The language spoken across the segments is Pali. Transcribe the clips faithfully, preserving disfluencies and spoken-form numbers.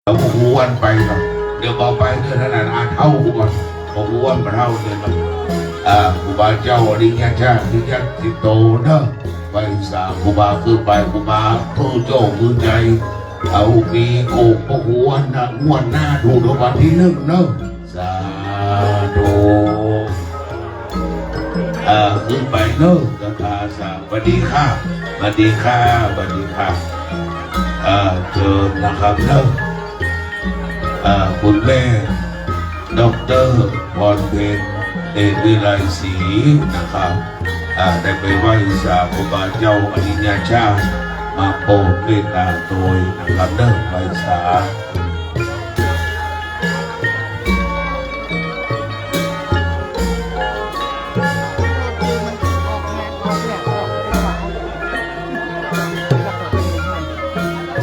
เดี๋ยวพวกกูอ้วนไปก่อน เดี๋ยวบอกไปเรื่องนั้นนะ อ่านเท่ากูก่อน พวกกูอ้วนมาเท่าเดิมก่อน อ่า ครูบาเจ้าอริยชาติ อริยสิทโตเนอะ ไหว้สาครูบาขึ้นไป ครูบาผู้โจ้ผู้ใจ เอามีโกกพวกกูอ้วนนะ งวดหน้าถูกรางวัลที่หนึ่งเนอะ สาธุ เอ่อ ขึ้นไปเนอะ ศรัทธาสา สวัสดีค่ะ สวัสดีค่ะ สวัสดีค่ะ เอ่อ เชิญนะครับเนอะ เอ่อ คุณแม่ ด็อกเตอร์ พรเพ็ญ เดชวิไลศรี นะครับ อ่า ได้ไปไหว้สาครูบาเจ้าอริยชาติ มาโปรดเมตตาโดยนะครับเนอะ ไหว้สา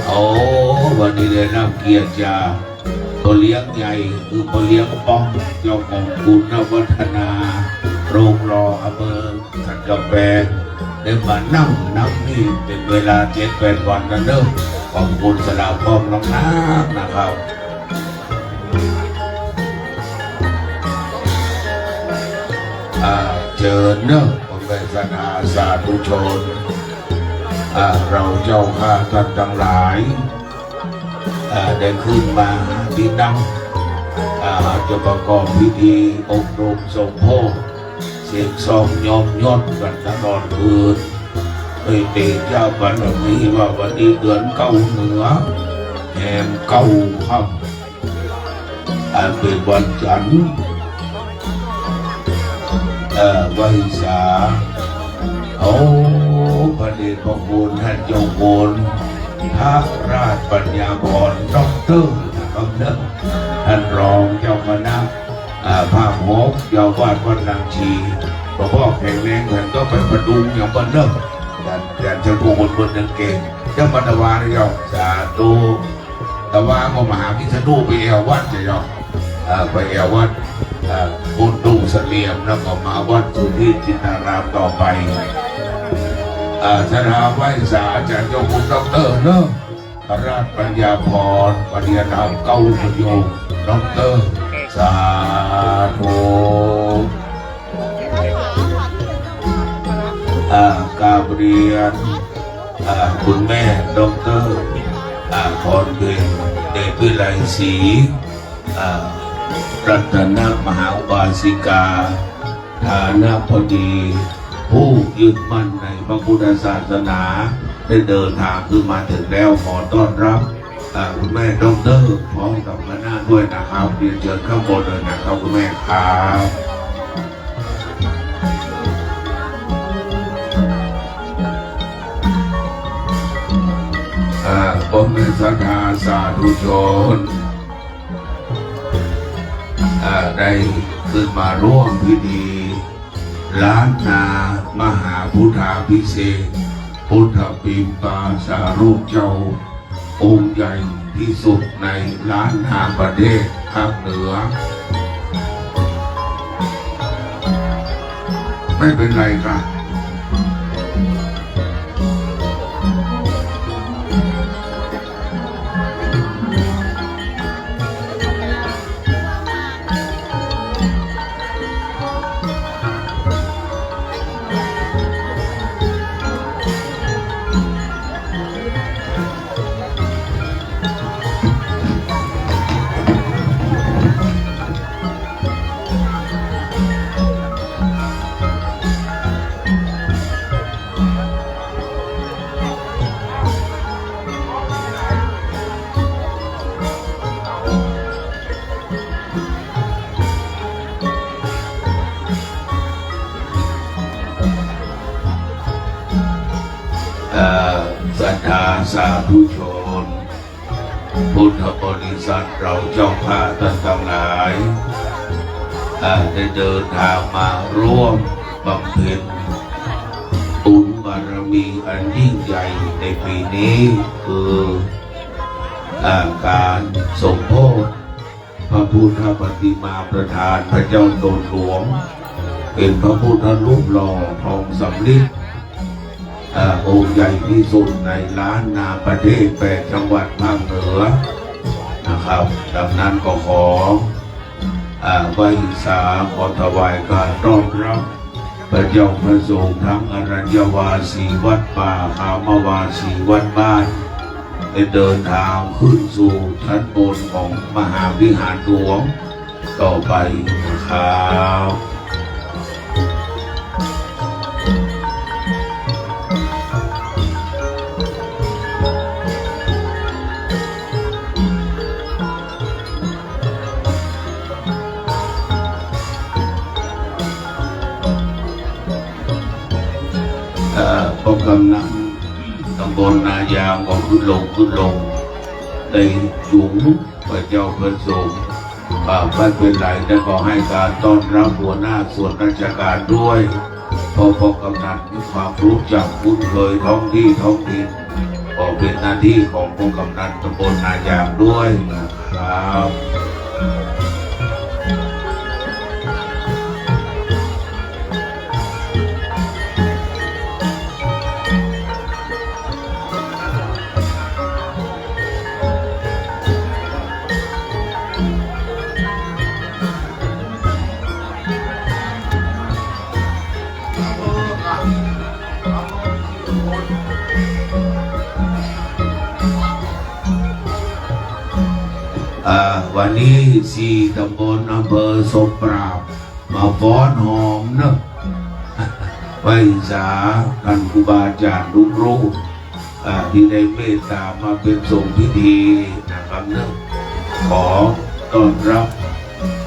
โอ้ วันนี้ได้รับเกียรติจากพ่อเลี้ยงใหญ่ คือพ่อเลี้ยงป้อง เจ้าของบุญวัฒนา โรงหล่ออำเภอสันกำแพง ได้มานั่งนับนี่เป็นเวลาเจ็ดแปดวันนะเนอะ ขอบคุณสำหรับป้องน้องนักนะครับ อ่า เชิญเนอะ พ่อแม่ศรัทธาสาธุชน อ่า เราเจ้าข้าท่านทั้งหลาย อ่า ได้ขึ้นมาที่นั่ง อ่า จะประกอบพิธีอบรมสมโภช เสกซองยอมยศกันตลอดคืน ด้วยเดชะบารมีว่าวันนี้เดือนเก้าเหนือ แรมเก้าค่ำ อันเป็นวันจันทร์ เอ่อ ไหว้สา โอ้ พระเดชพระคุณท่านเจ้าคุณ พระราชปัญญาภรณ์ ด็อกเตอร์ นะครับเนอะ ท่านรองเจ้าคณะ อ่า ภาคหก เจ้าอาวาสวัดนางชี หลวงพ่อแข็งแรง ท่านก็ไปประดุงอย่างบ้านเนอะ แต่แต่เจ้าพวกคนบนยังเก่ง เจ้าปัตตวานี่ยอม สาธุ แต่ว่าก็มหาวิษณุไปแอววัดจะยอม อ่า ไปแอววัด อ่า พุทธุเสลี่ยม แล้วก็มาวัดสุทธิจินดารามต่อไป อ่า ศรัทธาไหว้สาอาจารย์เจ้าคุณด็อกเตอร์เนอะ พระราชปัญญาภรณ์ ปริยธรรมเก้าประโยค ด็อกเตอร์ สาธุ อ่า กราบเรียน อ่า คุณแม่ด็อกเตอร์ อ่า พรเพ็ญ เดชวิไลศรี อ่า รัตนมหาอุบาสิกา ฐานะพอดี ผู้ยึดมั่นในพระพุทธศาสนา ได้เดินทางขึ้นมาถึงแล้ว ขอต้อนรับ อ่า คุณแม่ด็อกเตอร์ พร้อมกับคณะด้วยนะครับ เรียนเชิญข้างบนเลยนะครับ คุณแม่ครับ อ่า พ่อแม่ศรัทธาสาธุชน อ่า ได้ขึ้นมาร่วมพิธี ล้านนามหาพุทธาภิเษก พุทธปิมปาสารูปเจ้า องค์ใหญ่ที่สุดในล้านนาประเทศภาคเหนือ ไม่เป็นไรครับ เอ่อ ศรัทธาสาธุชน พุทธบริษัทเราเจ้าข้าท่านทั้งหลาย อ่า ได้เดินทางมาร่วมบำเพ็ญบุญบารมีอันยิ่งใหญ่ในปีนี้ คือ อ่า การสมโภช พระพุทธปฏิมาประธานพระเจ้าตนหลวง เป็นพระพุทธรูปหล่อทองสำริด อ่า องค์ใหญ่ที่สุดในล้านนาประเทศแปดจังหวัดภาคเหนือ นะ ครับ ดังนั้นก็ขอ อ่า ไหว้สา ขอถวายการต้อนรับ พระเจ้าพระสงฆ์ทั้งอรัญญวาสีวัดป่า คามวาสีวัดบ้าน ได้เดินทางขึ้นสู่ชั้นบนของมหาวิหารหลวงต่อไปนะครับ เอ่อ พวกกำนันตำบลนายางก็ขึ้นลง ขึ้นลง ในหลุมพระเจ้าพระสงฆ์ อ่า ไม่เป็นไร แล้วก็ให้การต้อนรับหัวหน้าส่วนราชการด้วย เพราะพวกกำนันมีความรู้จักคุ้นเคยท้องที่ท้องถิ่น ก็เป็นหน้าที่ของพวกกำนันตำบลนายางด้วยนะครับ อ่า วันนี้สี่ตำบลอำเภอศพปราบ มาฟ้อนหอมเนอะ ไหว้สาท่านครูบาอาจารย์ทุกรูป อ่า ที่ได้เมตตามาเป็นสงฆ์พิธีนะครับเนอะ ขอต้อนรับ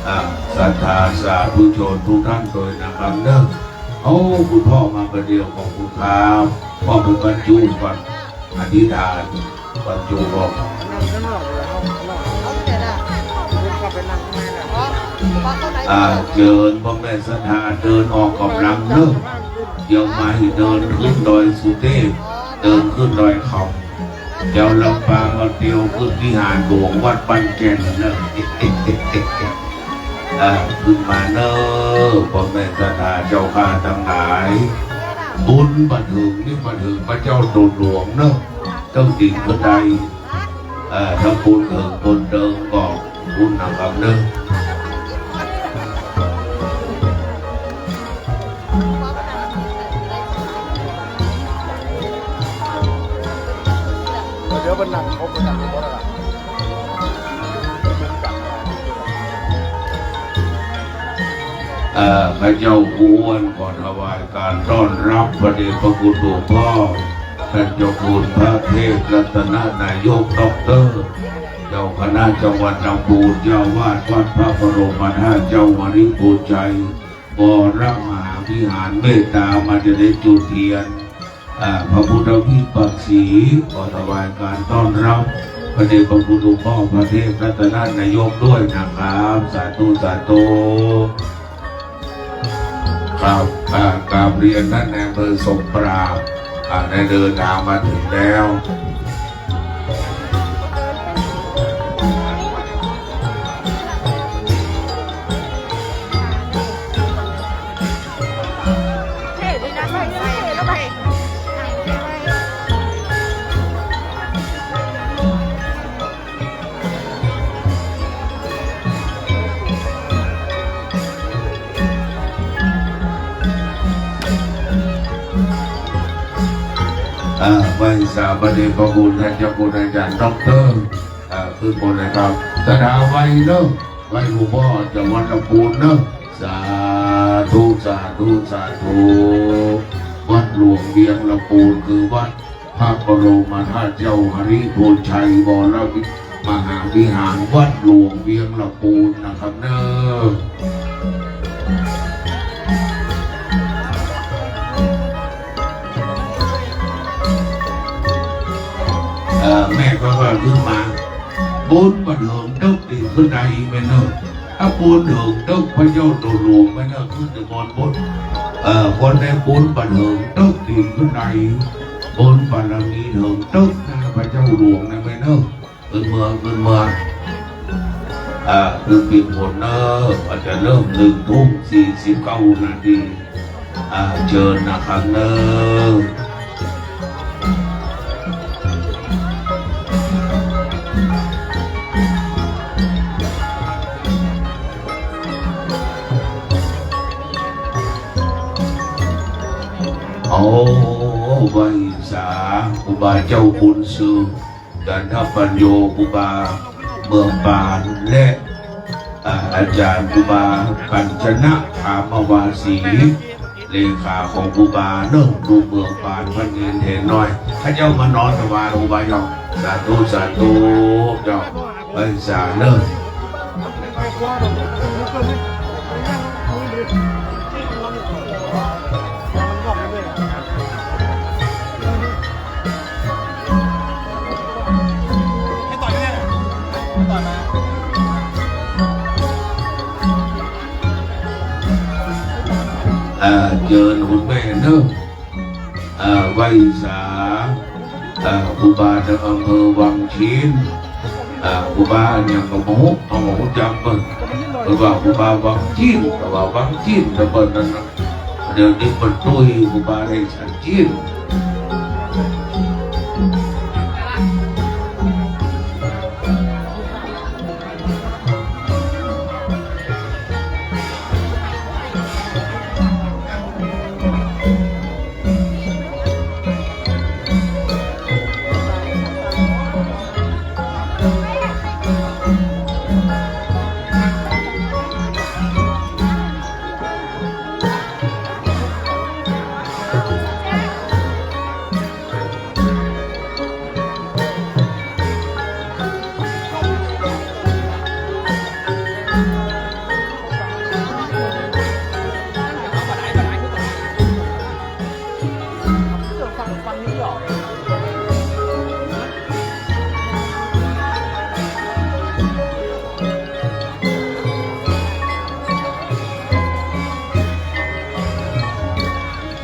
อ่า ศรัทธาสาธุชนทุกท่านโดยนะครับเนอะ โอ้ คุณพ่อมาคนเดียว ขอบคุณครับ พ่อไปบรรจุก่อน อธิษฐาน บรรจุก่อน อ่า เชิญพ่อแม่ศรัทธาเดินออกกำลังเนอะ เดี๋ยวมาให้เดินขึ้นดอยสุเทพ เดินขึ้นดอยคำ เดี๋ยวลำปางเอาเตียวขึ้นวิหารหลวงวัดบ้านแก่นเนอะ อ่า ขึ้นมาเนอะพ่อแม่ศรัทธาเจ้าข้าทั้งหลาย บุญบันเทิงนี่บันเทิงพระเจ้าโตหลวงเนอะ ต้องดิ่งขึ้นได้ เอ่อ ทั้งบุญเถิงบุญเดิมก็บุญนะครับเนอะ เดี๋ยวมันนั่งครบมันนั่งครบแล้วล่ะ เอ่อ ข้าพเจ้าอ้วนขอถวายการต้อนรับพระเดชพระคุณหลวงพ่อ ท่านเจ้าคุณพระเทพรัตนนายก ด็อกเตอร์ เจ้าคณะจังหวัดลำพูน เจ้าอาวาสวัดพระบรมธาตุเจ้าหริภุญชัย วรมหาวิหาร เมตตามาจะได้จุดเทียน อ่า พระพุทธวิปัสสี ขอถวายการต้อนรับพระเดชพระคุณหลวงพ่อพระเทพรัตนนายกด้วยนะครับ สาธุ สาธุ ครับ อ่า กราบเรียนท่านนายอำเภอศพปราบ อ่า ได้เดินทางมาถึงแล้ว อ่า ไหว้สาพระเดชพระคุณท่านเจ้าคุณอาจารย์ด็อกเตอร์ อ่า ขึ้นบนเลยครับ ศรัทธาไหว้เนอะ ไหว้หลวงพ่อจากวัดลำพูนเนอะ สาธุ สาธุ สาธุ วัดหลวงเวียงลำพูนคือวัด พระบรมธาตุเจ้าหริภุญชัยวรวิมหาวิหาร วัดหลวงเวียงลำพูนนะครับเนอะ เอ่อ แม่ก็ว่าขึ้นมา บุญบันเทิงตกติขึ้นในแม่เนอะ อ่ะ บุญเถิงตกพระเจ้าโตหลวงแม่เนอะ ขึ้นแต่บนบน เอ่อ คนได้บุญบันเทิงตกติขึ้นใน บุญบารมีเถิงตกนะพระเจ้าหลวงนะแม่เนอะ ขึ้นเมือง ขึ้นเมือง อ่า คือปิดผลเนอะ อาจจะเริ่มหนึ่งทุ่มสี่สิบเก้านาที อ่า เชิญนะครับเนอะ เ ไหว้สาครูบาเจ้าบุญสืบ จันทปัญโญ ครูบาเมืองปาน และ อ่า อาจารย์ครูบากัญจนะ ขามวาสี เลขาของครูบาเนาะ ลูกเมืองปาน พระเนรเถรน้อย เขาเจ้ามานอนถวายครูบาเจ้า สาธุ สาธุ เจ้า ไหว้สาเนาะ ให้ต่อยแม่หน่อย ให้ต่อยมา อ่า เจิญคุณแม่เนอะ อ่า ไหว้สา อ่า ครูบาจากอำเภอวังชิ้น อ่า ครูบาอย่างกะโมโห เอามาหูจำเปิ้น เปิ้นว่าครูบาวังชิ้น แต่ว่าวังชิ้นแต่เปิ้นนั่นน่ะ เดี๋ยวนี้เปิ้นตุ้ยครูบาได้ฉันชิ้น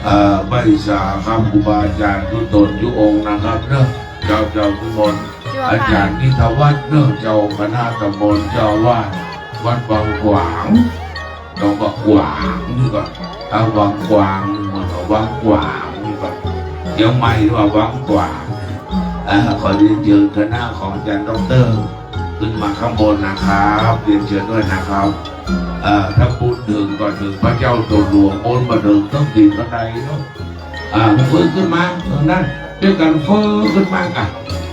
อ่า ไหว้สาครับ ครูบาอาจารย์ทุกตนทุกองค์นะครับเนอะ เจ้า เจ้านิมนต์ อาจารย์นิทวัฒน์เนอะ เจ้าคณะตำบล เจ้าอาวาสวัดวังขวาง ต้องบอกขวางนี่ก่อน เอาวังขวางนี่ก่อน เอาวังขวางนี่ก่อน เดี๋ยวใหม่ว่าวังขวาง อ่า ขอเรียนเชิญคณะของอาจารย์ด็อกเตอร์ ขึ้นมาข้างบนนะครับ เรียนเชิญด้วยนะครับ เอ่อ ถ้าบุญถึงก็ถึงพระเจ้าตนหลวง บุญมาถึงต้องถึงข้างในเนาะ อ่า เฟิร์ขึ้นมา ตรงนั้น ด้วยกันเฟิร์ขึ้นมากัน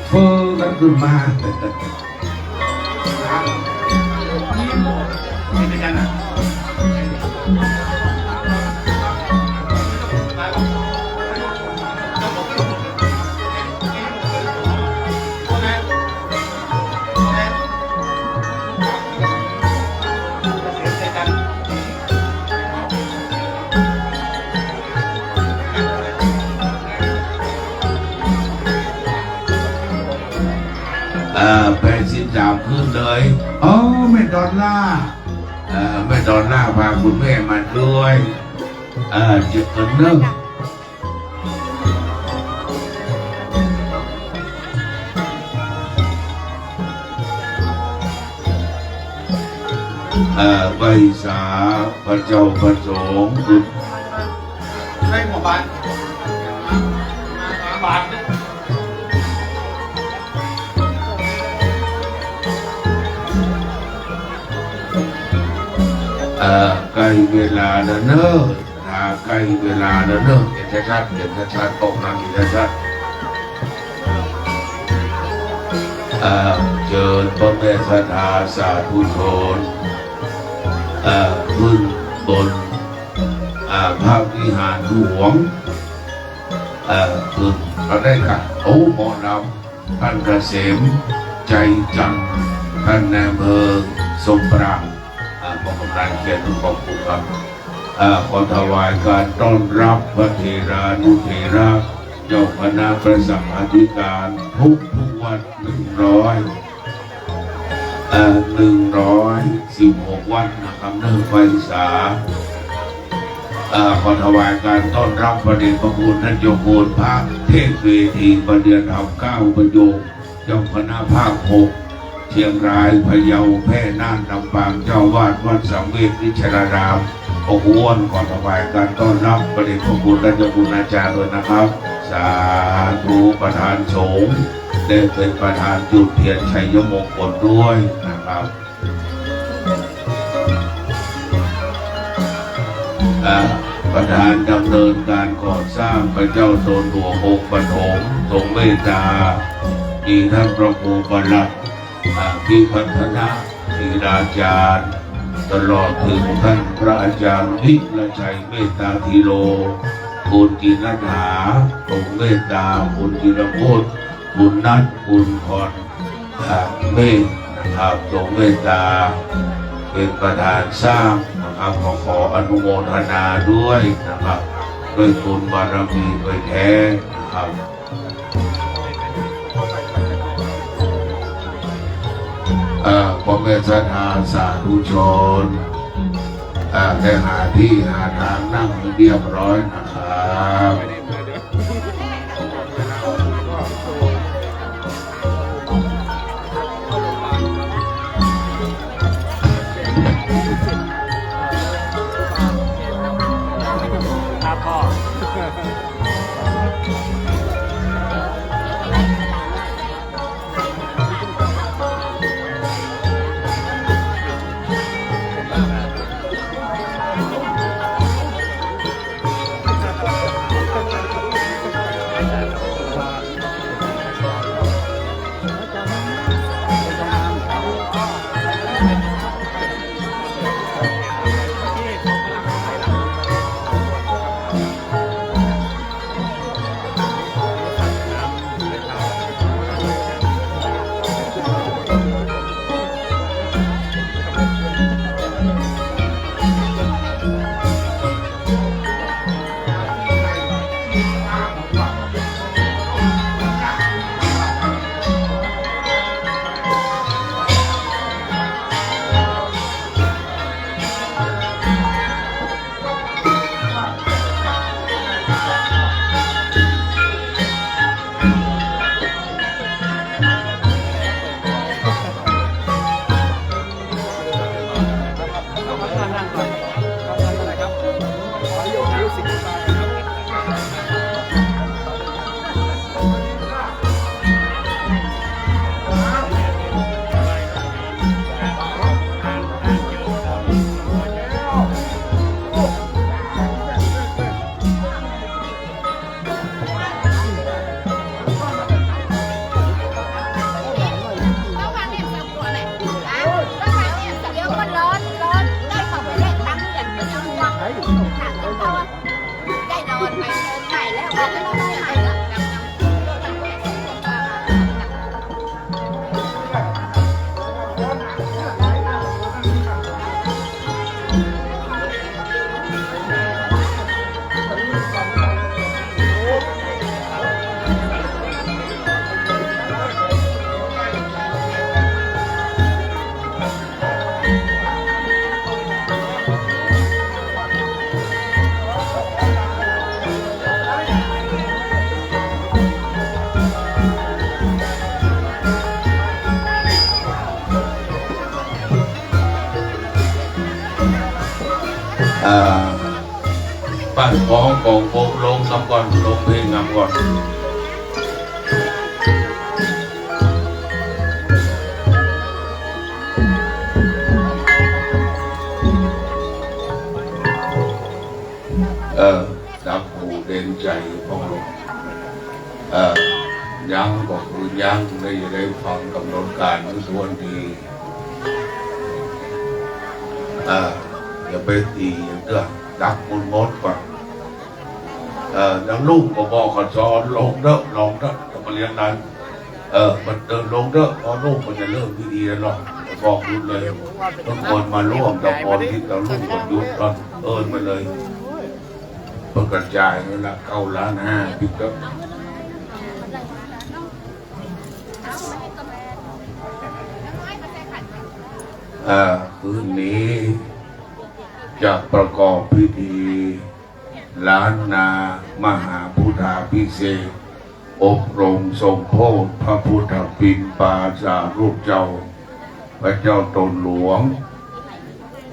เฟิร์กันขึ้นมา เอ่อ แปดสิบสาม ขึ้นเลย อ๋อ แม่ดอลล่าร์ เอ่อ แม่ดอลล่าร์พาคุณแม่มาด้วย เอ่อ เจอกันเนอะ เอ่อ ไหว้สาพระเจ้าพระสงฆ์ ให้หมู่บ้าน บ้าน เอ่อ ใกล้เวลาแล้วเนอะ อ่า ใกล้เวลาแล้วเนอะ เห็นชัดๆ เห็นชัดๆ ออกมาเห็นชัดๆ เอ่อ เชิญพ่อแม่ศรัทธาสาธุชน เอ่อ ขึ้นบน อ่า พระวิหารหลวง เอ่อ ขึ้น เราได้ค่ะ โอ้ หมอลำ ท่านเกษม ใจจันทร์ ท่านนายอำเภอทรงปราบ อ่า หมอกำนันเกียรติทุกกองทุกครับ อ่า ขอถวายการต้อนรับพระเถรานุเถระ เจ้าคณะพระสังฆาธิการ ทุกทุกวัด หนึ่งร้อย เอ่อ หนึ่งร้อยสิบหก วัดนะครับ เนอะ ไหว้สา เอ่อ ขอถวายการต้อนรับพระเดชพระคุณท่านเจ้าคุณพระเทพเวทีประเรียนธรรมเก้าประโยค เจ้าคณะภาคหก เชียงราย พะเยา แพร่ น่าน ลำปาง เจ้าอาวาสวัดสังเวชวิชาราราม ขออ้อนขอถวายการต้อนรับพระเดชพระคุณท่านเจ้าคุณอาจารย์ด้วยนะครับ สาธุ ประธานสงฆ์ได้เป็นประธานจุดเทียนชัยมงคลด้วยนะครับ อ่า ไห ประธานดำเนินการก่อสร้างพระเจ้าตนหลวงองค์ปฐม ทรงเมตตา มีท่านพระครูประหลัด อภิพัฒนศิลาจารย์ ตลอดถึงท่านพระอาจารย์วิรชัยเมตตาธีโร คุณจินดา ทรงเมตตา คุณจิรพจน์ คุณนัท คุณพร อ่า เมฆนะครับ ทรงเมตตา เป็นประธานสร้างนะครับ ขอ ขออนุโมทนาด้วยนะครับ ด้วยบุญบารมีโดยแท้นะครับ เอ่อ พ่อแม่ศรัทธาสาธุชน อ่า ได้หาที่หาทางนั่งให้เรียบร้อยนะครับ ครับพ่อ อ่า ปั้นของของผมลงนำก่อน ลงเพลงนำก่อน เออ จับหูเด่นใจพ่องลง เออ ยังก็คือยัง ได้ ได้ฟังกำหนดการณ์ให้ถ้วนที เออ อย่าไปตีอย่างเตื้อ ดักมันงดก่อน เออ ยังลูกก็บอกขอจอนลงเด้อ ลงเด้อ จะมาเรียนนั้น เออ มันเดินลงเด้อ พอลูกมันจะเริ่มพิธีแล้วเนาะ บอกหยุดเลย ทุกคนมาร่วมตะโกนที่ตะลูกมันหยุดก่อน เอิ้นมาเลย เพิ่นกระจายเงินละเก้าล้านห้า พี่เจ้า เอ่อ คืนนี้จะประกอบพิธีล้านนามหาพุทธาภิเษก อบรมสมโภชพระพุทธปิณฑปาจารูปเจ้า พระเจ้าตนหลวง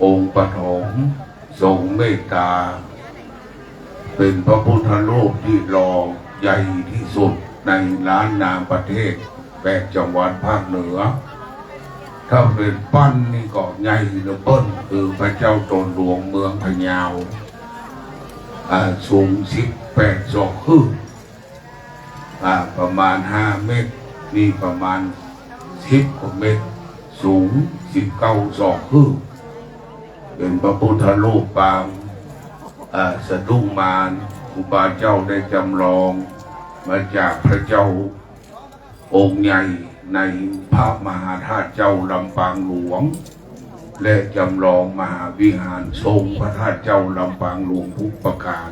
องค์ปฐม ทรงเมตตา เป็นพระพุทธรูปที่หล่อใหญ่ที่สุดในล้านนาประเทศ แปดจังหวัดภาคเหนือ ถ้าเป็นปั้นนี่ก็ใหญ่เหลือเปิ้น คือพระเจ้าตนหลวงเมืองพะเยา อ่า สูงสิบแปดศอกครึ่ง อ่า ประมาณห้าเมตร นี่ประมาณสิบกว่าเมตร สูงสิบเก้าศอกครึ่ง เป็นพระพุทธรูปปาง อ่า สะดุมาน ครูบาเจ้าได้จำลองมาจากพระเจ้า องค์ใหญ่ในพระมหาธาตุเจ้าลำปางหลวง และจำลองมหาวิหารทรงพระธาตุเจ้าลำปางหลวงทุกประการ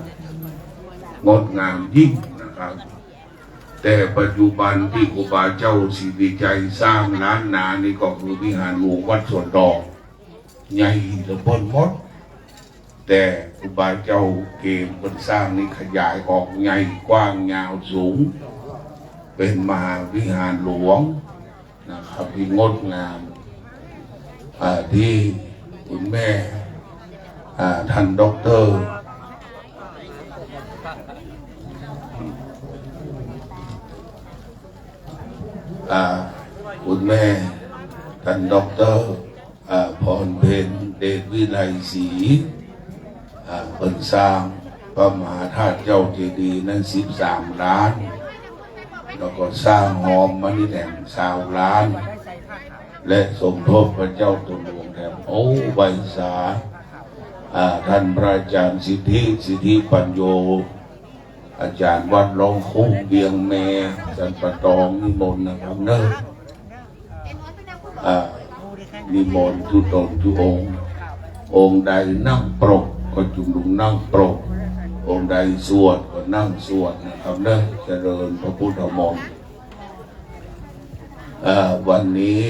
งดงามยิ่งนะครับ แต่ปัจจุบันที่ครูบาเจ้าศรีวิชัยสร้างล้านนานี่ก็คือวิหารหลวงวัดสวนดอก ใหญ่เหลือเปิ้นหมด แต่ครูบาเจ้าเกมเปิ้นสร้างนี่ขยายออกใหญ่กว้างยาวสูง เป็นมหาวิหารหลวงนะครับ ที่งดงาม อ่า ที่คุณแม่ อ่า ท่านด็อกเตอร์ อ่า คุณแม่ ท่านด็อกเตอร์ อ่า พรเพ็ญ เดชวิไลศรี อ่า เปิ้นสร้างพระมหาธาตุเจ้าเจดีย์นั้นสิบสามล้าน แล้วก็สร้างหอมมณีแถมซาวล้าน และสมทบพระเจ้าตุหลวงแถม โอ้ ไหว้สา อ่า ท่านพระอาจารย์สิทธิ สิทธิปัญโญ อาจารย์วัดร่องคุ้มเวียงแม่ สันป่าตอง นิมนต์นะครับเนอะ อ่า นิมนต์ทุกตนทุกองค์ องค์ใดนั่งปรกก็จุ่มลงนั่งปรก องค์ใดสวดก็นั่งสวดนะครับเนอะ เจริญพระพุทธมนต์ อ่า วันนี้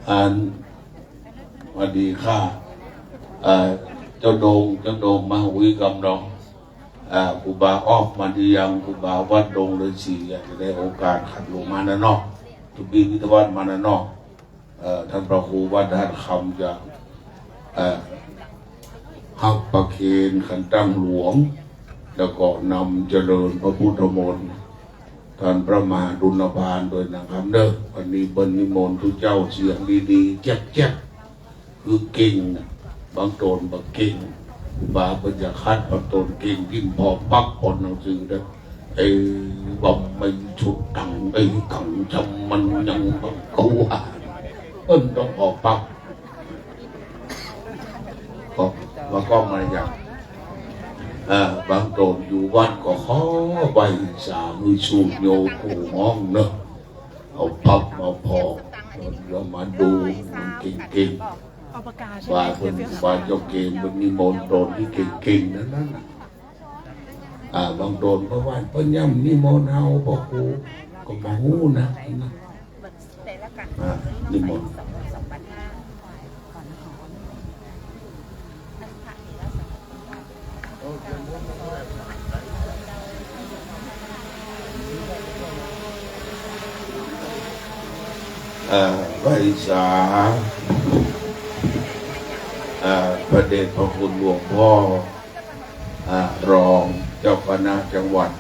อัน สวัสดีค่ะ เอ่อ เจ้าโดง เจ้าโดงมาหุยกำดอง อ่า ครูบาออกมาหรือยัง ครูบาวัดดงฤๅษี อยากจะได้โอกาสขัดหลวงมานะเนาะ ทุกปีพิธวัตรมานะเนาะ เอ่อ ท่านพระครูวัดธาตุคำจะ เอ่อ หักประเคนขันตั้งหลวง แล้วก็นำเจริญพระพุทธมนต์ ท่านพระมหาดุลพานด้วยนะครับเด้อ วันนี้เปิ้นนิมนต์ทุกเจ้าเสียงดีๆ แจ๊บๆ คือเก่งนะ บางตนบ่เก่ง บาเปิ้นจะคัด บางตนเก่งยิ่งพอปักปอนหนังสือเด้อ เอวัมเมสุตัง เอกัง จัมมัญญัง บังกูหา เปิ้นต้องพอปัก ก็ ว่าก็มาอย่าง เอ่อ บางตนอยู่วัดก็ขอไหว้สามีสูตรโยกูห้องเนอะ เอาปักมาพอก เดี๋ยวมาดูมันเก่งๆ เอาปากกาใช่ไหม ว่าเพิ่น ว่าเจ้าเก่ง มันนิมนต์ตนที่เก่งๆ นั่นน่ะ อ่า บางตนก็ไหว้ เปิ้นย่ำนิมนต์เอา พระครูก็บ่ฮู้นะ นะ อ่า นิมนต์ เอ่อ ไหว้สา เอ่อ พระเดชพระคุณหลวงพ่อ อ่า รองเจ้าคณะจังหวัด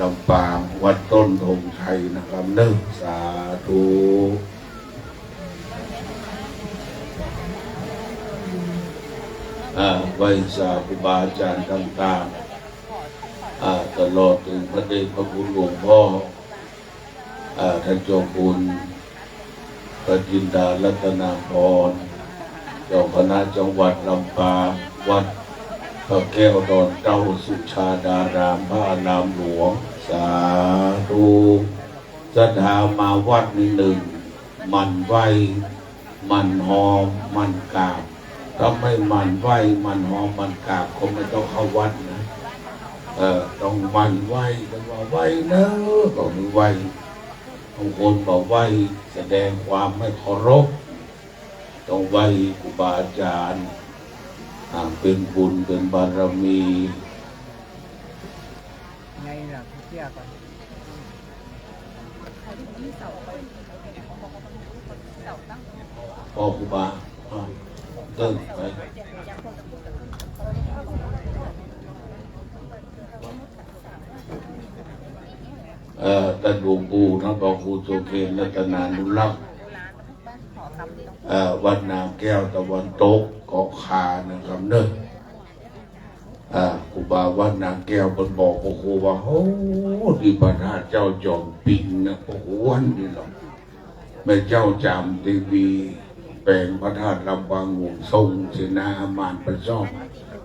ลำปาง วัดต้นธงชัยนะครับเนอะ สาธุ อ่า ไหว้สาครูบาอาจารย์ต่างๆ อ่า ตลอดถึงพระเดชพระคุณหลวงพ่อ อ่า ท่านเจ้าคุณ พระจินดารัตนาภรณ์ เจ้าคณะจังหวัดลำปาง วัดพระแก้วดอนเต้า สุชาดาราม พระอารามหลวง สาธุ ศรัทธามาวัดนี้หนึ่ง หมั่นไหว้ หมั่นหอม หมั่นกราบ ถ้าไม่หมั่นไหว้ หมั่นหอม หมั่นกราบ ก็ไม่ต้องเข้าวัดนะ เอ่อ ต้องหมั่นไหว้ เพิ่นว่าไหว้เนอะ ก็คือไหว้ บางคนบอกไหว้แสดงความไม่เคารพ ต้องไหว้ครูบาอาจารย์ อ่า เป็นบุญเป็นบารมี ไงล่ะ พี่เตี้ยก่อน พ่อครูบา อ่า เดินไป เอ่อ ท่านหลวงปู่ ท่านพระครูโสเภณ รัตนานุรักษ์ เอ่อ วัดนาแก้วตะวันตก เกาะคานะครับเนอะ ว่าวัดนาแก้วเพิ่นบอกพระครูว่า โอ้ นี่พระธาตุเจ้าจอมปิงนะ พระครูอ้วนนี่หรอก แม่เจ้าจามเทวี แปลงพระธาตุลำปางหลวงทรงเสนาอามานประชอบ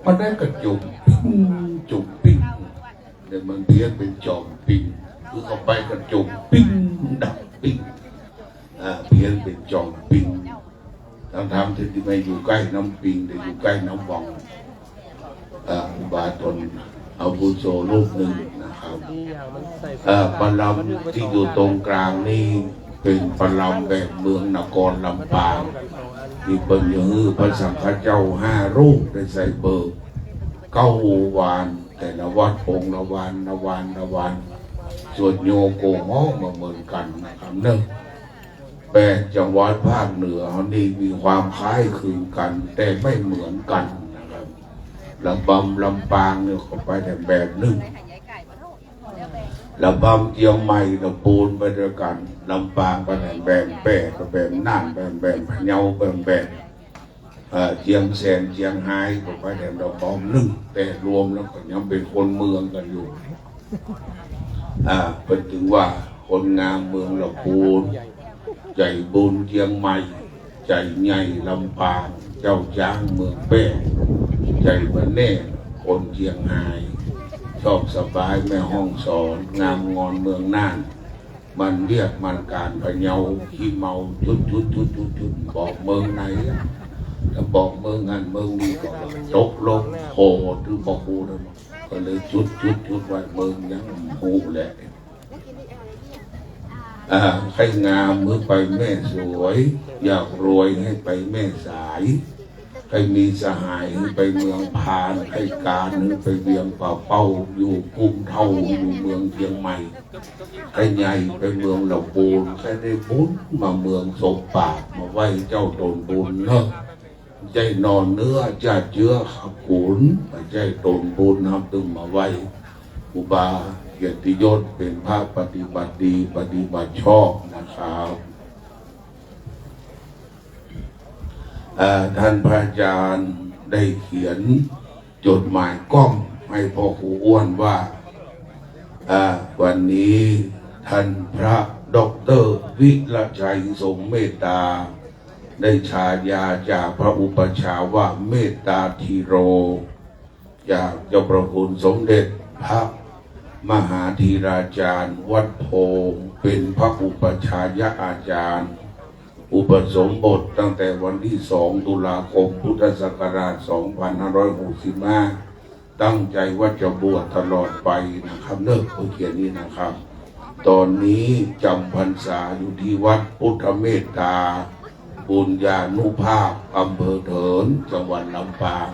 มันได้กระจมปิง จมปิง เนี่ยมันเพี้ยนเป็นจอมปิง คือเอาไปกระจมปิง ดับปิง อ่า เพี้ยนเป็นจอมปิง ทั้งๆที่ไม่อยู่ใกล้น้ำปิง แต่อยู่ใกล้น้ำวัง อ่า ครูบาอาจารย์อาวุโสรูปหนึ่งนะครับ เอ่อ ประลำที่อยู่ตรงกลางนี่เป็นประลำแบบเมืองนครลำปาง ที่เปิ้นจะหื้อพระสังฆเจ้าห้ารูปได้ใส่เบิกเก้าวาน แต่ละวัดองค์ละวาน ละวาน ละวาน ส่วนโยโกเหาะมาเหมือนกันนะครับเนอะ แปดจังหวัดภาคเหนือเฮานี่มีความคล้ายคลึงกัน แต่ไม่เหมือนกันนะครับ ระบำลำปางเนี่ยเขาไปแต่แบบหนึ่ง ระบำเจียงใหม่ ลำพูนไปด้วยกัน ลำปางไปแต่แบบแปด แบบน่าน แบบ แบบพะเยา แบบ แบบ เอ่อ เจียงแสน เจียงฮาย ก็ไปแต่ระบำหนึ่ง แต่รวมแล้วก็ยังเป็นคนเมืองกันอยู่ อ่า เปิ้นถึงว่าคนงามเมืองลำพูน ใจบุญเจียงใหม่ ใจใหญ่ลำปาง เจ้าจ้างเมืองแป้ ใจบ่แน่คนเจียงฮาย ชอบสบายแม่ฮ่องสอน งามงอนเมืองน่าน มันเวียกมันการพะเยา ขี้เมา จุดจุดจุดจุดจุด บอกเมืองไหนอะ ถ้าบอกเมืองหั้นเมืองนี้ก็ตกลงโหดหรือบ่ฮู้แล้ว ก็เลยจุดจุดจุดไว้เมืองยังฮู้แหละ อ่า ใครงามหื้อไปแม่สวย อยากรวยให้ไปแม่สาย ใครมีสหายหื้อไปเมืองพาน ใครการหื้อไปเวียงป่าเป้า อยู่กรุงเทพฯ อยู่เมืองเชียงใหม่ ใครใหญ่ไปเมืองลำพูน ใครได้บุญมาเมืองสมปรารถนา มาไหว้เจ้าตนบุญเนาะ บ่ใจ้นอนเนื้อจ้าเจื้อขับขุน บ่ใจ้ตนบุญนำตึงมาไหว้ ครูบาเกียรติยศเป็นพระปฏิบัติดี ปฏิบัติชอบนะครับ เอ่อ ท่านพระอาจารย์ได้เขียนจดหมายก้อมให้พ่อครูอ้วนว่า เอ่อ วันนี้ท่านพระด็อกเตอร์วิรชัยทรงเมตตา ได้ฉายาจากพระอุปัชฌาย์ว่าเมตตาธีโร จากเจ้าพระคุณสมเด็จพระมหาธีราจารย์วัดโพธิ์ เป็นพระอุปัชฌายอาจารย์ อุปสมบทตั้งแต่วันที่สองตุลาคมพุทธศักราชสองพันห้าร้อยหกสิบห้า ตั้งใจว่าจะบวชตลอดไปนะครับ เนอะ เพิ่นเขียนนี้นะครับ ตอนนี้จำพรรษาอยู่ที่วัดพุทธเมตตา บุญญานุภาพ อำเภอเถิน จังหวัดลำปาง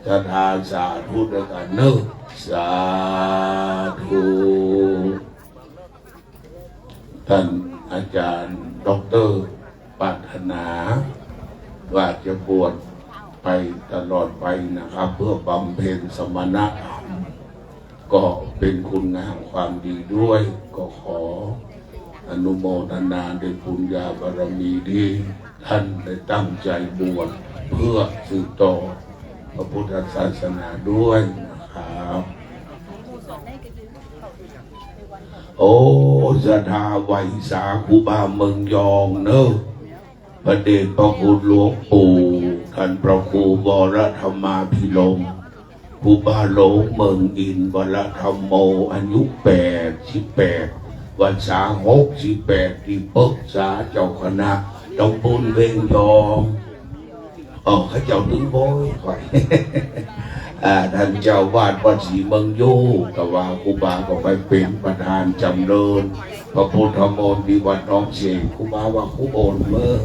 ศรัทธาสาธุด้วยกันเนอะ สาธุ ท่านอาจารย์ด็อกเตอร์ปรารถนา ว่าจะบวชไปตลอดไปนะครับ เพื่อบำเพ็ญสมณธรรม ก็เป็นคุณงามความดีด้วย ก็ขออนุโมทนาในบุญญาบารมีที่ท่านได้ตั้งใจบวชเพื่อสืบต่อพระพุทธศาสนาด้วยนะครับ โอ้ ศรัทธาไหว้สาครูบาเมืองยองเนอะ พระเดชพระคุณหลวงปู่ ท่านพระครูวรธรรมาภิรมย์ ครูบาหลวงเมืองอินทร์ วรธรรมโม อายุแปดสิบแปด พรรษาหกสิบแปด ที่ปรึกษาเจ้าคณะตำบลเวียงยอง อ๋อ เขาเจ้าถึงบ่อย อ่า ท่านเจ้าวาดวัดศรีเมืองยู ก็ว่าครูบาก็ไปเป็นประธานจำเริญพระพุทธมนต์ที่วัดหนองเสก ครูบาว่าครูโอนเมอ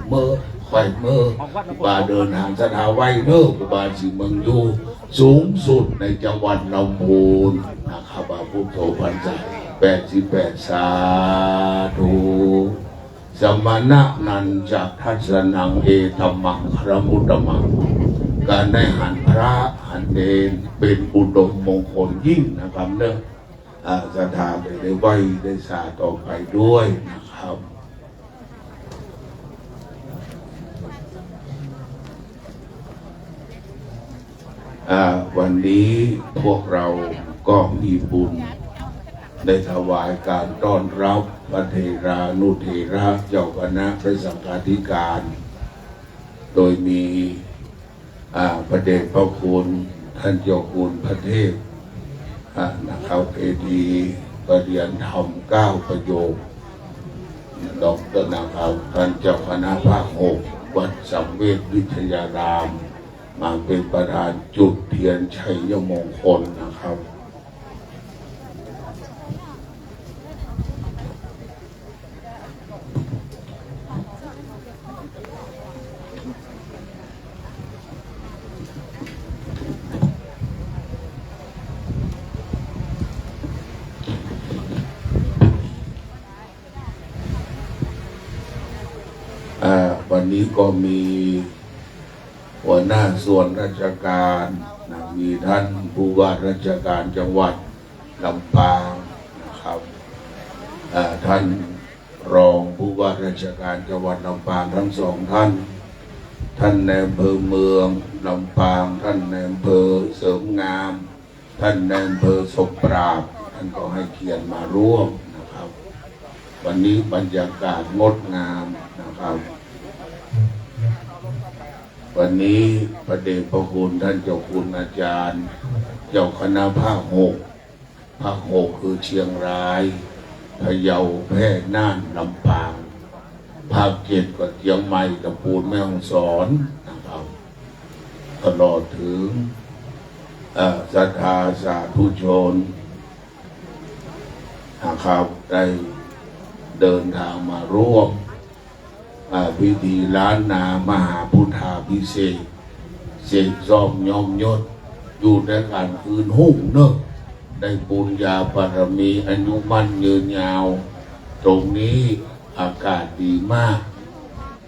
เมอ ค่อยเมอ ครูบาเดินทางศรัทธาไหว้เนอะ ครูบาศรีเมืองยู สูงสุดในจังหวัดลำพูนนะครับ อาวุโสพรรษาแปดสิบแปด สาธุ Samaṇānañca dassanaṃ etammaṅgalamuttamaṃ การได้หันพระหันเณรเป็นอุดมมงคลยิ่งนะครับเนอะ อ่า ศรัทธาได้ไหว้ได้สาต่อไปด้วยนะครับ อ่า วันนี้พวกเราก็มีบุญได้ถวายการต้อนรับพระเถรานุเถระเจ้าคณะพระสังฆาธิการ โดยมี อ่า พระเดชพระคุณท่านเจ้าคุณพระเทพ อ่า นะครับ เอดี ประเรียนธรรมเก้าประโยค ด็อกเตอร์ นะครับ ท่านเจ้าคณะภาคหก วัดสังเวชวิทยาราม มาเป็นประธานจุดเทียนชัยมงคลนะครับ อ่า วันนี้ก็มีหัวหน้าส่วนราชการนะ มีท่านผู้ว่าราชการจังหวัดลำปางนะครับ อ่า ท่านรองผู้ว่าราชการจังหวัดลำปางทั้งสองท่าน ท่านนายอำเภอเมืองลำปาง ท่านนายอำเภอเสริมงาม ท่านนายอำเภอศพปราบ ท่านก็ให้เกียรติมาร่วมนะครับ วันนี้บรรยากาศงดงามนะครับ วันนี้พระเดชพระคุณท่านเจ้าคุณอาจารย์ เจ้าคณะภาคหก ภาคหกคือเชียงราย พะเยา แพร่ น่าน ลำปาง ภาคเจ็ดก็เชียงใหม่ ตะปูน แม่ฮ่องสอนนะครับ ตลอดถึง เอ่อ ศรัทธาสาธุชนนะครับ ได้เดินทางมาร่วม อ่า พิธีล้านนามหาพุทธาภิเษก เสกซ่อมย้อมยศ อยู่ด้วยกันคืนฮุ่งเนอะ ได้บุญญาบารมีอายุมั่นยืนยาว ตรงนี้อากาศดีมาก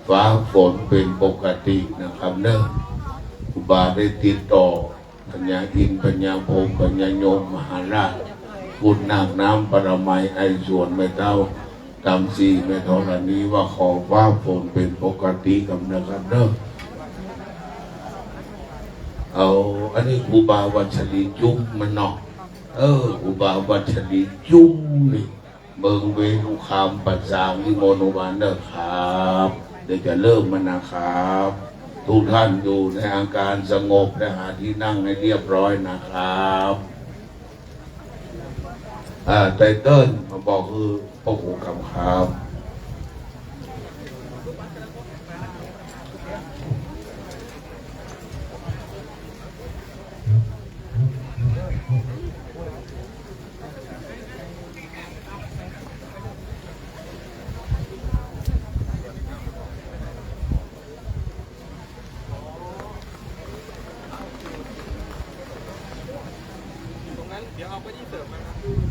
ฟ้าฝนเป็นปกตินะครับเนอะ ครูบาได้ติดต่อ พญาอินทร์ พญาพรหม พญายม มหาราช พุทธนาคน้ำปรมัย ไอส่วนแม่เฒ่า ตำสี่ แม่ธรณี ว่าขอฟ้าฝนเป็นปกติกันนะครับเนอะ เอา อันนี้ครูบาวัชรีจุ้มมันเนาะ เออ ครูบาวัชรีจุ้มนี่ เมืองเวรุคัม ปัตตานิโมนุวันเนอะครับ เดี๋ยวจะเริ่มมันนะครับ ทุกท่านอยู่ในอาการสงบและหาที่นั่งให้เรียบร้อยนะครับ อ่า ไตเติ้ลมาบอกคือพระครูกำครับ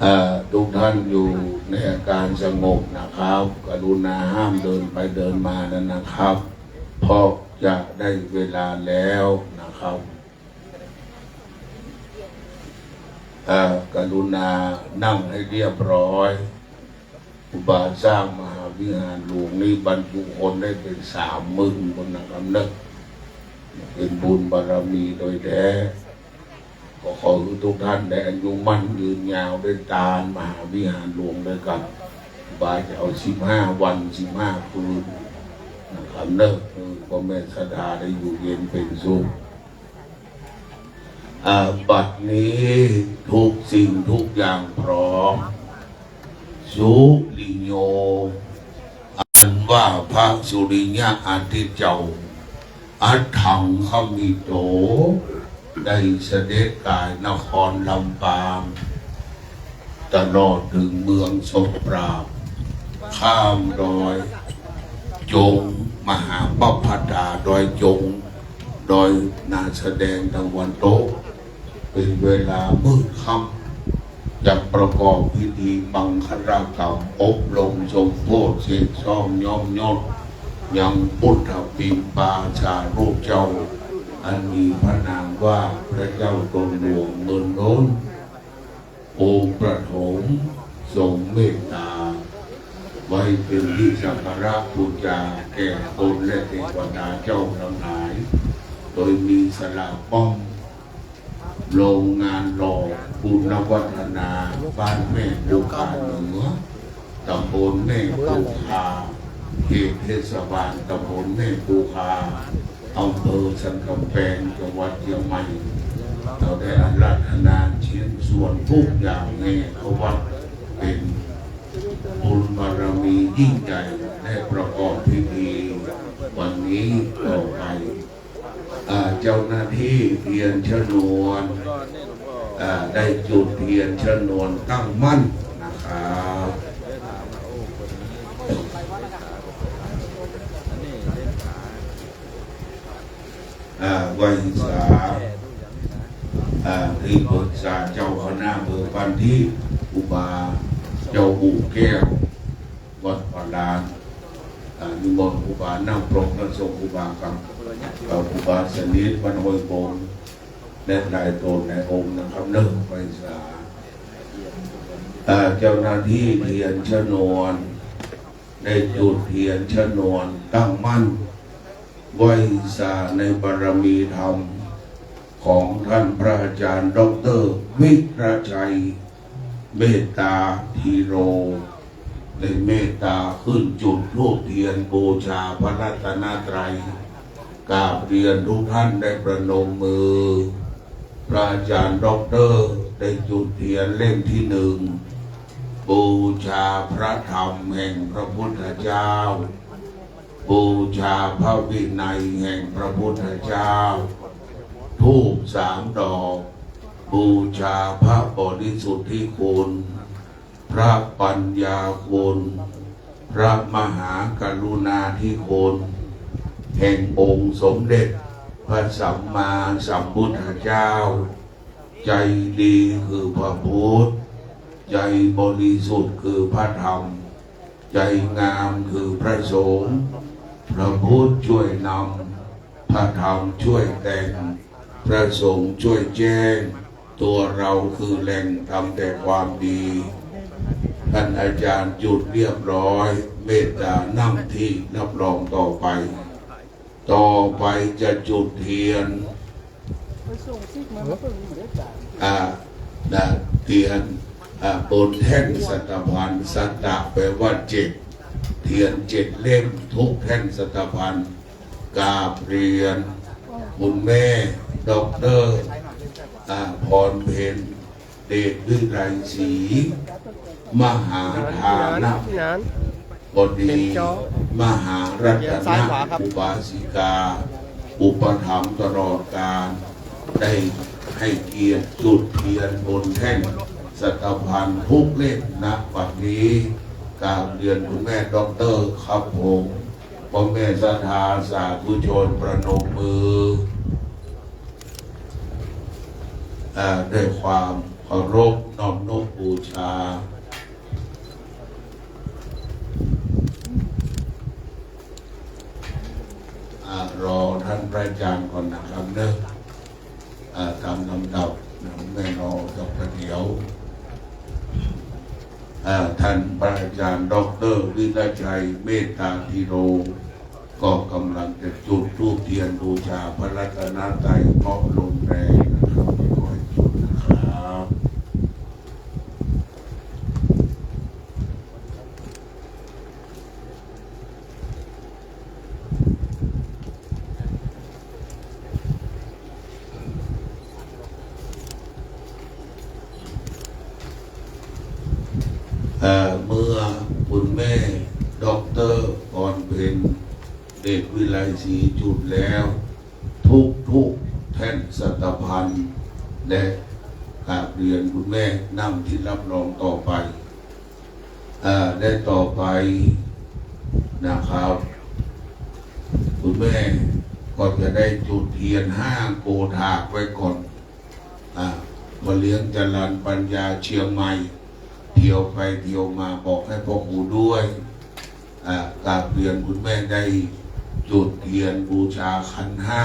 เอ่อ ทุกท่านอยู่ในอาการสงบนะครับ กรุณาห้ามเดินไปเดินมานั้นนะครับ เพราะจะได้เวลาแล้วนะครับ เอ่อ กรุณานั่งให้เรียบร้อย ครูบาสร้างมหาวิหารหลวงนี้บรรจุคนได้เป็นสามหมื่นคนนะครับเนอะ เป็นบุญบารมีโดยแท้ ก็ขอให้ทุกท่านได้อายุมั่นยืนยาว ได้ตานมหาวิหารหลวงด้วยกัน ครูบาจะเอาสิบห้าวันสิบห้าคืนนะครับเนอะ เออ พ่อแม่ศรัทธาได้อยู่เย็นเป็นสุข อ่า บัดนี้ทุกสิ่งทุกอย่างพร้อม สุริโย อันว่าพระสุริยะอาทิตย์เจ้า อัฏฐังคมิโต ได้เสด็จกายนครลำปาง ตลอดถึงเมืองศพปราบ ข้ามดอยจง มหาปัพพตา ดอยจง ดอยนาสะแดงตะวันตก เป็นเวลามืดค่ำ จะประกอบพิธีมังคลกรรม อบรมสมโภชน์ เสกซ่อมย้อมยศ ยังพุทธปิมปาจารูปเจ้า อันมีพระนามว่าพระเจ้าตนหลวงเงินล้น องค์ประถมทรงเมตตา ไว้เป็นที่สักการะบูชาแก่ตนและเทวดาเจ้าทั้งหลาย โดยมีสลากบ้อง โรงงานหล่อบุญวัฒนา บ้านแม่ปูคาเหนือ ตำบลแม่ปูคา เขตเทศบาลตำบลแม่ปูคา อำเภอสันกำแพง จังหวัดเชียงใหม่ เราได้อาราธนาชิ้นส่วนทุกอย่างให้เขาวัดเป็นบุญบารมียิ่งใหญ่ ได้ประกอบพิธีวันนี้ต่อไป อ่า เจ้าหน้าที่เทียนชนวน อ่า ได้จุดเทียนชนวนตั้งมั่นนะครับ อ่า ไหว้สา อ่า ที่ปรึกษาเจ้าคณะอำเภอพันทิพย์ ครูบาเจ้าปู่แก้ว วัดป่าลาน อ่า นิมนต์ครูบานั่งปลงพระสงฆ์ ครูบากับ เอ่อ ครูบาสนิท วัดห้วยบง และหลายตนหลายองค์นะครับ เริ่มไหว้สา อ่า เจ้าหน้าที่เทียนชนวน ได้จุดเทียนชนวนตั้งมั่น ไหว้สาในบารมีธรรม ของท่านพระอาจารย์ด็อกเตอร์วิรชัย เมตตาธีโร ได้เมตตาขึ้นจุดธูปเทียนบูชาพระรัตนตรัย กราบเรียนทุกท่านได้ประนมมือ พระอาจารย์ด็อกเตอร์ได้จุดเทียนเล่มที่หนึ่ง บูชาพระธรรมแห่งพระพุทธเจ้า บูชาพระวินัยแห่งพระพุทธเจ้า ธูปสามดอก บูชาพระบริสุทธิคุณ พระปัญญาคุณ พระมหากรุณาธิคุณ แห่งองค์สมเด็จพระสัมมาสัมพุทธเจ้า ใจดีคือพระพุทธ ใจบริสุทธิ์คือพระธรรม ใจงามคือพระสงฆ์ พระพุทธช่วยนำ พระธรรมช่วยแต่ง พระสงฆ์ช่วยแจ้ง ตัวเราคือแหล่งทำแต่ความดี ท่านอาจารย์จุดเรียบร้อย เมตตานั่งที่รับรองต่อไป ต่อไปจะจุดเทียน อ่า นะ เทียน อ่า บนแท่นสัตตพรรณ สัตตะแปลว่าเจ็ด เทียนเจ็ดเล่ม ทุกแท่นสัตตพรรณ กราบเรียนคุณแม่ด็อกเตอร์ อ่า พรเพ็ญ เดชวิไลศรี มหาฐานะ บดี มหารัตนะ อุบาสิกา อุปถัมภ์ตลอดกาล ได้ให้เกียรติจุดเทียนบนแท่นสัตตพรรณทุกเล่ม ณ บัดนี้ กราบเรียนคุณแม่ด็อกเตอร์ครับผม พ่อแม่ศรัทธาสาธุชนประนมมือ อ่า ด้วยความเคารพน้อมนบบูชา อ่า รอท่านพระอาจารย์ก่อนนะครับเนอะ อ่า ตามลำดับนะ แม่รอสักประเดี๋ยว อ่า ท่านพระอาจารย์ด็อกเตอร์วิรชัย เมตตาธีโร ก็กำลังจะจุดธูปเทียนบูชาพระรัตนตรัย เพราะลมแรงนะครับ ไม่ค่อยจุดนะครับ เอ่อ เมื่อคุณแม่ด็อกเตอร์พรเพ็ญ เดชวิไลศรีจุดแล้ว ทุกๆแท่นสัตตพรรณ และกราบเรียนคุณแม่นั่งที่รับรองต่อไป เอ่อ และต่อไปนะครับ คุณแม่ก็จะได้จุดเทียนห้าโกฏากไว้ก่อน อ่า พ่อเลี้ยงจรัญปัญญาเชียงใหม่ เที่ยวไปเที่ยวมาบอกให้พ่อครูด้วย อ่า กราบเรียนคุณแม่ได้จุดเทียนบูชาขันธ์ห้า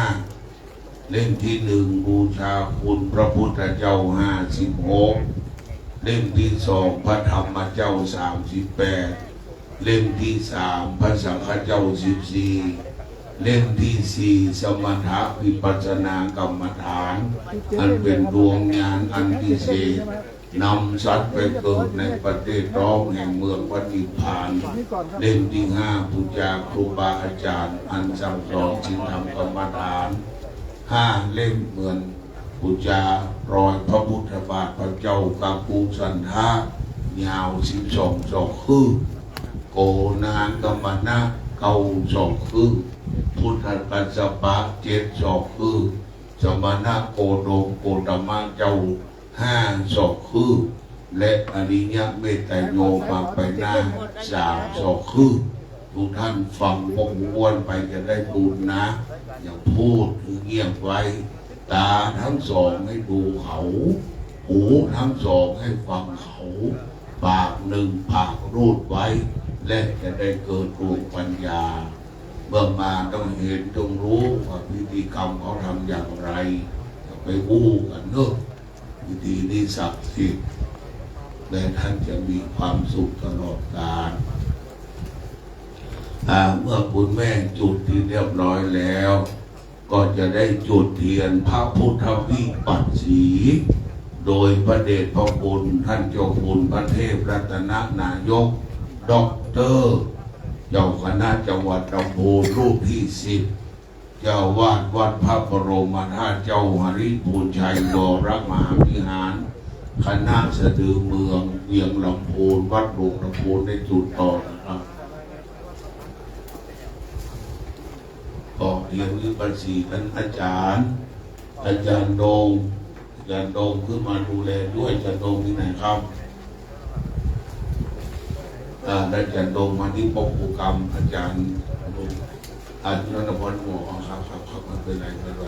เล่มที่หนึ่งบูชาคุณพระพุทธเจ้าห้าสิบหก เล่มที่สองพระธรรมเจ้าสามสิบแปด เล่มที่สามพระสังฆเจ้าสิบสี่ เล่มที่สี่ สมถะวิปัสสนากรรมฐาน อันเป็นดวงญาณอันพิเศษ นำสัตว์ไปเกิดในประเทศร้องแห่งเมืองพระนิพพาน เล่มที่ห้า บูชาครูบาอาจารย์ อันสั่งสอนศีลธรรมกรรมฐาน ห้าเล่ม เหมือนบูชารอยพระพุทธบาท พระเจ้ากักคุสันทะ ยาวสิบสองศอกคืบ โกณาคมณะ เก้าศอกคืบ พุทธกัสสปะ เจ็ดศอกคืบ สมณะโคดม โคตมะเจ้า ห้าศอกคืบ และอริยเมตตโยปาปนา สามศอกคืบ ทุกท่านฟังพวกอ้วนไปจะได้บุญนะ อย่าพูด คือเงียบไว้ ตาทั้งสองให้ดูเขา หูทั้งสองให้ฟังเขา ปากหนึ่งปากรูดไว้ และจะได้เกิดดวงปัญญา เมื่อมาต้องเห็นต้องรู้ว่าพิธีกรรมเขาทำอย่างไร อย่าไปอู้กันเนอะ พิธีนี้ศักดิ์สิทธิ์ และท่านจะมีความสุขตลอดกาล อ่า เมื่อคุณแม่จุดที่เรียบร้อยแล้ว ก็จะได้จุดเทียนพระพุทธวิปัสสีห์ โดยพระเดชพระคุณท่านเจ้าคุณพระเทพรัตนนายก ด็อกเตอร์ เจ้าคณะจังหวัดลำพูนรูปที่สิบ เจ้าอาวาสวัดพระบรมธาตุ เจ้าหริภูลชัยวรมหาวิหาร คณะสะดือเมืองเวียงลำพูน วัดหลวงลำพูน ได้จุดต่อนะครับ ก็เรียนวิปัสสีนั้นอาจารย์ อาจารย์โดง อาจารย์โดงขึ้นมาดูแลด้วย อาจารย์โดงที่ไหนครับ อ่า อาจารย์โดงมาที่ปกครูกรรม อาจารย์โดง อาจารย์นพรบอกว่า ครับ ครับ ครับ ไม่เป็นไร ไม่เป็นไร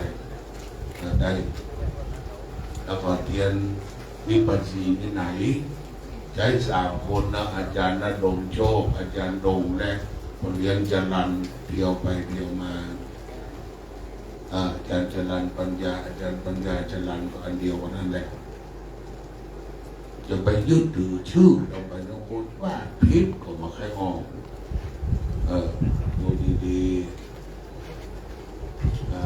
อ่า ได้ แล้วก็เทียนวิปัสสีที่ไหน ใช้สามคนนะ อาจารย์ณรงค์โชค อาจารย์โดง และพ่อเลี้ยงจรัญ เที่ยวไปเที่ยวมา อ่า อาจารย์จรัญปัญญา อาจารย์ปัญญาจรัญก็อันเดียวกันนั่นแหละ จะไปยึดถือชื่อทำไมนะ คนว่าผิดก็มาแค่ออก เออ ดูดีๆ อ่า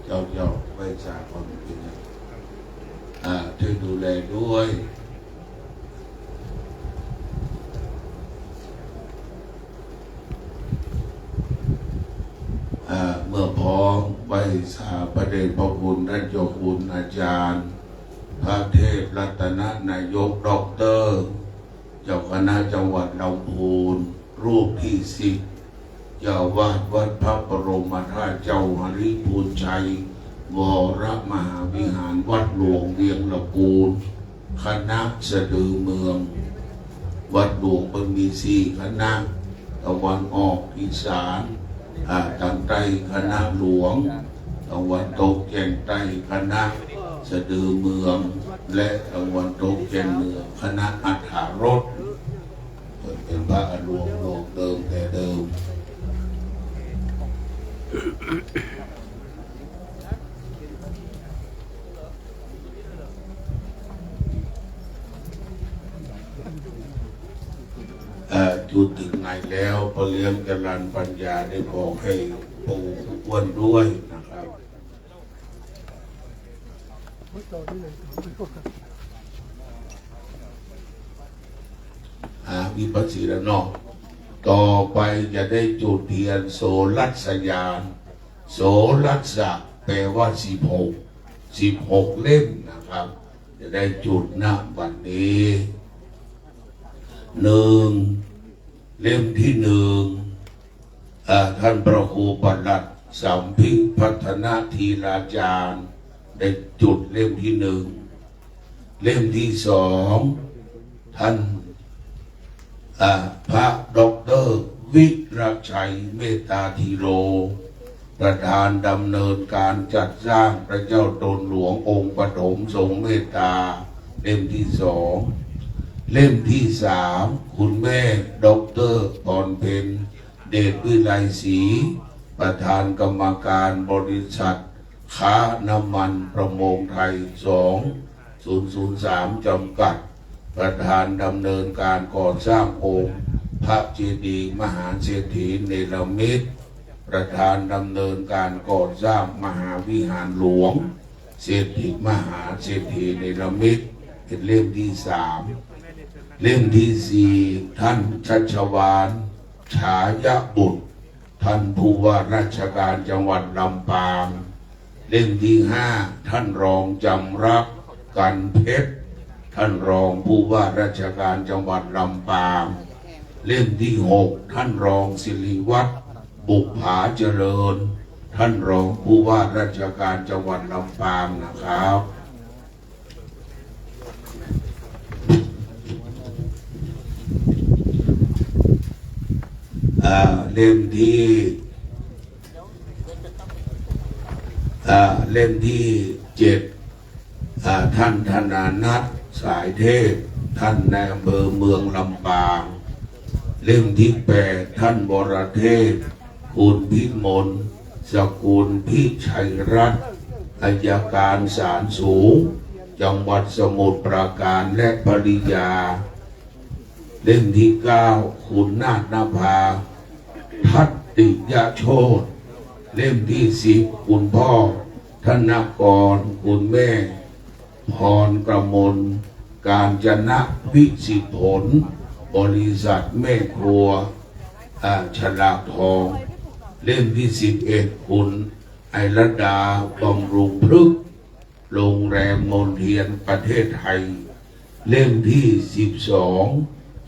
เจ้า เจ้า ไหว้สาก่อน เป็นไง อ่า ช่วยดูแลด้วย อ่า เมื่อพร้อม ไหว้สาพระเดชพระคุณท่านเจ้าคุณอาจารย์ พระเทพรัตนนายก ด็อกเตอร์ เจ้าคณะจังหวัดลำพูน รูปที่สิบ เจ้าอาวาสวัดพระบรมธาตุ เจ้าหริภูลชัย วรมหาวิหาร วัดหลวงเวียงลำพูน คณะสะดือเมือง วัดหลวงมันมีสี่คณะ ตะวันออกอีสาน อ่า ทางใต้คณะหลวง ตะวันตกเฉียงใต้คณะสะดือเมือง และตะวันตกเฉียงเหนือคณะอัฏฐารส เป็นพระอรวงโลกเดิมแต่เดิม เอ่อ จุดถึงไหนแล้ว พ่อเลี้ยงจรัญปัญญาได้บอกให้ปู่อ้วนด้วยนะครับ อ่า วิปัสสีแล้วเนาะ ต่อไปจะได้จุดเทียนโสรัสยาน โสรัสสะ แปลว่าสิบหก สิบหกเล่มนะครับ จะได้จุดณบัดนี้ หนึ่ง เล่มที่หนึ่ง อ่า ท่านพระครูประหลัดสัมภิพัฒนธีราจารย์ ได้จุดเล่มที่หนึ่ง เล่มที่สอง ท่าน อ่า พระด็อกเตอร์วิรชัยเมตตาธีโร ประธานดำเนินการจัดสร้างพระเจ้าตนหลวงองค์ปฐมทรงเมตตา เล่มที่สอง เล่มที่สาม คุณแม่ด็อกเตอร์พรเพ็ญ เดชวิไลศรี ประธานกรรมการบริษัท ค้าน้ำมันประมงไทย สองศูนย์ศูนย์สาม จำกัด ประธานดำเนินการก่อสร้างองค์ พระเจดีย์มหาเศรษฐีเนรมิต ประธานดำเนินการก่อสร้างมหาวิหารหลวง เศรษฐีมหาเศรษฐีเนรมิต เป็นเล่มที่สาม เล่มที่สี่ ท่านชัชวาล ฉายบุตร ท่านผู้ว่าราชการจังหวัดลำปาง เล่มที่ห้า ท่านรองจำรัก กันเพชร ท่านรองผู้ว่าราชการจังหวัดลำปาง เล่มที่หก ท่านรองสิริวัฒน์ บุปผาเจริญ ท่านรองผู้ว่าราชการจังหวัดลำปางนะครับ อ่า เล่มที่ อ่า เล่มที่เจ็ด อ่า ท่านธนานัท สายเทพ ท่านนายอำเภอเมืองลำปาง เล่มที่แปด ท่านวรเทพ คุณพิมล สกุลพิชัยรัตน์ อัยการศาลสูง จังหวัดสมุทรปราการ และภริยา เล่มที่เก้า คุณนาฏนภา ทัตติยโชติ เล่มที่สิบ คุณพ่อ ธนกร คุณแม่ พรกมล กาญจนวิสิทธิผล บริษัทแม่ครัว อ่า ฉลากทอง เล่มที่สิบเอ็ด คุณไอรดา บำรุงพฤกษ์ โรงแรมมนเทียน ประเทศไทย เล่มที่สิบสอง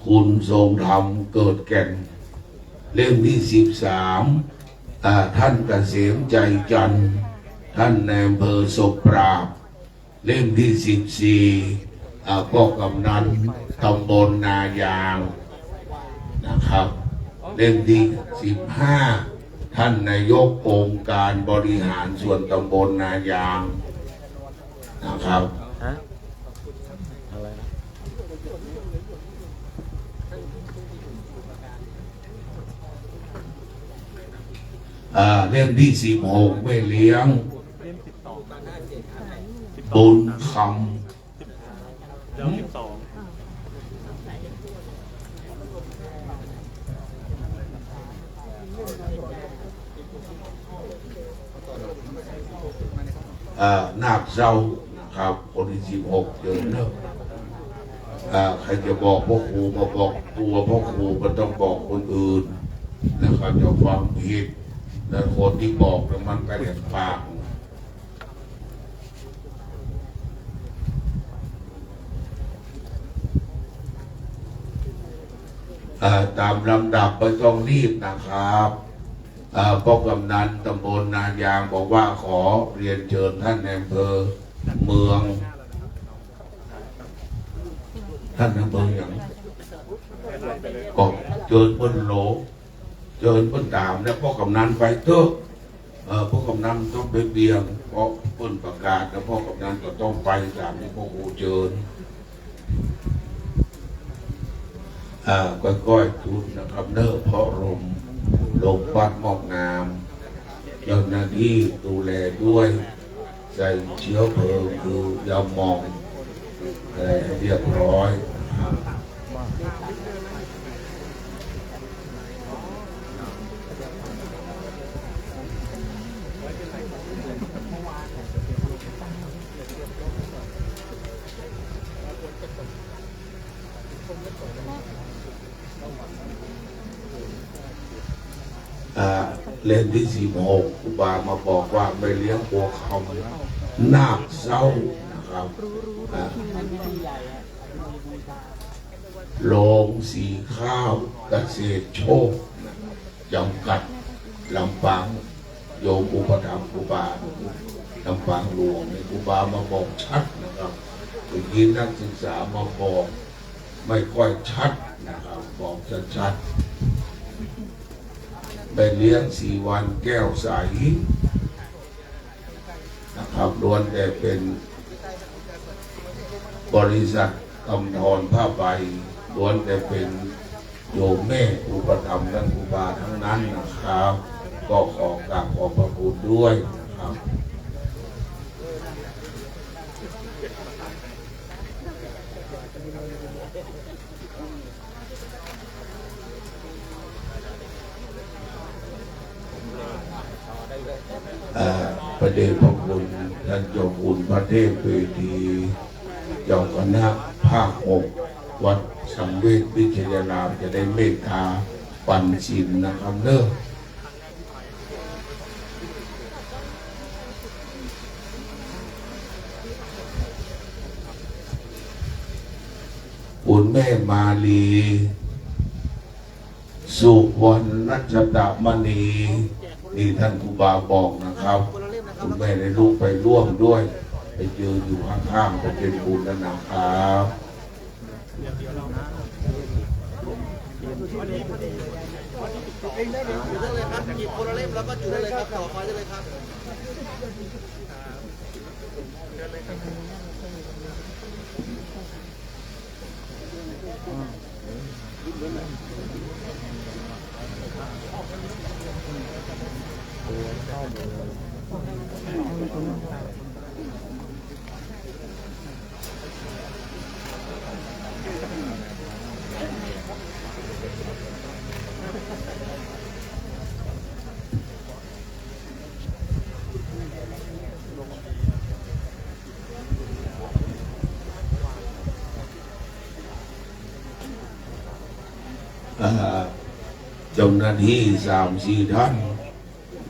คุณทรงธรรม เกิดแก่น เล่มที่สิบสาม อ่า ท่านเกษมใจจันทร์ ท่านนายอำเภอศพปราบ เล่มที่สิบสี่ อ่า พ่อกำนันตำบลนายางนะครับ เล่มที่สิบห้า ท่านนายกองค์การบริหารส่วนตำบลนายางนะครับ ฮะ อะไรนะ อ่า เล่มที่สิบหก แม่เลี้ยง เล่มสิบสอง บุญคำ เล่มสิบสอง อ่า นาคเศร้านะครับ คนที่สิบหก เจอเนอะ อ่า ใครจะบอกพ่อครูมาบอกตัวพ่อครู ไม่ต้องบอกคนอื่นนะครับ จะฟังผิด แล้วคนที่บอกแล้วมันกระเด็นปาก อ่า ตามลำดับไม่ต้องรีบนะครับ อ่า พ่อกำนันตำบลนายางบอกว่าขอเรียนเชิญท่านนายอำเภอเมือง ท่านนายอำเภอหยัง ก็เจิญเปิ้นโหล เจิญเปิ้นตาม แล้วพ่อกำนันไปเถอะ เอ่อ พ่อกำนันต้องไปเบี่ยง เพราะเปิ้นประกาศ แล้วพ่อกำนันก็ต้องไปตามที่พ่อครูเจิญ อ่า ค่อยๆจุดนะครับเนอะ เพราะลม ลมพัดมอกน้ำ เจ้าหน้าที่ดูแลด้วย ใส่เชื้อเพลิงคือยาหม่องอะไรให้เรียบร้อย อ่า เล่มที่สิบหก ครูบามาบอกว่าแม่เลี้ยงบัวคำ นาคเศร้านะครับ อ่า โรงสีข้าวเกษตรโชค จำกัด ลำปาง โยมอุปถัมภ์ครูบา ลำปางหลวง นี่ครูบามาบอกชัดนะครับ เมื่อกี้นักศึกษามาบอก ไม่ค่อยชัดนะครับ บอกชัดๆ แม่เลี้ยงศรีวรรณแก้วใส นะครับ ล้วนแต่เป็นบริษัทกำธรผ้าใบ ล้วนแต่เป็นโยมแม่อุปถัมภ์ท่านครูบาทั้งนั้นนะครับ ก็ขอกราบขอบพระคุณด้วยนะครับ พระเดชพระคุณท่านเจ้าคุณพระเทพเวที เจ้าคณะภาคหก วัดสังเวชวิทยาราม จะได้เมตตาปันศีลนะครับเนอะ คุณแม่มาลี สุวรรณรัชตมณี นี่ท่านครูบาบอกนะครับ คุณแม่ได้ลูกไปร่วมด้วย ไปยืนอยู่ข้างๆ ไปเป็นบุญแล้วนะครับ หยิบได้เลยครับ หยิบคนละเล่มแล้วก็จุดได้เลยครับ ต่อไฟได้เลยครับ เอ่อ เจ้าหน้าที่สามสี่ท่าน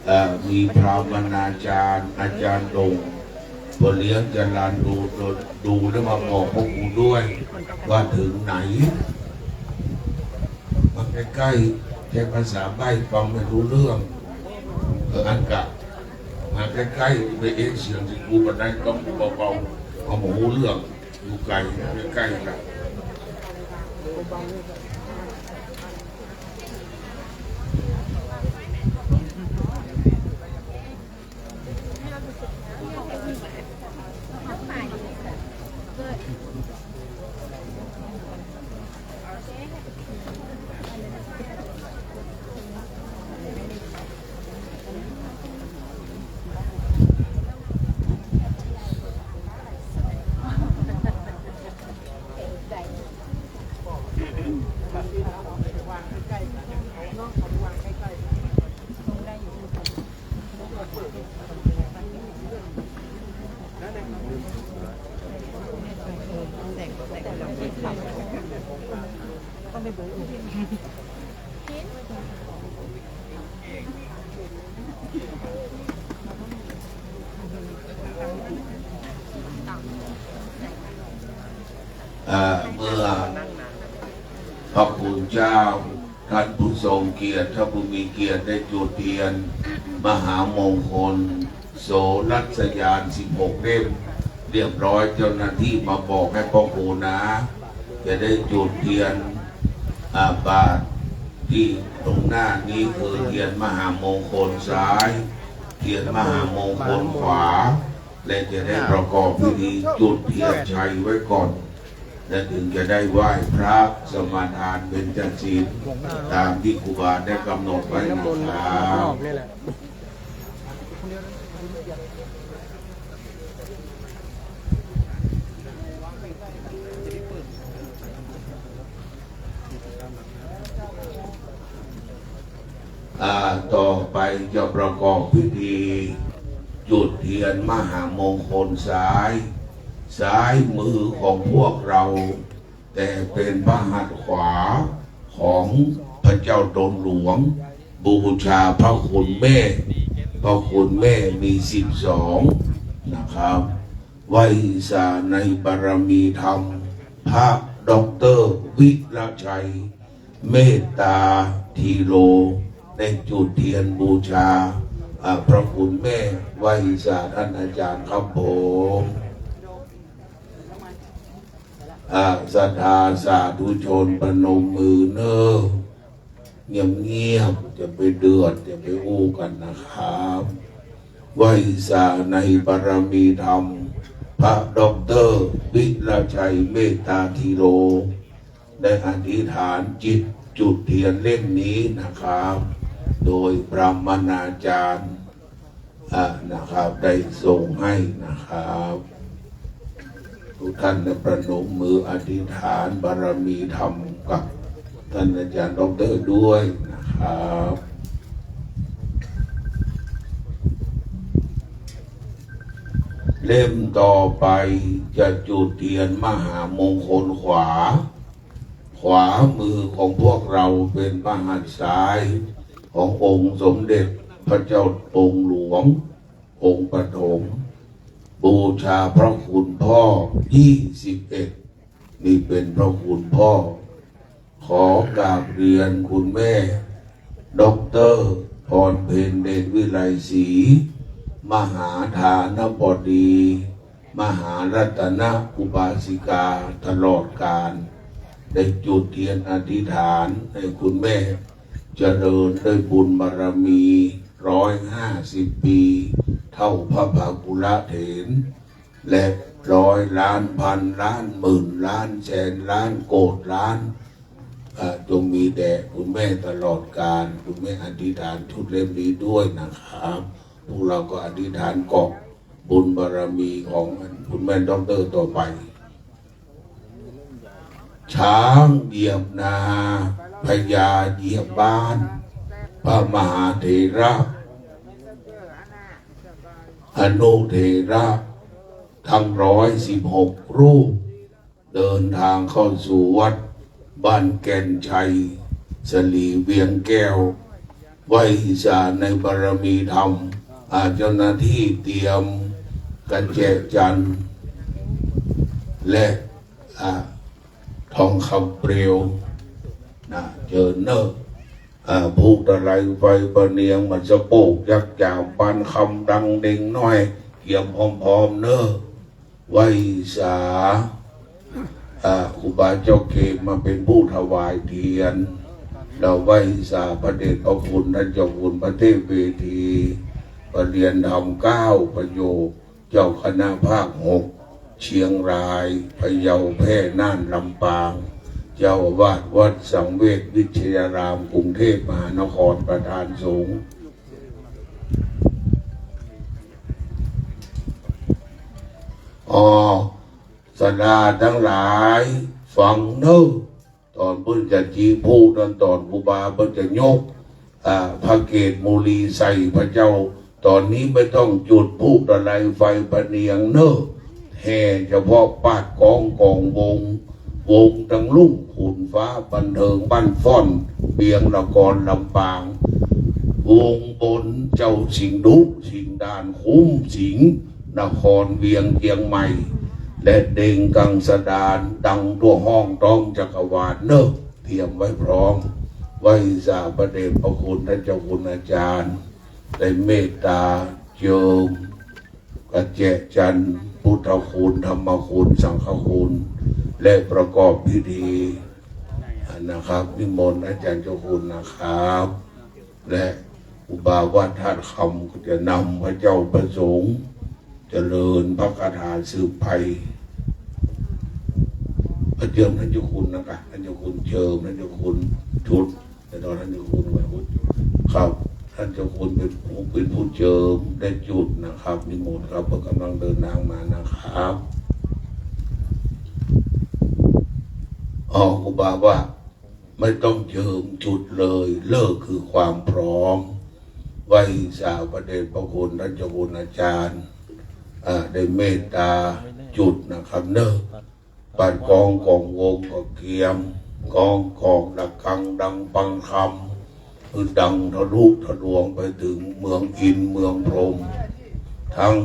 เอ่อ มีพราหมณาจารย์ อาจารย์โด่ง พ่อเลี้ยงจรัญ ดู ดู ดูแล้วมาบอกพวกกูด้วย ว่าถึงไหน มาใกล้ๆ ใช้ภาษาใบ้ฟังไม่รู้เรื่อง เออ อันกะ มาใกล้ๆ ไปเอ็นเสียงที่กูบันไดต้องเบาๆ เอามาหูเรื่อง อยู่ไกล ใกล้ๆ กัน เอ่อ เมื่อพระคุณเจ้า ท่านผู้ทรงเกียรติ ท่านผู้มีเกียรติได้จุดเทียนมหามงคล โสรสยาน สิบหก เล่ม เรียบร้อย เจ้าหน้าที่มาบอกให้พ่อครูนะ จะได้จุดเทียน อ่า บาทที่ตรงหน้านี้ คือเทียนมหามงคลซ้าย เทียนมหามงคลขวา และจะได้ประกอบพิธีจุดเทียนชัยไว้ก่อน และถึงจะได้ไหว้พระสมาทานเบญจศีล ตามที่ครูบาได้กำหนดไว้นะครับ อ่า ต่อไปจะประกอบพิธีจุดเทียนมหามงคลซ้าย ซ้ายมือของพวกเรา แต่เป็นพระหัตถ์ขวาของพระเจ้าตนหลวง บูชาพระคุณแม่ พระคุณแม่มีสิบสอง นะครับ ไหว้สาในบารมีธรรม พระด็อกเตอร์วิรชัย เมตตาธีโร ได้จุดเทียนบูชา อ่า พระคุณแม่ ไหว้สาท่านอาจารย์ครับผม อ่า ศรัทธาสาธุชนประนมมือเนอะ เงียบๆ อย่าไปเดือด อย่าไปอู้กันนะครับ ไหว้สาในบารมีธรรม พระด็อกเตอร์วิรชัย เมตตาธีโร ได้อธิษฐานจิตจุดเทียนเล่มนี้นะครับ โดยพราหมณาจารย์ อ่า นะครับ ได้ทรงให้นะครับ ทุกท่านได้ประนมมืออธิษฐานบารมีธรรมกับท่านอาจารย์ด็อกเตอร์ด้วยนะครับ เล่มต่อไปจะจุดเทียนมหามงคลขวา ขวามือของพวกเราเป็นพระหัตถ์ซ้ายขององค์สมเด็จพระเจ้าองค์หลวง องค์ปฐม บูชาพระคุณพ่อ ยี่สิบเอ็ด นี่เป็นพระคุณพ่อ ขอกราบเรียนคุณแม่ ด็อกเตอร์ พรเพ็ญ เดชวิไลศรี มหาฐานบดี มหารัตนอุบาสิกาตลอดกาล ได้จุดเทียนอธิษฐานให้คุณแม่เจริญด้วยบุญบารมี ร้อยห้าสิบ ปี เท่าพระภาคุละเถร และร้อยล้าน พันล้าน หมื่นล้าน แสนล้าน โกดล้าน อ่า จงมีแด่คุณแม่ตลอดกาล คุณแม่อธิษฐานชุดเล่มนี้ด้วยนะครับ พวกเราก็อธิษฐานเกาะบุญบารมีของคุณแม่ด็อกเตอร์ต่อไป ช้างเหยียบนา พญาเหยียบบ้าน พระมหาเถระ อนุเถระ ทั้ง ร้อยสิบหก รูป เดินทางเข้าสู่วัดบ้านแก่นชัย สลีเวียงแก้ว ไหว้สาในบารมีธรรม อ่า เจ้าหน้าที่เตรียมกระแจจันทร์ และ อ่า ทองคำเปลว นะ เจิญเนอะ อ่า ภูตะไลไฟพะเนียง หมากสะโปก ยักษ์หยาบ ปานคำ ดังเด็งน้อย เตรียมพร้อมๆ เนอะ ไหว้สา อ่า ครูบาเจ้าเกมมาเป็นผู้ถวายเทียน เราไหว้สาพระเดชพระคุณท่านเจ้าคุณพระเทพเวที ประเรียนธรรมเก้าประโยค เจ้าคณะภาคหก เชียงราย พะเยา แพร่ น่าน ลำปาง เจ้าอาวาสวัดสังเวชวิทยาราม กรุงเทพมหานคร ประธานสงฆ์ อ๋อ ศรัทธาทั้งหลาย ฟังเนอะ ตอนเพิ่นจะจีพูดนั้น ตอนครูบาเพิ่นจะยก อ่า พระเกศมุลีใส่พระเจ้า ตอนนี้ไม่ต้องจุดธูปตะไลไฟพะเนียงเนอะ แห่เฉพาะปาดกองกองวง วงตังลุ่งขุนฟ้า บันเทิงบ้านฟ้อน เวียงนครลำปาง วงบนเจ้าสิงห์ดุ สิงห์ดาน คุ้มสิงห์ นครเวียงเชียงใหม่ และเด็งกังสดาน ดังทั่วห้องท้องจักรวาลเนอะ เตรียมไว้พร้อม ไหว้สาพระเดชพระคุณท่านเจ้าคุณอาจารย์ ได้เมตตาเจิม กระแจจันทร์ พุทธคุณ ธรรมคุณ สังฆคุณ และประกอบพิธีนะครับ นิมนต์อาจารย์เจ้าคุณนะครับ และครูบาวัดธาตุคำก็จะนำพระเจ้าพระสงฆ์เจริญพระคาถาสืบไป พระเจิมท่านเจ้าคุณนะครับ ท่านเจ้าคุณเจิม ท่านเจ้าคุณชุด แต่ตอนท่านเจ้าคุณไว้พุทธครับ ท่านเจ้าคุณเป็นผู้ เป็นผู้เจิมได้จุดนะครับ นิมนต์ครับ เพื่อกำลังเดินทางมานะครับ อ๋อ ครูบาว่า ไม่ต้องเจิมจุดเลย เลิกคือความพร้อม ไหว้สาพระเดชพระคุณท่านเจ้าคุณอาจารย์ อ่า ได้เมตตาจุดนะครับเนอะ ปัดกองกองวงก็เกียม กองกองระฆังดังปังคำ คือดังทะลุทะลวงไปถึงเมืองอินทร์เมืองพรหม ทั้ง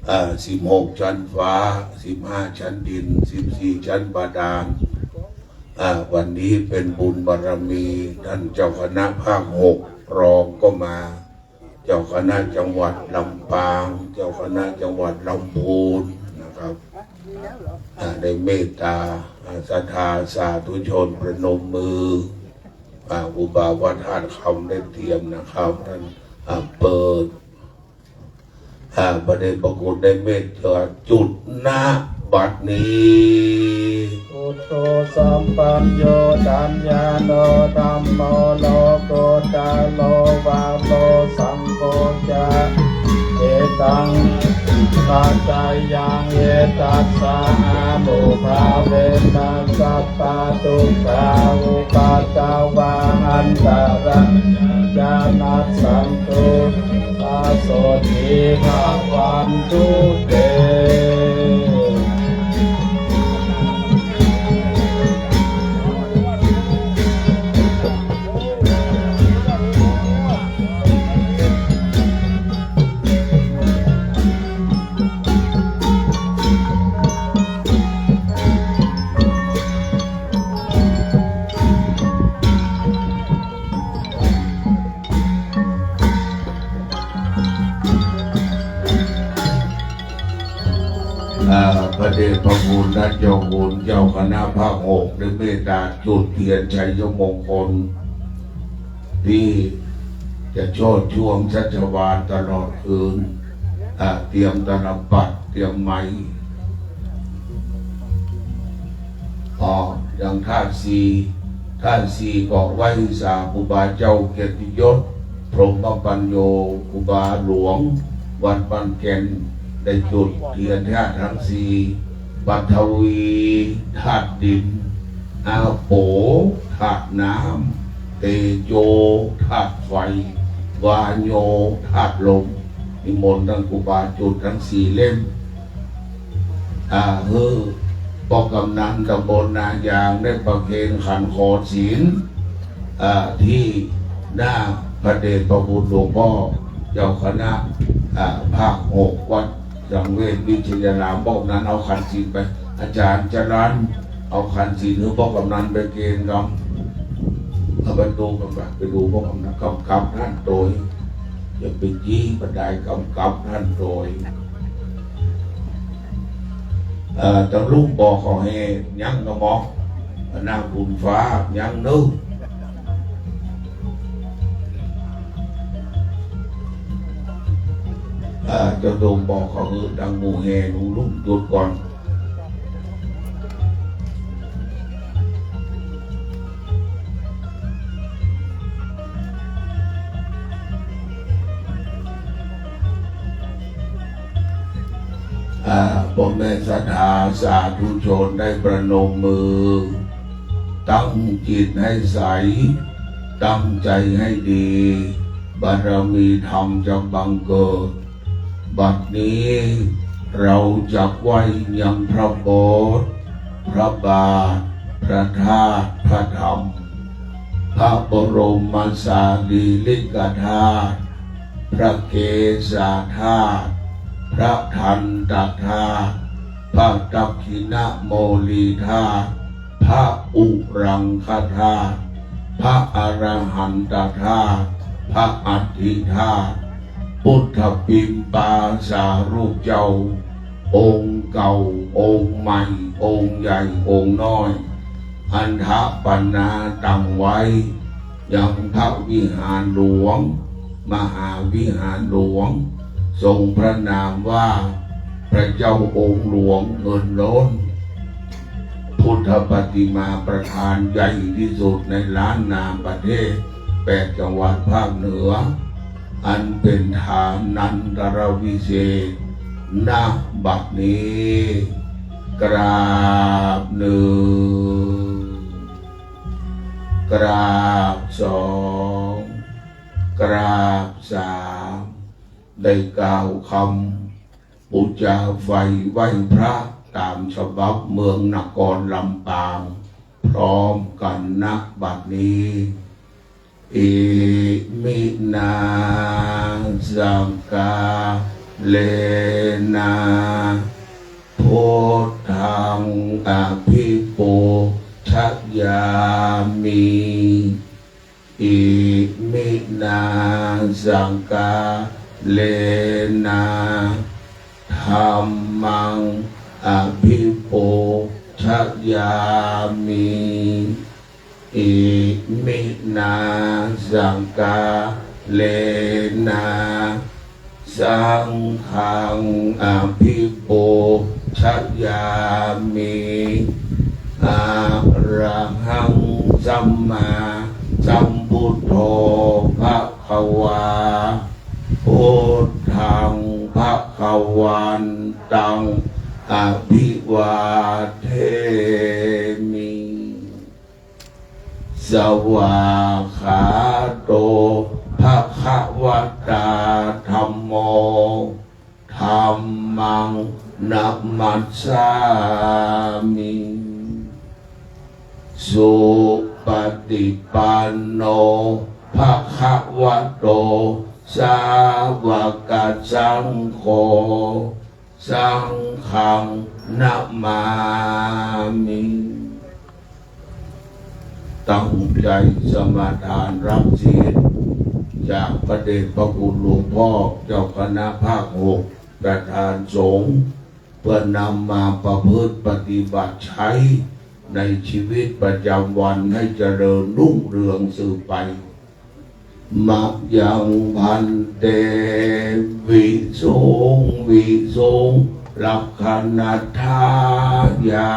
อ่า สิบหก ชั้นฟ้า สิบห้า ชั้นดิน สิบสี่ ชั้นบาดาล อ่า วันนี้เป็นบุญบารมี ท่านเจ้าคณะภาคหก รองก็มา เจ้าคณะจังหวัดลำปาง เจ้าคณะจังหวัดลำพูนนะครับ อ่า ได้เมตตา อ่า ศรัทธาสาธุชนประนมมือ อ่า ครูบาวัดธาตุคำได้เตรียมนะครับ ท่าน อ่า เปิด อ่า พระเดชพระคุณได้เมตตาจุด ณ บัดนี้ Buddho sabbaññotañāṇo dhammo lokuttaro varo saṅgho ca etaṃ saccaṃ etaṃ saha anubhāvena sabba dukkhā upaddavā antarāyā ca nassantu, sukhā sotthī bhavantu te. พระเดชพระคุณท่านเจ้าคุณเจ้าคณะภาคหกได้เมตตาจุดเทียนชัยมงคล ที่จะโชติช่วงชัชวาลตลอดคืน อ่า เตรียมตลปัตร เตรียมไมค์ อ๋อ อย่างธาตุสี่ ธาตุสี่ก็ไหว้สาครูบาเจ้าเกียรติยศ พรหมปัญโญ ครูบาหลวง วัดบ้านแก่น ได้จุดเทียนธาตุทั้งสี่ ปัทวี ธาตุดิน อาโป ธาตุน้ำ เตโจ ธาตุไฟ วาโย ธาตุลม นิมนต์ท่านครูบาจุดทั้งสี่เล่ม อ่า หื้อป้อกำนันตำบลนายางได้ประเคนขันขอศีล อ่า ที่หน้าพระเดชพระคุณหลวงพ่อเจ้าคณะ อ่า ภาคหกวัดสังเวชวิทยาราม ป้อกำนันเอาขันศีลไป อาจารย์จรัญเอาขันศีลหื้อป้อกำนันไปเคนกำ เอาไปดูกันไป ไปดูป้อกำนันกำกับท่านโตย อย่าไปจี้บันไดกำกับท่านโตย เอ่อ ตะลุงบอกเขาให้ยั้งกระหม่อม พระนางบุญฟ้ายั้งนึ่ง เอ่อ เจ้าโดมบอกเขาคือดังหมู่แห่ลุงลุงจุดก่อน อ่า พ่อแม่ศรัทธาสาธุชนได้ประนมมือ ตั้งจิตให้ใส ตั้งใจให้ดี บารมีธรรมจะบังเกิด บัดนี้เราจักไหว้ยังพระโบสถ์ พระบาท พระธาตุ พระธรรม พระบรมสารีริกธาตุ พระเกศาธาตุ พระทันตธาตุ พระทักขิณโมลีธาตุ พระอุรังคธาตุ พระอรหันตธาตุ พระอัฏฐิธาตุ พุทธปิมปาสารูปเจ้า องค์เก่า องค์ใหม่ องค์ใหญ่ องค์น้อย อันถปนาตั้งไว้ ยังพระวิหารหลวง มหาวิหารหลวง ทรงพระนามว่าพระเจ้าองค์หลวงเงินล้น พุทธปฏิมาประธานใหญ่ที่สุดในล้านนาประเทศ แปดจังหวัดภาคเหนือ อันเป็นฐานันตรวิเศษ ณ บัดนี้ กราบหนึ่ง กราบสอง กราบสาม ได้กล่าวคำปูจาไฟไหว้พระตามฉบับเมืองนครลำปาง พร้อมกัน ณ บัดนี้ Iminā sakkārena buddhaṃ abhipūjayāmi. Iminā sakkārena dhammaṃ abhipūjayāmi. Iminā sakkārena saṅghaṃ abhipūjayāmi. Arahaṃ sammāsambuddho bhagavā, buddhaṃ bhagavantaṃ abhivādemi. Svākkhāto bhagavatā dhammo, dhammaṃ namassāmi. Supaṭipanno bhagavato sāvakasaṅgho, saṅghaṃ namāmi. ตั้งใจสมาทานรับศีลจากพระเดชพระคุณหลวงพ่อเจ้าคณะภาคหก ประธานสงฆ์ เพื่อนำมาประพฤติปฏิบัติใช้ในชีวิตประจำวันให้เจริญรุ่งเรืองสืบไป Mayaṃ bhante visuṃ visuṃ rakkhaṇatthāya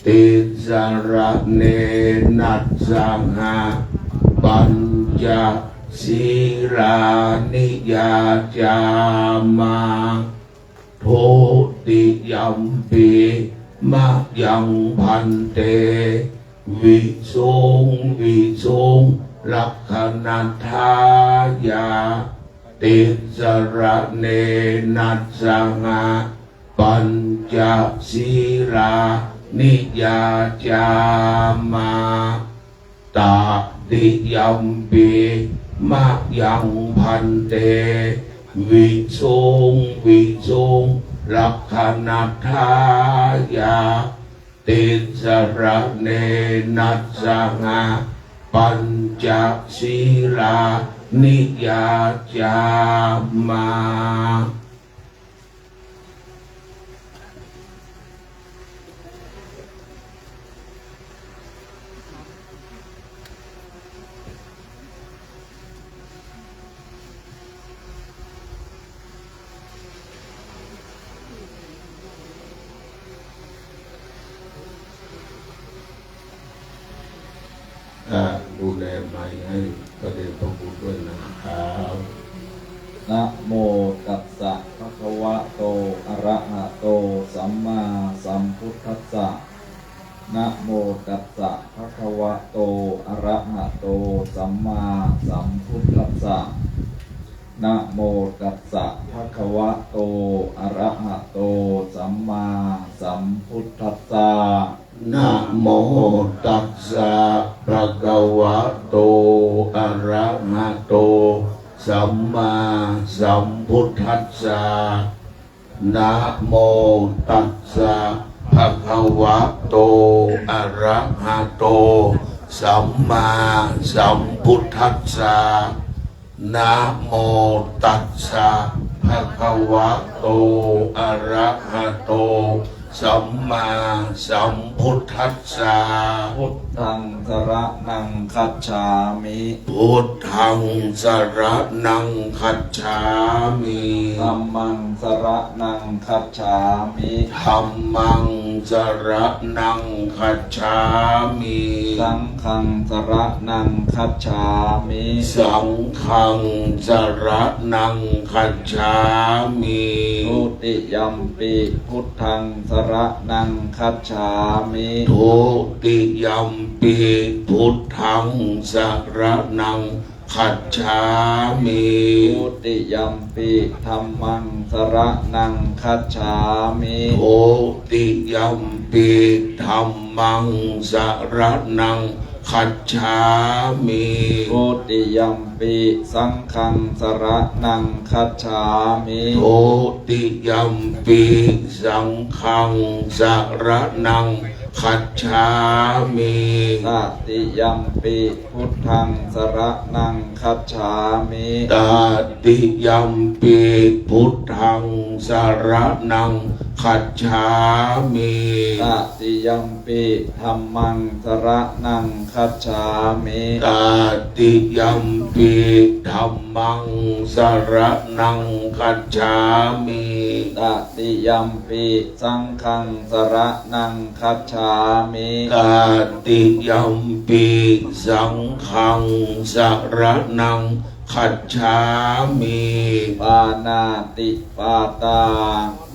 tisaraṇena saha pañca sīlāni yācāma. Dutiyampi mayaṃ bhante visuṃ visuṃ rakkhaṇatthāya tisaraṇena saha pañca sīlāni yācāma. Tatiyampi mayaṃ bhante visuṃ visuṃ rakkhaṇatthāya tisaraṇena saha pañca sīlāni yācāma. อ่า ดูแลไมค์ให้พระเดชพระคุณด้วยนะครับ Namo tassa bhagavato arahato sammāsambuddhassa. Namo tassa bhagavato arahato sammāsambuddhassa. Namo tassa bhagavato arahato sammāsambuddhassa. Namo tassa bhagavato arahato sammāsambuddhassa. Namo tassa bhagavato arahato sammāsambuddhassa. Namo tassa bhagavato arahato sammāsambuddhassa. Buddhaṃ saraṇaṃ gacchāmi. Buddhaṃ saraṇaṃ gacchāmi. Dhammaṃ saraṇaṃ gacchāmi. Dhammaṃ saraṇaṃ gacchāmi. Saṅghaṃ saraṇaṃ gacchāmi. Saṅghaṃ saraṇaṃ gacchāmi. Dutiyampi buddhaṃ saraṇaṃ gacchāmi. Dutiyampi buddhaṃ saraṇaṃ gacchāmi. Dutiyampi dhammaṃ saraṇaṃ gacchāmi. Dutiyampi dhammaṃ saraṇaṃ gacchāmi. Dutiyampi saṅghaṃ saraṇaṃ gacchāmi. Dutiyampi saṅghaṃ saraṇaṃ gacchāmi. Tatiyampi buddhaṃ saraṇaṃ gacchāmi. Tatiyampi buddhaṃ saraṇaṃ gacchāmi. Tatiyampi dhammaṃ saraṇaṃ gacchāmi. Tatiyampi dhammaṃ saraṇaṃ gacchāmi. Tatiyampi saṅghaṃ saraṇaṃ gacchāmi. Tatiyampi saṅghaṃ saraṇaṃ gacchāmi. Pāṇātipātā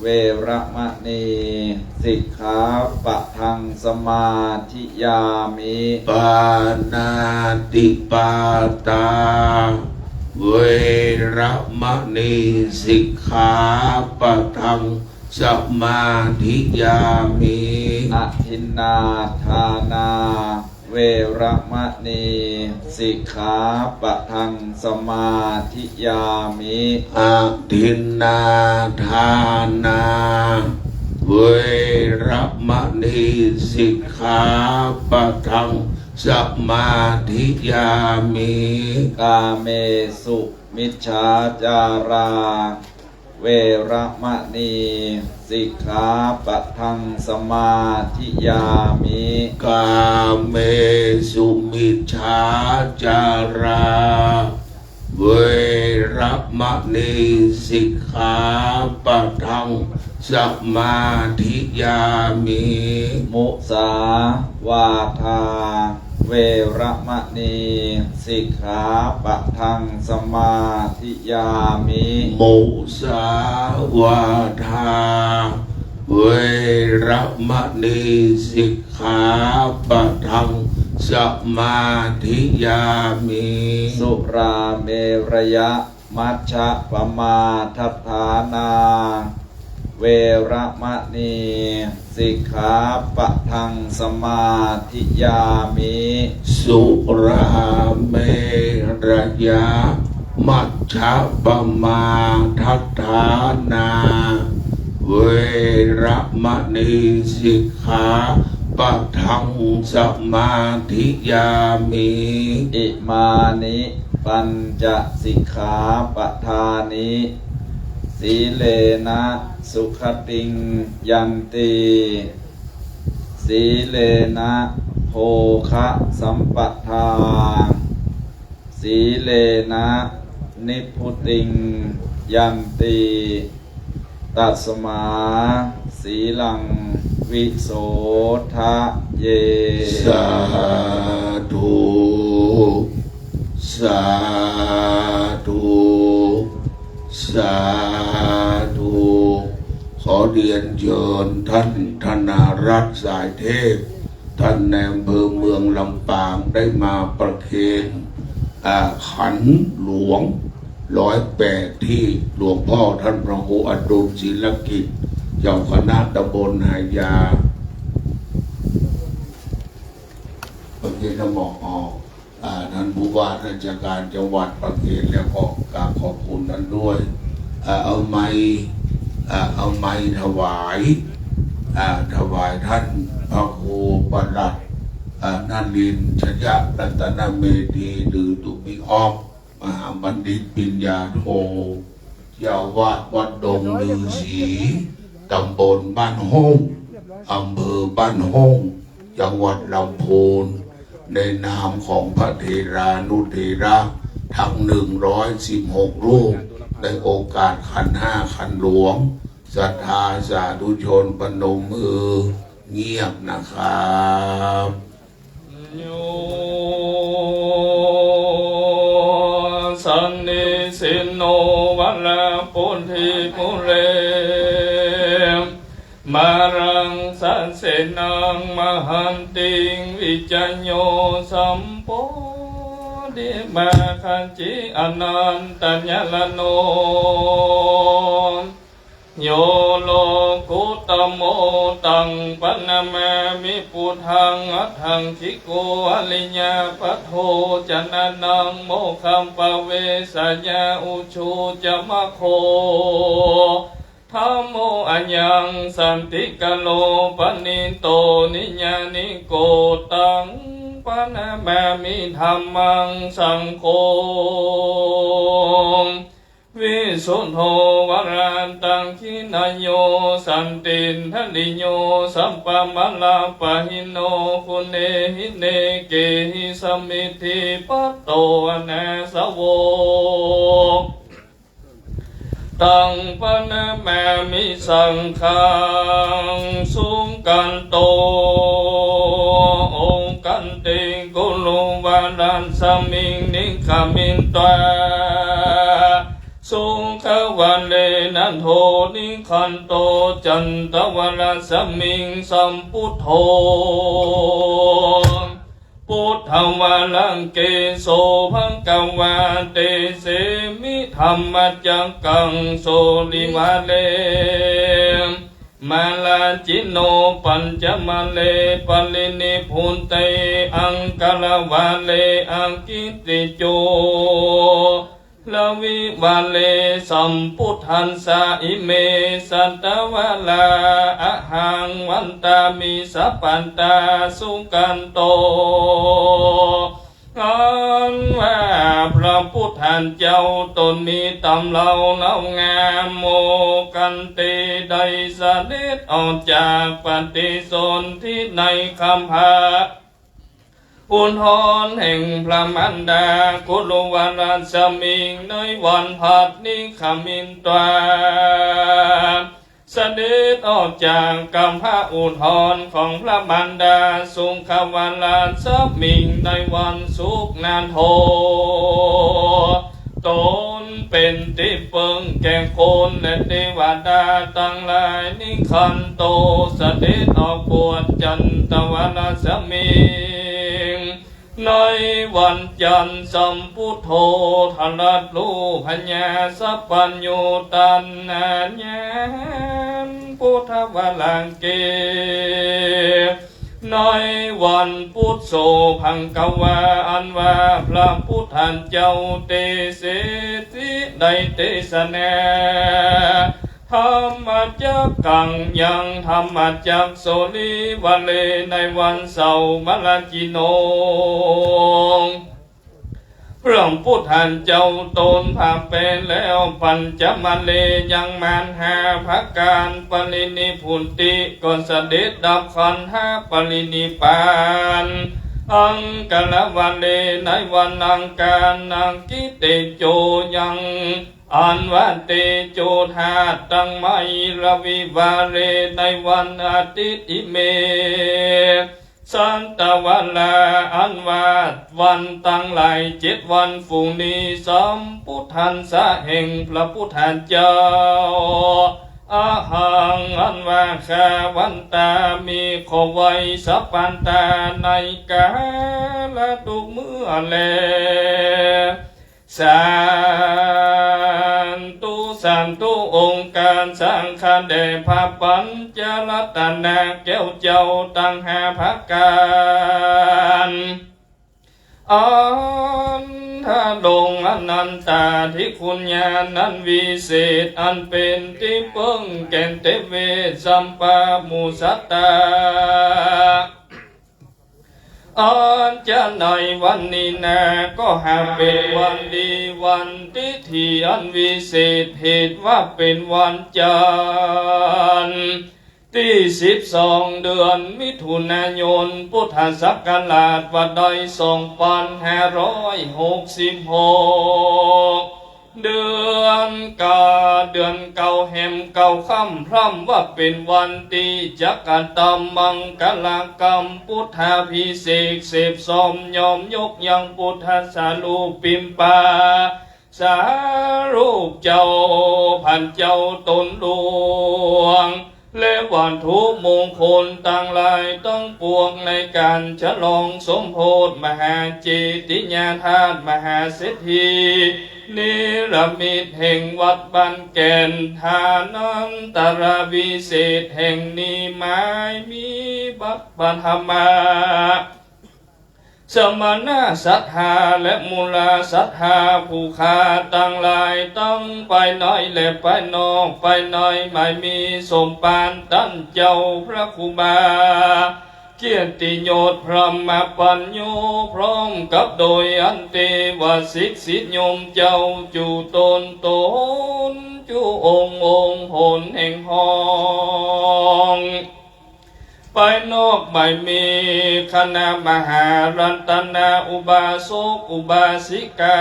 veramaṇī sikkhāpadaṃ samādiyāmi. Pāṇātipātā veramaṇī sikkhāpadaṃ samādiyāmi. Adinnādānā veramaṇī sikkhāpadaṃ samādiyāmi. Adinnādānā veramaṇī sikkhāpadaṃ samādiyāmi. Kāmesu micchācārā veramaṇī sikkhāpadaṃ samādiyāmi. Kāmesumiccācārā veramaṇī sikkhāpadaṃ samādiyāmi. Musāvādā veramaṇī sikkhāpadaṃ samādiyāmi. Musāvādā veramaṇī sikkhāpadaṃ samādiyāmi. Surāmerayamajjapamādaṭṭhānā veramaṇī sikkhāpadaṃ samādiyāmi. Surāmerayamajjapamādaṭṭhānā veramaṇī sikkhāpadaṃ samādiyāmi. Imāni pañca sikkhāpadāni. Sīlena sugatiṃ yanti, sīlena bhogasampadā, sīlena nibbutiṃ yanti, tasmā sīlaṃ visodhaye. Sādhu, sādhu, sādhu. ขอเรียนเชิญท่านธนารัตน์ สายเทพ ท่านนายอำเภอเมืองลำปางได้มาประเคน อ่า ขันหลวงร้อยแปด ที่หลวงพ่อท่านพระครูอดุลศิลกิจ เจ้าคณะตำบลหายา ประเคนน้ำหมอกออก อ่า ท่านผู้ว่าราชการจังหวัดประเคนแล้วก็กราบขอบคุณท่านด้วย อ่า เอาไมค์ อ่า เอาไมค์ถวาย อ่า ถวายท่านพระครูประหลัด อ่า นรินทร์ ชยรัตนเมธี หรือตุมิออฟ มหาบัณฑิตปิญญาโท เจ้าอาวาสวัดดงฤาษี ตำบลบ้านห้ง อำเภอบ้านห้ง จังหวัดลำพูน ในนามของพระเถรานุเถระทั้ง หนึ่งร้อยสิบหก รูป ในโอกาสขันห้าขันหลวง ศรัทธาสาธุชนประนมมือเงียบนะครับ Yo sannisinno varabodhimūle, māraṃ sasenaṃ mahantiṃ, vijayo sambodhi mahākaci anantajālaṇo. Yo lokuttamo, taṃ paṇamāmi buddhaṃ, aṭṭhaṅgiko ariyapatho, janānaṃ mokkhaṃ pavesāya, ujū ca maggo, dhammo ayaṃ santikaro, paṇīto niyyāniko, taṃ paṇamāmi dhammaṃ, saṅgho visuddho varadakkhiṇeyyo, santindriyo sabbamalappahīno, guṇehi nekehi samiddhipatto anāsavo, taṃ paṇamāmi saṅghaṃ. Sugato okante guruvarasmiṃ, nikkamitvā sukhavale, naṇḍo nikkhanto cantavārasmiṃ, sambuddho buddhavārake, so bhagavā desemi dhammacakkaṃ, soṇivāre mārācino, pañcamāre parinibbute, aṅgalavāre akītico, ravivāre sambuddhassa, ime sattavārā ahaṃ vandāmi sabbadā. Sugato อันว่าพระพุทธเจ้าตนมีตำเราเล่างาม โมกันเต ได้เสด็จออกจากปฏิสนธิในคัมภะอุทธรณ์แห่งพระมารดา กุรุวรัสมิง ในวันพรรษนิคมินทวา เสด็จออกจากคัมภะอุทธรณ์ของพระมารดา สุขวรัสมิง ในวันศุกร์นั้นโท ตนเป็นที่พึ่งแก่คนและเทวดาทั้งหลาย นิคันโต เสด็จออกบวช จันตวรัสมิง ในวันจันทร์ สัมพุทโธ ตรัสรู้ปัญญาสัพพัญญูตัณหาญาณ พุทธวรังเก ในวันพุทโธ ภังกวา อันว่าพระพุทธเจ้า เตเสสิ ได้เทศนา ธัมมจักกัง ยังธรรมจักร โสริวะเล ในวันเสาร์ มลาจิโน พระพุทธเจ้าตนพระเป็นแล้ว ปัญจมะเล ยังมารห้าประการ ปรินิพพุติ ก็เสด็จดับขันธ์ห้า ปรินิพพาน อังคารวะเล ในวันอังคาร อังคิเตโจ ยัง อันว่าเตโจธาตุทั้งไม้ รวิวาเร ในวันอาทิตย์ อิเม สัตวารา อันว่าวันทั้งหลายเจ็ดวัน ฝูงนี้ สัมพุทธัสสะ แห่งพระพุทธเจ้า อะหัง อันว่าข้าวันตา มีขอไว้ สัพพันตา ในกาละทุกเมื่อแล สาธุ สาธุ องค์การสังฆาแด่พระปัญจรัตนาแก้วเจ้าทั้งห้าประการ อันทรงอนันตาธิคุณญาณอันวิเศษ อันเป็นที่พึ่งแก่เทพเวสสัมปามูสัตตา อันจะในวันนี้นา ก็หากเป็นวันดี วันทิฏฐิอันวิเศษ เหตุว่าเป็นวันจันทร์ ที่สิบสอง เดือนมิถุนายน พุทธศักราชว่าได้สองพันห้าร้อยหกสิบหก เดือนเก้า เดือนเก้าแฮมเก้าค่ำ พร่ำว่าเป็นวันที่จักกะทำมังคลกรรม พุทธาภิเษก เสพสมยอมยกยังพุทธสารูปปิมปา สารูปเจ้า พันเจ้าตนหลวง และวัตถุมงคลทั้งหลายทั้งปวง ในการฉลองสมโภชมหาเจดียธาตุมหาเศรษฐี นิรมิตแห่งวัดบ้านแก่น ฐานันตรวิเศษแห่งนี้หมายมีบัพพธรรมะ สมณศรัทธาและมูลศรัทธาผู้ข้าทั้งหลาย ทั้งภายในและภายนอก ภายในหมายมีสมภารต้านเจ้าพระครูบา เกียรติยศพรหมปัญโญ พร้อมกับโดยอันเทวสิทธิโยมเจ้า จุตนตน จุองค์องค์หนแห่งห้อง ภายนอกหมายมีคณะมหารัตนาอุบาสกอุบาสิกา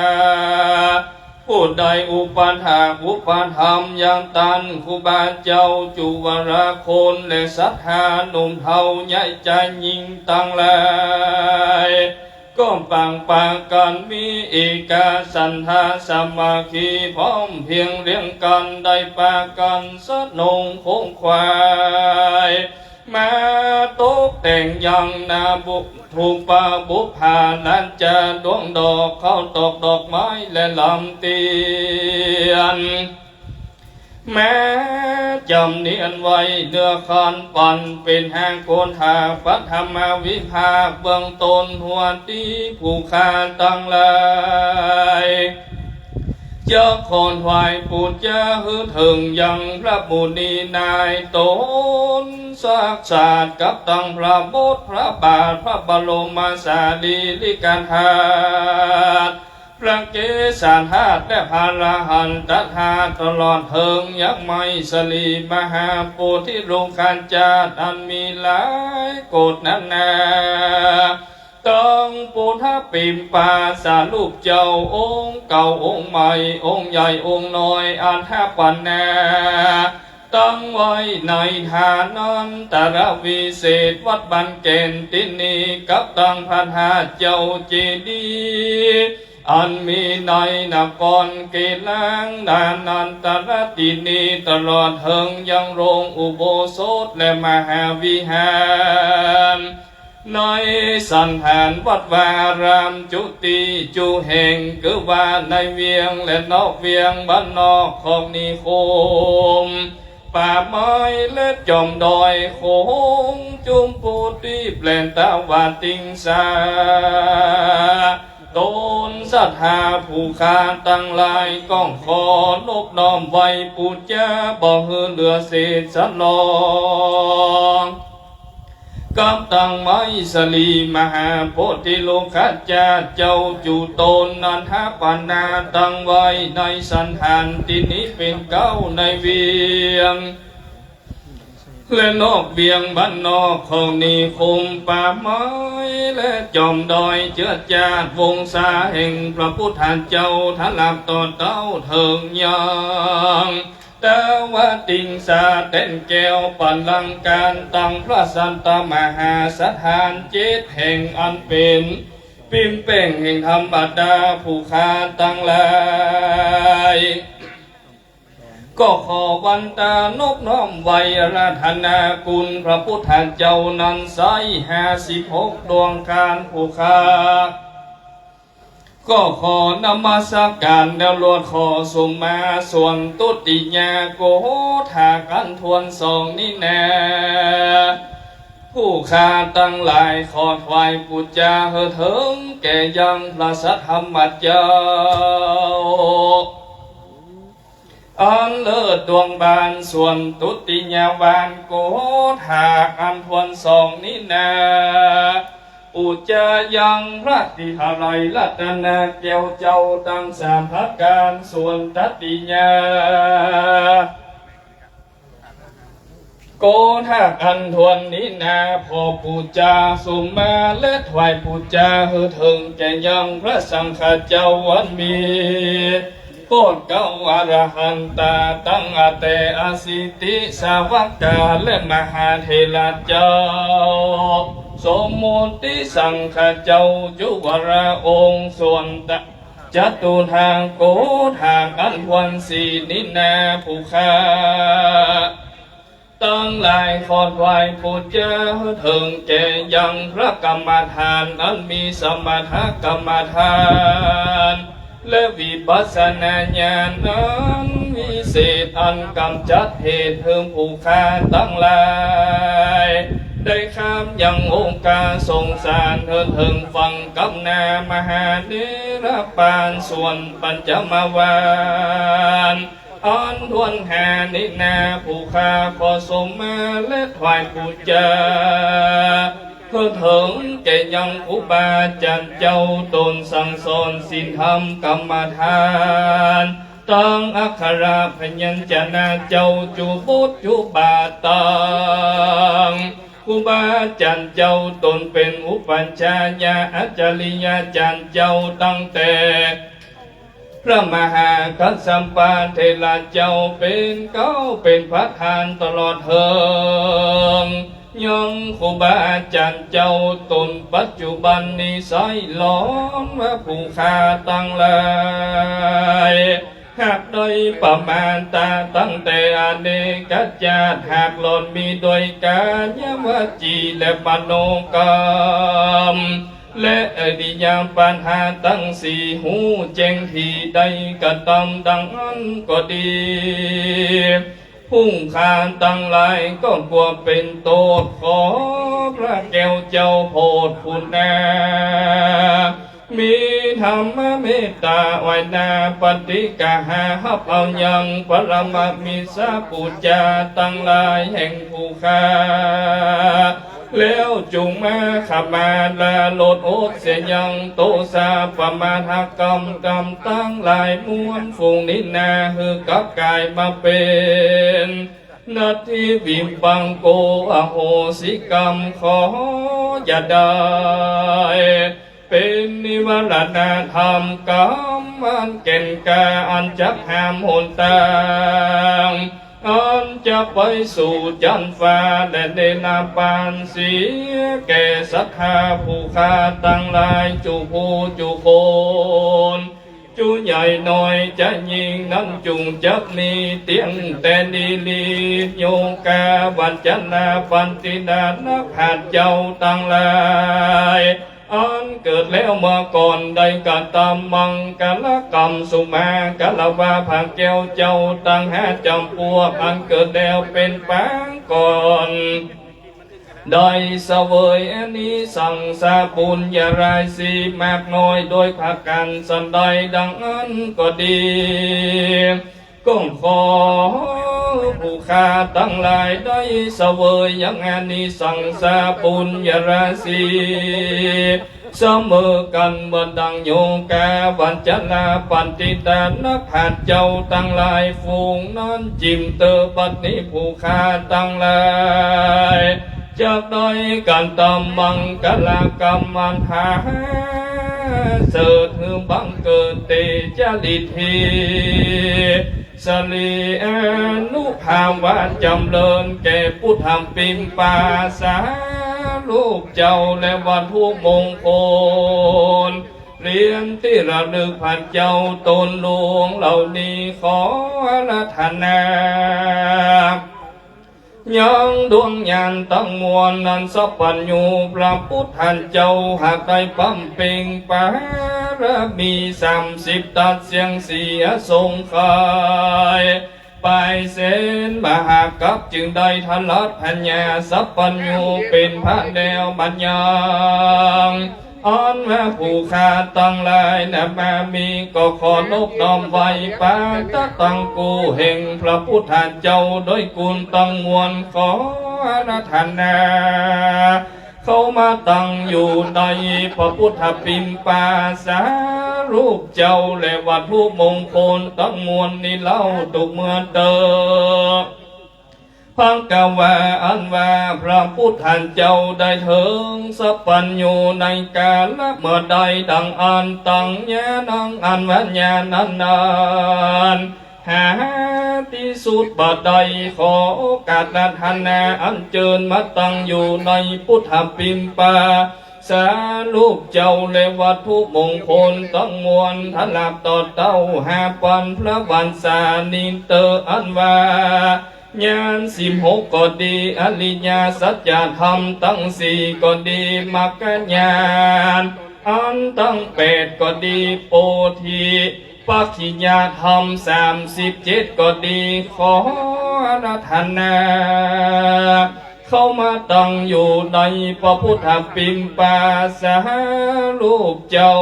ผู้ได้อุปถากอุปถัมภ์ยังต้านครูบาเจ้าจุวรคุณ และศรัทธาหนุ่มเฒ่าใหญ่ชายหญิงทั้งหลาย ก็ปางปากันมีเอกฉันทะสามัคคี พร้อมเพรียงเรียงกัน ได้ปากันสนงคงไขว่ มาตกแต่งยังนาบุ ถูปะบุปผาลานจา ดวงดอกข้าวตอกดอกไม้และลำเตียน แม้จำเนียนไว้เนื้อคันปัน เป็นหางโกนหาปัทมาวิภาคเบื้องต้นหัวที่ผู้ข้าทั้งหลาย จะขอถวายปูจาหื้อเถิงยังพระมุนีนายตน สักษากับตังพระโบสถ์พระบาทพระบรมสารีริกธาตุ พระเกศาธาตุและพระอรหันตธาตุ ตลอดเถิงยังไมสรีมหาโพธิโลกาจารย์อันมีหลายโกฏนานา ตังปุทธปิมปาสารูปเจ้าองค์เก่าองค์ใหม่องค์ใหญ่องค์น้อยอัฏฐปนา ตั้งไว้ในฐานันตรวิเศษวัดบ้านแก่นที่นี่ กับตังพระธาตุเจ้าเจดีย์ อันมีในนครเกลังนานันตรที่นี่ ตลอดเถิงยังโรงอุโบสถและมหาวิหาร ในสันฐานวัดวาอารามจุติจุแห่ง คือว่าในเวียงและนอกเวียง บ้านนอกคอกนิคม ป่าไม้และจอมดอย โขงจุมพูทวีปแดนตะวันติงสา ตนศรัทธาผู้ข้าตังหลาย ก็ขอนบน้อมไหว้ปูจา บ่หื้อเหลือเศษสลอง กับตังไมสรีมหาโพธิโลกาจารย์เจ้าจุตนอัฏฐปนา ตั้งไว้ในสันฐานที่นี้เป็นเก๊า ในเวียง และนอกเวียง บ้านนอกคอกนิคม ป่าไม้และจอมดอย เจื้อจาดวงศาแห่งพระพุทธเจ้า ทะลักต่อเต้าเถิงยัง ตะวันติงสาแดนแก้ว ปัลลังก์การตั้งพระสันตมหาสถานเจ็ดแห่ง อันเป็นปิมแป้งแห่งธรรมบรรดาผู้ข้าตังหลาย ก็ขอวันตานบน้อมไหว้อาราธนาคุณพระพุทธเจ้านั้นไซร้ห้าสิบหกดวงการผู้ข้า ก็ขอนมัสการแนวลวดขอสุมาส่วนทุติยาโกฏาอันทวนสองนี้แน่ ผู้ข้าตังหลายขอถวายปูจาหื้อเถิงแก่ยังพระสัทธรรมเจ้า อันเลิศดวงบานส่วนทุติยาวานโกฏาอันทวนสองนี้นา ปูจายังพระติหาลัยรัตนแก้วเจ้าตังสามประการส่วนตติยา โกฏาอันทวนนี้นา ขอปูจาสุมาและถวายปูจาหื้อเถิงแก่ยังพระสังฆเจ้าอันมี โคตรเก้าอรหันตาตั้งอาแต่อสิติสาวกาและมหาเถระเจ้า สมมุติสังฆเจ้าจุวรองค์ส่วนตะ จตุทางโกฏาอันทวนสี่นี้นาผู้ข้า ตังหลายขอถวายปูจาเถิงแก่ยังพระกรรมฐานอันมีสมถกรรมฐาน และวิปัสสนาญาณอันวิเศษอันกำจัดเหตุเถิงผู้ข้าตังหลาย ได้ข้ามยังองค์การสงสารเถิงฝั่งกำนามหานิรปานส่วนปัญจมวาน อันทวนหานี้นาผู้ข้าขอสมมาและถวายปูจา เถิงแก่ยังครูบาอาจารย์เจ้าตนสั่งสอนศีลธรรมกรรมฐาน ตังอักขระพยัญชนะเจ้าจุบทจุบาตัง ครูบาอาจารย์เจ้าตนเป็นอุปัชฌายะอาจาริยาจารย์เจ้าตั้งแต่ พระมหากัสสปะเถระเจ้าเป็นเก๊าเป็นประธานตลอดเถิง ยังครูบาอาจารย์เจ้าตนปัจจุบันนี้ไซร้อนว่าผู้ข้าตังหลาย หากได้ประมาณตาตั้งแต่อเนกชาติ หากหล่อนมีโดยกายวจีและมโนกรรม และอริยปัญหาทั้งสี่ฮู้แจ้งที่ได้กระทำดังนั้นก็ดี ผู้ข้าตังหลายก็กลัวเป็นโทษ ขอพระแก้วเจ้าโปรดพุนนา ມີທຳມະເມດຕາໄຫວ້ໜ້າປະຕິກະຫາຮັບເອົາຍັງ ປະລະມະມິດສະປູຈາທັງຫຼາຍແຫ່ງຜູ້ຂ້າ ແລ້ວຈົ່ງມາຂະມາລາລົດໂອດເສຍຍັງ ໂຕສາປະມາທະກຳກຳທັງຫຼາຍມວນຝູງນີ້ນາ ຄືກັບກາຍມາເປັນ ນັດທິວິປັງໂກ ອະໂຫສິກຳ ຂໍຢ່າໄດ້ ເປັນນິວາລະນະທຳກຳອັນແກ່ນກ້າ ອັນຈັກຫ້າມຫົນທາງ ອັນຈະໄປສູ່ຊັ້ນຟ້າ ແລະ ເນລະປານເສຍແກ່ສັດທາຜູ້ຂ້າທັງຫຼາຍ ຈຸຜູ້ຈຸຄົນ ຈຸໃຫຍ່ນ້ອຍຈະຍິ່ງນັ້ນ ຈົ່ງຈັກມີຕຽງແຕ່ນີ້ລີ ໂຍກາວັດຈະລາປັນຕິຕານັກປາດເຈົ້າທັງຫຼາຍ ອັນເກີດແລ້ວເມື່ອກ່ອນ ໄດ້ກະທຳມັງກະລະກຳສຸມາກາລະວະພະແກ້ວເຈົ້າ ທັງຫ້າຈຳພວກ ອັນເກີດແລ້ວເປັນປາງກ່ອນ ໄດ້ສະເຫວີຍອານິສັງສະບຸນຍະລາຊີມາກນ້ອຍດ້ວຍປະການສັນໃດ ດັ່ງນັ້ນກໍດີ ກໍຂໍຜູ້ຂ້າທັງຫຼາຍໄດ້ສະເຫວີຍຍັງອານິສັງສະບຸນຍະລາຊີ ສະເໝີກັນວ່າດັ່ງໂຍກາວັດຈະລາປັນຕິຕານັກປາດເຈົ້າທັງຫຼາຍຝູງນັ້ນ ຈິ້ມເຕີບັດນີ້ຜູ້ຂ້າທັງຫຼາຍ ຈັກໄດ້ກະທຳມັງກະລະກຳອັນຫາເສີດ ໃຫ້ບັງເກີດເຕຈະລິດຖີ ສະລີອານຸພາວະຈຳເລີນແກ່ພຸດທະປິມປາສາຮູບເຈົ້າ ແລະ ວັດຖຸມົງຄົນ ຫຼຽນທີ່ລະລຶກພະເຈົ້າຕົນຫຼວງເຫຼົ່ານີ້ ຂໍອາລາທະນາ ຍັງດວງຍານທັງມວນ ອັນສັບພັນຍູພະພຸດທະເຈົ້າ ຫາກໄດ້ບຳເພັງບາລະມີສາມສິບ ຕັດສຽງສີອະສົງໄຂຍ ປາຍແສນມະຫາກັບ ຈຶ່ງໄດ້ທະລັດພະຍາສັບພັນຍູເປັນພະແລ້ວບັດຍັງ ອັນວ່າຜູ້ຂ້າທັງຫຼາຍນາມາມີ ກໍຂໍນົບນ້ອມໄຫວ້ປານຕະຕັງກູແຫ່ງພະພຸດທະເຈົ້າ ດ້ວຍກຸນທັງມວນ ຂໍອາລາທະນາ ເຂົ້າມາຕັ້ງຢູ່ໃນພະພຸດທະປິມປາສາຮູບເຈົ້າ ແລະ ວັດຖຸມົງຄົນທັງມວນນີ້ເຫຼົ່າທຸກເມື່ອເຕີບ ພະກະວາ ອັນວ່າພະພຸດທະເຈົ້າໄດ້ເຖິງສັບພັນຍູໃນກາລະເມື່ອໃດ ດັ່ງອັນຕັ້ງຍານັງ ອັນວ່າຍານອັນນັ້ນ ຫາທີ່ສຸດບໍ່ໄດ້ ຂໍໂອກາດອາລາທະນາອັນເຈີນມາຕັ້ງຢູ່ໃນພຸດທະປິມປາສາຮູບເຈົ້າ ແລະ ວັດຖຸມົງຄົນທັງມວນ ທະລາບຕໍ່ເຕົ້າຫ້າພັນພະວັນສານີ້ເຕີບ ອັນວ່າຍານສິບຫົກກໍດີ ອະລິຍະສັດຈະທຳທັງສີ່ກໍດີ ມັກກະຍານອັນທັງແປດກໍດີ ໂພທິ ປັກຂິຍະທຳສາມສິບເຈັດກໍດີ ຂໍອາລາທະນາ ເຂົ້າມາຕັ້ງຢູ່ໃນພະພຸດທະປິມປາສາຮູບເຈົ້າ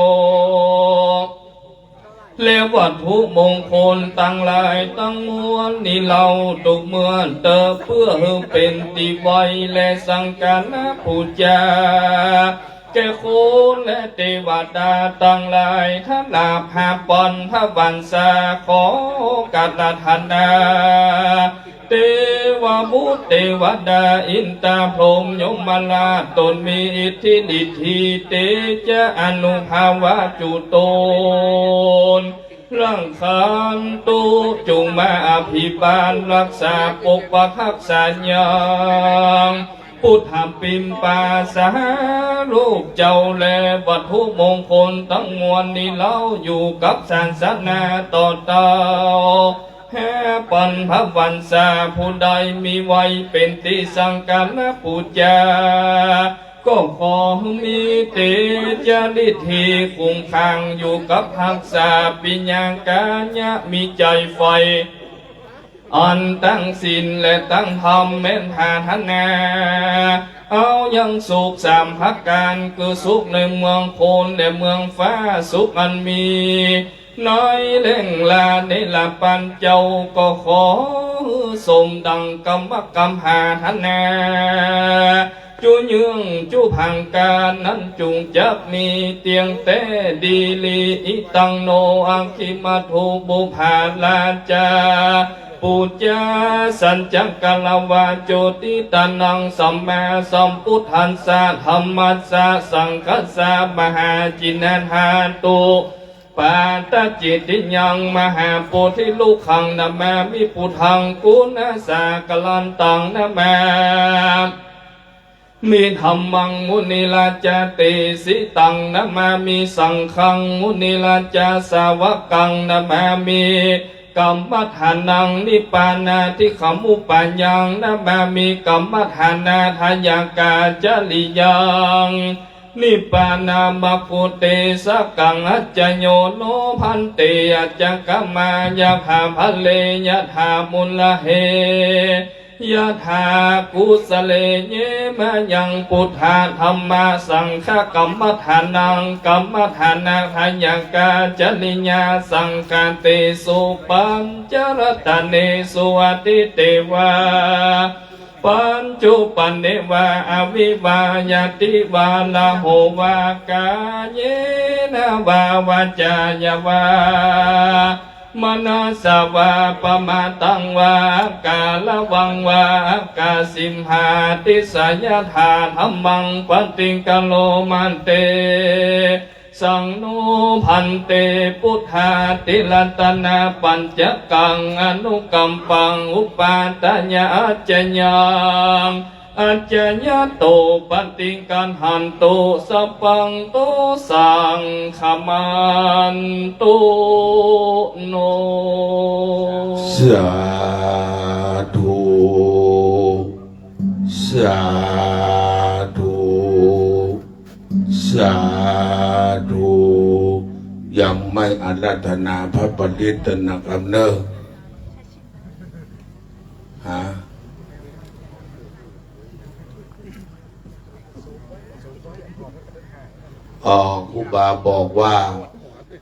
ແລະ ວັດຖຸມົງຄົນທັງຫຼາຍທັງມວນນີ້ເຫຼົ່າທຸກເມື່ອເຕີບ ເພື່ອໃຫ້ເປັນທີ່ໄຫວ້ ແລະ ສັກກາລະບູຊາ ແກ່ຄົນແລະເທວະດາທັງຫຼາຍ ທະລາບຫ້າພັນພະວັນສາ ຂໍໂອກາດອາລາທະນາ ເທວະບຸດເທວະດາ ອິນຕາ ພົມ ຍົມມະລາດ ຕົນມີອິດທິລິດຖີ ເຕຈະອານຸພາວະຈຸຕົນ ລັກຂັນຕຸ ຈົ່ງມາອະພິບານ ຮັກສາ ປົກປັກຮັກສາຍັງ ພຸດທະປິມປາສາຮູບເຈົ້າ ແລະ ວັດຖຸມົງຄົນທັງມວນນີ້ເຫຼົ່າ ຢູ່ກັບສາສະໜາຕໍ່ເຕົ້າຫ້າພັນພະວັນສາ ຜູ້ໃດມີໄວ້ເປັນທີ່ສັກກາລະປູຈາ ກໍຂໍໃຫ້ມີເຕຈະລິດຖີຄຸ້ມຄອງ ຢູ່ກັບຮັກສາປິຍະກາຍະ ມີໃຈໃຝ່ ອັນຕັ້ງສິນ ແລະ ຕັ້ງທຳ ແມ່ນປາດຖະໜາ เอายังสุขสามประการ คือสุขในเมืองคนและเมืองฟ้า สุขอันมีน้อยเร่งรา เนรปัญจเจ้าก็ขอสมดังกรรมกำหาธนา จุเยื่องจุผังการนั้นจุงจักมีเตียงแต่ดีลี อิตังโน อังคิมาทู ปุพาราจา ปูจาสัญจังกรวาโจติตานัง สัมมาสัมพุทธัสสะ ธัมมัสสะ สังฆัสสะ มหาจินนาธาตุ ปาตจิตติยัง มหาโพธิลุกขัง นามามิ พุทธัง กุณาสากรันตัง นามา มิ ธัมมัง มุนิราจาเตสิตัง นามามิ สังฆัง มุนิราจาสาวกัง นามามิ กรรมฐานัง นิพพานาทิกขามุปปายัง นามามิ กรรมฐานาทายกาจริยัง นิพพานามักขุเตสกัง อัจจโยโน ภันเต อัจจกมายาถา ภัลเล ยะถา มุลเล ยะถา กุสเล เย มายัง พุทธา ธัมมา สังฆากรรมฐานัง กรรมฐานาทายกาจริยา สังฆาเตสุ ปัญจรัตเนสุ อทิเตวา ปัญจุปันเนวา อวิวา ยะติวา ลาโหวา กาเยนะวา วาจายาวา มนัสสะวา ปมาทังวา อาการะวังวา อากาสิมหาติสายะถา ธัมมัง ปฏิกโรมันเต สังโน ภันเต พุทธาติรัตนาปัญจกัง อนุกัมปัง อุปาทายะ อัจจยัง อัจจยะโต ปฏิกัณหันตุ สัพพังโตสังขมันตุ โน สาธุ สาธุ สาธุ ยังไม่อาราธนาพระปริตรนะครับเนอะ ฮะ อ๋อ ครูบาบอกว่า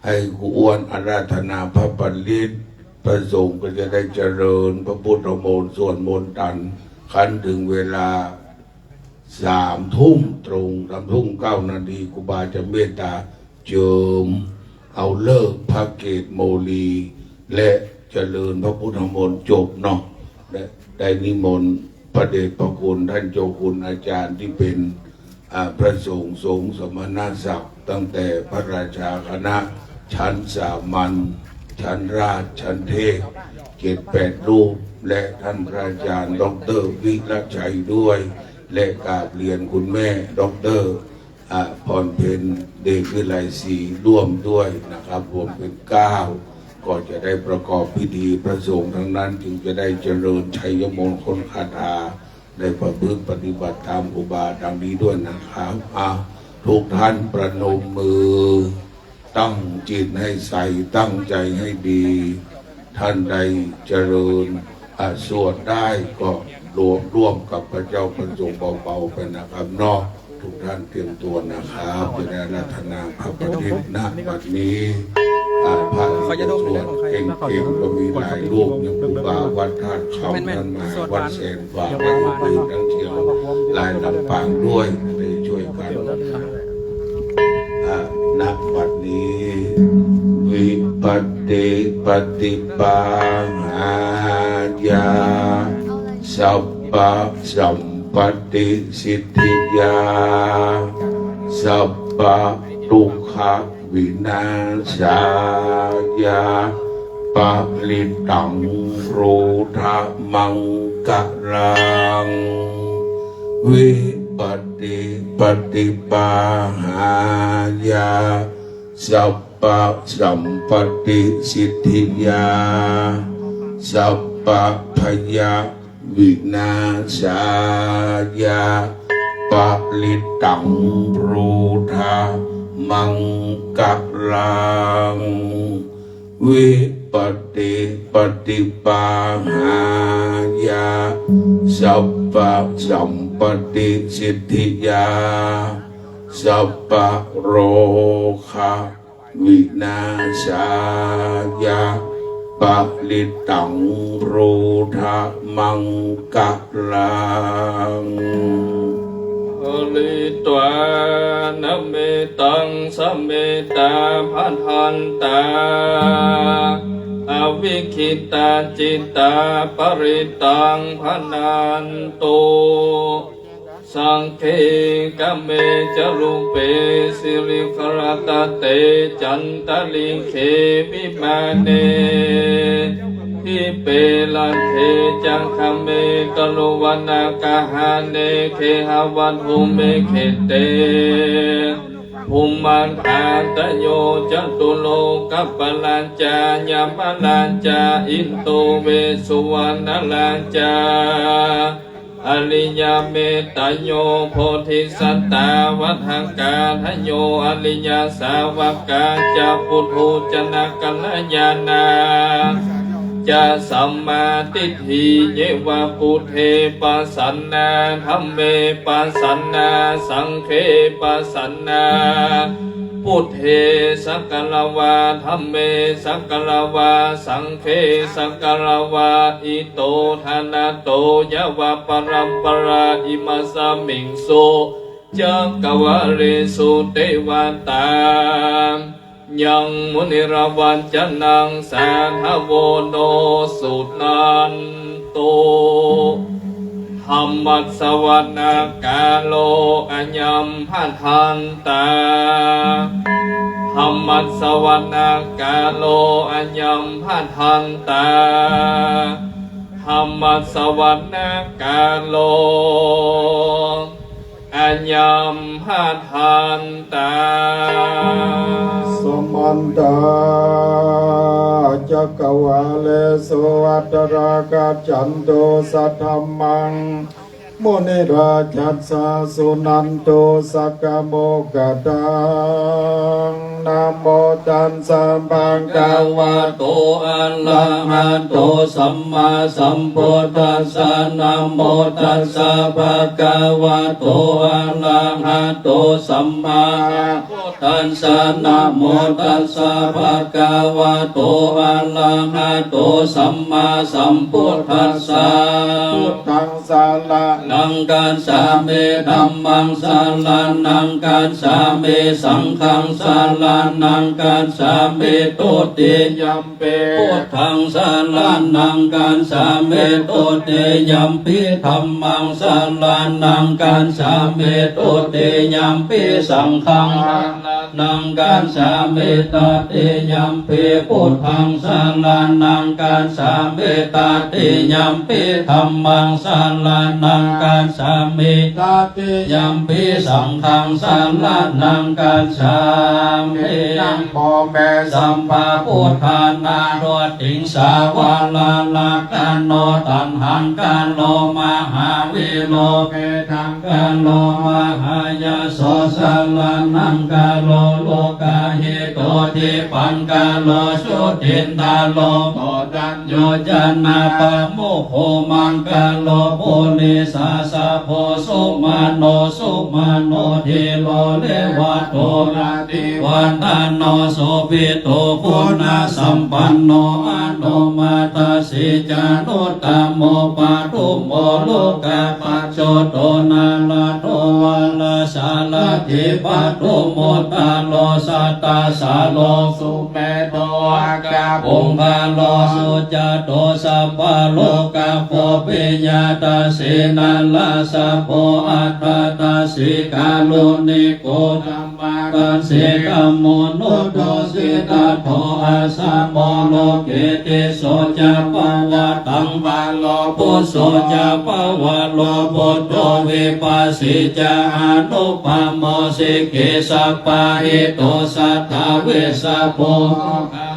ให้ครูอ้วนอาราธนาพระปริตร พระสงฆ์ก็จะได้เจริญพระพุทธมนต์ สวดมนต์ตัน คันถึงเวลา สามทุ่มตรง สามทุ่มเก้านาที ครูบาจะเมตตาเจิม เอาฤกษ์พระเกศโมลี และเจริญพระพุทธมนต์จบเนาะ และได้นิมนต์พระเดชพระคุณท่านเจ้าคุณอาจารย์ที่เป็น อ่า พระสงฆ์ทรงสมณศักดิ์ ตั้งแต่พระราชาคณะ ชั้นสามัญ ชั้นราช ชั้นเทพ เจ็ดแปดรูป และท่านพระอาจารย์ด็อกเตอร์วิรชัยด้วย และกราบเรียนคุณแม่ด็อกเตอร์ อ่า พรเพ็ญ เดชวิไลศรี ร่วมด้วยนะครับ รวมเป็นเก้า ก็จะได้ประกอบพิธี พระสงฆ์ทั้งนั้นจึงจะได้เจริญชัยมงคลคาถา ได้ประพฤติปฏิบัติตามครูบาดังนี้ด้วยนะครับ อ่ะ ทุกท่านประนมมือ ตั้งจิตให้ใส ตั้งใจให้ดี ท่านใดเจริญ อ่ะ สวดได้ก็รวมร่วมกับพระเจ้าพระสงฆ์เบาๆไปนะครับเนาะ ทุกท่านเตรียมตัวนะครับ จะได้อาราธนาพระปริตร ณ บัดนี้ อ่า พระที่จะสวดเก่งๆก็มีหลายรูป อย่างครูบาวัดท่าเขา ท่านมาวัดแสนกว่า และอื่นๆทั้งเชียงรายลำปางด้วย ได้ช่วยกัน อ่า ณ บัดนี้ วิปัตติปฏิปาหายา สัพพะสัม ปฏิสิทธิยา สัพพะทุกขะวินาสายา ปะริตตัง พุทธะมังคะลัง วิปัตติปฏิปาหายา สัพพะสัมปติสิทธิยา สัพพะพยะ วินาสายา ปะริตตัง พุทธะมังคะลัง วิปัตติปฏิปาหายา สัพพะสัมป paṭisiddhiyā sabbaroga vināsāya parittaṃ brūtha maṅgalaṃ. Pharitvāna mettaṃ samettā bhadantā avikkhittacittā parittaṃ bhaṇantu. Sagge kāme ca rūpe girisikharataṭe cantalikkhe vimāne dīpe raṭṭhe ca gāme taruvanagahane gehavatthumhi khette bhummantā sāyo ca catulokapālā ca yamarājā indavesuvaṇṇarājā ariyametayo bodhisattā vaggākadhayo ariyasāvakā ca puthujjanakalyāṇā ca sammādiṭṭhi ye va buddhe pasannā dhamme pasannā saṅghe pasannā buddhe sakkatvā dhamme sakkatvā saṅghe sakkatvā ito ṭhānato yāvaparampārā imasmiṃ su cakkavāḷesu devatā yaṃ munivaravacanaṃ sādhavo no suṇantu. Dhammassavanakālo ayambhadantā. Dhammassavanakālo ayambhadantā. Dhammassavanakālo ayambhadantā. Samantā cakkavāḷesu atrāgacchantu saddhammaṃ munirājassa suṇantu saggamokkhadaṃ. Namo tassa bhagavato arahato sammāsambuddhassa. Namo tassa bhagavato arahato sammāsambuddhassa. Namo tassa bhagavato arahato sammāsambuddhassa. Buddhaṃ saraṇaṃ gacchāmi. Dhammaṃ saraṇaṃ gacchāmi. Saṅghaṃ saraṇaṃ gacchāmi. Dutiyampi buddhaṃ saraṇaṃ gacchāmi. Dutiyampi dhammaṃ saraṇaṃ gacchāmi. Dutiyampi saṅghaṃ saraṇaṃ gacchāmi. Tatiyampi buddhaṃ saraṇaṃ gacchāmi. Tatiyampi dhammaṃ saraṇaṃ gacchāmi. Tatiyampi saṅghaṃ saraṇaṃ gacchāmi. Namo me sabbabuddhānaṃ dvattiṃsavaraṃ rakkhaṇo taṇhaṅkaro mahāvīro medhaṅkaro mahāyaso saraṇaṅkaro lokahito dīpaṅkaro jotindharo koṇḍañño janapāmokkho maṅgalo purisāsabho sumano sumano dhīro revato rativaḍḍhano sobhito guṇasampanno anomadassī ca anuttamo padumo lokapajjoto nārado varasārathī padumu taro sattasāro sumedho akkhapuggalā sujāto sabbalokaggo piyadassī narāsabho atthadassī kāruṇiko dhammadassī dhammo nuddho siddhattho asamo loke tisso ca pavatthaṃ paro phusso ca pavaro buddho vipassī ca anuppamo sikhī sabbahito satthā vessabhū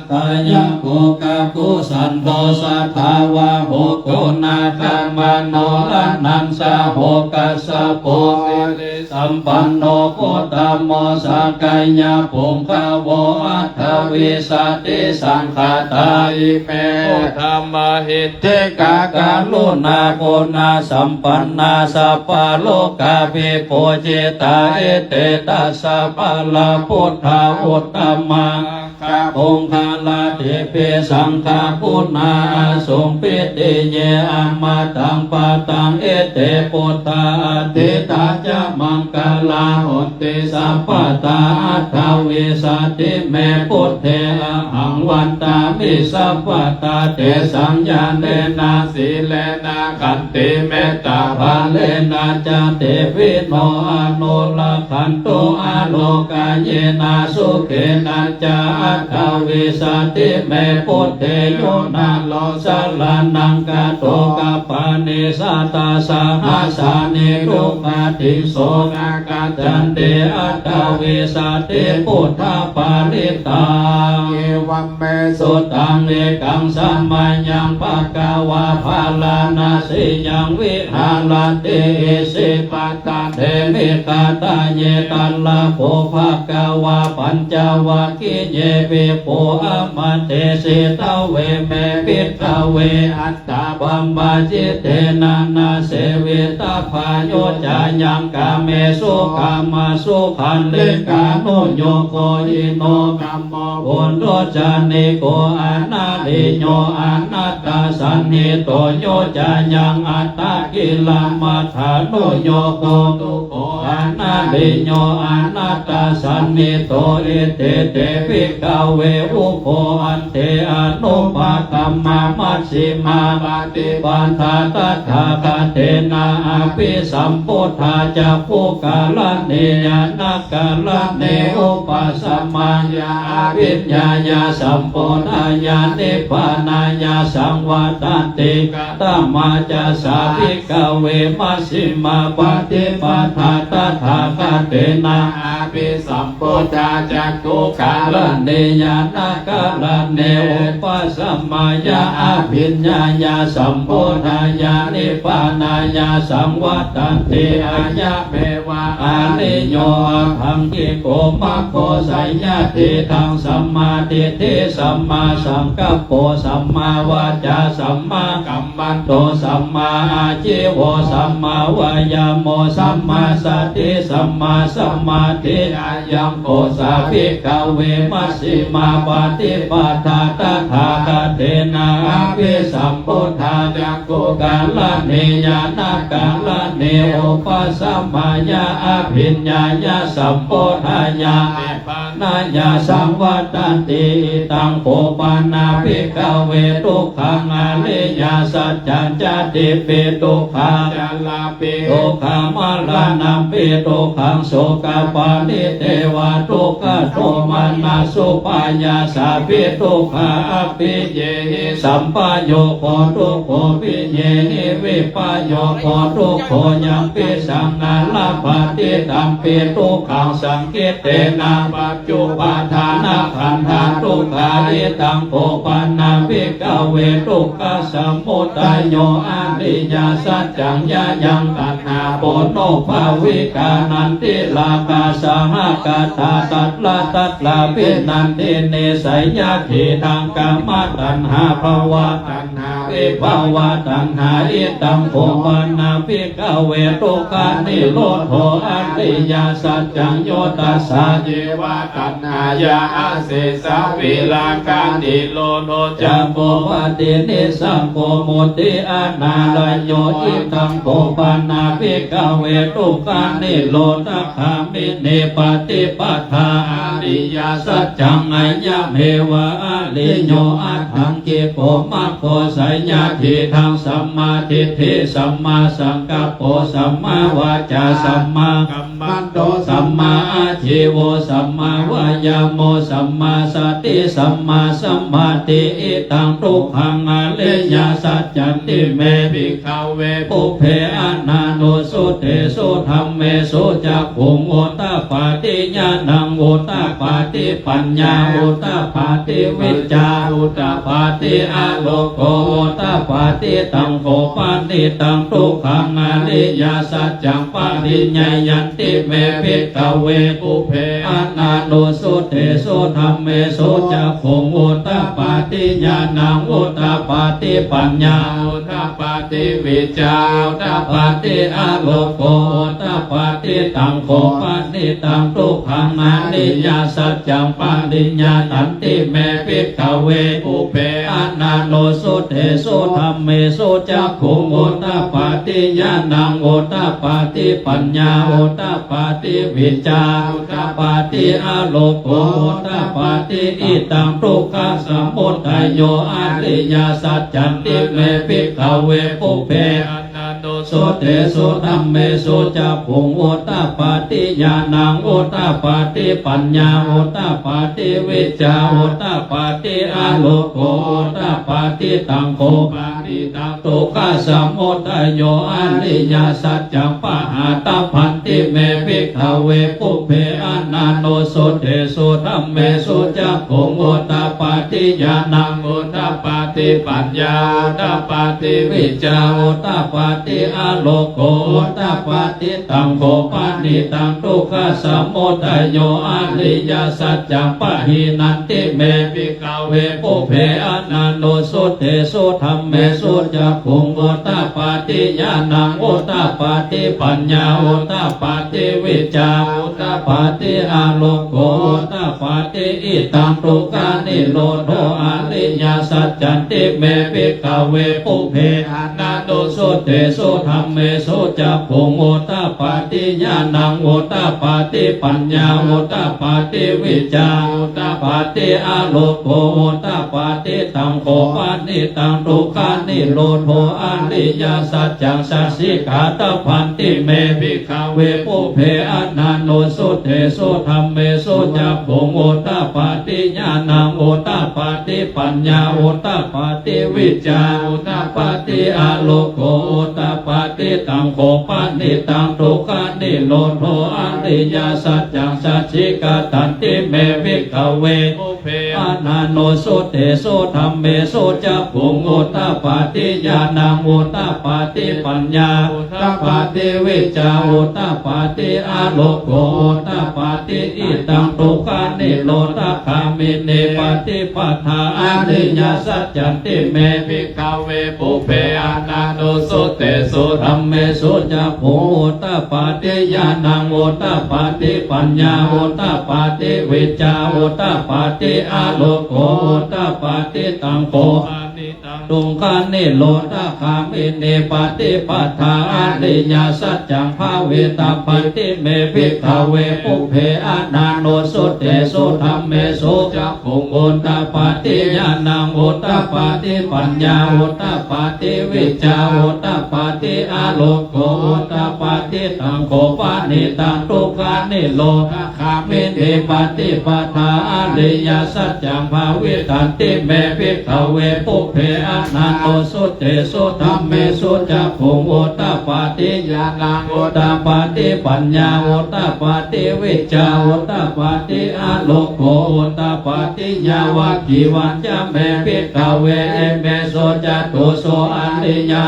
Tayakko kakusandho satthavāho koṇāgamano raṇañjaho kassapo sirisampanno gotamo sakyapuṅgavo aṭṭhavīsati saṅkhātā ime buddhamahi ddhikā karuṇāguṇasampannā sabbalokavibhūjitā ete dasabalābuddhā uttamaṅgapuṅgaradīpi saṅghaguṇā āsuṃ pītiye amataṃ padaṃ ete buddhā atītā ca maṅgalā honti sabbadā aṭṭhavīsati me buddhe ahaṃ vandāmi sabbadā tesaṃ ñāṇena sīlena khantimettābalena ca devino anurakkhantu ārokāyena sukhena ca aṭṭhavīsati me buddhe yo naro saraṇaṃ gato kappāni satasahasāni dukkhatiṃ so na gacchanti aṭṭhavīsati buddhaparittaṃ. Evaṃ me sutaṃ ekaṃ samayaṃ bhagavā bārāṇasiyaṃ viharati isipatane migadāye. Tatra kho bhagavā pañcavaggiye bhikkhū āmantesi: Dveme, bhikkhave, antā brahmacitena na sevitabbā. Yo cāyaṃ kāmesu kāmasukhallikānuyogo hīno gammo poññocāriko anariyo anatthasañhito. Yo cāyaṃ attakilamathānuyogo dukkho anariyo anatthasañhito. Ete te, bhikkhave, ubho ante anupagamma majjhimā paṭipadā tathāgatena abhisambuddhā cakkhukaraṇī ñāṇakaraṇī upasamāya abhiññāya sambodhāya nibbānāya saṃvattanti. Katamā ca sā, bhikkhave, majjhimā paṭipadā tathāgatena abhisambuddhā cakkhukaraṇī ñāṇakaraṇī upasamāya abhiññāya sambodhāya nibbānāya saṃvattanti? Ayameva ariyo aṭṭhaṅgiko maggo. Seyyathīdaṃ: sammādiṭṭhi sammāsaṅkappo sammāvācā sammākammanto sammāājīvo sammāvāyāmo sammāsati sammāsamādhi. Ayaṃ kho sā, bhikkhave, majjhimā paṭipadā tathāgatena abhisambuddhā cakkhukaraṇī ñāṇakaraṇī upasamāya abhiññāya sambodhāya nibbānāya saṃvattanti. Idaṃ kho pana, bhikkhave, dukkhaṃ ariyasaccaṃ. Jātipi dukkhā, jarāpi dukkhā, maraṇampi dukkhaṃ, sokaparidevadukkhadomanassupāyāsā pi dukkhā, appiyehi sampayogo dukkho, piyehi vippayogo dukkho, yampicchaṃ na labhati tampi dukkhaṃ, saṅkhittena pañcupādānakkhandhā dukkhā. Idaṃ kho pana, bhikkhave, dukkhasamudayo ariyasaccaṃ. Yāyaṃ taṇhā ponobbhavikā nandirāgasahagatā tatra tatrābhinandinī, seyyathīdaṃ: kāmataṇhā bhavataṇhā vibhavataṇhā. Idaṃ kho pana, bhikkhave, dukkhanirodho ariyasaccaṃ. Yo tassāyeva taṇhāya asesavirāganirodho cāgo paṭinissaggo mutti anālayo. Idaṃ kho pana, bhikkhave, dukkhanirodhagāminī paṭipadā ariyasaccaṃ. Ayameva ariyo aṭṭhaṅgiko maggo. Seyyathīdaṃ: sammādiṭṭhi sammāsaṅkappo sammāvācā sammākammanto sammāājīvo sammāvāyāmo sammāsati sammāsamādhi. Idaṃ dukkhaṃ ariyasaccanti me, bhikkhave, pubbe ananussutesu dhammesu cakkhuṃ udapādi ñāṇaṃ udapādi paññā udapādi vijjā udapādi āloko udapādi. Taṃ kho panidaṃ dukkhaṃ ariyasaccaṃ pariññeyyanti me bhikkhave pubbe ananussutesu dhammesu cakkhuṃ udapādi ñāṇaṃ udapādi paññā udapādi vijjā udapādi āloko udapādi. Taṃ kho panidaṃ dukkhaṃ ariyasaccaṃ pariññeyyanti me bhikkhave pubbe ananussutesu dhammesu cakkhuṃ udapādi ñāṇaṃ udapādi paññā udapādi vijjā udapādi āloko udapādi. Idaṃ dukkhasamudayo ariyasaccanti me bhikkhave pubbe ananussutesu dhammesu cakkhuṃ udapādi ñāṇaṃ udapādi paññā udapādi vijjā udapādi āloko udapādi. Taṃ kho panidaṃ dukkhasamudayo ariyasaccaṃ pahātabbanti me bhikkhave pubbe ananussutesu dhammesu cakkhuṃ udapādi ñāṇaṃ udapādi paññā udapādi vijjā udapādi āloko udapādi. Taṃ kho panidaṃ dukkhasamudayo ariyasaccaṃ pahīnanti me bhikkhave pubbe ananussutesu dhammesu cakkhuṃ udapādi ñāṇaṃ udapādi paññā udapādi vijjā udapādi āloko udapādi. Idaṃ dukkhanirodho ariyasaccanti me bhikkhave pubbe ananussutesu dhammesu cakkhuṃ udapādi ñāṇaṃ udapādi paññā udapādi vijjā udapādi āloko udapādi. Taṃ kho panidaṃ dukkhanirodho ariyasaccaṃ sacchikātabbanti me bhikkhave pubbe ananussutesu dhammesu cakkhuṃ udapādi ñāṇaṃ udapādi paññā udapādi vijjā udapādi āloko udapādi. Taṃ kho panidaṃ dukkhanirodho ariyasaccaṃ sacchikatanti me bhikkhave pubbe ananussutesu dhammesu cakkhuṃ udapādi ñāṇaṃ udapādi paññā udapādi vijjā udapādi āloko udapādi. Idaṃ dukkhanirodhagāminī paṭipadā ariyasaccanti me bhikkhave pubbe ananussutesu dhammesu cakkhuṃ udapādi ñāṇaṃ udapādi paññā udapādi vijjā udapādi āloko udapādi. Taṃ kho panidaṃ dukkhanirodhagāminī paṭipadā ariyasaccaṃ bhāvitabbanti me bhikkhave pubbe ananussutesu dhammesu cakkhuṃ udapādi ñāṇaṃ udapādi paññā udapādi vijjā udapādi āloko udapādi. Taṃ kho panidaṃ dukkhanirodhagāminī paṭipadā ariyasaccaṃ bhāvitanti me bhikkhave pubbe ananussutesu dhammesu cakkhuṃ udapādi ñāṇaṃ udapādi paññā udapādi vijjā udapādi āloko udapādi. Yāvakīvañca me bhikkhave imesu catūsu ariya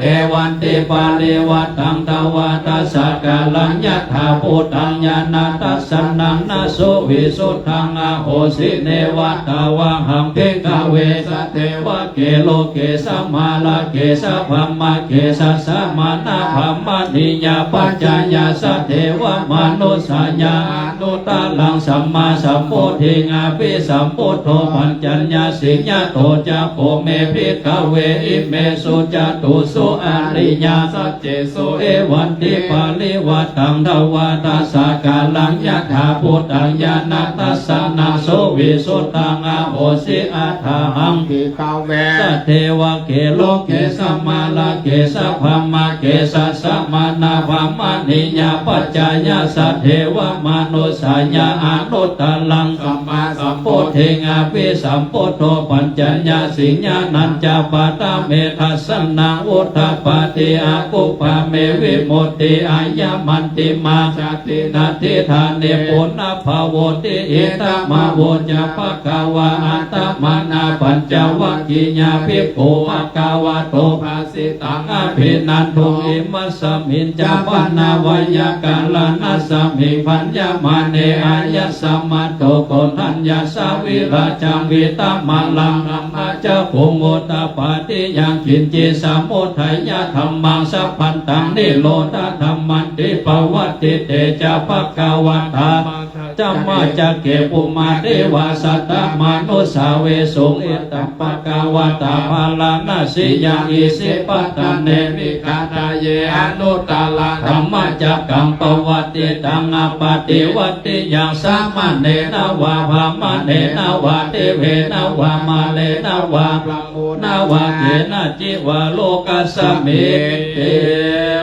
evantiparivaṭṭaṃ dvādasākāraṃ yathābhūtaṃ ñāṇadassanaṃ na suvisuddhaṃ ahosi. Neva tāvāhaṃ bhikkhave sadevake loke samārake sabrahmake sassamaṇabrāhmaṇiyā pajāya sadevamanussāya anuttaraṃ sammāsambodhiṃ abhisambuddho paccaññāsiṃ. Yato ca kho me bhikkhave imesu catūsu ariyasaccesu evantiparivaṭṭaṃ dvādasākāraṃ yathābhūtaṃ ñāṇadassanaṃ suvisuddhaṃ ahosi. Athāhaṃ bhikkhave sadevake loke samārake sabrahmake sassamaṇabrāhmaṇiyā pajāya sadevamanussāya anuttaraṃ sammāsambodhiṃ abhisambuddho paccaññāsiṃ. Ñāṇañca paṭha me dassanaṃ udapādi, akuppā me vimutti, ayamantimā jāti, natthidāni punabbhavoti. Idamavoca bhagavā. Attamanā pañcavaggiyā bhikkhū bhagavato bhāsitaṃ abhinanduṃ. Imasmiñca pana veyyākaraṇasmiṃ bhaññamāne āyasmato Koṇḍaññassa virajaṃ vītamalaṃ dhammacakkhuṃ udapādi: yaṅkiñci samudayadhammaṃ sabbantaṃ nirodhadhammanti. Pavattite ca bhagavatā dhammacakke bhummā devā saddamanussāvesuṃ: etaṃ bhagavatā bārāṇasiyaṃ isipatane migadāye anuttaraṃ dhammacakkaṃ pavattitaṃ appaṭivattiyaṃ samaṇena vā brāhmaṇena vā devena vā mārena vā brahmunā vā kenaci vā lokasminti.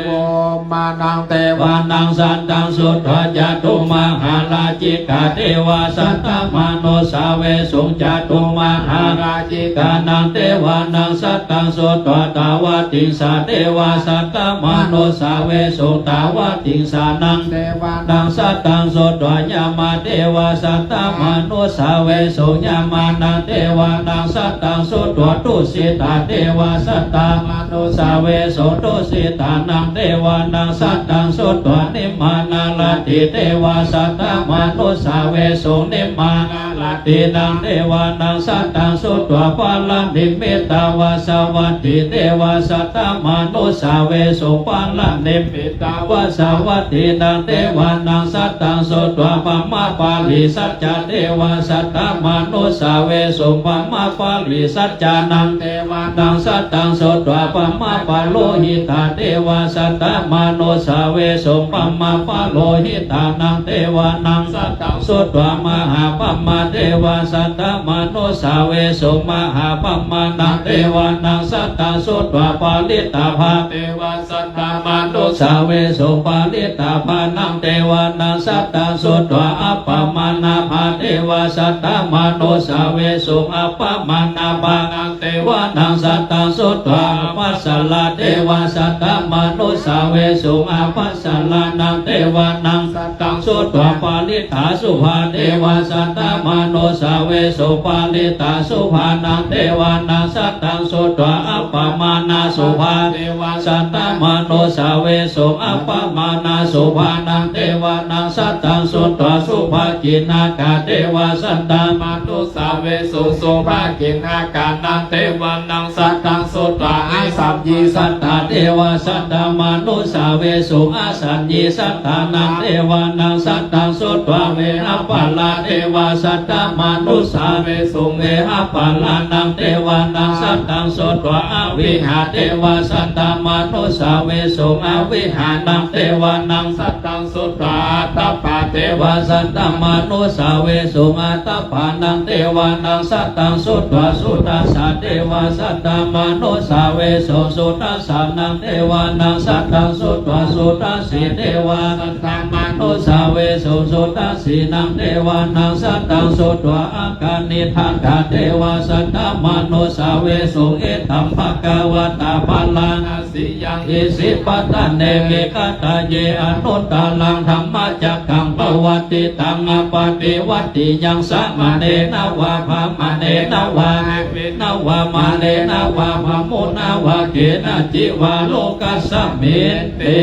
Bhummānaṃ devānaṃ saddaṃ sutvā cātummahārājikā devā saddamanussāvesuṃ. Cātummahārājikānaṃ devānaṃ saddaṃ sutvā tāvatiṃsā devā saddamanussāvesuṃ. Tāvatiṃsānaṃ devānaṃ saddaṃ sutvā yāmā devā saddamanussāvesuṃ. Yāmānaṃ devānaṃ saddaṃ sutvā tusitā devā saddamanussāvesuṃ. Tusitānaṃ devānaṃ saddaṃ sutvā nimmānaratī devā saddamanussāvesuṃ. Nimmānaratīnaṃ devānaṃ saddaṃ sutvā paranimmitavasavattī devā saddamanussāvesuṃ. Paranimmi tavasavattīnaṃ devānaṃ saddaṃ sutvā brahmapārisajjā devā saddamanussāvesuṃ. Brahmapārisajjānaṃ devānaṃ saddaṃ sutvā brahmapurohitā devā saddamanussāvesuṃ. Brahmapurohitānaṃ devānaṃ saddaṃ sutvā mahābrahmā devā saddamanussāvesuṃ. Mahābrahmānaṃ devānaṃ saddaṃ sutvā parittābhā devā saddamanussāvesuṃ. Parittābhānaṃ devānaṃ saddaṃ sutvā appamāṇābhā devā saddamanussāvesuṃ. Appamāṇābhānaṃ devānaṃ saddaṃ sutvā ābhassarā devā saddamanussāvesuṃ. Ābhassarānaṃ devānaṃ saddaṃ sutvā parittāsubhā devā saddamanussāvesuṃ. Parittāsubhānaṃ devānaṃ saddaṃ sutvā appamāṇāsubhā devā saddamanussāvesuṃ. Appamāṇāsubhānaṃ devānaṃ saddaṃ sutvā subhakiṇhakā devā saddamanussāvesuṃ. Subhakiṇhakānaṃ devānaṃ saddaṃ sutvā asaññīsaṭṭhā devā saddamanussāvesuṃ. Asaññīsaṭṭhānaṃ devānaṃ saddaṃ sutvā vehapphalā devā saddamanussāvesuṃ. Vehapphalānaṃ devānaṃ saddaṃ sutvā avihā devā saddamanussāvesuṃ. Avihānaṃ devānaṃ saddaṃ sutvā atappā devā saddamanussāvesuṃ. Atappānaṃ devānaṃ saddaṃ sutvā sudassa devā saddamanussāvesuṃ. Sudassānaṃ devānaṃ saddaṃ sutvā sudassi devā saddamanussāvesuṃ. Sudassīnaṃ devānaṃ saddaṃ sutvā akaniṭṭhakā devā saddamanussāvesuṃ. Etaṃ bhagavatā bārāṇasiyaṃ isipatane migadāye anuttaraṃ dhammacakkaṃ pavattitaṃ appaṭivattiyaṃ samaṇena vā brāhmaṇena vā devena vā mārena vā brahmunā vā kenaci vā lokasminti.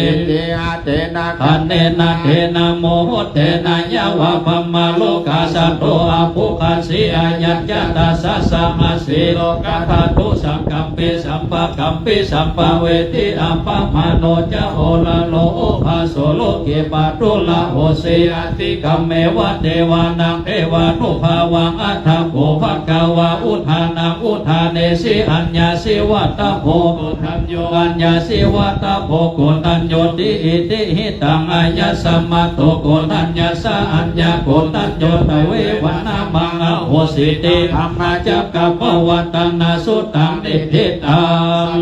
Itiha tena khaṇena tena muhuttena yāva brahmalokā saddo abbhuggacchi. Ayañca dasasahassī lokadhātu saṅkampi sampakampi sampavedhi. Appamāṇo ca oḷāro obhāso loke pāturahosi. Atikkammeva devānaṃ devānubhāvaṃ. Atha kho bhagavā udānaṃ udānesi: aññāsi vata bho koṇḍañño, aññāsi vata bho koṇḍaññoti. Itihidaṃ āya samato koṇḍaññassa aññākoṇḍañño tveva nāmaṃ ahosīti. Dhammacakkappavattanasuttaṃ niṭṭhitaṃ.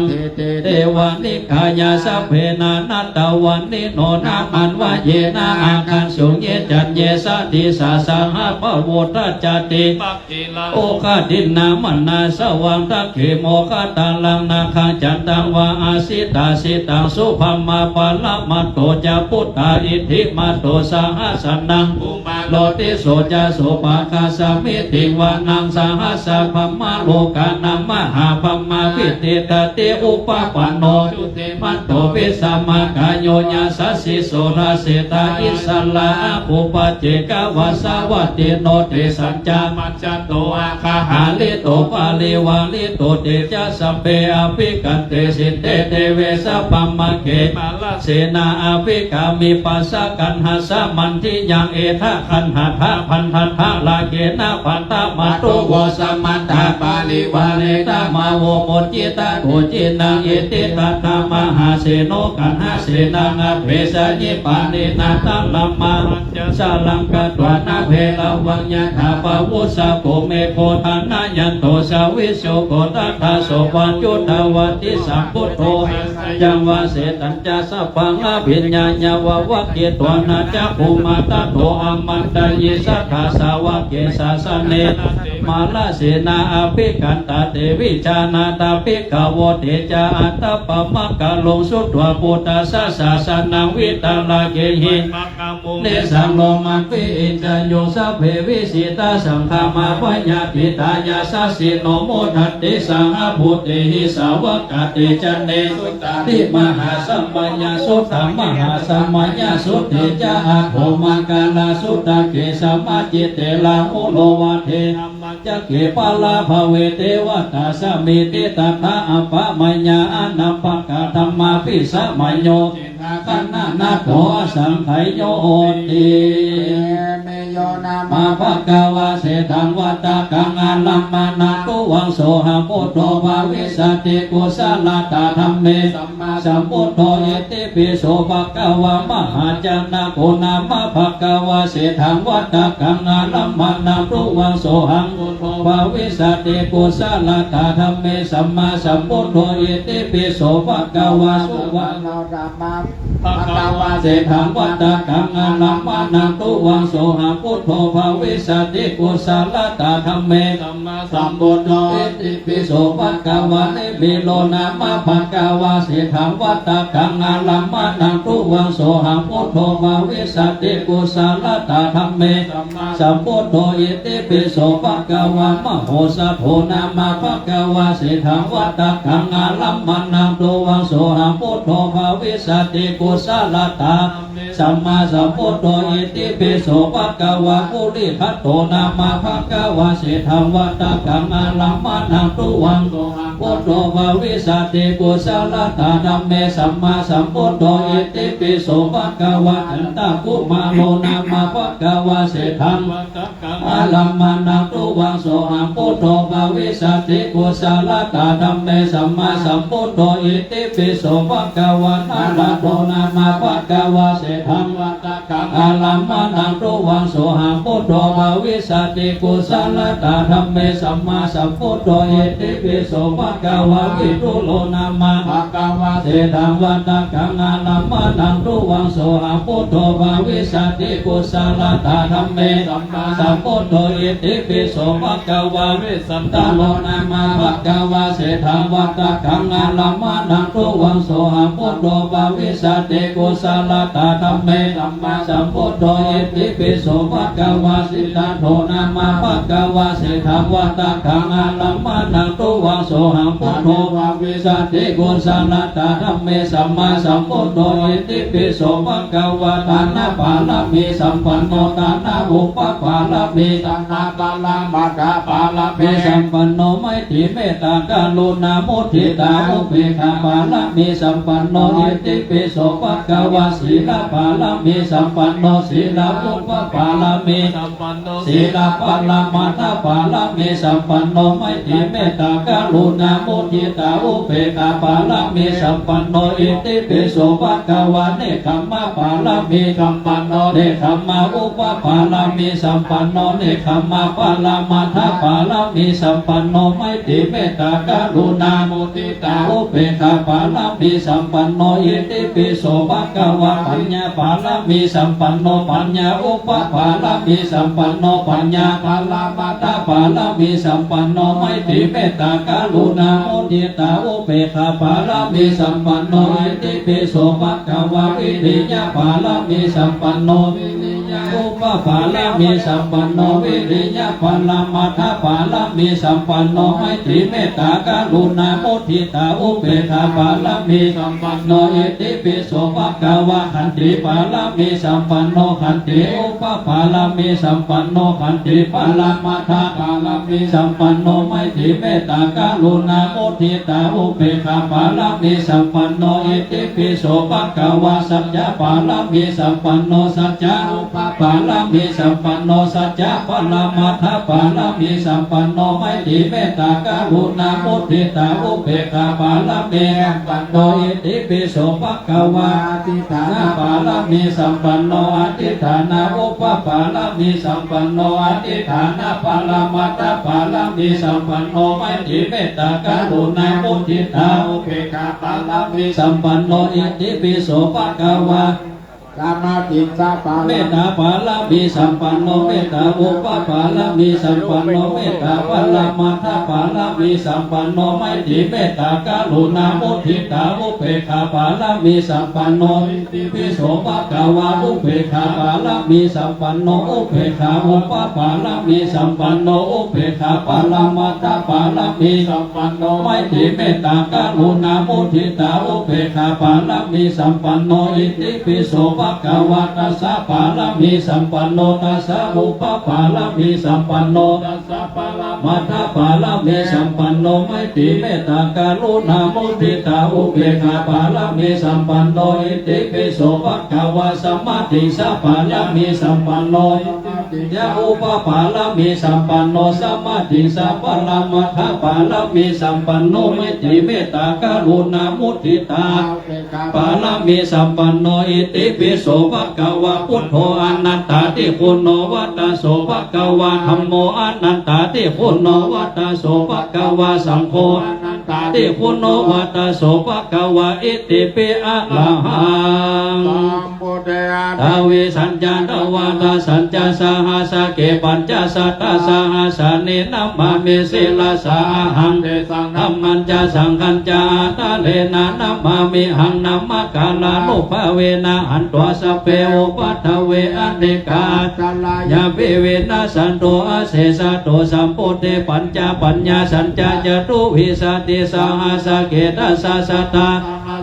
Devanikāyā sabbe nānattavaṇṇino nāmanvayena āgañchuṃ ye caññe sadisā saha pavutthajāti. Oghatiṇṇamanāsavaṃ dakkhemoghataraṃ nāgaṃ candaṃva asitātitaṃ. Subrahmā paramatto ca puttā iddhimato saha sanaṅkumāro tisso ca sopāga samitiṃ vanaṃ. Sahassabrahmalokānaṃ mahābrahmābhitiṭṭhati. Upapanno jutimanto bhismākāyo yasassi so. Dasettha issarā āgū paccekavasavattino. Tesañca majjhato āga hārito parivārito. Te ca sabbe abhikkante sinde deve sabrahmake. Mārasenā abhikkāmi passa kaṇhassa mandiyaṃ. Etha gaṇhatha bandhatha rāgena bandhamatthu vo samantā parivāretha. Mā vo muñcittha koci naṃ. Iti tattha mahāseno kaṇhasenaṃ apesayi. Pāṇinā talamāhacca saraṃ katvāna bheravaṃ. Yathā pāvussako megho thanayanto savijjuko tathā so. Paccudāvatti sambuddho seyyaṃvase tañca sabbaṃ abhiññāya vavakkhitvāna cakkhumā tato āmantayi satthā sāvake sāsane rate. Mārasenā abhikkantā te vijānātha bhikkhavo. Te ca ātappamakaruṃ sutvā buddhassa sāsanaṃ. Vītarāgehi munesaṅgho mandiyañcāyo sabbe vijitasaṅgāmā bhayātītā yasassino modanti saha bhūtehi. Sāvakā te janesutāti mahāsamayasuttā. Mahāsamayasutte ca āgū makarasūtakese samācite rāhulā vadde. Cake palābhave devatā samitiṃ tathā apamayā. Anāpakadhammapi samayo cittagaṇanato asaṅkheyyo hoti. Yo nāma bhagavā seṭṭhaṃ vata kaṃ ārammaṇaṃ tuvaṃ sohaṃ buddho bhavissati kusalatā dhamme sammāsambuddho. Itipi so bhagavā mahājanako nāma bhagavā seṭṭhaṃ vata kaṃ ārammaṇaṃ tuvaṃ sohaṃ buddho bhavissati kusalatā dhamme sammāsambuddho. Itipi so bhagavā suvaṇṇo nāma bhagavā seṭṭhaṃ vata kaṃ ārammaṇaṃ tuvaṃ sohaṃ buddho bhavissati kusalatā dhamme sammāsambuddho. Itipi so bhagavā nimiro nāma bhagavā seṭṭhaṃ vata kaṃ ārammaṇaṃ tuvaṃ sohaṃ buddho bhavissati kusalatā dhamme sammāsambuddho. Itipi so bhagavā mahaussatho nāma bhagavā seṭṭhaṃ vata kaṃ ārammaṇaṃ tuvaṃ sohaṃ buddho bhavissati kusalatā dhamme sammāsambuddho. Itipi so bhagavā purindado nāma bhagavā seṭṭhaṃ vata kaṃ ārammaṇaṃ tuvaṃ sohaṃ buddho bhavissati kusalatā dhamme sammāsambuddho. Itipi so bhagavā candakumāro nāma bhagavā seṭṭhaṃ vata kaṃ ārammaṇaṃ tuvaṃ sohaṃ buddho bhavissati kusalatā dhamme sammāsambuddho. Itipi so bhagavā nalado nāma bhagavā seṭṭhaṃ vata kaṃ ārammaṇaṃ tuvaṃ sohaṃ buddho bhavissati kusalatā dhamme sammāsambuddho. Itipi so bhagavā vidūro nāma bhagavā seṭṭhaṃ vata kaṃ ārammaṇaṃ tuvaṃ sohaṃ buddho bhavissati kusalatā dhamme sammāsambuddho. Itipi so bhagavā vessantaro nāma bhagavā seṭṭhaṃ vata kaṃ ārammaṇaṃ tuvaṃ sohaṃ buddho bhavissati kusalatā dhamme sammāsambuddho. Itipi so bhagavā siddhattho nāma bhagavā seṭṭhaṃ vata kaṃ ārammaṇaṃ tuvaṃ sohaṃ buddho bhavissati kusalatā dhamme sammāsambuddho. Itipi so bhagavā dānapāramī sampanno dānaupapāramī dānaparamatthapāramī sampanno maitrī mettā karuṇā muditā upekkhāpāramī sampanno. Itipi so bhagavā sīla pāramī sampanno, sīla upapāramī sampanno, sīla paramattha pāramī sampanno, maitrī mettā karuṇā muditā upekkhā pāramī sampanno, itipi so bhagavā. Nekkhamma pāramī sampanno, nekkhamma upapāramī sampanno, nekkhamma paramattha pāramī sampanno, maitrī mettā karuṇā muditā upekkhā pāramī sampanno, itipi so bhagavā. Paññā pāramī sampanno, paññā upapāramī sampanno, paññā paramattha pāramī sampanno, maitrī mettā karuṇā muditā upekkhā pāramī sampanno, itipi so bhagavā. Viriya pāramī sampanno, viriya upapāramī sampanno, viriya paramattha pāramī sampanno, maitrī mettā karuṇā muditā upekkhā pāramī sampanno, itipi so bhagavā. Khanti pāramī sampanno, khanti upapāramī sampanno, khanti paramattha pāramī sampanno, maitrī mettā karuṇā muditā upekkhā pāramī sampanno, itipi so bhagavā. Sacca pāramī sampanno, sacca upapāramī sampanno, sacca paramattha pāramī sampanno, maitrī mettā karuṇā muditā upekkhā pāramī sampanno, itipi so bhagavā. Adhiṭṭhāna pāramī sampanno, adhiṭṭhāna upapāramī sampanno, adhiṭṭhāna paramattha pāramī sampanno, maitrī mettā karuṇā muditā upekkhā pāramī sampanno, itipi so bhagavā. Samādhissa pāramī, mettā pāramī sampanno, mettā upapāramī sampanno, mettā paramattha pāramī sampanno, maitrī mettā karuṇā muditā upekkhā pāramī sampanno, itipi so bhagavā. Upekkhā pāramī sampanno, upekkhā upapāramī sampanno, upekkhā paramattha pāramī sampanno, maitrī mettā karuṇā muditā upekkhā pāramī sampanno, itipi so bhagavā. Dasa pāramī sampanno, dasa upapāramī sampanno, dasa paramattha pāramī sampanno, maitrī mettā karuṇā muditā upekkhā pāramī sampanno, itipi so bhagavā. Samādhissa pāramī sampanno, samādhissa upapāramī sampanno, samādhissa paramattha pāramī sampanno, maitrī mettā karuṇā muditā pāramī sampanno, itipi so bhagavā. Buddho anattāti, buddho vata so bhagavā. Dhammo anattāti, buddho vata so bhagavā. Saṅgho anattāti, buddho vata so bhagavā. Itipi arahaṃ sambuddhe aṭṭhavīsañca dvādasañca sahassake pañcasatasahassāni namāmi sirasā ahaṃ. Tesaṃ dhammañca saṅghañca ādarena namāmihaṃ. Namakārānubhāvena hantvā sabbe upaddave anekā antarāyāpi vinassantu asesato. Sambuddhe pañcapaññāsañca catuvīsatisahassake dasasata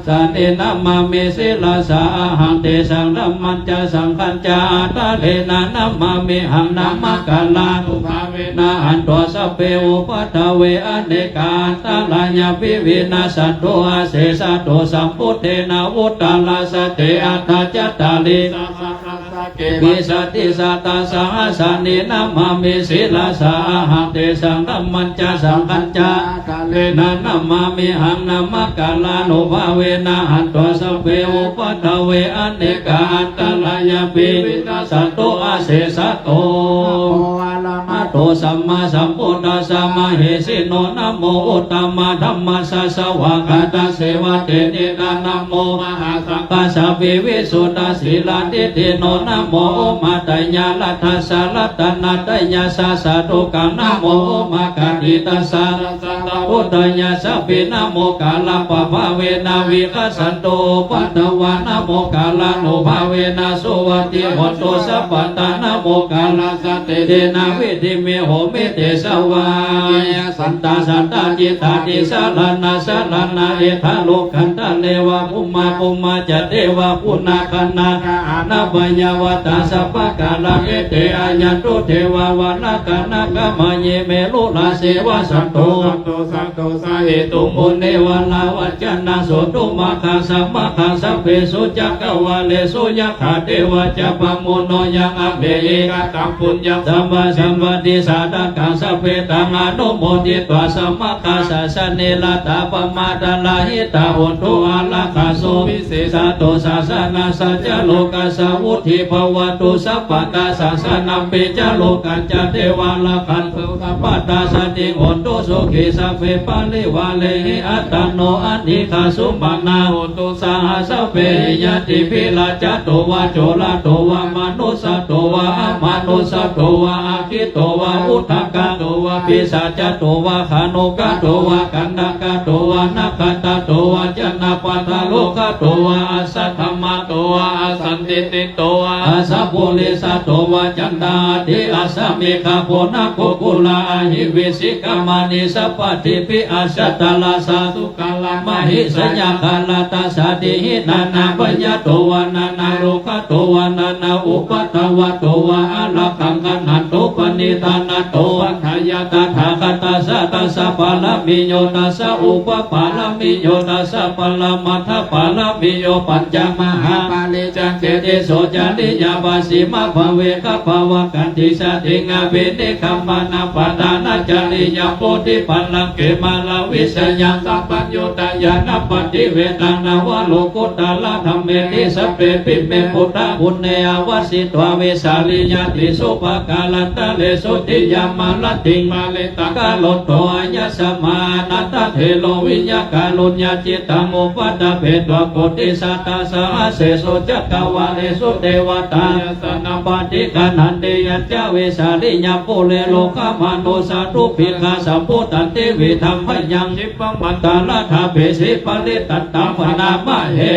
sahassāni namāmi sirasā ahaṃ. Tesaṃ dhammañca saṅghañca ādarena namāmihaṃ. Namakārānubhāvena hantvā sabbe upaddave anekā antarāyāpi vinassantu asesato. Sambuddhe navuttarasate aṭṭhacattāḷīsasahassake vīsatisatasahassāni namāmi sirasā ahaṃ. Tesaṃ dhammañca saṅghañca ādarena namāmihaṃ. Namakārānubhāvena hantvā sabbe upaddave anekā antarāyāpi vinassantu asesato. Namo arahato sammāsambuddhassa mahesino. Namo uttamadhammassa svākkhātasseva tenidha. Namo mahāsaṅghassāpi visuddhasīladiṭṭhino. Namo omātyāraddhassa ratanattayassa sādhukaṃ. Namo omakātītassa satthasāvudhayassapi. Namokārappabhāvena vigacchantu upaddavā. Namokārānubhāvena suvatthi hotu sabbadā. Namokārassa tejena vidhimhi me homi tejavā. Ye santā santacittā tisaraṇasaraṇā, etha lokandhareva bhummā bhummā ca devā purāṇā ca anappayāvatā sabbakārā, ete āyantu devā vanakkā nāgā mahimeru rājeva. Saddo saddo saddo sahetuṃ munivaravacanaṃ sotthumagga samagga sabbesu cakkavāḷesu yattha devā ca brahmuno yaṃ amhehi kataṃ puññaṃ sabbasampattisiddhiyā taṃ sabbe taṃ anumoditvā samaggāsāsane ratā pamādarahitā hontu arahaṃ somiṃ. Sesato sāsanassa ca lokassa vuḍḍhī bhavatu sabbadā, sāsanampi ca lokañca devā rakkhantu sabbadā. Saddhiṃ hontu sukhī sabbe parivārehi attano anīghā sumanā hontu saha sabbehi ñātibhi. Rājato vā corato vā manussato vā amanussato vā aggito vā udakato vā pisācato vā khāṇukato vā kaṇṭakato vā nakkhattato vā janapadarogato vā asaddhammato vā asandiṭṭhito vā asappurisato vā caṇḍahatthi assamigagoṇakukkura ahi vicchikamaṇi sabbadhi pi ajjattarajā sūkarā mahīsāya kalatasādīhi nānābhayato vā nānārogato vā nānāupaddavato vā ārakkhaṃ gaṇhantu paṇidhānato. Paṭṭhāya tathāgatassa dasa pāramiyo dasa upapāramiyo dasa paramatthapāramiyo pañca mahāpariccāge tisso cariyā pacchimabhave gabbhāvakkantiṃ jātiṃ abhinikkhamanaṃ padhānacariyaṃ bodhipallaṅke māravijayaṃ sabbaññutañāṇappaṭivedhaṃ navalokuttaradhammeti sabbepime buddhaguṇe āvajjitvā vesāliyā tīsu pākārantaresu tiyāmarattiṃ parittaṃ karonto āyasmā ānandatthero viya kāruññacittaṃ upaṭṭhapetvā koṭisatasahassesu cakkavāḷesu devatā yassāṇaṃ paṭiggaṇhanti yañca vesāliyaṃ pure rogāmanussadubbhikkhasambhūtantividhaṃ bhayaṃ khippamantaratthapeshi parittaṃ taṃ bhaṇāma he.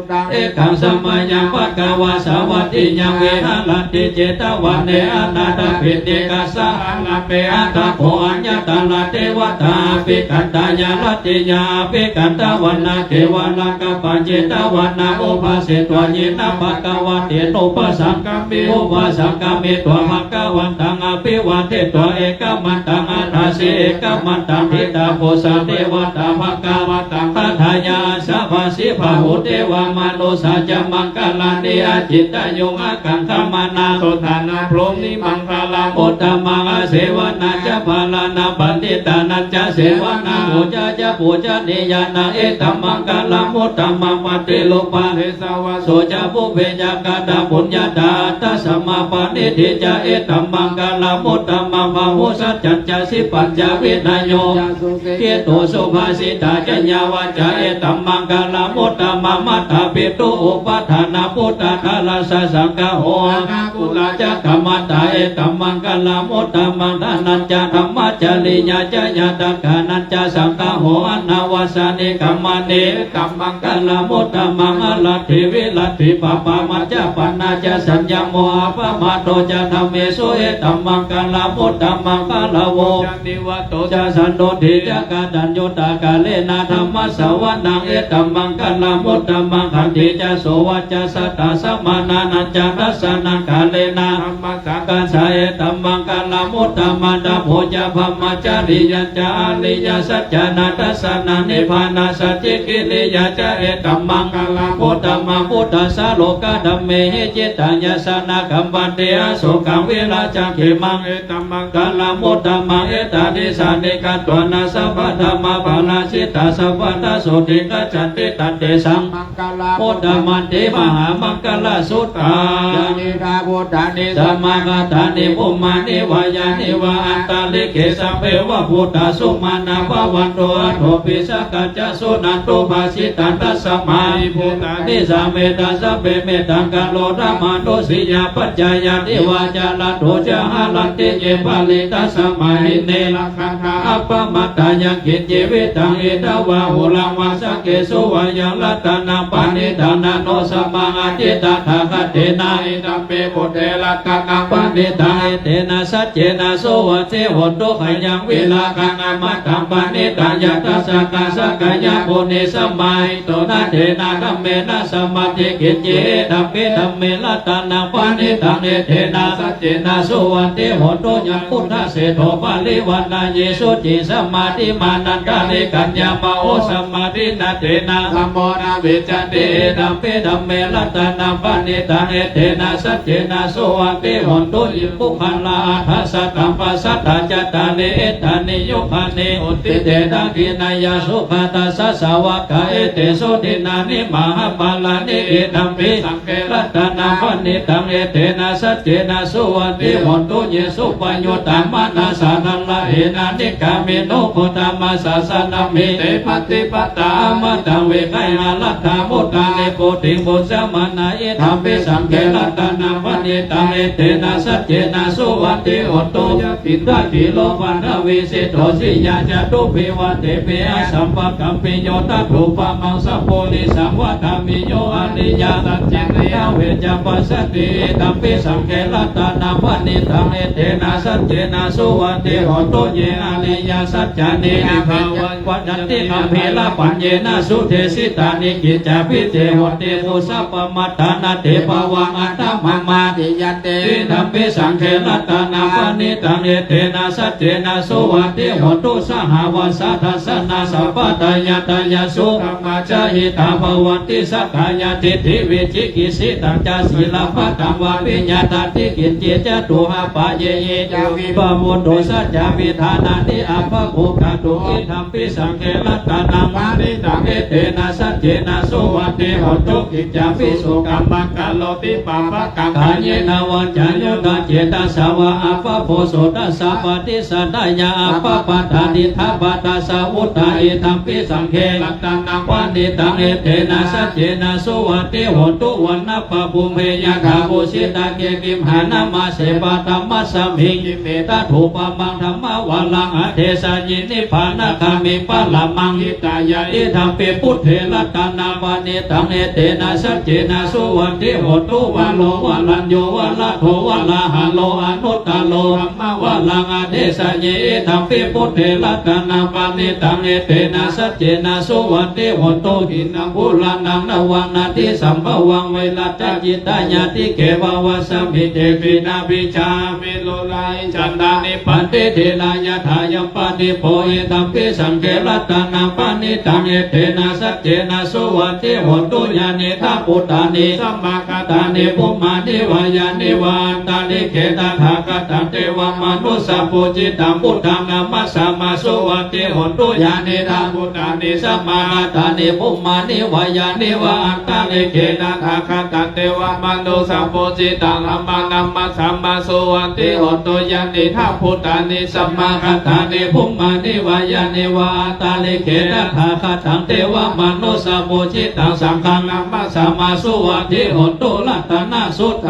Ekaṃ samayaṃ bhagavā sāvatthiyaṃ viharati jetavane anāthapiṇḍikassa ārāme. Atha kho aññatarā devatā abhikkantā ca ratiyā abhikkantavaṇṇā kevalakappajetavanaṃ obhāsetvā yena bhagavā tenupasaṅ kamhi upasaṅkamitvā bhagavantaṃ abhivādetvā ekamantaṃ aṭṭhāsi. Ekamantaṃ ṭhitā kho sā devatā bhagavantaṃ aṭṭhāya āsabhāsi. Bahū devā manussā ca maṅgalāni acintayuṃ ākaṅkhamānā sotthānaṃ brūhinamaṅgalamuttamaṃ. Asevanā ca bālānaṃ paṇḍitānañca sevanā pūjā ca pūjanīyānaṃ etammaṅgalamuttamaṃ. Paṭirūpadesavā so ca pubbe ca katapuññatā attasammāpaṇidhi ca etammaṅgalamuttamaṃ. Bāhusaccañca sippañca vinayo ca susikkhito subhāsitā ca yā vācā etammaṅgalamuttamaṃ. Mātāpituupaṭṭhānaṃ puttadārassa saṅgaho anākulā ca kammantā etammaṅgalamuttamaṃ. Dānañca dhammacariyā ca ñātakānañca saṅgaho anavajjāni kammāni etammaṅ galamuttamaṃ. Āratī viratī pāpā majjapānā ca saññamo appamādo ca dhammesu etammaṅgalamuttamaṃ. Gāravo ca nivāto ca santuṭṭhī ca kataññutā kālena dhammassavanaṃ etammaṅgalamuttamaṃ. Khantī ca sovacassatā samaṇānañca dassanaṃ kālena dhamma sākacchā etammaṅgalamuttamaṃ. Tapo ca brahmacariyañca ariyasaccāna dassanaṃ nibbānasacchikiriyā ca etammaṅgalamuttamaṃ. Phuṭṭhassa lokadhammehi cittaṃ yassa na kampati asokaṃ virajaṃ khemaṃ etammaṅgalamuttamaṃ. Etādisāni katvāna sabbatthamaparājitā sabbattha sotthiṃ gacchanti tantesaṃ galamuttamanti. Mahāmaṅgalasuttaṃ. Yānīdha bhūtāni samāgatāni bhummāni vā yāni va antalikkhe sabbeva bhūtā sumanā bhavantu athopi sakkā ca suṇantu bhāsitaṃ. Tasmā hi bhūtā nisāmetha sabbe mettaṃ karotha mānusiyā pajāya divā ca ratto ca haranti ye baliṃ tasmā hi ne rakkhatha appamattā. Yaṃ kiñci vittaṃ idha vā huraṃ vā saggesu vā yaṃ ratanaṃ paṇītaṃ na no samaṃ atthi tathāgatena idampi buddhe ratanaṃ paṇītaṃ etena saccena suvatthi hotu. Khayaṃ virāgaṃ amataṃ paṇītaṃ yadajjhagā sakyamunī samāhito na tena dhammena samatthi kiñci idampi dhamme ratanaṃ paṇītaṃ etena saccena suvatthi hotu. Yaṃ buddhaseṭṭho parivaṇṇayī suciṃ samādhimānantarikaññamāhu samādhinā tena samo na vijjati idampi dhamme ratanaṃ paṇītaṃ etena saccena suvatthi hotu. Ye puggalā aṭṭha sataṃ pasatthā cattāri etāni yugāni honti te dakkhiṇeyyā sugatassa sāvakā etesu dinnāni mahapphalāni idampi saṅghe ratanaṃ paṇītaṃ etena saccena suvatthi hotu. Ye suppayuttā manasā daḷhena nikkāmino gotamasāsanamhi te pattipattā amataṃ vigayha laddhā mudhā nibbutiṃ bhuñjamānā idampi saṅghe ratanaṃ paṇītaṃ etena saccena suvatthi hotu. Ye piṇḍakīlo paṭhaviṃ siddho siyā catubbhi vātebhi asampakampiyo tathūpamaṃ sappurisā vadāmi yo ariyasaccāni avecca passati idampi saṅghe ratanaṃ paṇītaṃ etena saccena suvatthi hotu. Ye ariyasaccāni abhiññāya vananti gambhīrapaññena sudesitāni kiñcābhidhe honti bhusappamattā na te bhavaṃ aṭṭhamamādiyanti idampi saṅghe ratanaṃ paṇītaṃ etena saccena suvatthi hotu. Sahāvassa dassanasampadaṃ ñātayā sukamā jahitā bhavanti sakkāyadiṭṭhi vicikicchitañca sīlabbataṃ vāpi ñātati kiñci catūhapāyehi ca vippamutto saññā vidhānāni appagupkatu idampi saṅghe ratanaṃ paṇītaṃ etena saccena suvatthi hotu. Kiñcāpi sukamaṃ karoti pāpakaṃ kāyena vācāyuda cetasā vā appamādo tassa paṭicchadāya appamattā diṭṭhapadassa vuttā idampi saṅghe ratanaṃ paṇītaṃ etena saccena suvatthi hotu. Vaṇṇabbā pubbe yathā phussitagge gimhānamāse paṭhamasmiṃ khette tathūpamaṃ dhammavaraṃ adesayi nibbānagāmiṃ paramaṃ hitāya idampi buddhe ratanaṃ paṇītaṃ etena saccena suvatthi hotu. Varo varaññū varado varāharo anuttaro dhammavaraṃ adesayi idampi buddhe ratanaṃ paṇītaṃ etena saccena suvatthi hotu. Khīṇaṃ purāṇaṃ navaṃ natthi sambhavaṃ virattacittāyatike bhavasmiṃ te khīṇabījā viruḷhichandā nibbanti dhīrā yathāyampadīpo idampi saṅghe ratanaṃ paṇītaṃ etena saccena suvatthi hotu. Yānīdha bhūtāni samāgatāni bhummāni vā yāni va antalikkhe tathāgataṃ devamanussapūjitaṃ buddhaṃ namassāma suvatthi hotu. Yānīdha bhūtāni samāgatāni bhummāni vā yāni va antalikkhe tathāgataṃ devamanussapūjitaṃ dhammaṃ namassāma suvatthi hotu. Yānīdha bhūtāni samāgatāni bhummāni vā yāni va antalikkhe tathāgataṃ devamanussapūjitaṃ saṅghaṃ namassāma suvatthi hotu. Ratanasuttaṃ.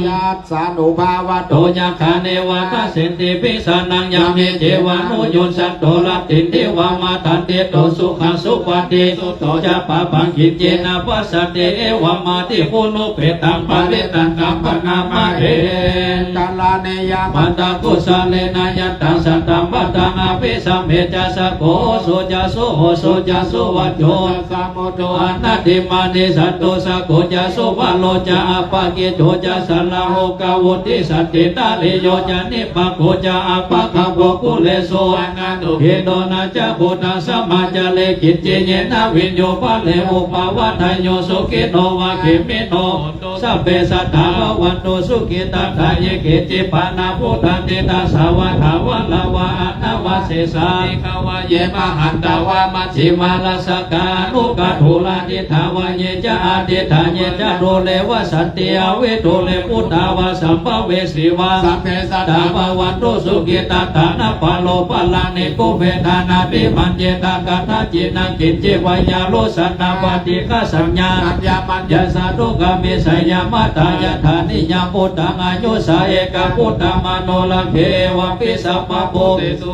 Yassānubhāvato yakkha neva dassenti bhīsanaṃ yāme cevanuyojanto rattindiva matandito sukhaṃ supati. Sutto ca pāpaṃ kiñci na passati evamādiguṇūpetaṃ parittaṃ taṃ bhaṇāma he. Karaṇīyam atthakusalena yan taṃ santaṃ padaṃ abhisamecca sakko oso ca suhuso ca suvaco ca sumudo anatimānī. Santussako ca subharo ca appakicco ca sallahukavutti santindriyo ca nipako ca appagabbho kulesu ananugiddho. Na ca khuddaṃ samācare kiñci yena viññū pare upavadeyyuṃ. Sukhino vā khemino sabbe sattā bhavantu sukhitattā. Ye keci pāṇabhūtatthi tasā vā thāvarā vā anavasesā dīghā vā ye mahantā vā majjhimā rassakā aṇukathūlā Ādidāvaye ca ādidāye ca dūre vasanti avidūre, bhūtā vā sambhavesī vā, sabbe sattā bhavantu sukhitattā. Na paro paraṃ nikubbetha nātimaññetha katthaci naṃ kiñci, byārosanā paṭighasaññā saññamaññassa dukkhamiccheyya. Mātā yathā niyaṃ puttaṃ āyusā ekaputtamanurakkhe, evampi sabbabhūtesu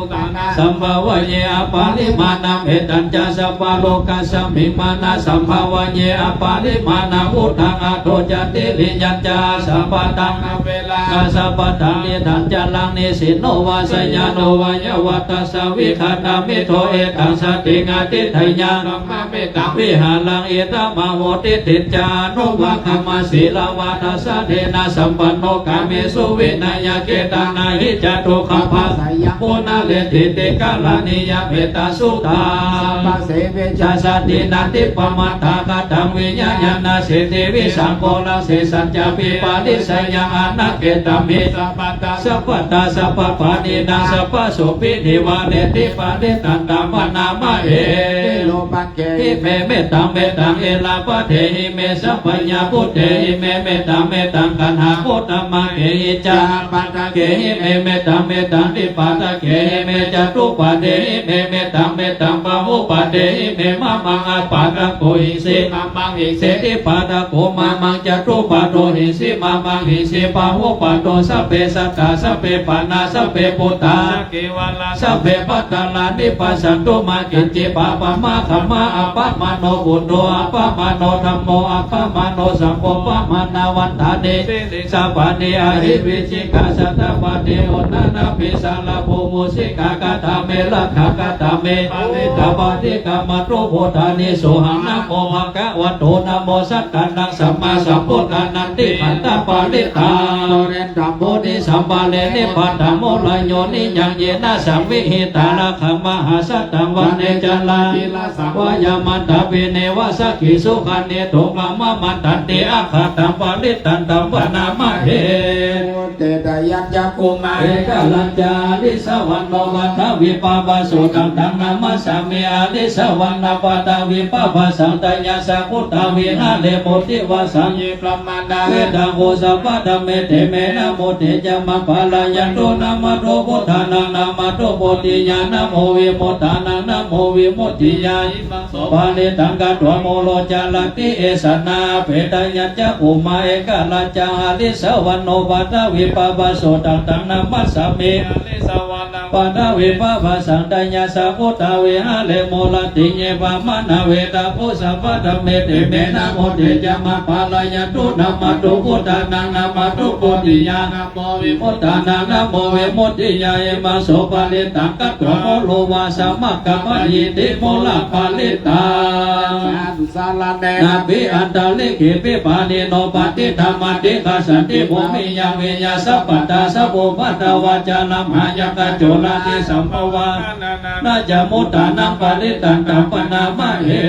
sambhāvaye aparimāṇaṃ. Mettañca sabbalokasmiṃ mānasambhāvaye aparimāṇaṃ, uddhaṃ adho ca tiriyañca asambādhaṃ averaṃ asapattaṃ. Tiṭṭhañcaraṃ nisinno vā sayāno vā yāvatassa vigatamiddho, etaṃ satiṃ adhiṭṭheyya brahmametaṃ vihāraṃ idhamahu. Diṭṭhiñca anupagamma sīlavā dassanena sampanno, kāmesu vineyya gedhaṃ na hi jātu gabbhaseyyaṃ punaretīti. Karaṇīyamettasuttaṃ. Sabbaseve ca jātīnaṃ dibbamantāgataṃ, viya ñāṇaseṭṭhi visuddhaghoraṃ, sesañcāpi parissayaṃ anakkhettaṃ hi sabbattha sabbapāṇinaṃ. Sabbasopi nivārentīti parittaṃ taṃ bhaṇāma he. Virupakkhehi me mettaṃ, mettaṃ irāpatehi me, sabbāya bhūtehi me mettaṃ, mettaṃ kaṇhāgotamakehi ca. Apādakehi me mettaṃ, mettaṃ dvipadakehi me, catuppadehi me mettaṃ, mettaṃ bahuppadehi me. Mamaṃ appādako hiṃsi, mamaṃ hiṃsi dvipadako, mamaṃ catuppado hiṃsi, mamaṃ hiṃsi bahupado. Sabbe sattā sabbe pāṇā sabbe bhūtā sabbe bhadrāni passantu, mā kiñci pāpam āgamma. Appamāṇo buddho, appamāṇo dhammo, appamāṇo saṅgho, pamāṇavantāni sīlissāpāni ahi vicchikā satapadī uṇṇānābhī sarabū mūsikā. Katā me rakkhā, katā me parittā, paṭikkamantu bhūtāni. Sohaṃ namo bhagavato, namo sattannaṃ sammāsambuddhānanti. Khandhaparittaṃ. Parittaṃ bodhisambhāre nibbantaṃ mūlayo niyaṃ, yena saṃvihitā rakkhaṃ mahāsattaṃ, vane carābhilasaṃ vāyamantā pine vā sakhī sukhaṇi tuṅgamamantanti. Akkhattaṃ parittaṃ taṃ bhaṇāma he. Te tayañcakkhumā ekarañca ārisavaṇṇo paṭhavippabhāso, taṃ taṃ namassāmi ārisavaṇṇaṃ paṭhavippabhāsaṃ. Tayajja gotā viharemu divasāyī brāhmaṇā vedaṃ ghosā paṭi me te me. Namo te ca maṃ pālayantu. Namatthu buddhānaṃ namatthu bodhiyā, namo vimuttānaṃ namo vimuttiyā. Imaṃ so parittaṃ katvā moro carati esanā. Te tayañcakkhumā ekarañca ārisavaṇṇo paṭhavippabhāso, taṃ taṃ namassāmi ārisavaṇṇaṃ paṭhavippabhāsaṃ. Tayajja gotā viharemu rattiṃ ye brāhmaṇā vedaṃ ghosā paṭi me te me. Namo te ca maṃ pālayantu. Namatthu buddhānaṃ namatthu bodhiyā, namo vimuttānaṃ namo vimuttiyā. Imaṃ so parittaṃ katvā moro vāsamakkammayīti moraparittaṃ. Saraṇena abhiyantaṃ likkhipāṇino patiṭṭhānāti gacchanti. Bhūmiyaṃ viya sapattā sabbupaddavā ca, rāmāyakkhacodāni sambhavā, nānānañca muttānaṃ parittaṃ taṃ bhaṇāma he.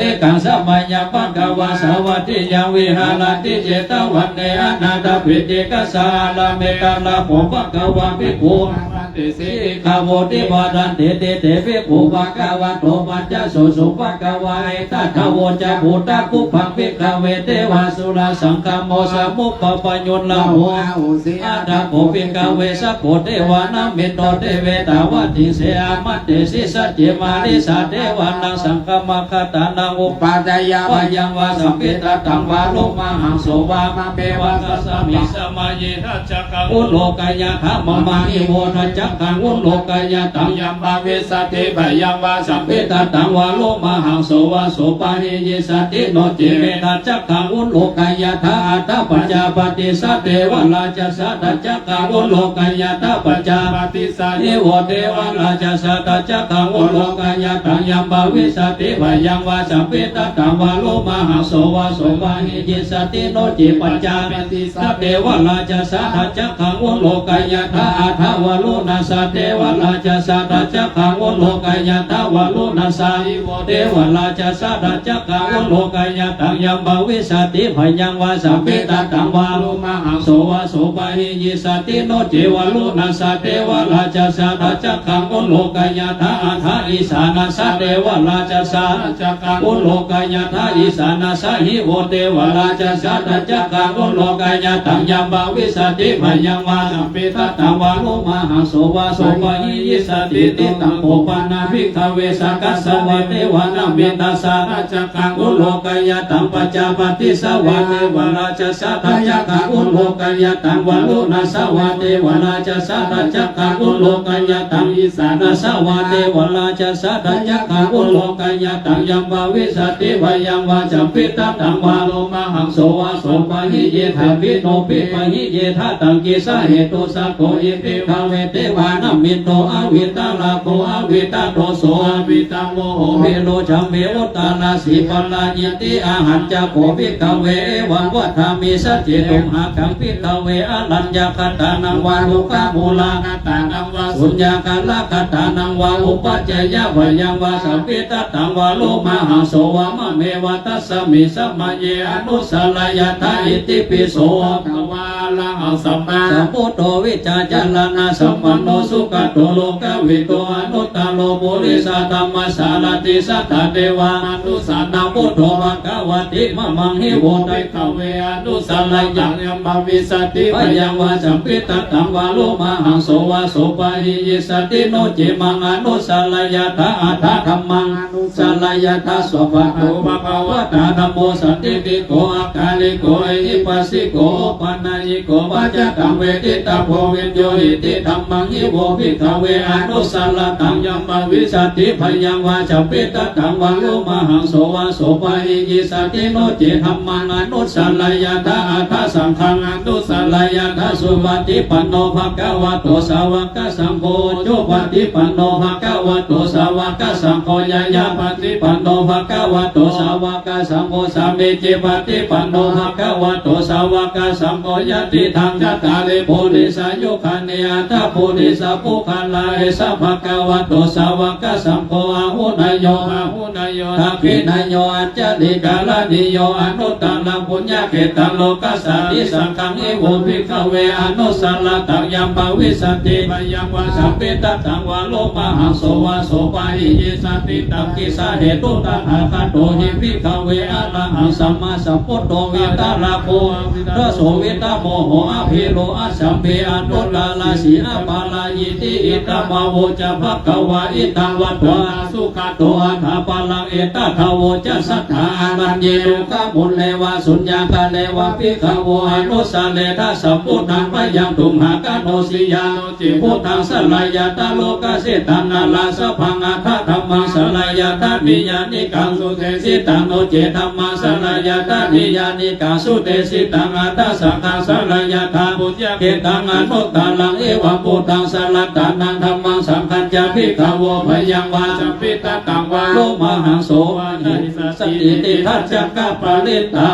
Ekaṃ samayaṃ bhagavā sāvatthiyaṃ viharati jetavane anāthapiṇḍikassa ārāme. Tatra kho bhagavā bhikkhū āmantesi bhikkhavoti. Bhadanteti te bhikkhū bhagavato paccassosuṃ. Bhagavā etadavoca. Bhūtakubbaṃ bhikkhave devasurasaṅ- gamo samūpapañño rāhubhikkhū. Atha kho bhikkhave sakko devānaṃ mittho devetāvatthīsi āmantesi. Saccemārissa devānaṃ saṅghamā gatā nāhubhajjhāyā bhayaṃ vā sampittattaṃ vā lomahaṃso vā mame vā. Tasmiṃ samaye daccakkhaggo lokayāthā mamaṃ ivo daccakkhaggo lokayāthaṃ. Yaṃ bhavissati bhayaṃ vā sampittattaṃ vā lomahaṃso vā sopāhiyissati. No ce me daccakkhaggo lokayāthā atha pañcapatissa devarājassa daccakkhaggo lokayāthā pañcapatissa ivo devarājassa daccakkhaggo lokayāthaṃ. Yaṃ bhavissati bhayaṃ vā sampittattaṃ vā lomahaṃso vā sopāhiyissati. No ce pañcapatissa devarājassa daccakkhaggo lokayāthā atha varuṇ nassa devarājassa dhajaggaṃ ullūkayattha varuṇassa ivo devarājassa dhajaggaṃ ullūkayattaṃ yam bhavissati bhayaṃ vā sabbe tatthaṃ vā lomahaṃso vā sopāhiyissati. No ce varuṇassa devarājassa dhajaggaṃ ullūkayattha athā isāṇassa devarājassa dhajaggaṃ ullūkayattha isāṇassa hi vo devarājassa dhajaggaṃ ullūkayattaṃ yam bhavissati bhayaṃ vā sabbe tatthaṃ vā lomahaṃso vā sopāhiyissati. Iti taṃ kho pana bhikkhave sakassa vā devānaṃ piṭṭhassa dhajaggaṃ ullūkayattaṃ pajāpatissa vā devarājassa dhajaggaṃ ullūkayattaṃ varuṇassa vā devarājassa dhajaggaṃ ullūkayattaṃ isāṇassa vā devarājassa dhajaggaṃ ullūkayattaṃ yam bhavissati bhayaṃ vā sabbe tatthaṃ vā lomahaṃso vā sopāhiyissati. No pipahiye dattaṃ kisahetu sakko hi bhikkhave devānaṃ piṭṭho avitarāgo avitādoso avitāmoho virūḷhā me uttarāsī parāyiti. Ahañca kho bhikkhave evaṃ vadāmi: sacce tumhākaṃ bhikkhave araññakatānaṃ vā rukkhamūlakatānaṃ vā suññāgāragattānaṃ vā uppajjeyabhayaṃ vā sabbe tatthaṃ vā lomahaṃso vā mameva tasmiṃ samaye anussareyyātha. Itipi so bhagavā arahaṃ sammāsambuddho vijjācaraṇasampanno sugato lokavidū anuttaro purisadammasārathi satthā devamanussānaṃ buddho bhagavāti. Mamaṃ hi vo bhikkhave anussareyyāthaṃ yam bhavissati bhayaṃ vā sabbe tatthaṃ vā lomahaṃso vā sopāhiyissati. No ce maṃ anussareyyātha atha dhammaṃ anussareyyātha svākkhāto bhagavatā dhammo sandiṭṭhiko akāliko ehipassiko opanayiko paccattaṃ veditabbo viññūhīti. Dhammaṃ hi vo bhikkhave anussarattaṃ yam bhavissati bhayaṃ vā sabbe tatthaṃ vā lomahaṃso vā sopāhiyissati. No ce dhammaṃ anussareyyātha atha saṅghaṃ anussareyyātha. Supaṭipanno bhagavato sāvakasaṅgho, ujupaṭipanno bhagavato sāvakasaṅgho, ñāyapaṭipanno bhagavato sāvakasaṅgho, sāmīcipaṭipanno bhagavato sāvakasaṅgho, yadidaṃ cattāri purisayugāni aṭṭha purisapuggalā, esa bhagavato sāvakasaṅgho, āhuneyyo pāhuneyyo dakkhiṇeyyo añjalikaraṇīyo anuttaraṃ puññakkhettaṃ lokassāti. Saṅghaṃ hi vo bhikkhave anussarattaṃ yam bhavissati bhayaṃ vā sabbe tatthaṃ vā lomahaṃso vā sopāhiyissati. Taṃ kisahetu tathāgato hi bhikkhave arahaṃ sammāsambuddho vītarāgo avidāso vītamoho aphiro asambhi anuttarāsī aparājitī. Idamavoca bhagavā. Idamvatvā sugato athaparaṃ etadavoca: Satthā āraññe rukkhamūle vā suññāgāre vā bhikkhavo anussarena sambuddhaṃ, bhayaṃ tumhākarosi yā no ci buddhaṃ sarayyātha lokassetaṃ nārāsabhaṃ. Atha dhammaṃ sarayyātha niyyānikaṃ sudesitaṃ, no ce dhammaṃ sarayyātha niyyānikaṃ sudesitaṃ, atha saṅghaṃ sarayyātha puññakkhettaṃ anuttaraṃ, evaṃ buddhaṃ saraṇamagaṃ dhammaṃ saṅghañca bhikkhavo bhayaṃ vā sabbe tatthaṃ vā lomahaṃso vā hissati. Iti dasakkhaparitā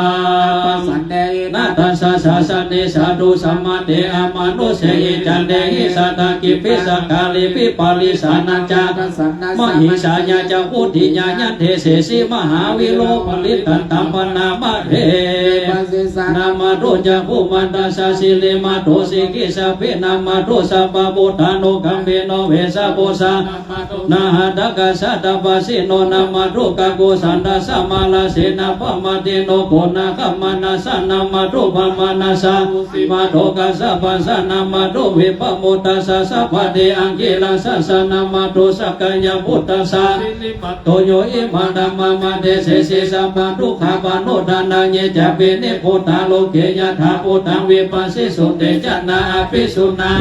pasannena dasa sāsane sādhu samāde amanussāhi jantehi satakipi sakkāri vipparisānañca mahesāya ca udiyā yaṃ desesi mahāvīro parittaṃ taṃ paṇāma he. Namatthu cakkhumantassa sirīmato sikhissapi namatthu sabbabuddhānukampino vessabhussa nāhatakassa tapassino namatthu kakusandhassa mārasenappamatino koṇāgamanassa namatthu brāhmaṇassa sīmato kassapassa namatthu vippamuttassa sabbadhi aṅgīrasassa namatthu sakyaputtassa sirīmato yo imaṃ dhammamadesesi sabbadukkhāpanūdanaṃ ye ca penikkutā loke yathābhūtaṃ vipassisuṃ te ca na apisuṇā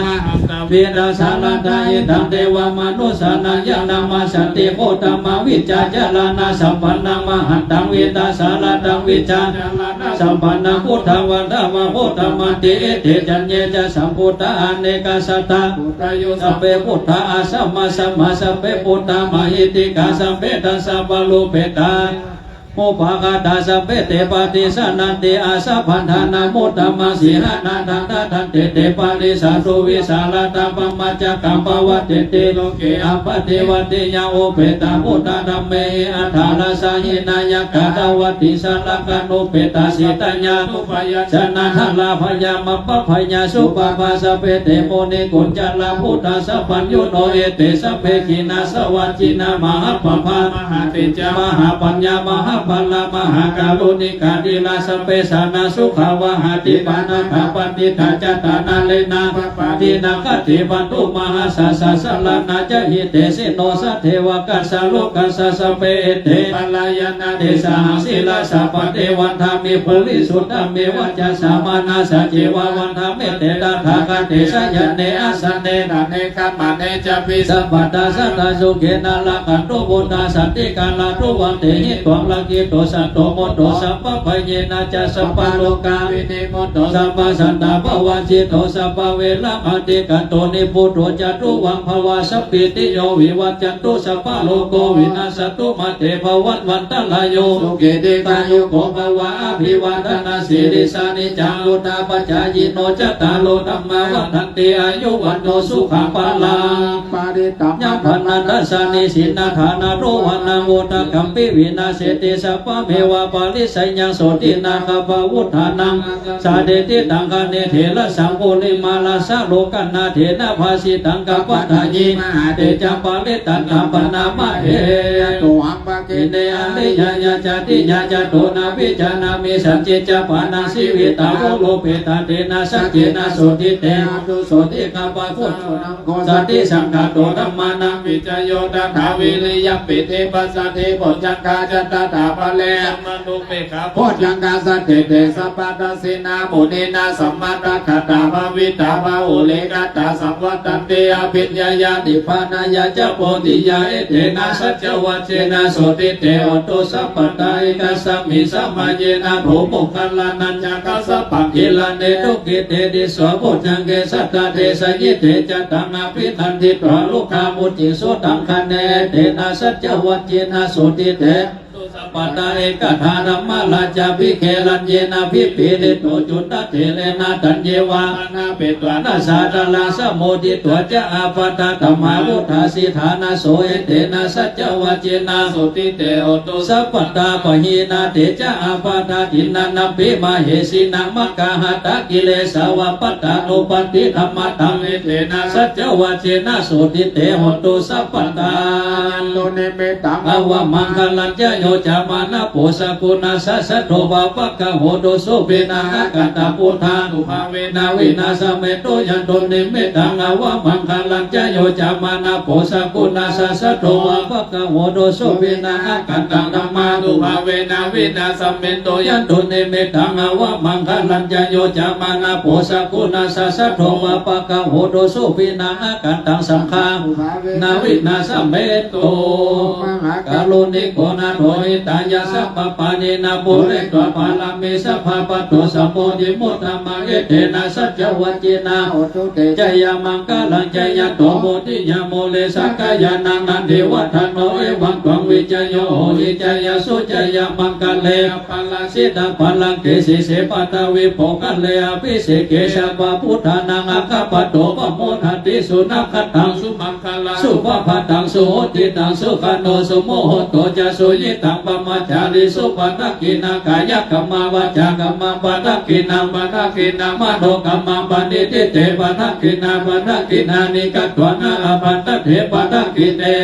vītasāradā. Idaṃ devamanussānaṃ yaṃ namassanti uttamaṃ vijjācaraṇasampannaṃ mahantaṃ vītasāradaṃ vijjācaraṇasampannaṃ buddhaṃ vandāma uttamanti. Iti caññe ca sambuddhā anekasatā buddhayo sabbe buddhā asamā sammā sabbe buddhā mahiddhikā sabbe dasapāluppetā Upāgatasabbete paṭisallānti, asapaṭhānamuttamaṃ sīhaṇā, tathādanti te pāṇi, sādhu vīsālathā, brahmacakkaṃ pavattite loke. Appaṭivattiyaṃ upetā mudhā, dhammehi atthārasa hīnā, yaṅ katvāti sāraṃ, anupetāyatā janakāyā, janakāyā bhayā, mabbhabhayā supabhā. Sabbe te munikuñjarā, buddhā sapaññuno, ete sabbe khīṇāsavā, jināmāhappabhā, mahātejā mahāpaññā, mahābala mahākāruṇikā, dhīrā sabbe jānaṃ sukhā vā, hati pāṇā gabbhanīdā, ca tā nālena pāpitānaṃ, khantībhaṇḍu mahāsājjā, saraṇā ca hitesino, saddevakassa lokassa sabbe, ete pālāya nātha sahaṃ, sirasā paṭi vandāmi, purisuttame vacasā, manasā ceva vandāmi, te tathāgate sayane āsane, ṭhāne gamane cāpi, sabbadā sadā sukhena, rakkhantu buddhaṃ santikarā, tuvaṃ dehitvā rakkhito, santo mutto sabbabhayena ca, sabbarogā vinimutto, sabbasantāpavajjito, sabbaveramatikkanto, nibbuto ca tuvaṃ bhava. Sabbītiyo vivajjantu, sabbarogo vinassatu, mā te bhavatvantarāyo, sukhī dīghāyuko bhava. Abhivādanasīlissa niccaṃ vuḍḍhāpacāyino, cattāro dhammā vaḍḍhanti, āyu vaṇṇo sukhaṃ balaṃ. Parittaṃ yam bhaṇāma dasaṃ nisinnaṃ, ṭhānaso vanaṃ odakaṃ pavināseti, sabbameva parissajjaṃ sotthinā gabbhavuṭṭhānaṃ. Sādetiṭṭhaṅgane therasaṅghulimālassa, lokanāthena bhāsitaṃ, kappatañi mahātejā, parittaṃ taṃ bhaṇāma he. Yatohaṃ bhagini ariyāya jātiyā jāto, na vijānāmi sañcicca pāṇaṃ, jīvitā voropetā tena saccena, sotthi te hotu. Sotthi gabbhassa satisaṅkhāto, dhammānaṃ vicayo tathā, viriyampīti passaddhi bojjhaṅgā ca tathā pare, dhammānupekkhā bojjhaṅgā, sattete sabbadassinā muninā sammadakkhātā, bhāvitā bahulīkatā, saṃvattanti abhiññāya nibbānāya ca bodhiyā. Etena saccavajjena sotthi te hotu sabbadā. Ekasmiṃ samaye nātho puggalānañca kassapaṃ gilāne dukkhite disvā bojjhaṅge satta desayi. Te ca taṃ abhinanditvā rogā mucciṃsu taṅkhaṇe. Etena saccavajjena sotthi te sabbadā. Ekadā dhammarājāpi gelaññenābhipīḷito cundattherena taññeva bhaṇāpetvāna sādaraṃ, samoditvā ca ābādhā tamhā vuṭṭhāsi ṭhānaso. Etena saccavajjena sotthi te hotu sabbadā. Pahīnā te ca ābādhā tiṇṇannampi mahesinaṃ, maggāhatakilesāva pattānuppattidhammataṃ. Etena saccavajjena sotthi te hotu sabbadā. Yandunnimittaṃ avamaṅgalañca yo cāmanāpo sakuṇassa saddo pāpaggaho dussupinaṃ akantaṃ buddhānubhāvena vināsamentu. Yandunnimittaṃ avamaṅgalañca yo cāmanāpo sakuṇassa saddo pāpaggaho dussupinaṃ akantaṃ dhammānubhāvena vināsamentu. Yandunnimittaṃ avamaṅgalañca yo cāmanāpo sakuṇassa saddo pāpaggaho dussupinaṃ akantaṃ saṅghānubhāvena vināsamentu. Mahākāruṇiko nātho hitāya sabbapāṇinaṃ pūretvā pāramī sabbā patto sambodhimuttamaṃ. Etena saccavajjena hotu te jayamaṅgalaṃ. Jayanto bodhiyā mūle sakyānaṃ nandivaḍḍhano, evaṃ tvaṃ vijayo hohi jayassu jayamaṅgale. Aparājitapallaṅke sīse paṭhavipokkhare abhiseke sabbabuddhānaṃ aggappatto pamodati. Sunakkhattaṃ sumaṅgalaṃ supabhātaṃ suhuṭṭhitaṃ sukhaṇo sumuhutto ca suyiṭṭhaṃ brahmacārisu. Padakkhiṇaṃ kāyakammaṃ vācākammaṃ padakkhiṇaṃ padakkhiṇaṃ manokammaṃ paṇidhī te padakkhiṇā. Padakkhiṇāni katvāna labhantatthe padakkhiṇe.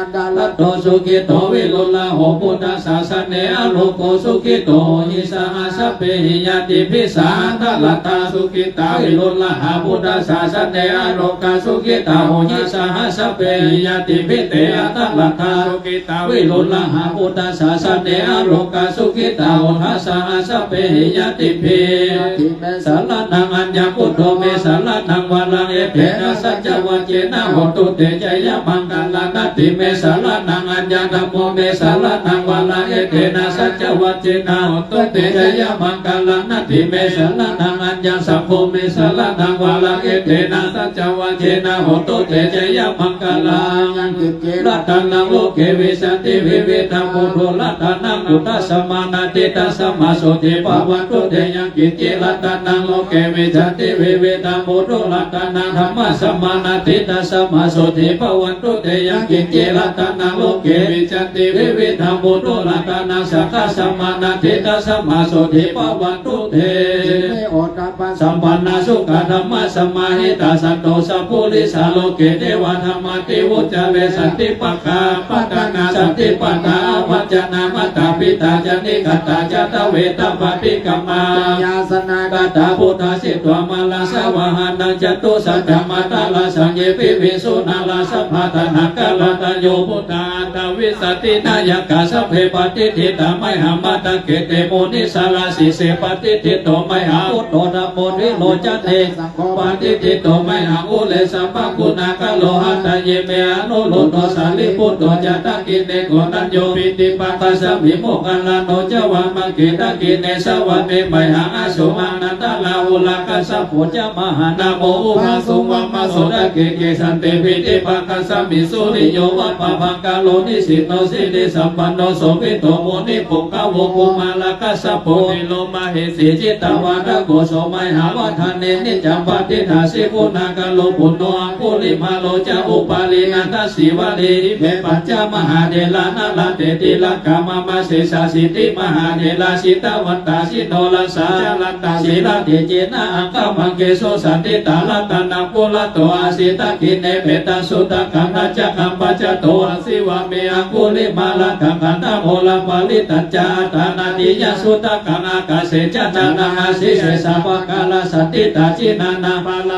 Atthaladdho sukhito viruḷhako buddhasāsane, arogo sukhito hohi saha sabbehi ñātibhi. Saha atthaladdhā sukhitā viruḷhā buddhasāsane, arogā sukhitā hohi saha sabbehi ñātibhi. Te atthaladdhā sukhitā viruḷhā buddhasāsane, arogā sukhitā hotha saha sabbehi ñātibhi. Natthi me saraṇaṃ aññaṃ, buddho me saraṇaṃ varaṃ, etena saccavajjena hotu te jayamaṅgalaṃ. Natthi me saraṇaṃ aññaṃ, dhammo me saraṇaṃ varaṃ, etena saccavajjena hotu te jayamaṅgalaṃ. Natthi me saraṇaṃ aññaṃ, saṅgho me saraṇaṃ varaṃ, etena saccavajjena hotu te jayamaṅgalaṃ. Yaṅkiñci ratanaṃ loke vijjati vividhaṃ Buddho ratanaṃ, buddhasamaṃ natthi, tasmā sotthī bhavantu te. Yaṅkiñci ratanaṃ loke vijjati vividhaṃ, buddho ratanaṃ, dhammasamaṃ natthi, tasmā sotthī bhavantu te. Yaṅkiñci ratanaṃ loke vijjati vividhaṃ, buddho ratanaṃ, saṅghasamaṃ natthi, tasmā sotthī bhavantu te. Ime ottappasampannā sukkadhammasamāhitā, santo sappurisā loke devadhammāti vuccare. Santi pakkhā apattanā, santi pattā ābhājanā, mātā pitā ca nikkhantā, jātaveda paṭikkama. Jayāsanākatā buddhā, jitvā māraṃ savāhanaṃ, catusaccāmatarasaṃ ye piviṃsu narāsabhā. Taṇhaṅkarādayo buddhā aṭṭhavīsati nāyakā, sabbe patiṭṭhitā mayhaṃ matthake te munissarā. Sīse patiṭṭhito mayhaṃ buddho dhammo dvilocane, saṅgho patiṭṭhito mayhaṃ ure sabbaguṇākaro. Hadaye me anuruddho sārīputto ca dakkhiṇe, koṇḍañño piṭṭhibhāgasmiṃ moggallāno ca vāmake. Dakkhiṇe savane mayhaṃ āsuṃ ānandarāhulā, kassapo ca mahānāmo ubhāsuṃ vāmasotake. Kesante piṭṭhibhāgasmiṃ suriyo va pabhaṅkaro, nisinno sirisampanno sobhito munipuṅgavo. Kumārakassapo thero mahesī cittavādako, so mayhaṃ vadane niccaṃ patiṭṭhāsi guṇākaro. Puṇṇo aṅgulimālo ca upālī nandasīvalī, ime pañca mahātherā nalāṭe tilakā mama. Sesāsīti mahātherā jitavantā jinorasā, jalantā sīlatejena aṅgamaṅgesu saṇṭhitā. Ratanaṃ purato āsi dakkhiṇe mettasuttakaṃ, dhajaggaṃ pacchato āsi vāme aṅgulimālakaṃ. Khandhamoraparittañca āṭānāṭiyasuttakaṃ, ākāse chadanaṃ āsi sesā pākārasaṇṭhitā. Jinānā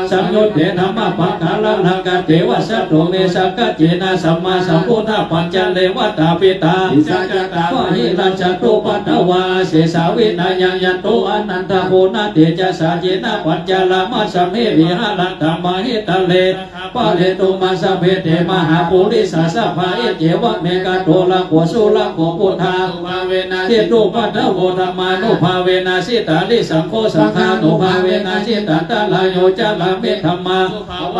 saṃyuttena mahāpākāralaṅkate, vasato me sakiccena sammāsambuddhapañjare. Vātapittādisañjātā bāhirajjhattupaddavā, asesā vinayaṃ yantu anantaguṇatejasā. Jinapañjaramajjhamhi viharantaṃ mahītale, sabbāhito āsi sabbe te mahāpurisāsabhā. Iccevaṃ me gātho rakkho surakkho, buddhānubhāvena jitupaddavo, dhammānubhāvena jitārisaṅgho, saṅghānubhāvena jitantarāyo, carāmi dhammā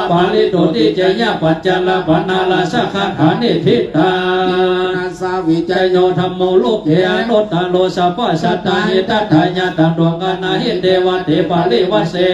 pālito ticeyya, pañca rāmaṇā rājagahā niṭṭhitā. Sā vijayo dhammo loke anuttaro, sabbasattāhitatthāya, tato ākaṅkhamānā hite vate parivāse,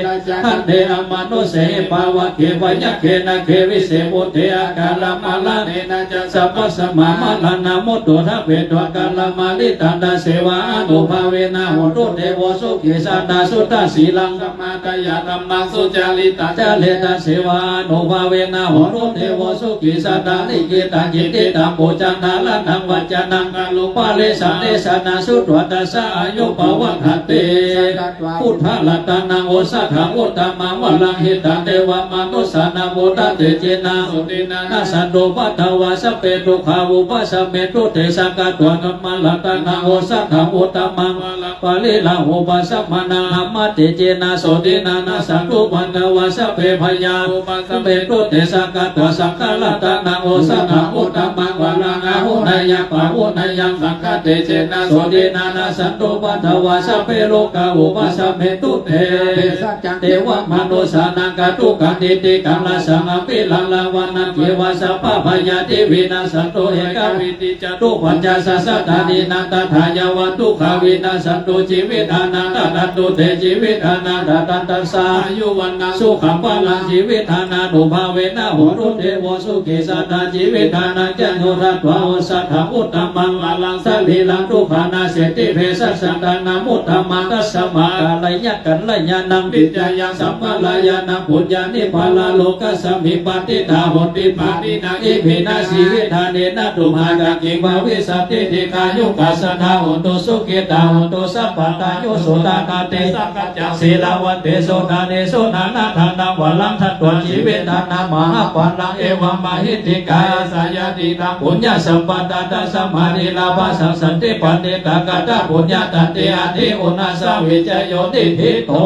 khandhe amanussehi pāvake, byagghe nāge vise bhūte, akālamaraṇena ca sabbasmā, maraṇā mutto ṭhapetvā, kālamāritaṃ tasevā ānubhāvena, hotu devo sukhī sadā. Suddhasīlaṃ samādāya, dhammaṃ sucaritaṃ care, tasevā ānubhāvena, hotu devo sukhī sadā. Likkhitaṃ cintitaṃ pūjaṃ, dhāraṇaṃ vācanaṃ garuṃ, pārisaṃ desanaṃ sutvā, tassa āyu pavaḍḍhatīti. Buddharatanaṃ osathaṃ uttamaṃ varaṃ, hitaṃ devamanussānaṃ, buddhatejena sotthinā, nassantupaddavā sabbe, dukkhā vūpasamentu te. Sakkatvā dhammaratanaṃ osathaṃ uttamaṃ varaṃ, pariḷāhūpasamanaṃ, dhammatejena sotthinā, nassantupaddavā sabbe, bhayā vūpasamentu te. Sakkatvā saṅgharatanaṃ osathaṃ uttamaṃ varaṃ, āhuneyyaṃ pāhuneyyaṃ, saṅghatejena sotthinā, nassantupaddavā sabbe, rogā vūpasamentu te. Sabbe saccā devamanussānaṃ, kātukaṃ nitikkamaṃ, sāraṃ viraṃ rāvaṇaṃ ceva, sabbabhayāti vinassantu, ekaviṃ catuppañcasahassāni, tathāya vā dukkhā vinassantu, jīvitdānaṃ dadantu te, jīvitdānaṃ dadantassā, āyu vaṇṇaṃ sukhaṃ balaṃ. Jīvitdānānubhāvena, hotu devo sukhī sadā. Jīvitdānañca yo datvā, osathaṃ uttamaṃ varaṃ, sarīradukkhaṃ naseti, bhesajadānamuttamaṃ, tasmā kāleyya kalyāṇaṃ, picchayaṃ sammārayānaṃ, puññāni paralokasmiṃ, patiṭṭhā honti pāṇino. Iminā jīvitdānena, tumhākaṃ kiṃ bhavissati? Dīghāyukā sadā hontu, sukhitā hontu sabbadā. Yo sotthānaṃ tiṭṭhañcaraṃ, sīlavantesu daḷhena, dānaṃ varaṃ datvā, jīvitdānaṃ mahapphalaṃ, evammahiddhikā, esa yadidaṃ puññasampadā. Tasmā dīghābhāsaṃ, santi paṇḍitakāttaṃ, puññakkhettaṃ ādiguṇassa vijayo niṭṭhito.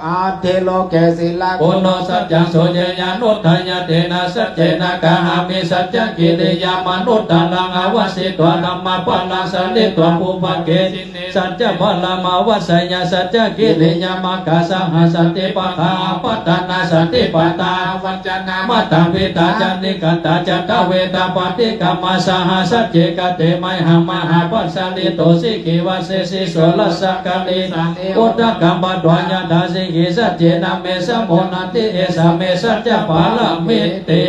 atthi loke sīlaguṇo. Saccaṃ suṇeyyanuddayya, tena saccena kāhāmi saccakiriyamanuttaraṃ. Āvajjitvā dhammabalaṃ saritvā pubbake jine, saccabalamāvajjeyya saccakiriyamakāsaha. Satipaṭṭhāpattanā satipattā, matāpitā ca nikkhantā ca dveda paṭikkama. Saha sacce kate mayhaṃ mahāpajjalito, sikkhivasesi soḷasa kālī. Udakaṃ patvā yathā siṅgī, saccena me samo natthi, esā me saccapāramīti.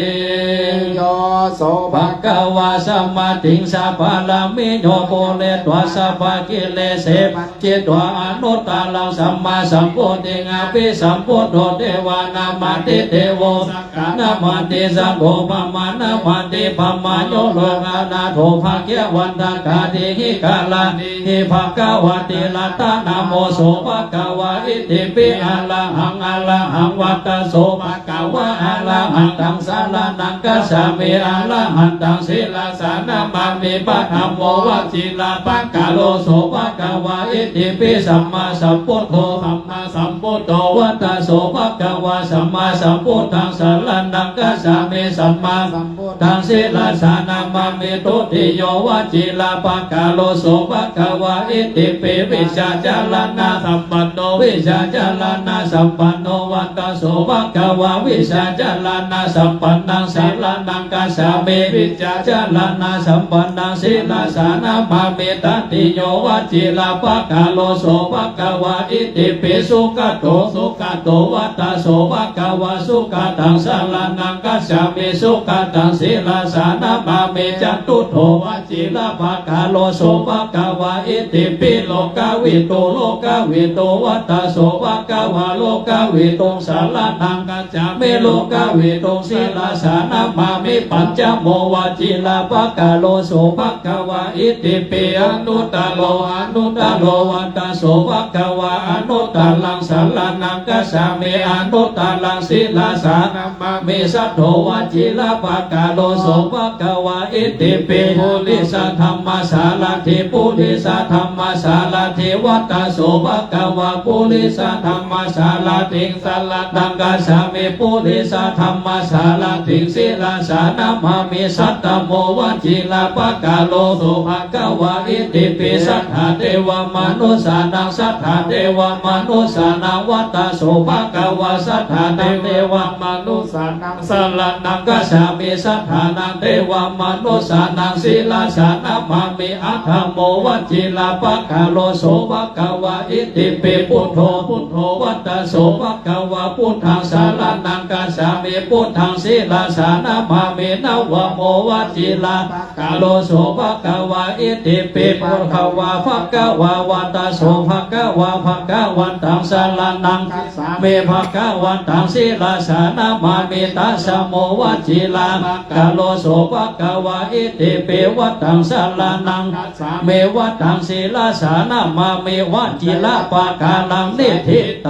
Yo so bhagavā samādhiṃ sapāramī, yo pūretvā sabbakileshe, jitva anuttaraṃ sammāsambodhiṃ, abhisambuddho devā nāmādidevo, saṅghā nāmāti. Saṅgho brahmā nāmāti, brahmā yo lokānato, bhagyavantāgāthīhi karānīhi bhagavāti. Ratanaṃ pū so bhagavā, itipi arahaṃ arahaṃ vata so bhagavā, arahantaṃ saraṇaṃ gacchāmi, arahantaṃ sirasā namāmi. Paṭhamo vajirapakkaro so bhagavā, itipi sammāsambuddho, sammāsambuddho vata so bhagavā, sammāsambuddhaṃ saraṇaṃ gacchāmi, sammāsambuddhaṃ sirasā namāmi. Dutiyo vajirapakkaro so bhagavā, itipi vijjācaraṇasampanno, vijjācaraṇasampanno vata so bhagavā, vijjācaraṇasampannaṃ saraṇaṃ gacchāmi, vijjācaraṇasampannaṃ sirasā namāmi. Tatiyo vajirapakkaro so bhagavā, itipi sugato, sugato vata so bhagavā, sugataṃ saraṇaṃ gacchāmi, sugataṃ sirasā namāmi. Catuttho vajirapakkaro so bhagavā, itipi lokavidū, lokavidū vata so bhagavā, lokaviduṃ saraṇaṃ gacchāmi, lokaviduṃ sirasā namāmi. Pañcamo vajirapakkaro so bhagavā, itipi anuttaro, anuttaro vata so bhagavā, anuttaraṃ saraṇaṃ gacchāmi, anuttaraṃ sirasā namāmi. Saṭṭho vajirapakkaro so bhagavā, itipi purisadammasārathi, purisadammasārathi vata so bhagavā, purisadammasārathiṃ saraṇaṃ gacchāmi, purisadammasārathiṃ sirasā namāmi. Sattamo vajirapakkaro so bhagavā, itipi satthā devamanussānaṃ, satthā devamanussānaṃ vata so bhagavā, satthā devamanussānaṃ saraṇaṃ gacchāmi, satthānaṃ devamanussānaṃ sirasā namāmi. Aṭṭhamo vajirapakkaro so bhagavā, itipi buddho, buddho vata so bhagavā, buddhaṃ saraṇaṃ gacchāmi, buddhaṃ sirasā namāmi. Navamo vajirapakkaro so bhagavā, itipi bhagavā, bhagavā vata so bhagavā, bhagavantaṃ saraṇaṃ gacchāmi, bhagavantaṃ sirasā namāmi. Dasamo vajirapakkaro so bhagavā, itipi vataṃ saraṇaṃ gacchāmi, vataṃ sirasā namāmi. Vajirapakkaraṃ niṭṭhitaṃ.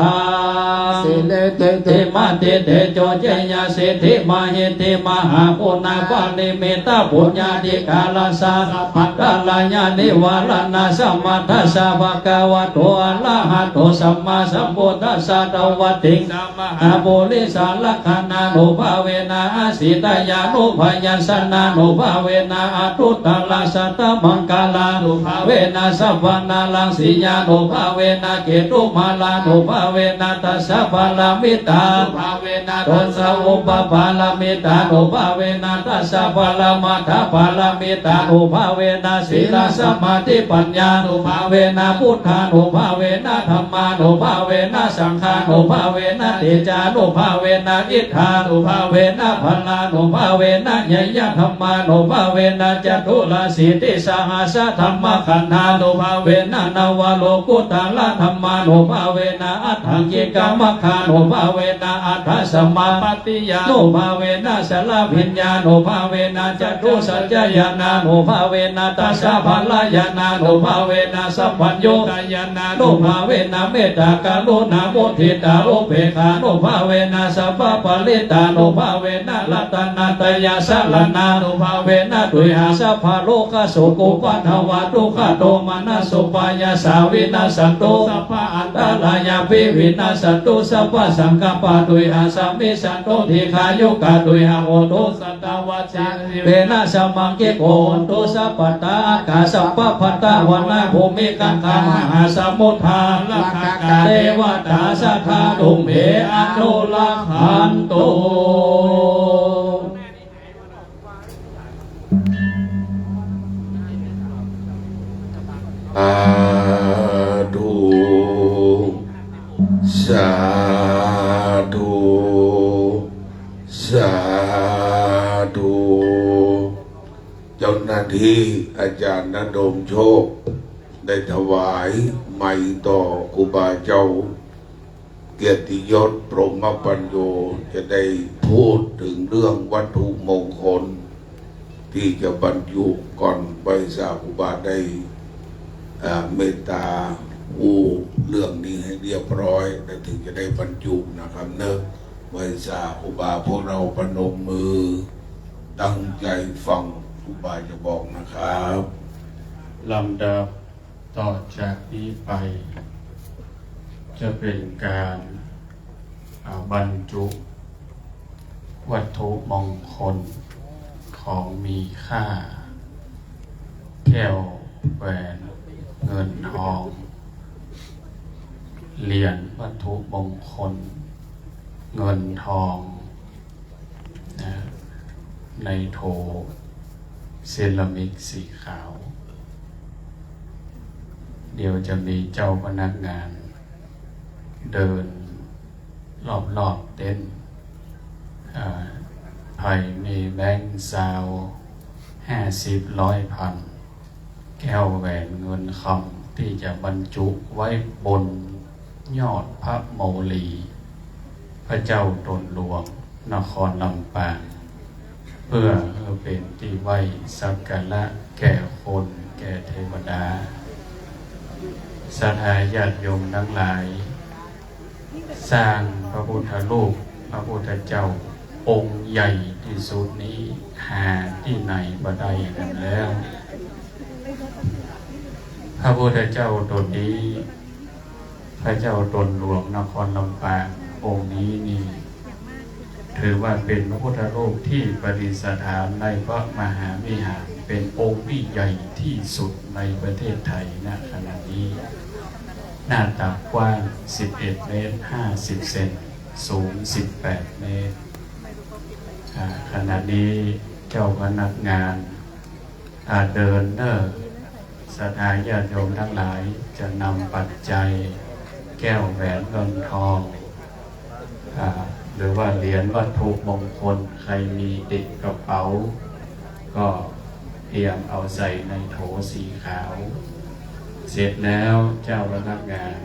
Sīle sīthi matī tejo jayasiddhi mahiddhi mahāguṇāparimitapuññādhikārassa sabbantarāyanivāraṇasamatthassa bhagavato arahato sammāsambuddhassa dvattiṃsamahāpurisalakkhaṇānubhāvena asītyānubyañjanānubhāvena aṭṭhuttarasatamaṅgalānubhāvena sabbamāraṃsiyānubhāvena ketumālānubhāvena dasapāramitānubhāvena dasaupapāramitānubhāvena dasaparamatthapāramitānubhāvena sīlasamādhipaññānubhāvena buddhānubhāvena dhammānubhāvena saṅghānubhāvena tejānubhāvena iddhānubhāvena balānubhāvena ñeyyadhammānubhāvena caturāsītisahassadhammakkhandhānubhāvena navalokuttaradhammānubhāvena aṭṭhaṅgikamaggānubhāvena aṭṭhasamāpattiyānubhāvena chaḷabhiññānubhāvena catusaccañāṇānubhāvena dasabalañāṇānubhāvena sabbaññutañāṇānubhāvena mettākaruṇāmuditāupekkhānubhāvena sabbaparittānubhāvena ratanattayasaraṇānubhāvena tuyhaṃ sabbarogasokupaddavadukkhadomanassupāyāsā vinassantu sabbaantarāyāpi vinassantu sabbasaṅkappā tuyhaṃ samijjhantu dīghāyukā tuyhaṃ hotu satavassajīvena samaṅgiko hotu sabbadā. Ākāsapabbatavanabhūmigaṅgāmahāsamuddā rakkhakā devatā sadā tumhe anurakkhantu. Sādhu, sādhu, sādhu. เจ้าหน้าที่อาจารย์ณโดมโชค ได้ถวายไมค์ต่อครูบาเจ้า เกียรติยศ พรหมปัญโญ จะได้พูดถึงเรื่องวัตถุมงคล ที่จะบรรจุก่อน ไหว้สาครูบาได้ อ่า เมตตาอู้เรื่องนี้ให้เรียบร้อย แล้วถึงจะได้บรรจุนะครับเนอะ ไหว้สาครูบา พวกเราประนมมือ ตั้งใจฟังครูบาจะบอกนะครับ ลำดับต่อจากนี้ไป จะเป็นการ อ่า บรรจุวัตถุมงคลของมีค่า แก้วแหวนเงินทอง เหรียญวัตถุมงคลเงินทอง นะ ในโถเซรามิกสีขาว เดี๋ยวจะมีเจ้าพนักงานเดินรอบๆเต็นท์ อ่า ไผมีแบงก์ซาว ห้าสิบ ร้อย พัน แก้วแหวนเงินคำที่จะบรรจุไว้บนยอดพระโมลี พระเจ้าตนหลวงนครลำปาง เพื่อให้เป็นที่ไหว้สักการะแก่คนแก่เทวดา ศรัทธาญาติโยมทั้งหลาย สร้างพระพุทธรูปพระพุทธเจ้าองค์ใหญ่ที่สุดนี้หาที่ไหนบ่ได้กันแล้ว พระพุทธเจ้าตนนี้ พระเจ้าตนหลวงนครลำปางองค์นี้นี่ ถือว่าเป็นพระพุทธรูปที่ประดิษฐานในพระมหาวิหาร เป็นองค์ที่ใหญ่ที่สุดในประเทศไทยณขณะนี้ หน้าตักกว้าง สิบเอ็ด เมตร ห้าสิบ เซน สูง สิบแปด เมตร อ่า ขณะนี้เจ้าพนักงาน อ่า เดินเนอร์ ศรัทธาญาติโยมทั้งหลายจะนำปัจจัยแก้วแหวนเงินทอง อ่า หรือว่าเหรียญวัตถุมงคล ใครมีติดกระเป๋า ก็เตรียมเอาใส่ในโถสีขาว เสร็จแล้วเจ้าพนักงาน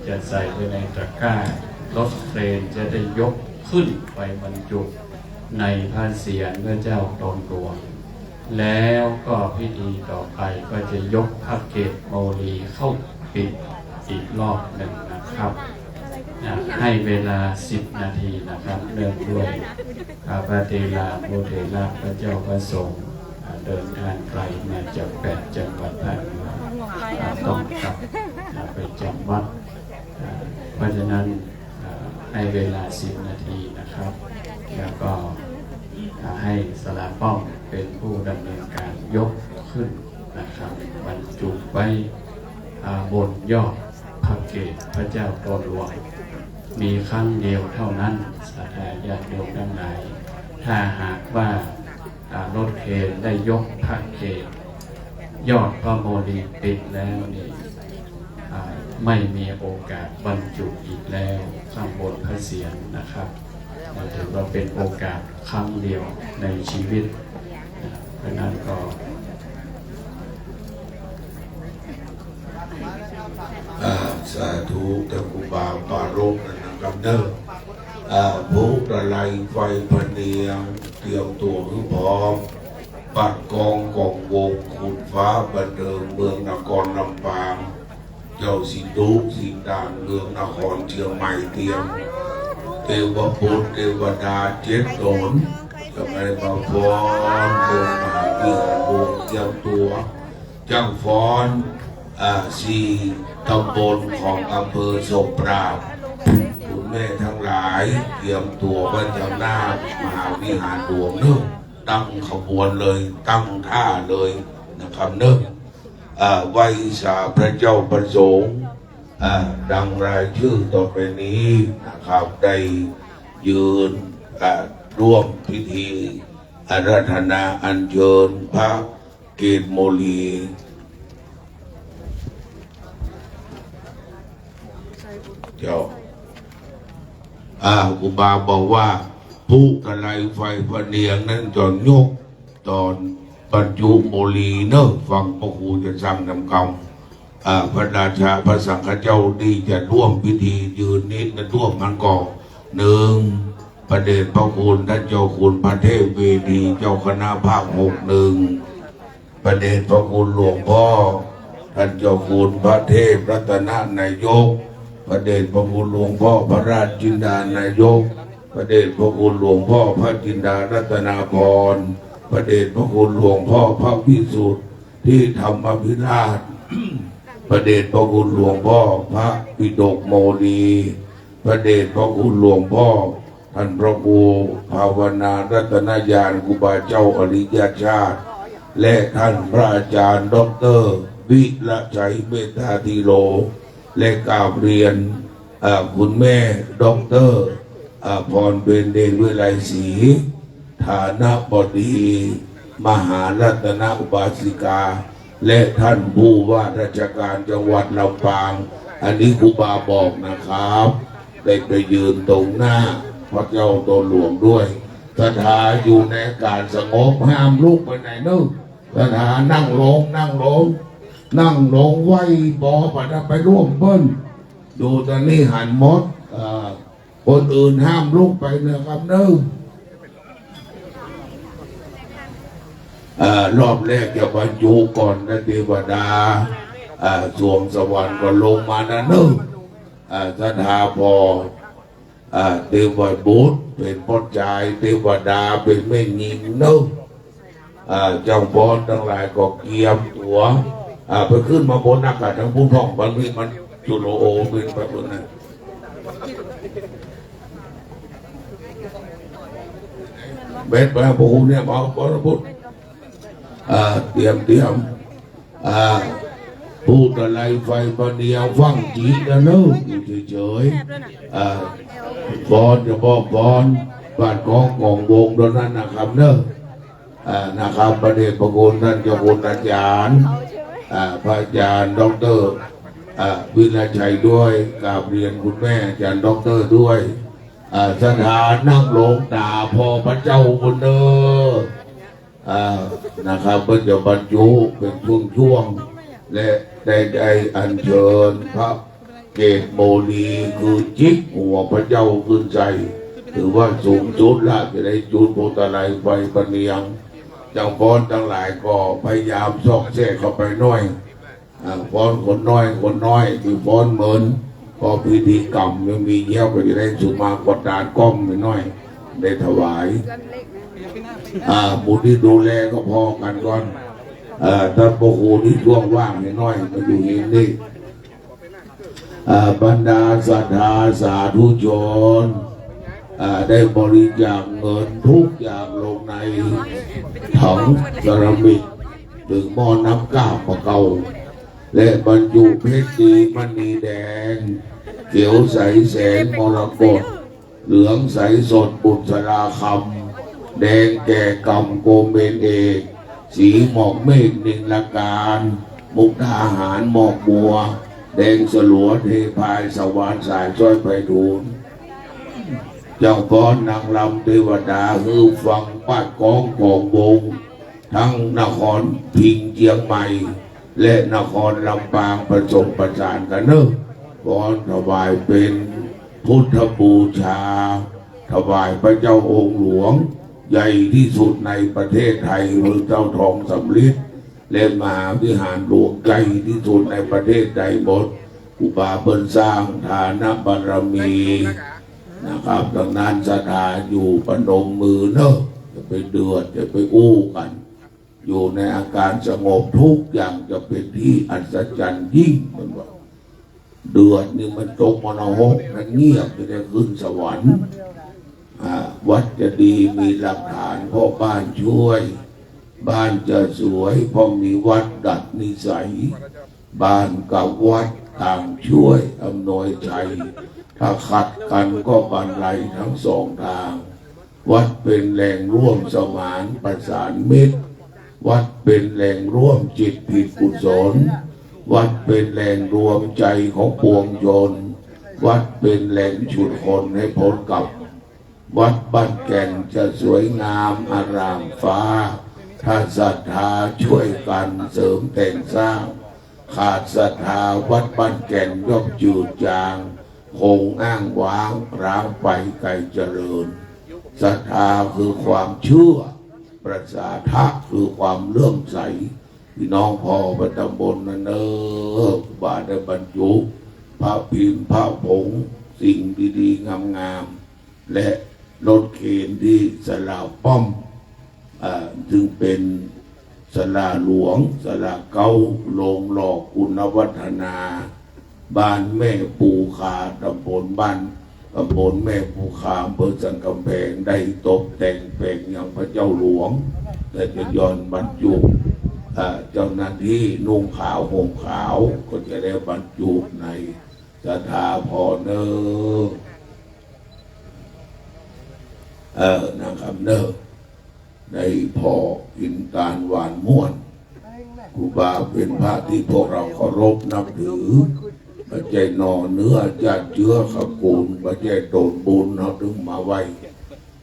จะใส่ไว้ในตะกร้า รถเครนจะได้ยกขึ้นไปบรรจุในพระเศียรพระเจ้าตนหลวง แล้วก็พิธีต่อไปก็จะยกพระเกศโมลีเข้าปิดอีกรอบหนึ่งนะครับ นะ ให้เวลา สิบ นาทีนะครับ เนื่องด้วย อ่า พระเถรานุเถระ พระเจ้าพระสงฆ์ อ่า เดินทางไกลมาจากแปดจังหวัดภาคเหนือ อ่า ต้องกลับ อ่า ไปจำวัด อ่า เพราะฉะนั้น อ่า ให้เวลา สิบ นาทีนะครับ แล้วก็ อ่า ให้สลาป้อมเป็นผู้ดำเนินการยกขึ้นนะครับ บรรจุไว้ อ่า บนยอดพระเกศพระเจ้าตนหลวง มีครั้งเดียวเท่านั้น ศรัทธาญาติโยมทั้งหลาย ถ้าหากว่า อ่า รถเครนได้ยกพระเกศ ยอดพระโมลีปิดแล้วนี่ อ่า ไม่มีโอกาสบรรจุอีกแล้วข้างบนพระเศียรนะครับ ถือว่าเป็นโอกาสครั้งเดียวในชีวิต เพราะฉะนั้นก็ อ่า สาธุ ท่านครูบาปรารภนะครับเด้อ อ่า พวกตะไลไฟพะเนียง เตรียมตัวให้พร้อม บัตรกองกองวง คุณฟ้าบันเทิงเมืองนครลำปาง เจ้าสิงห์ดุ สิงห์ด่านเมืองนครเชียงใหม่เตรียม เทวบุตรเทวดาเจ็ดตน จะไม่มาฟ้อนบนมหาวิหารวงเตรียมตัว จ้างฟ้อน อ่า สี่ตำบลของอำเภอโสมปราบ คุณแม่ทั้งหลายเตรียมตัวไว้ทางหน้ามหาวิหารหลวงเนอะ ตั้งขบวนเลย ตั้งท่าเลยนะครับเนอะ อ่า ไหว้สาพระเจ้าประสงค์ อ่า ดังรายชื่อต่อไปนี้นะครับ ได้ยืน อ่า ร่วมพิธีอาราธนาอัญเชิญพระเกศโมลี เจ้า อ่า ครูบาบอกว่า ผู้ตะไลไฟพะเนียงนั้นจะยกตอนบรรจุโมลีเนอะ ฟังพระครูจะสั่งนำคำ อ่า พระราชาพระสังฆเจ้าที่จะร่วมพิธียืนนิดนะร่วมมันก่อน หนึ่ง พระเดชพระคุณท่านเจ้าคุณพระเทพเวดี เจ้าคณะภาคหก หนึ่ง พระเดชพระคุณหลวงพ่อ ท่านเจ้าคุณพระเทพรัตนนายก พระเดชพระคุณหลวงพ่อพระราชจินดานายก พระเดชพระคุณหลวงพ่อพระจินดารัตนาภรณ์ พระเดชพระคุณหลวงพ่อพระวิสุทธิธรรมภิราช พระเดชพระคุณหลวงพ่อพระปิฎกโมลี พระเดชพระคุณหลวงพ่อท่านพระครูภาวนารัตนญาณครูบาเจ้าอริยชาติ และท่านพระอาจารย์ด็อกเตอร์วิรชัยเมธาธีโร และกราบเรียน เอ่อ คุณแม่ด็อกเตอร์ เอ่อ พรเพ็ญเดชวิไลศรี ฐานะบดี มหารัตนอุบาสิกา และท่านผู้ว่าราชการจังหวัดลำปาง อันนี้ครูบาบอกนะครับ ได้ไปยืนตรงหน้าพระเจ้าตนหลวงด้วย ศรัทธาอยู่ในอาการสงบ ห้ามลุกไปไหนเนอะ ศรัทธานั่งลง นั่งลง นั่งลง ไหว้ปอ ปัดไปร่วมเปิ้น อยู่ตอนนี้หันหมด เอ่อ คนอื่นห้ามลุกไปนะครับเนอะ เอ่อ รอบแรกจะบรรจุก่อนนะเทวดา เอ่อ สวงสวรรค์ก็ลงมานะเนอะ เอ่อ ศรัทธาพอ เอ่อ เทวบุตรเป็นพ่อชาย เทวดาเป็นแม่หญิงเนอะ อ่า เจ้าฟ้อนทั้งหลายก็เกียมตัว อ่า ไปขึ้นมาบนอากาศทางพุ้นพ่อง บางทีมันจุลโอเป็นไปบนนั้น เบ็ดไปพระคุณเนี่ย มาบนพุทธ อ่า เตรียม เตรียม อ่า ผู้ตะไลไฟพะเนียงฟังจิตนะเนอะ อยู่เฉยๆ อ่า ฟ้อนเฉพาะฟ้อน บาดกองของวงเท่านั้นนะครับเนอะ อ่า นะครับ พระเดชพระคุณท่านเจ้าคุณอาจารย์ อ่า พระอาจารย์ด็อกเตอร์ อ่า วิรชัยด้วย กราบเรียนคุณแม่อาจารย์ด็อกเตอร์ด้วย อ่า ศรัทธานั่งลงตาพอพระเจ้าคุณเนอะ อ่า นะครับ เพิ่นจะบรรจุเป็นช่วงๆ และได้ ได้อัญเชิญพระเกศโมลี คือจิกหัวพระเจ้าขึ้นใส่ ถือว่าสูงสุดละ จะได้จุดพวงมาลัยไฟพะเนียง จังฟ้อนทั้งหลายก็พยายามซอกแซกเข้าไปหน่อย อ่า ฟ้อนคนน้อย คนน้อย คือฟ้อนเหมือน พอพิธีกรรมยังมีเยอะ ก็จะได้สุมากดดานก้อมไปหน่อย ได้ถวาย อ่า ผู้ที่ดูแลก็พอกันก่อน เอ่อ ท่านพระครูที่ช่วงว่างนิดหน่อย มาอยู่นี่นี่ อ่า บรรดาศรัทธาสาธุชน อ่า ได้บริจาคเงินทุกอย่างลงในถังเซรามิก ถึงหม้อน้ำก้าปะเกา และบรรจุเพชรดีมณีแดง เขียวใสแสงมรกต เหลืองใสสดบุษราคำ แดงแก่กำโกเมนเอก สีหมอกเมฆนิลการ มุกดาหารหมอกบัว แดงสลัวเทพายสวรรค์สายสร้อยไพฑูรย์ เจ้าฟ้อนนางรำเทวดา ฮือฟังปาดกองของวง ทั้งนครพิงค์เชียงใหม่ และนครลำปางผสมประสานกันเนอะ ฟ้อนถวายเป็นพุทธบูชา ถวายพระเจ้าองค์หลวง ใหญ่ที่สุดในประเทศไทย คือเจ้าทองสำริด และมหาวิหารหลวงใหญ่ที่สุดในประเทศไทยหมด ครูบาเปิ้นสร้างทานบารมีนะครับ ดังนั้นศรัทธาอยู่ประนมมือเนอะ อย่าไปเดือด อย่าไปอู้กัน อยู่ในอาการสงบ ทุกอย่างจะเป็นที่อัศจรรย์ยิ่ง มันว่า เดือดนี่มันตกมรณหกนะ เงียบ จะได้ขึ้นสวรรค์ อ่า วัดจะดีมีหลักฐาน เพราะบ้านช่วย บ้านจะสวย เพราะมีวัดดัดนิสัย บ้านกับวัดต่างช่วยอำนวยชัย ถ้าขัดกันก็บันไลทั้งสองทาง วัดเป็นแหล่งร่วมสมานประสานมิตร วัดเป็นแหล่งร่วมจิตผิดกุศล วัดเป็นแหล่งรวมใจของปวงชน วัดเป็นแหล่งฉุดคนให้พ้นกรรม วัดบ้านแก่นจะสวยงามอารามฟ้า ถ้าศรัทธาช่วยกันเสริมแต่งสร้าง ขาดศรัทธาวัดบ้านแก่นย่อมจืดจาง คงอ้างว้างร้างไปไกลเจริญ ศรัทธาคือความเชื่อ ประสาทะคือความเลื่อมใส พี่น้องพ่อประจำตำบลนะเนอะ ครูบาได้บรรจุพระพิมพ์พระผง สิ่งดีๆงามๆ และรถเข็นที่ศาลาป้อม อ่า ซึ่งเป็นศาลาหลวง ศาลาเก๊า โรงหล่อคุณวัฒนา บ้านแม่ปูคา ตำบลบ้าน ตำบลแม่ปูคา อำเภอสันกำแพง ได้ตกแต่งแปลงยังพระเจ้าหลวง และจะย้อนบรรจุ อ่า เจ้าหน้าที่นุ่งขาวห่มขาว ก็จะได้บรรจุในศรัทธาพ่อเนอะ เออ นะครับเนอะ ได้พ่ออินตานหวานม่วน ครูบาเป็นพระที่พวกเราเคารพนับถือ บ่ใจ้หน่อเนื้อญาติเจื๊อขะกู๋น บ่ใจ้โตนบุญเฮาถึงมาไหว้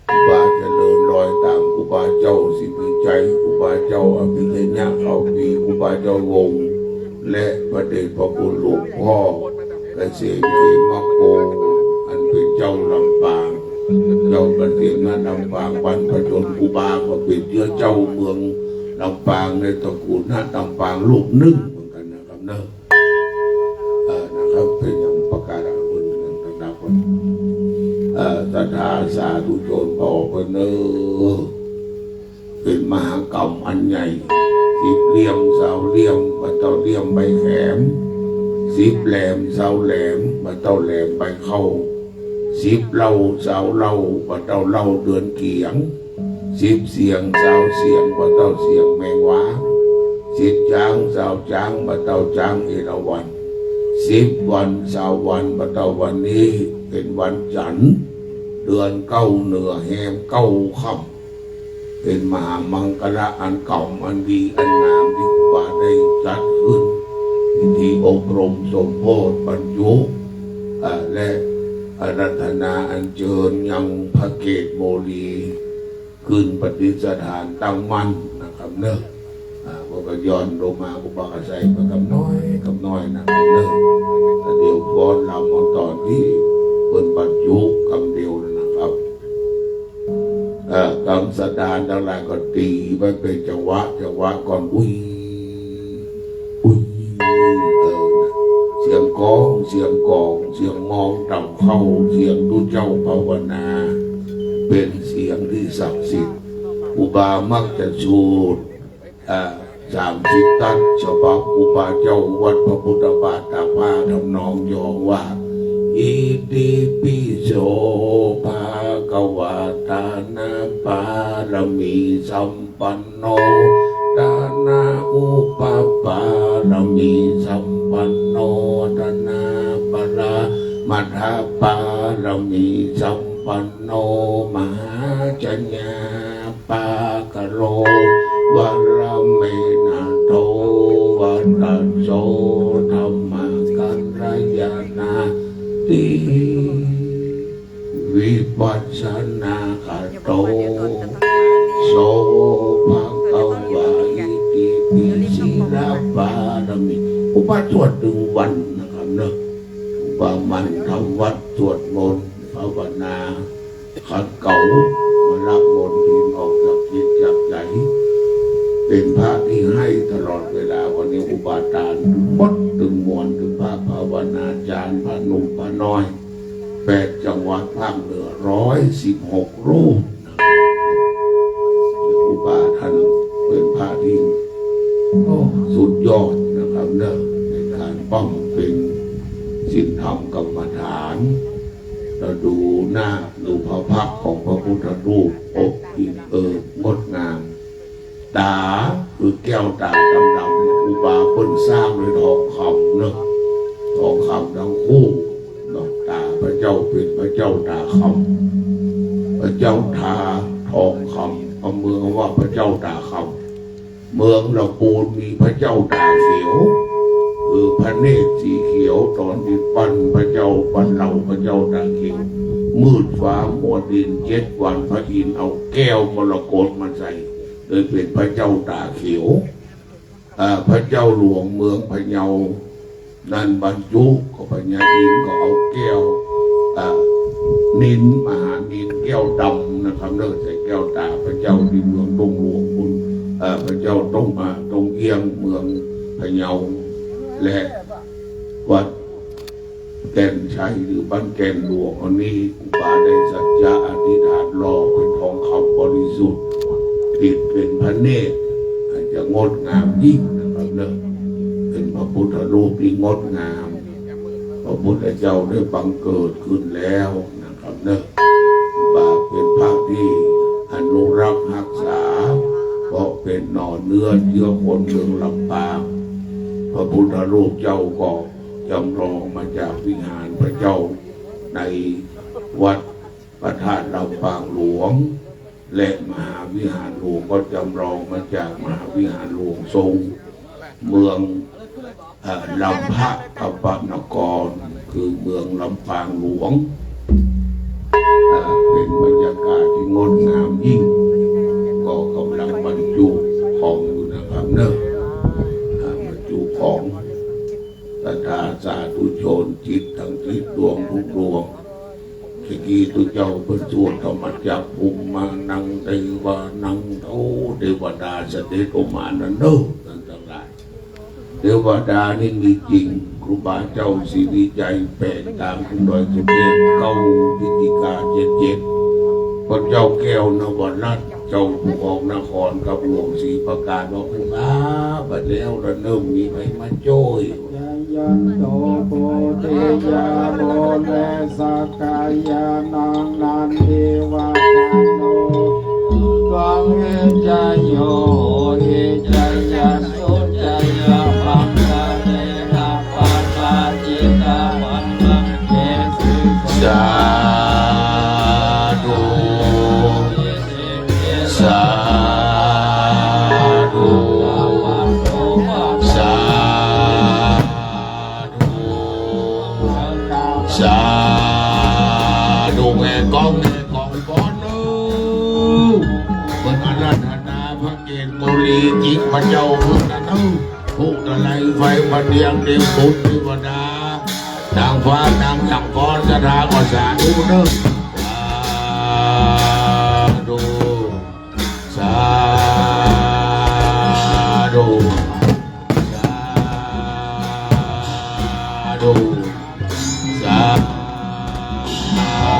ครูบาเจริญรอยตามครูบาเจ้าศรีวิชัย ครูบาเจ้าอภิชยะ เขาปี ครูบาเจ้าวงศ์ และพระเดชพระคุณหลวงพ่อเกษมเขมโก อันเป็นเจ้าลำปาง เจ้าเกษมณลำปาง บรรพชนครูบาก็เป็นเจื๊อเจ้าเมืองลำปาง ในตระกูลณลำปางรูปหนึ่งเหมือนกันนะครับเนอะ เอ่อ นะครับ เป็นอย่างประการอื่นนะครับ เอ่อ ศรัทธาสาธุชนพ่อเพิ่นเนอะ เป็นมหากรรมอันใหญ่ สิบเหลี่ยมซาวเหลี่ยม บ่เต้าเหลี่ยมใบแขม สิบแหลมซาวแหลม บ่เต้าแหลมใบเข้า สิบเหล้าซาวเหล้า บ่เต้าเหล้าเดือนเกียง สิบเสียงซาวเสียง บ่เต้าเสียงแมงว้าง สิบจ๊างซาวจ๊าง บ่เต้าจ๊างเอราวัณ สิบวันซาววัน บ่เต้าวันนี้เป็นวันจันทร์ เดือนเก้าเหนือแฮมเก้าค่ำ เป็นมหามังคละอันเก่าอันดีอันงามที่ครูบาได้จัดขึ้น พิธีอบรมสมโภชบรรจุ เอ่อ และอาราธนาอัญเชิญยังพระเกศโมลี ขึ้นประดิษฐานตั้งมั่นนะครับเนอะ อ่า พวกก็ย้อนลงมา ครูบาก็ใส่ไปกำน้อยกำน้อยนะครับเนอะ แต่เดี๋ยวฟ้อนรำเอาตอนที่เพิ่นบรรจุกำเดียวนะครับ เอ่อ กำสดานทั้งหลายก็ตีไว้เป็นจังหวะ จังหวะก่อน อุ้ย อุ้ย เออ นะ เสียงกลอง เสียงกลอง เสียงมองต่ำเข้า เสียงตุ๊เจ้าภาวนา เป็นเสียงที่ศักดิ์สิทธิ์ ครูบามักจะสูด อ่า สามสิบตัด ฉบับครูบาเจ้าวัดพระพุทธบาทตากผ้าทำนองย้องว่า Itipi so bhagavā dāna pāramī sampanno, dāna upapāramī sampanno, dāna paramatthapāramī sampanno, mahājaññā pākaro varamena tho vata so dhammakalyāṇati vipassanāgato so bhagavā. Itipi sīlapāramī. ครูบาสวดหนึ่งวันนะครับเนอะ ครูบาหมั่นทำวัตรสวดมนต์ภาวนา ขัดเกลา มลทินออกจากจิตจากใจ เป็นพระที่ให้ตลอดเวลา วันนี้ครูบาอาจารย์หมดตึงมวล ตึงพระภาวนาจารย์ พระหนุ่มพระน้อย แปดจังหวัดภาคเหนือ ร้อยสิบหกรูปนะครับ ครูบาท่านเป็นพระที่ โอ้ สุดยอดนะครับเนอะ ในการบำเพ็ญ ศีลธรรมกรรมฐาน เราดูหน้าดูพระพักตร์ของพระพุทธรูปอบอิ่มเอิบงดงาม ตาคือแก้วตาดำๆ ครูบาเปิ้นสร้างด้วยทองคำเนาะ ทองคำทั้งคู่เนาะ ตาพระเจ้าเป็นพระเจ้าตาคำ พระเจ้าตาทองคำ เอาเมืองว่าพระเจ้าตาคำ เมืองลำพูนมีพระเจ้าตาเขียว คือพระเนตรสีเขียว ตอนที่ปั้นพระเจ้าปั้นเหล่าพระเจ้าตาเขียว มืดฟ้ามัวดินเจ็ดวัน พระอินทร์เอาแก้วมรกตมาใส่ เลยเป็นพระเจ้าตาเขียว อ่า พระเจ้าหลวงเมืองพะเยา นั่นบรรจุ ก็พญาอินทร์ก็เอาแก้ว อ่า นิล มหานิล แก้วดำนะครับเนาะ ใส่แก้วตาพระเจ้าที่เมืองดงหลวงพุ้น อ่า พระเจ้าต้ง อ่า ต้งเอี้ยงเมืองพะเยา และวัดแก่นชัยหรือบ้านแก่นหลวง อันนี้ครูบาได้สัจจะอธิษฐานหล่อเป็นทองคำบริสุทธิ์ ติดเป็นพระเนตร อาจจะงดงามยิ่งนะครับเนาะ เป็นพระพุทธรูปที่งดงาม พระพุทธเจ้าได้บังเกิดขึ้นแล้วนะครับเนาะ บาเป็นพระที่อนุรักษ์รักษา เพราะเป็นหน่อเนื้อเชื้อคนเมืองลำปาง พระพุทธรูปเจ้าก็จำลองมาจากวิหารพระเจ้าในวัดพระธาตุลำปางหลวง และมหาวิหารหลวงก็จำลองมาจากมหาวิหารหลวงทรง เมือง เอ่อ ลำพะกัมปะนคร คือเมืองลำปางหลวง เอ่อ เป็นบรรยากาศที่งดงามยิ่ง ก็กำลังบรรจุของอยู่นะครับเนาะ อ่า บรรจุของศรัทธาสาธุชนจิตทั้งจิตดวงทุกดวง เมื่อกี้ตุ๊เจ้าเพิ่นสวดธรรมจักร ภุมมานัง เทวานัง โอ้ เทวดาเสด็จออกมานั่นเด้อ ท่านทั้งหลาย เทวดานี่มีจริง ครูบาเจ้าศรีวิชัยแปลงตามคุณดอยสุเทพ เก้าพฤศจิกาเจ็ดเจ็ด พระเจ้าแก้วนวรัตน์ เจ้าผู้ครองนครกับหลวงศรีประการว่า ครูบา บัดแล้วละเนิ่มมีไผมาจ้อย Jayanto bodhiyā mūle sakyānaṃ nandivaḍḍhano, evaṃ tvaṃ vijayo hohi jayassu jayamaṅgale, aparājitapallaṅke sīse. Sādhu, sādhu, sādhu, sādhu. แห่กอง แห่กองก่อนเด้อ เพิ่นอาราธนาพระเกศโกลีจิตพระเจ้าพุทธเจ้า ผู้ตะไลไฟพระเตียงเต็มบุญเทวดา นางฟ้านางสังกร สถาก็สาธุเด้อ สาธุ สาธุ สาธุ สา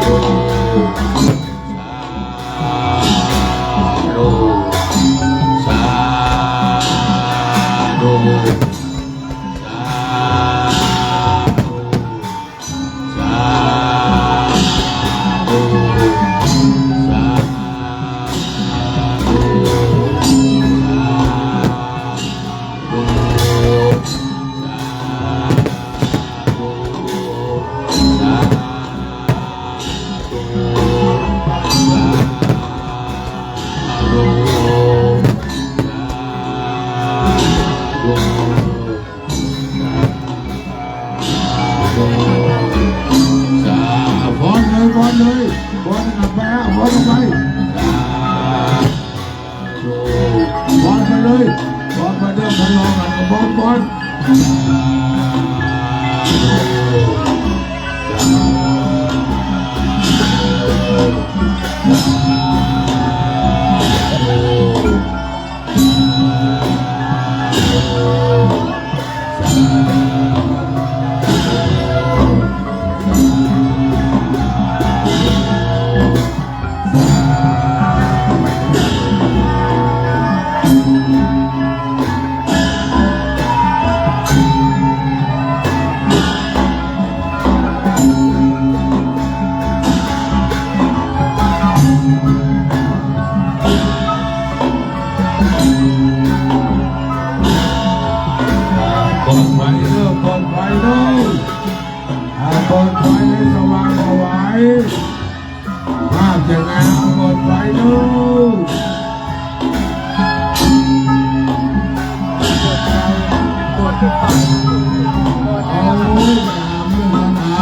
ธุ สาธุ สาธุ สาธุ สาธุ สาธุ สาธุ สาธุ สาธุ สาธุ สาธุ สาธุ ฟ้อนเลย ฟ้อนเลย ฟ้อนกันไปฮะ ฟ้อนกันไป สาธุ ฟ้อนไปเลย ฟ้อนไปเด้อ ทะเลาะกันก็ฟ้อน ฟ้อน สาธุ สาธุ สาธุ เปิดไฟเด้อ เปิดไฟเด้อ อ่า เปิดไฟให้สว่างไสว ภาพจะงาม เปิดไฟเด้อ โอ้ย งามเลยนะ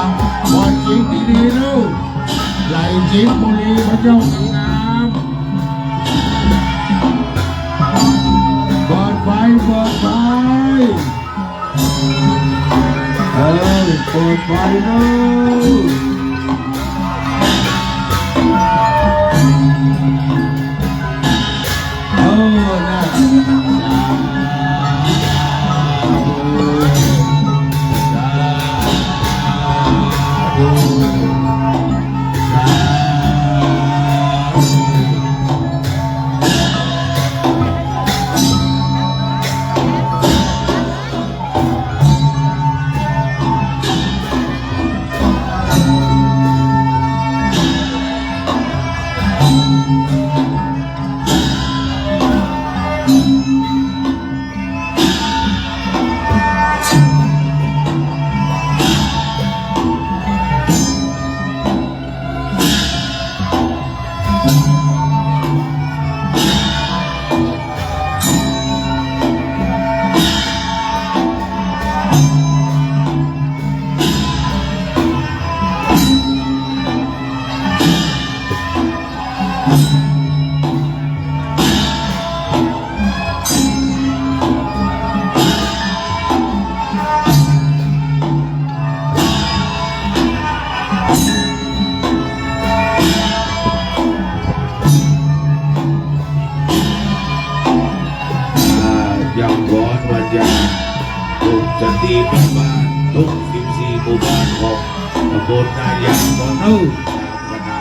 เปิดจิตดีๆเด้อ ไหลจิตบุรีพระเจ้างามๆ เปิดไฟ เปิดไฟ เออ เปิดไฟเด้อ เออ นะ สาธุ สาธุ สาธุ อ่า ยังร้อนวันยา ทุกสตรีแม่บ้าน ทุกสิบสี่หมู่บ้านของตำบลนายาง ขอเน้อ ตามคณะ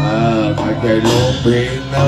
เออ เข้าใจร้องเพลงเนอะ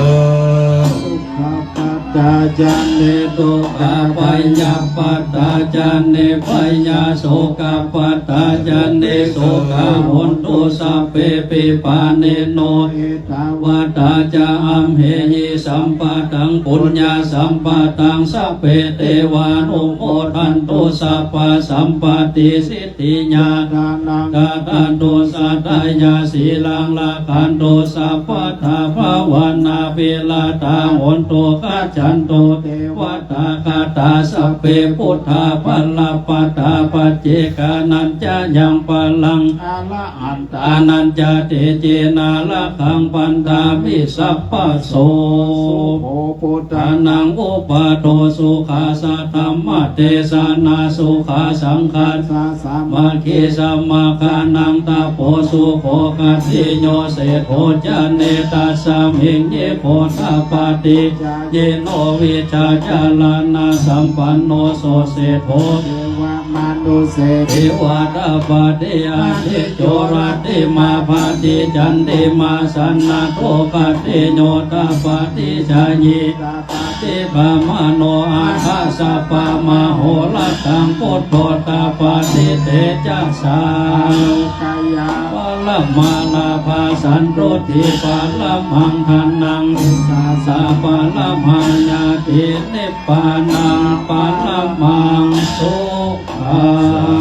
Dukkhappattā ca niddukkhā, bhayappattā ca nibbhayā, sokappattā ca nissokā, hontu sabbepi pāṇino. Ettāvatā ca amhehi sambhataṃ puññasampadaṃ, sabbe devānumodantu sabbasampattisiddhiyā. Dānaṃ dadantu saddhāya, sīlaṃ rakkhantu sabbadā, bhāvanābhiratā hontu, gacchantu devatāgatā. Sabbe buddhā balappattā, paccekānañca yaṃ balaṃ, arahan tānañca tejena, rakkhaṃ bandhāmi sabbaso. Sukho buddhānaṃ uppādo, sukhā saddhammadesanā, sukhā saṅghassa sāmaggī, samaggānaṃ tapo sukho. Khattiyo seṭṭho ca netasmiṃ, nigrodhapaṭi pajjino, vijjācaraṇasampanno so seṭṭho, devamanusse ceva. Thapati ādicco, rattimābhāti candimā, sannaddho khattiyo thapati, jhāyī thapati brāhmaṇo, atha sabbamahorattaṃ buddho thapati tejasā. Ālokeyya paramā lābhā, santuṭṭhi paramaṃ dhanaṃ, vissāsa paramā ñāti, nibbānaṃ paramaṃ sukhaṃ.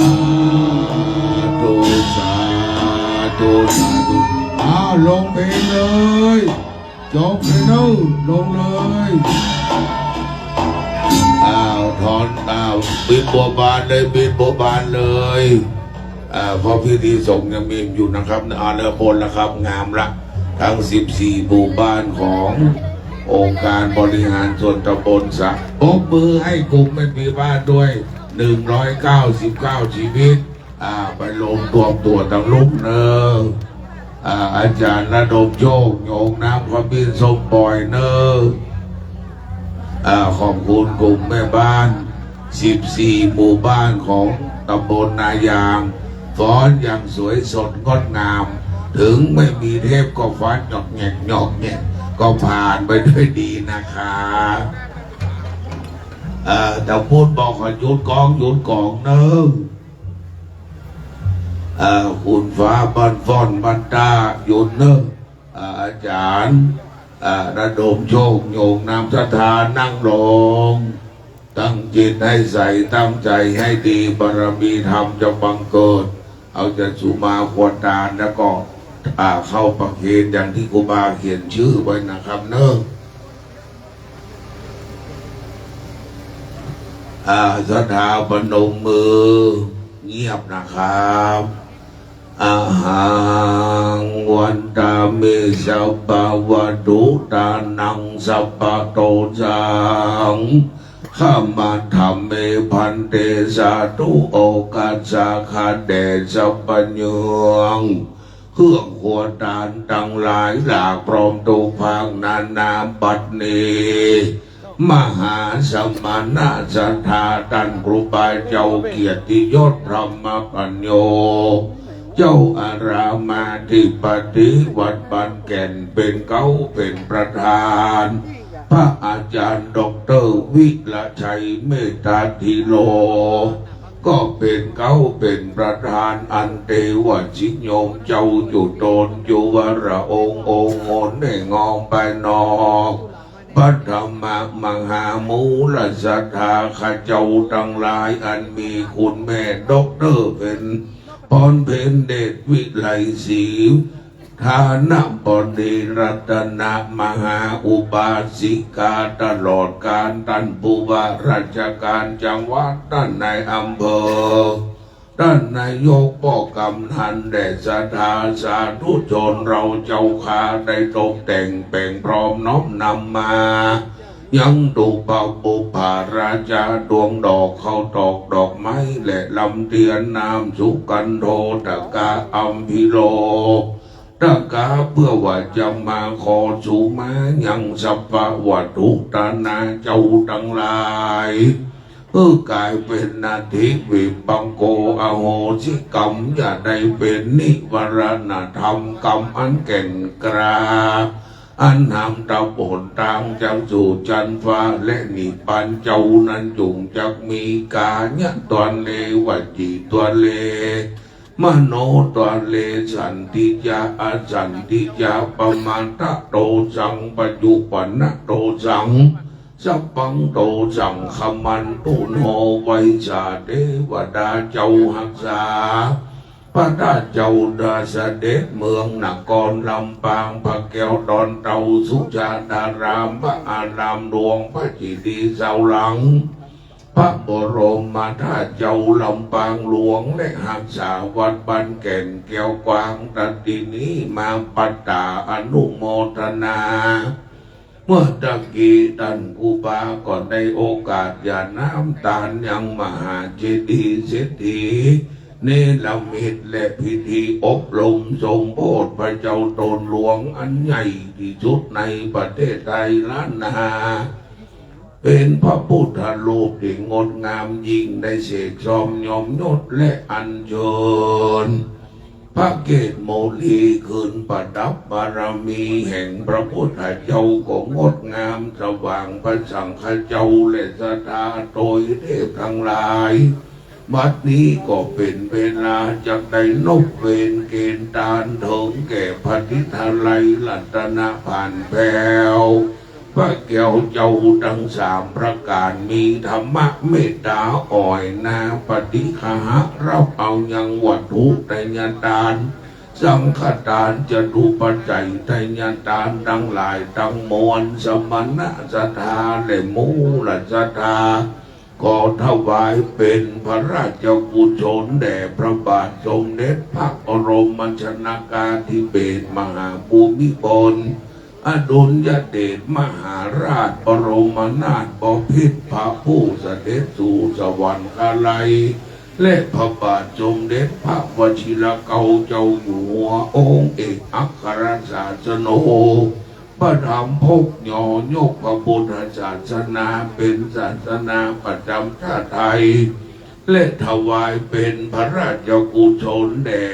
Sādhu, sādhu, sādhu. อ้าว ลงเพลงเลย จบเลยเนอะ ลงเลย อ้าว ถอน อ้าว บิณฑบาตเลย บิณฑบาตเลย อ่าเพราะพิธีสงฆ์ยังมีอยู่นะครับอาเริ่มบนแล้วครับ งามละ ทั้ง สิบสี่ หมู่บ้านขององค์การบริหารส่วนตำบลสะปรบมือให้กลุ่มแม่ผีบ้านด้วย หนึ่งร้อยเก้าสิบเก้า ชีวิต อ่า ไปลงตัวตัวตังลุกเนออ่าอาจารย์ระดมโชค โยงน้ำขมิ้นส้มปล่อยเนออ่าขอบคุณกลุ่มแม่บ้าน สิบสี่ หมู่บ้านของตำบลนายาง ฟ้อนอย่างสวยสดงดงาม ถึงไม่มีเทพก็ฟ้อนหยอกแหงกหยอกแหงกก็ผ่านไปด้วยดีนะคะเอ่อแต่พูดบอกขอหยุดกองหยุดกองเนอะเอ่อคุณฟ้าบ้านฟ้อนบ้านตาหยุดเนอะเอ่ออาจารย์เอ่อระดมโชคโยงนำศรัทธานั่งลง ตั้งจิตให้ใสตั้งใจให้ดีบารมีธรรมจะบังเกิด เอาจะสุมาควรทานแล้วก็อ่าเข้าประเคนอย่างที่ครูบาเขียนชื่อไว้นะครับเนอะอ่าศรัทธาพนมมือเงียบนะครับ Ahaṃ vandāmi sabbavatthūtānaṃ sabbadosaṃ. Khamatha me bhante sādhu okāsa kade sabbaññuṃ. เครื่องครัวทานทั้งหลายหลากพร้อมทุกภาคนานาบัดนี้ มหาสมณะศรัทธาท่านครูบาเจ้าเกียรติยศพรหมปัญโญ เจ้าอารามอธิปติวัดบ้านแก่นเป็นเก๊าเป็นประธาน พระอาจารย์ด็อกเตอร์วิรชัยเมธาธิโล ก็เป็นเก๊าเป็นประธาน อันเตวะสิโยมเจ้าอยู่ตนอยู่วรองค์องค์หนแห่งห้องภายนอก พระธรรมมหามูลศรัทธาข้าเจ้าทั้งหลาย อันมีคุณแม่ด็อกเตอร์เพ็ญพรเพ็ญเดชวิไลศรี ฐานะบดีรัตนมหาอุบาสิกาตลอดกาล ท่านผู้ว่าราชการจังหวัด ท่านนายอำเภอ ท่านนายกป้อกำนันแด่ศรัทธาสาธุชนเราเจ้าข้าได้ตกแต่งแปลงพร้อมน้อมนำมา ยังตุปะปุพพาราชาดวงดอกข้าวตอกดอกไม้และลำเทียนน้ำสุกันโทตกาอัมพิโลตกาเพื่อว่าจะมาขอสุมายังสัพพวัตถุตานาเจ้าทั้งหลาย เออกลายเป็นนาทิวิปังโกอโหสิกรรม อย่าได้เป็นนิวรณธรรมกรรมอันแก่นกล้า อันนำตะบนตางจักสู่จันฟ้าและนิพพานเจ้านั้นจุงจักมีกายะตวเลวจีตวเล มโนตวเลสันติยาอสันติยาปมาทะโตสังปยุปปนโตสัง สัพพังโตสังขมันตุโนไวยสาเทวดาเจ้าหักษา พระธาตุเจ้าดาเสด็จเมืองนครลำปาง พระแก้วดอนเต่าสุชาดาราม พระอารามหลวงพระเจดีย์เสาหลัง พระบรมธาตุเจ้าลำปางหลวง และหักษาวัดบ้านแก่นแก้วกวาง ตัดที่นี้มาปัตตาอนุโมทนา เมื่อตะกี้ท่านครูบาก็ได้โอกาสหยาดน้ำตาลยังมหาเจดีย์เศรษฐี เนรมิตและพิธีอบรมสมโภชพระเจ้าตนหลวงอันใหญ่ที่สุดในประเทศไทยล้านนา เป็นพระพุทธรูปที่งดงามยิ่ง ได้เสกซ่อมย้อมยศและอัญเชิญ พระเกศโมลีคืนประดับบารมีแห่งพระพุทธเจ้าก็งดงามสว่าง พระสังฆเจ้าและศรัทธาโดยเทพทั้งหลาย บัดนี้ก็เป็นเวลาจะได้นบเวรเกณฑ์ตานเถิงแก่พระทิตาลัยรัตนผ่านแผ้ว พระแก้วเจ้าทั้งสามประการ มีธรรมะเมตตาอ่อยนาปฏิฆะหะ รับเอายังวัตถุทายทาน สังฆทานจตุปัจจัยทายทานทั้งหลายทั้งมวล สมณะศรัทธาและมูลศรัทธา ขอถวายเป็นพระราชกุศลแด่พระบาทสมเด็จพระบรมชนกาธิเบศรมหาภูมิพล อดุลยเดชมหาราชบรมนาถบพิตร พระผู้เสด็จสู่สวรรคาลัย และพระบาทสมเด็จพระวชิรเกล้าเจ้าอยู่หัวองค์เอกอัครศาสโน ประทับพกยอยกพระพุทธศาสนาเป็นศาสนาประจำชาติไทย และถวายเป็นพระราชกุศลแด่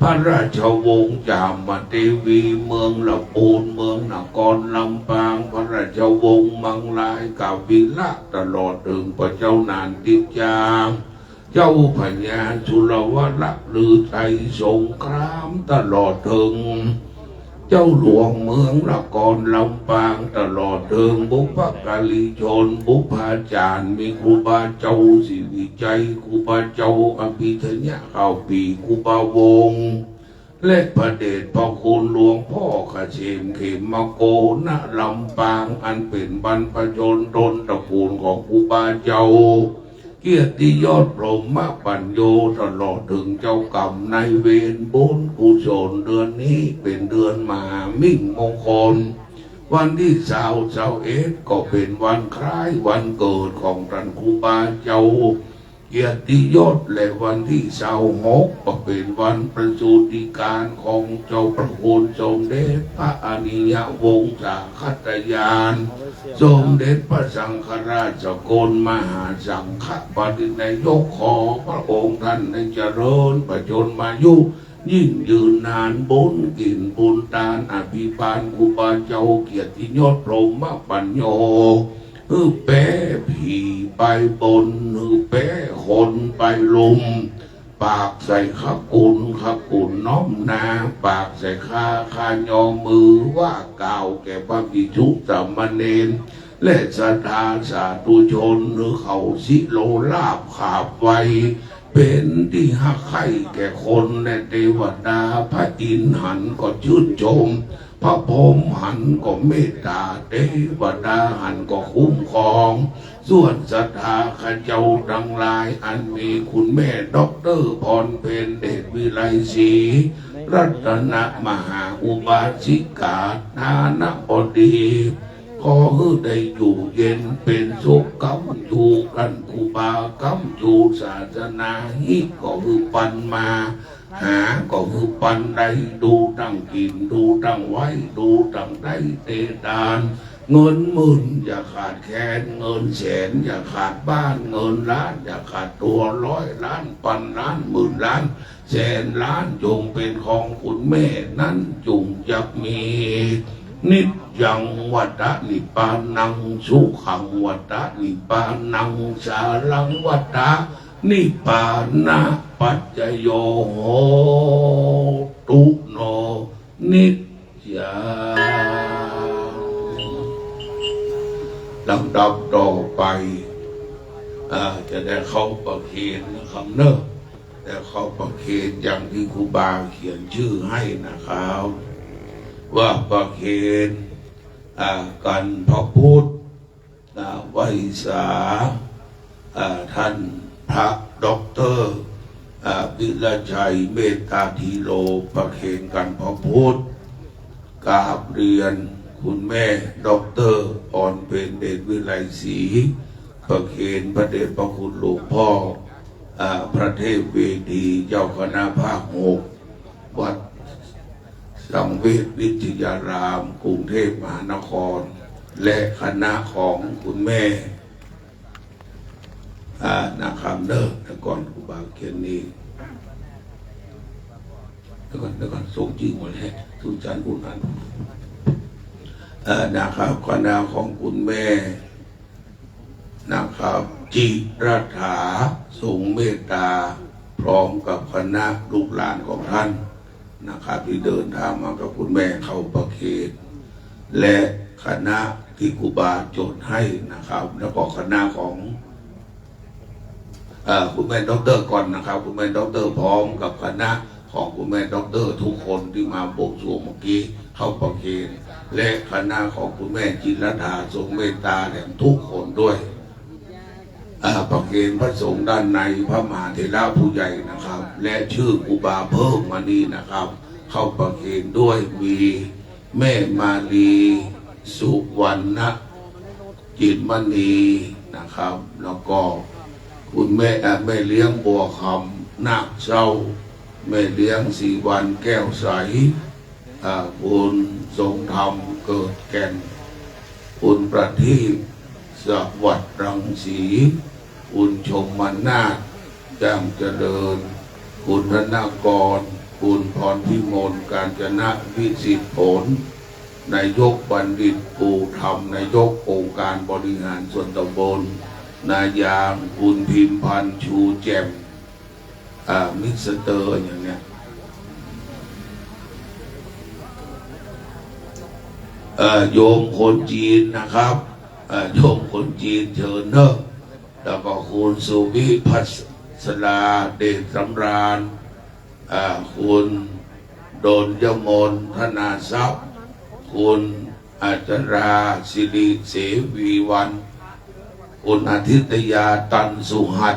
พระราชวงศ์จามเทวีเมืองละปูน เมืองนครลำปาง พระราชวงศ์มังลายกาวิละ ตลอดถึงพระเจ้าหนานทิจา เจ้าพญาสุรวรฤทัยสงคราม ตลอดถึง เจ้าหลวงเมืองนครลำปาง ตลอดถึงบุพการีชน บุพาจารย์ มีครูบาเจ้าศรีวิชัย ครูบาเจ้าอภิชยะ ข้าวปี ครูบาวงศ์ และพระเดชพระคุณหลวงพ่อเกษม เขมโก ณ ลำปาง อันเป็นบรรพชนต้นตระกูลของครูบาเจ้า เกียรติยศพรหมปัญโญ ตลอดถึงเจ้ากรรมนายเวร บุญกุศล เดือนนี้เป็นเดือนมหามิ่งมงคล วันที่ซาว ซาวเอ็ด ก็เป็นวันคล้ายวันเกิดของท่านครูบาเจ้า เกียรติยศ และวันที่ซาวหก ก็เป็นวันประสูติการของเจ้าพระคุณสมเด็จพระอริยวงศาคตญาณ สมเด็จพระสังฆราชสกลมหาสังฆปริณายก ขอพระองค์ท่านได้เจริญพระชนมายุ ยิ่งยืนนาน บุญกินบุญทาน อภิบาลครูบาเจ้า เกียรติยศพรหมปัญโญ หื้อแป๊ผีไปบน หื้อแป๊คนไปลุม ปากใส่ขกุล ขกุลน้อมนา ปากใส่ข้า ข้ายอมือว่ากล่าวแก่พระภิกษุสามเณร และศรัทธาสาธุชน หื้อเขาสิโลลาภขาบไว เป็นที่ฮักใคร่แก่คนและเทวดา พระอินทร์หันก็ชื่นชม พระพรหมหันก็เมตตา เทวดาหันก็คุ้มครอง ส่วนศรัทธาข้าเจ้าทั้งหลาย อันมีคุณแม่ด็อกเตอร์พรเพ็ญเดชวิไลศรี รัตนมหาอุบาสิกา ฐานบดี ขอหื้อได้อยู่เย็นเป็นสุข ค้ำชูท่านครูบา ค้ำชูศาสนา หิก็หื้อปันมา หาก็หื้อปันได้ ดูตั้งกิน ดูตั้งไหว้ ดูตั้งได้เตทาน เงินหมื่นอย่าขาดแคลน เงินแสนอย่าขาดบ้าน เงินล้านอย่าขาดตัว ร้อยล้าน พันล้าน หมื่นล้าน แสนล้าน จงเป็นของคุณแม่นั้นจงจักมี niccaṃ vata nibbānaṃ, sukhaṃ vata nibbānaṃ, saraṃ vata nibbānapaccayo hotu no niccaṃ. ลำดับต่อไป อ่า จะได้เข้าประเคนนะครับเนอะ แต่เข้าประเคนอย่างที่ครูบาเขียนชื่อให้นะครับ ว่าประเคน อ่า กันพระพุทธ อ่า ไหว้สา อ่า ท่านพระด็อกเตอร์ อ่า วิรชัย เมตตาธีโร ประเคนกันพระพุทธ กราบเรียนคุณแม่ด็อกเตอร์พรเพ็ญเดชวิไลศรี ประเคนพระเดชพระคุณหลวงพ่อ อ่า พระเทพเวที เจ้าคณะภาคหก วัดสังเวชวิทยาราม กรุงเทพมหานคร และคณะของคุณแม่ อ่า นะครับเนอะ แต่ก่อนครูบาเขียนนี่ เดี๋ยวก่อน เดี๋ยวก่อน ส่งชื่อหมดแล้ว สุจันทร์อุนันท์ เอ่อ นะครับ คณะของคุณแม่ นะครับ จิรถา ทรงเมตตา พร้อมกับคณะลูกหลานของท่าน นะครับ ที่เดินทางมากับคุณแม่เข้าประเคน และคณะที่ครูบาจดให้นะครับ แล้วก็คณะของ เอ่อ คุณแม่ด็อกเตอร์ก่อนนะครับ คุณแม่ด็อกเตอร์พร้อมกับคณะของคุณแม่ด็อกเตอร์ทุกคนที่มาบวงสรวงเมื่อกี้เข้าประเคน และคณะของคุณแม่จิรถา ทรงเมตตาแถมทุกคนด้วย อ่า ประเคนพระสงฆ์ด้านใน พระมหาเถระผู้ใหญ่นะครับ และชื่อครูบาเพิ่มมานี่นะครับ เข้าประเคนด้วย มีแม่มาลี สุวรรณจิตมณีนะครับ แล้วก็คุณแม่ อ่า แม่เลี้ยงบัวคำนาคเศร้า แม่เลี้ยงศรีวรรณแก้วใส อ่า คุณทรงธรรมเกิดแก่น คุณประทีปสวัสดิ์รังสี คุณชมนาถ แจ่มเจริญ คุณธนกร คุณพรพิมล กาญจนวิสิทธิผล นายกบัณฑิตปู่ธรรม นายกองค์การบริหารส่วนตำบลนายาง คุณพิมพันธ์ ชูแจ่ม อ่า มิสเตอร์อย่างเนี้ย เอ่อ โยมคนจีนนะครับ เอ่อ โยมคนจีนเชิญเนอะ แล้วก็คุณสุวิภัสรา เดชสำราญ อ่า คุณดลยมน ธนาทรัพย์ คุณอัจฉรา สิริเสวีวัน คุณอาทิตยา ตันสุหัส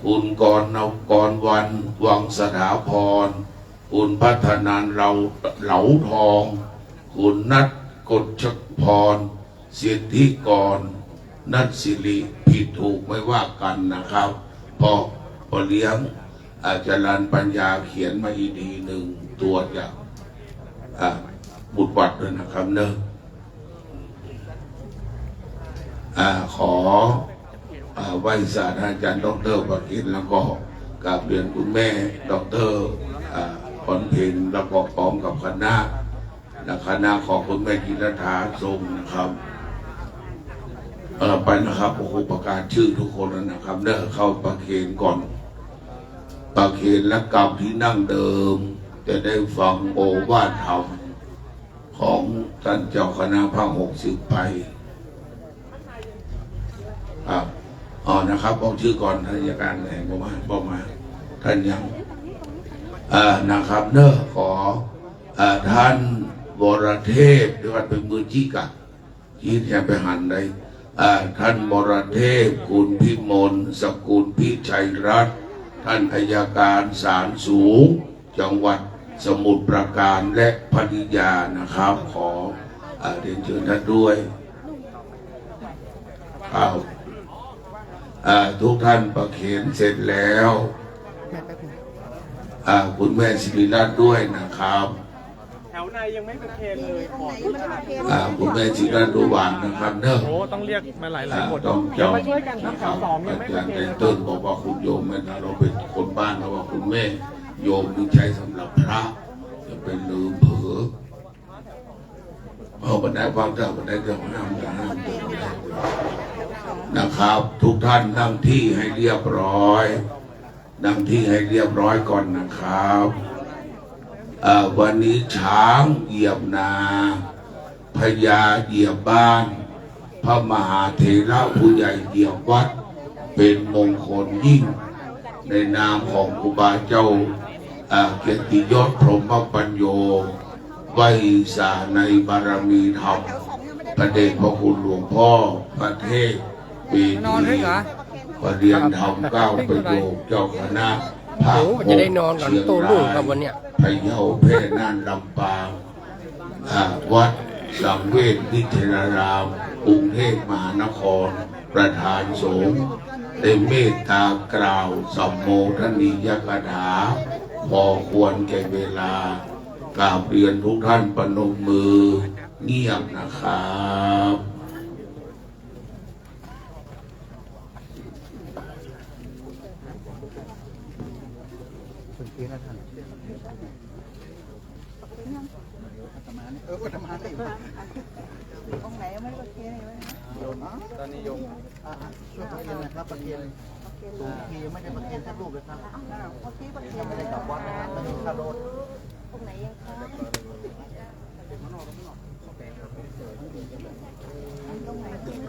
คุณกรณกรวัน วังสถาพร คุณพัฒนัน เหลา เหลาทอง คุณนัทกฤษพร สิทธิกร นัทสิริ ผิดถูกไม่ว่ากันนะครับ เพราะพ่อเลี้ยงอาจารย์ปัญญาเขียนมาอีกทีหนึ่ง ตัวจาก อ่า บุตรวัดด้วยนะครับเนอะ อ่า ขอ อ่า ไหว้ศาสตราจารย์ดอกเตอร์ประกิต แล้วก็กราบเรียนคุณแม่ดอกเตอร์ อ่า พรเพ็ญ แล้วก็พร้อมกับคณะ และคณะของคุณแม่จิตรฐาทรงนะครับ เอ่อ ไปนะครับ โอ้โห ประกาศชื่อทุกคนแล้วนะครับเนอะ เข้าประเคนก่อน ประเคนและกลับที่นั่งเดิม จะได้ฟังโอวาทธรรมของท่านเจ้าคณะภาคหกสิบไป ครับ อ๋อ นะครับ บอกชื่อก่อน ท่านอัยการแหล่งประมาณ ประมาณ ท่านยัง อ่า นะครับ เนอะ ขอ อ่า ท่านวรเทพ หรือว่าเป็นมือจิกอะ ที่จะไปหันได้ อ่า ท่านวรเทพ คุณพิมล สกุลพิชัยรัตน์ ท่านอัยการศาลสูง จังหวัดสมุทรปราการและภริยานะครับ ขอ อ่า เรียนเชิญท่านด้วย ครับ อ่า ทุกท่านประเคนเสร็จแล้ว อ่า คุณแม่ศิริรัตน์ด้วยนะครับ แถวในยังไม่ประเคนเลย ขออนุญาต อ่า คุณแม่ศิริรัตน์ดูหวานนะครับเนอะ โอ้ ต้องเรียกมาหลายๆ อ่า คน ต้องจอง เดี๋ยวมาช่วยกันครับ นะครับแถวสองยังไม่ประเคนเลย อาจารย์ไตเติ้ลบอกว่าคุณโยมไม่นะ เราเป็นคนบ้าน เราว่าคุณแม่ โยมนี่ใช้สำหรับพระ จะเป็นลืมเผลอ เอาบันไดความเจ้าบันไดเจ้าห้ามจะห้ามเดินนะครับ ทุกท่านนั่งที่ให้เรียบร้อย นั่งที่ให้เรียบร้อยก่อนนะครับ เอ่อ วันนี้ช้างเหยียบนา พญาเหยียบบ้าน พระมหาเถระผู้ใหญ่เหยียบวัด เป็นมงคลยิ่ง ในนามของครูบาเจ้า อ่า เกียรติยศ พรหมปัญโญ ไหว้สาในบารมีธรรม พระเดชพระคุณหลวงพ่อพระเทพ เวที นอนให้เหรอ ประเรียนธรรมเก้าประโยค เจ้าคณะภาค โอ้ จะได้นอนกัน หก เชียง ตู้ลูกครับ ราย วันเนี้ย พะเยา แพร่ น่าน ลำปาง อ่า วัดสังเวชวิทยาราม กรุงเทพมหานคร ประธานสงฆ์ ได้เมตตากล่าวสัมโมทนียกถา พอควรแก่เวลา กราบเรียนทุกท่านประนมมือเงียบนะครับ อาตมาเนี่ย เออ อาตมาเนี่ยอยู่ องค์ไหนยังไม่ประเคนเลยนะ โยม ตอนนี้โยม อ่ะ อ่ะ ช่วยประเคนหน่อยครับ ประเคน หลวงพี่ยังไม่ได้ประเคนสักรูปเลยครับ อ้าว เมื่อกี้ประเคน ยังไม่ได้กลับวัดนะครับ ไม่มีค่ารถ องค์ไหนยังคะ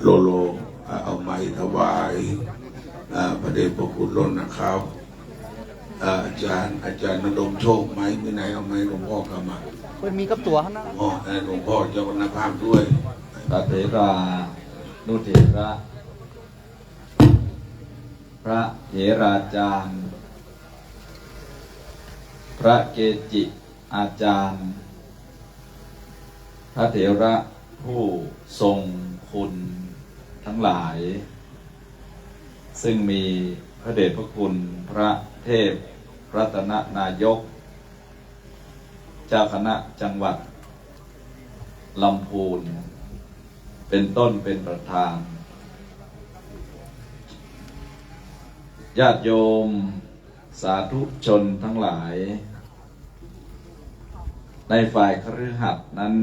โลโล อ่ะ เอาไม้ถวาย อ่า พระเดชพระคุณล้นนะครับ อ่า อาจารย์ อาจารย์นรงค์โชค ไม้ไปไหน เอาไม้หลวงพ่อกลับมา เพิ่นมีกับตั๋ວหั่นนะ อ๋อ ให้หลวงพ่อเจ้าคณะภาคด้วย พระเถรานุเถระ พระเถราจารย์ พระเกจิอาจารย์ พระเถระผู้ทรงคุณทั้งหลาย ซึ่งมีพระเดชพระคุณพระเทพรัตนนายก เจ้าคณะจังหวัดลำพูน เป็นต้นเป็นประธาน ญาติโยมสาธุชนทั้งหลาย ในฝ่ายคฤหัสถ์นั้น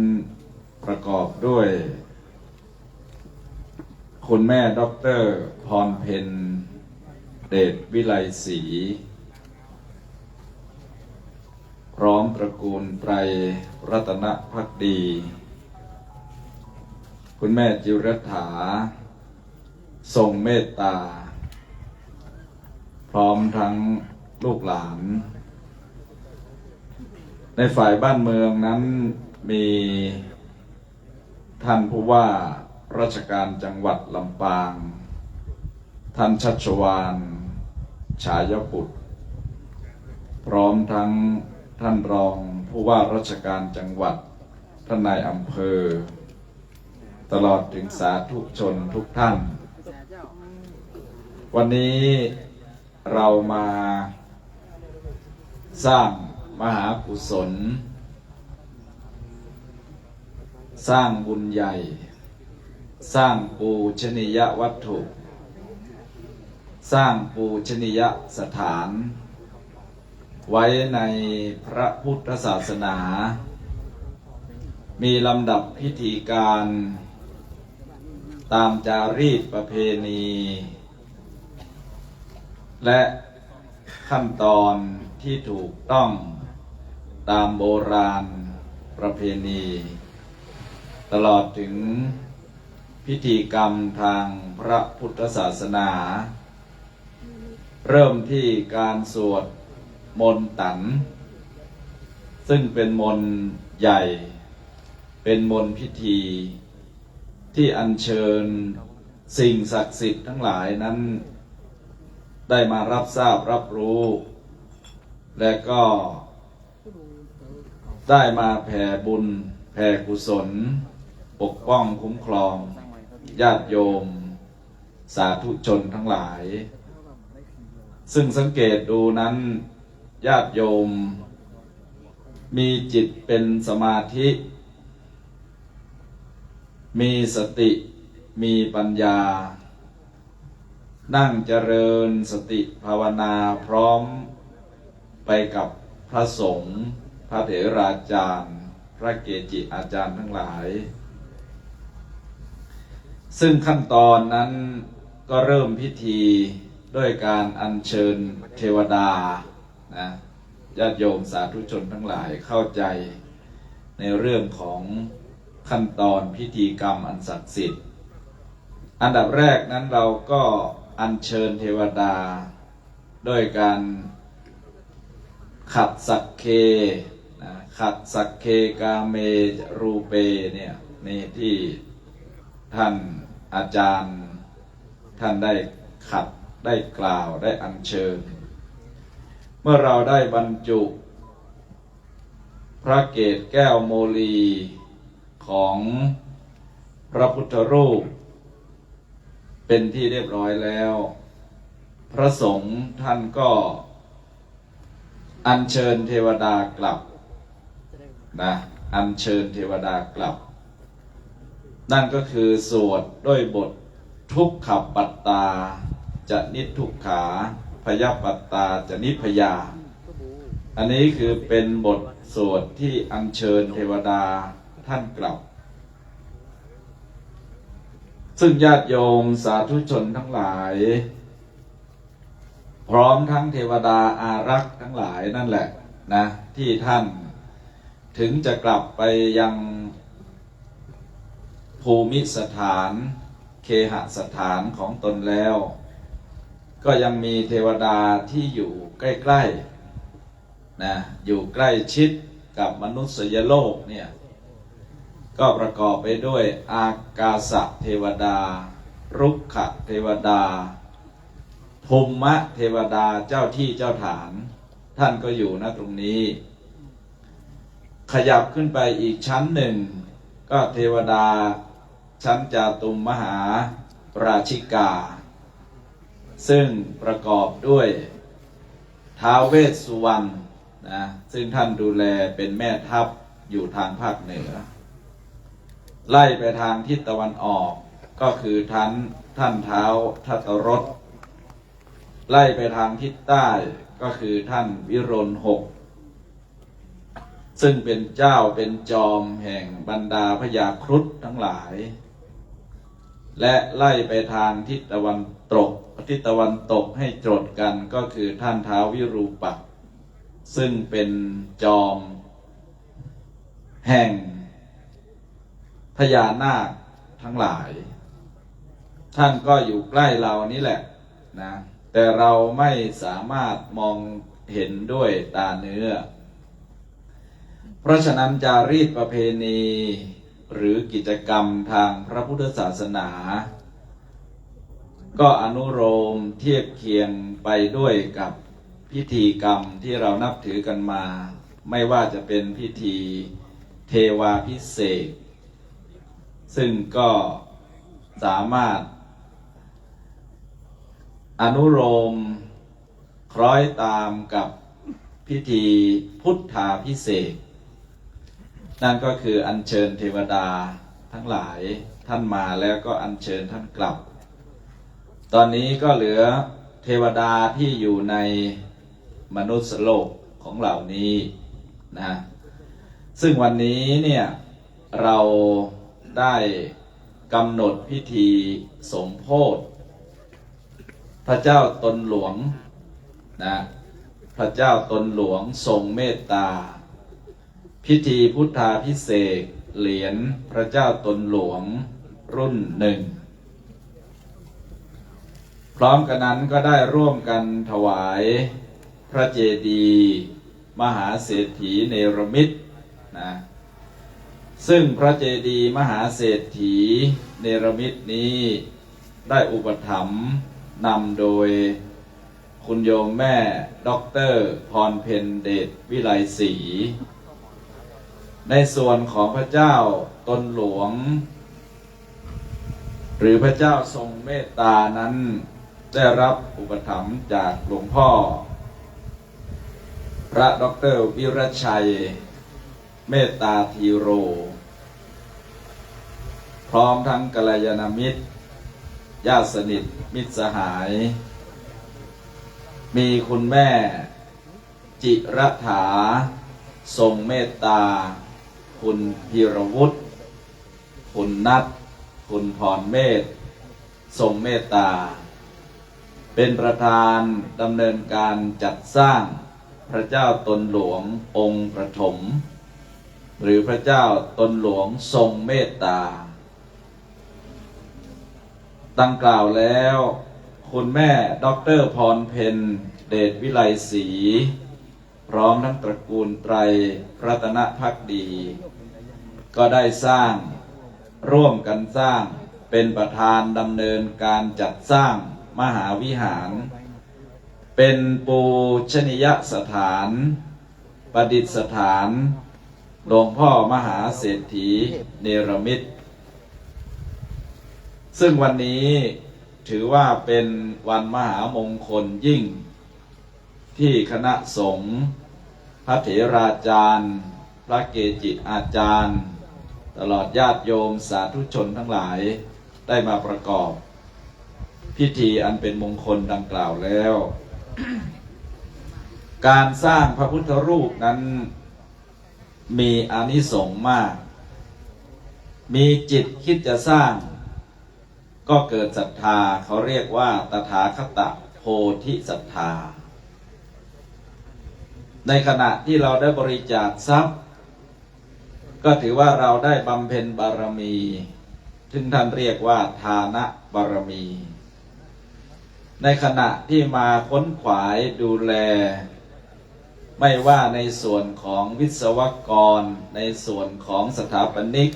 ประกอบด้วย คุณแม่ด็อกเตอร์พรเพ็ญ เดชวิไลศรี พร้อมตระกูลไตรรัตนภักดี คุณแม่จิรัตถา ทรงเมตตา พร้อมทั้งลูกหลาน ในฝ่ายบ้านเมืองนั้นมี ท่านผู้ว่าราชการจังหวัดลำปาง ท่านชัชวาล ฉายบุตร พร้อมทั้งท่านรองผู้ว่าราชการจังหวัด ท่านนายอำเภอ ตลอดถึงสาธุชนทุกท่าน วันนี้ เรามาสร้างมหากุศล สร้างบุญใหญ่ สร้างปูชนียวัตถุ สร้างปูชนียสถาน ไว้ในพระพุทธศาสนา มีลำดับพิธีการ ตามจารีตประเพณี และขั้นตอนที่ถูกต้องตามโบราณประเพณี ตลอดถึงพิธีกรรมทางพระพุทธศาสนา เริ่มที่การสวดมนต์ตัน ซึ่งเป็นมนต์ใหญ่ เป็นมนต์พิธี ที่อัญเชิญสิ่งศักดิ์สิทธิ์ทั้งหลายนั้น ได้มารับทราบรับรู้ และก็ได้มาแผ่บุญแผ่กุศล ปกป้องคุ้มครองญาติโยม สาธุชนทั้งหลาย ซึ่งสังเกตดูนั้น ญาติโยม มีจิตเป็นสมาธิ มีสติ มีปัญญา นั่งเจริญสติภาวนาพร้อมไปกับพระสงฆ์ พระเถราจารย์ พระเกจิอาจารย์ทั้งหลาย ซึ่งขั้นตอนนั้นก็เริ่มพิธีด้วยการอัญเชิญเทวดา นะ ญาติโยมสาธุชนทั้งหลายเข้าใจในเรื่องของขั้นตอนพิธีกรรมอันศักดิ์สิทธิ์ อันดับแรกนั้นเราก็อัญเชิญเทวดา ด้วยการขัดสักเค นะ ขัดสักเคกาเมรูเป เนี่ย นี่ที่ท่านอาจารย์ ท่านได้ขัด ได้กล่าว ได้อัญเชิญ เมื่อเราได้บรรจุ พระเกศแก้วโมลีของพระพุทธรูป เป็นที่เรียบร้อยแล้ว พระสงฆ์ท่านก็อัญเชิญเทวดากลับ นะ อัญเชิญเทวดากลับ นั่นก็คือสวดด้วยบท ทุกขปัตตา จะนิทุกขา พยปัตตา จะนิพยา อันนี้คือเป็นบทสวดที่อัญเชิญเทวดาท่านกลับ ซึ่งญาติโยมสาธุชนทั้งหลาย พร้อมทั้งเทวดาอารักษ์ทั้งหลายนั่นแหละนะ ที่ท่านถึงจะกลับไปยังภูมิสถาน เคหสถานของตนแล้ว ก็ยังมีเทวดาที่อยู่ใกล้ๆ นะ อยู่ใกล้ชิดกับมนุษยโลกเนี่ย ก็ประกอบไปด้วยอากาสะเทวดา รุกขเทวดา ภูมิเทวดาเจ้าที่เจ้าฐาน ท่านก็อยู่ณตรงนี้ ขยับขึ้นไปอีกชั้นหนึ่ง ก็เทวดาชั้นจาตุมมหาราชิกา ซึ่งประกอบด้วยท้าวเวสสุวรรณนะ ซึ่งท่านดูแลเป็นแม่ทัพอยู่ทางภาคเหนือ ไล่ไปทางทิศตะวันออก ก็คือท่านท่านท้าวทัตตรส ไล่ไปทางทิศใต้ ก็คือท่านวิรุฬหก ซึ่งเป็นเจ้าเป็นจอมแห่งบรรดาพญาครุฑทั้งหลาย และไล่ไปทางทิศตะวันตก ทิศตะวันตกให้จรดกัน ก็คือท่านท้าววิรูปักษ์ ซึ่งเป็นจอมแห่งพญานาคทั้งหลาย ท่านก็อยู่ใกล้เรานี่แหละนะ แต่เราไม่สามารถมองเห็นด้วยตาเนื้อ เพราะฉะนั้นจารีตประเพณีหรือกิจกรรมทางพระพุทธศาสนา ก็อนุโลมเทียบเคียงไปด้วยกับพิธีกรรมที่เรานับถือกันมา ไม่ว่าจะเป็นพิธีเทวาภิเษก ซึ่งก็สามารถอนุโลมคล้อยตามกับพิธีพุทธาภิเษก นั่นก็คืออัญเชิญเทวดาทั้งหลาย ท่านมาแล้วก็อัญเชิญท่านกลับ ตอนนี้ก็เหลือเทวดาที่อยู่ในมนุษย์โลกของเหล่านี้นะ ซึ่งวันนี้เนี่ยเราได้กำหนดพิธีสมโภชพระเจ้าตนหลวงนะ พระเจ้าตนหลวงทรงเมตตา พิธีพุทธาภิเษกเหรียญพระเจ้าตนหลวงรุ่นหนึ่ง พร้อมกันนั้นก็ได้ร่วมกันถวายพระเจดีย์มหาเศรษฐีเนรมิตนะ ซึ่งพระเจดีย์มหาเศรษฐีเนรมิตนี้ได้อุปถัมภ์นำโดยคุณโยมแม่ด็อกเตอร์พรเพ็ญเดชวิไลศรี ในส่วนของพระเจ้าตนหลวง หรือพระเจ้าทรงเมตตานั้นได้รับอุปถัมภ์จากหลวงพ่อ พระด็อกเตอร์วิรชัยเมตตาธีโร พร้อมทั้งกัลยาณมิตร ญาติสนิทมิตรสหาย มีคุณแม่จิรถาทรงเมตตา คุณพีรวุฒิ คุณนัท คุณพรเมธ ทรงเมตตา เป็นประธานดำเนินการจัดสร้างพระเจ้าตนหลวงองค์ประถม หรือพระเจ้าตนหลวงทรงเมตตา ดังกล่าวแล้ว คุณแม่ด็อกเตอร์พรเพ็ญเดชวิไลศรี พร้อมทั้งตระกูลไตรรัตนภักดี ก็ได้สร้าง ร่วมกันสร้าง เป็นประธานดำเนินการจัดสร้างมหาวิหาร เป็นปูชนียสถาน ประดิษฐานหลวงพ่อมหาเศรษฐีเนรมิต ซึ่งวันนี้ถือว่าเป็นวันมหามงคลยิ่ง ที่คณะสงฆ์ พระเถราจารย์ พระเกจิอาจารย์ ตลอดญาติโยมสาธุชนทั้งหลาย ได้มาประกอบพิธีอันเป็นมงคลดังกล่าวแล้ว การสร้างพระพุทธรูปนั้นมีอานิสงส์มาก มีจิตคิดจะสร้าง ก็เกิดศรัทธา เขาเรียกว่าตถาคตโพธิศรัทธา ในขณะที่เราได้บริจาคทรัพย์ ก็ถือว่าเราได้บำเพ็ญบารมี ซึ่งท่านเรียกว่าทานบารมี ในขณะที่มาขวนขวายดูแล ไม่ว่าในส่วนของวิศวกร ในส่วนของสถาปนิก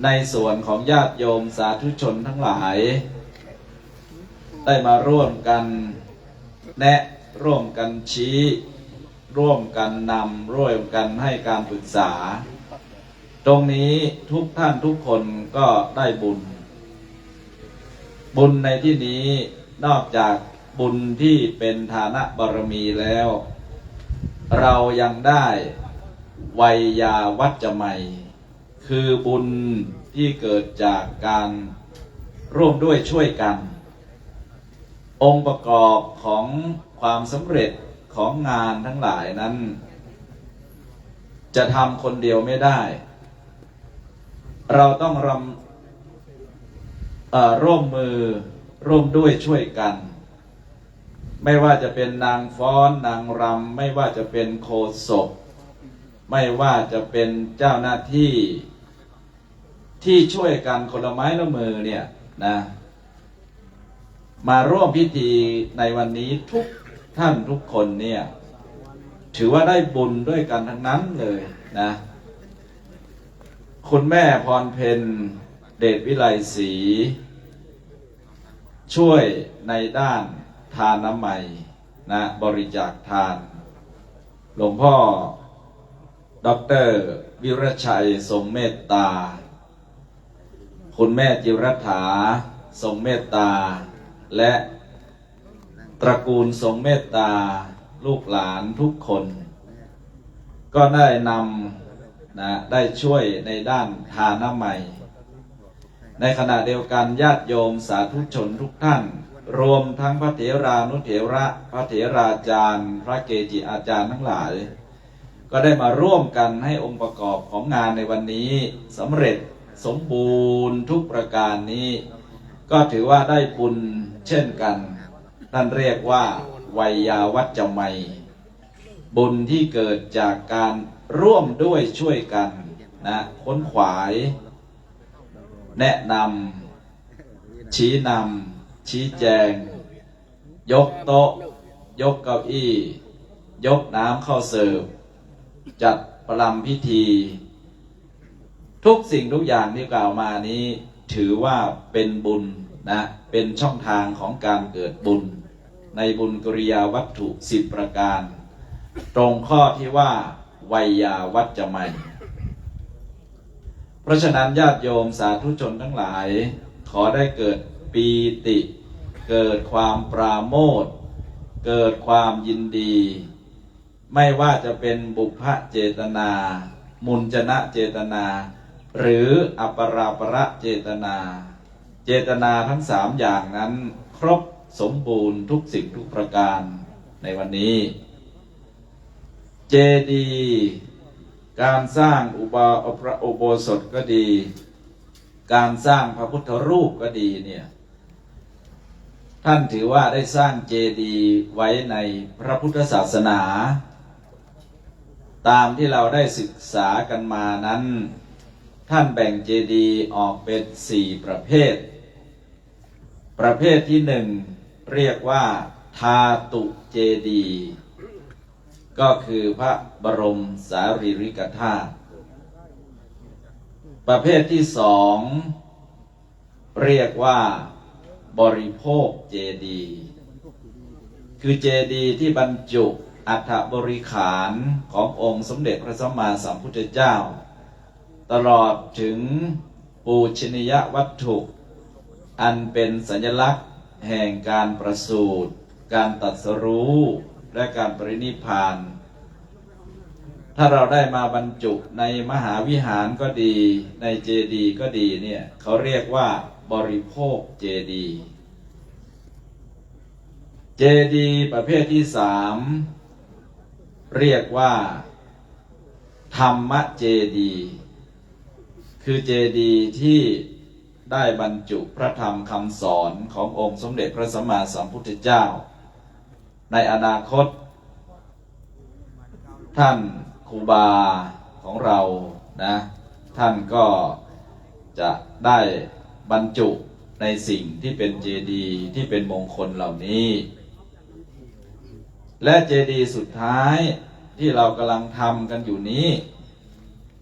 ในส่วนของญาติโยมสาธุชนทั้งหลาย ได้มาร่วมกันแนะร่วมกันชี้ ร่วมกันนำร่วมกันให้การปรึกษา ตรงนี้ทุกท่านทุกคนก็ได้บุญ บุญในที่นี้นอกจากบุญที่เป็นทานบารมีแล้ว เรายังได้ไวยาวัจจะไมย คือบุญที่เกิดจากการร่วมด้วยช่วยกัน องค์ประกอบของความสำเร็จของงานทั้งหลายนั้น จะทำคนเดียวไม่ได้ เราต้องรำเอ่อร่วมมือร่วมด้วยช่วยกัน ไม่ว่าจะเป็นนางฟ้อนนางรำ ไม่ว่าจะเป็นโฆษก ไม่ว่าจะเป็นเจ้าหน้าที่ ที่ช่วยกันคนละไม้ละมือเนี่ยนะ มาร่วมพิธีในวันนี้ทุกท่านทุกคนเนี่ย ถือว่าได้บุญด้วยกันทั้งนั้นเลยนะ คุณแม่พรเพ็ญ เดชวิไลศรี ช่วยในด้านทานน้ำไมยนะ บริจาคทาน หลวงพ่อ ดอกเตอร์ วิรชัย ทรงเมตตา คุณแม่จิรัฐา ทรงเมตตา และตระกูลทรงเมตตา ลูกหลานทุกคน ก็ได้นำนะ ได้ช่วยในด้านทานน้ำไมย ในขณะเดียวกันญาติโยมสาธุชนทุกท่าน รวมทั้งพระเถรานุเถระ พระเถราจารย์ พระเกจิอาจารย์ทั้งหลาย ก็ได้มาร่วมกันให้องค์ประกอบของงานในวันนี้สำเร็จสมบูรณ์ทุกประการนี้ ก็ถือว่าได้บุญเช่นกัน ท่านเรียกว่าไวยาวัจจะไมย บุญที่เกิดจากการร่วมด้วยช่วยกันนะ ขวนขวาย แนะนำ ชี้นำ ชี้แจง ยกโต๊ะ ยกเก้าอี้ ยกน้ำเข้าเสิร์ฟ จัดประรำพิธี ทุกสิ่งทุกอย่างที่กล่าวมานี้ ถือว่าเป็นบุญนะ เป็นช่องทางของการเกิดบุญ ในบุญกิริยาวัตถุสิบประการ ตรงข้อที่ว่าไวยาวัจจะไมย เพราะฉะนั้นญาติโยมสาธุชนทั้งหลาย ขอได้เกิดปีติ เกิดความปราโมทย์ เกิดความยินดี ไม่ว่าจะเป็นบุพพเจตนา มุญจนะเจตนา หรืออปราปรเจตนา เจตนาทั้งสามอย่างนั้นครบสมบูรณ์ทุกสิ่งทุกประการในวันนี้ เจดีย์ การสร้างอุบาพระอุโบสถก็ดี การสร้างพระพุทธรูปก็ดีเนี่ย ท่านถือว่าได้สร้างเจดีย์ไว้ในพระพุทธศาสนา ตามที่เราได้ศึกษากันมานั้น ท่านแบ่งเจดีย์ออกเป็นสี่ประเภท ประเภทที่หนึ่งเรียกว่าธาตุเจดีย์ ก็คือพระบรมสารีริกธาตุ ประเภทที่สองเรียกว่าบริโภคเจดีย์ คือเจดีย์ที่บรรจุอัฐบริขารขององค์สมเด็จพระสัมมาสัมพุทธเจ้า ตลอดถึงปูชนียวัตถุ อันเป็นสัญลักษณ์แห่งการประสูติ การตรัสรู้ และการปรินิพพาน ถ้าเราได้มาบรรจุในมหาวิหารก็ดี ในเจดีย์ก็ดีเนี่ย เขาเรียกว่าบริโภคเจดีย์ เจดีย์ประเภทที่สามเรียกว่าธรรมเจดีย์ คือเจดีย์ที่ได้บรรจุพระธรรมคำสอนขององค์สมเด็จพระสัมมาสัมพุทธเจ้า ในอนาคต ท่านครูบาของเรานะ ท่านก็จะได้บรรจุในสิ่งที่เป็นเจดีย์ที่เป็นมงคลเหล่านี้ และเจดีย์สุดท้ายที่เรากำลังทำกันอยู่นี้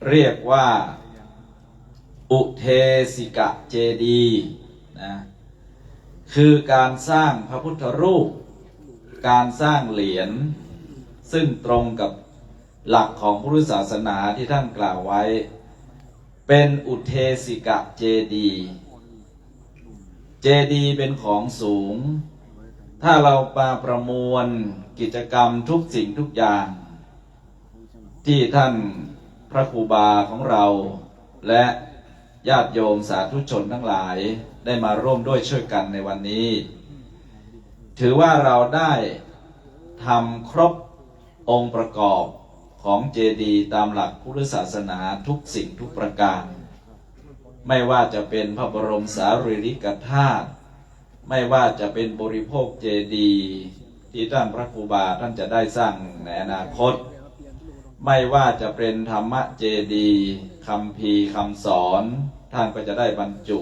เรียกว่าอุเทสิกะเจดีย์นะ ค คือการสร้างพระพุทธรูป การสร้างเหรียญ ซึ่งตรงกับหลักของพุทธศาสนาที่ท่านกล่าวไว้ เป็นอุเทสิกะเจดีย์ เจดีย์เป็นของสูง ถ้าเรามาประมวลกิจกรรมทุกสิ่งทุกอย่าง ที่ท่านพระครูบาของเรา และญาติโยมสาธุชนทั้งหลายได้มาร่วมด้วยช่วยกันในวันนี้ ถือว่าเราได้ทำครบองค์ประกอบของเจดีย์ตามหลักพุทธศาสนาทุกสิ่งทุกประการ ไม่ว่าจะเป็นพระบรมสารีริกธาตุ ไม่ว่าจะเป็นบริโภคเจดีย์ที่ท่านพระครูบาท่านจะได้สร้างในอนาคต ไม่ว่าจะเป็นธรรมเจดีย์ คัมภีร์คำสอน ท่านก็จะได้บรรจุ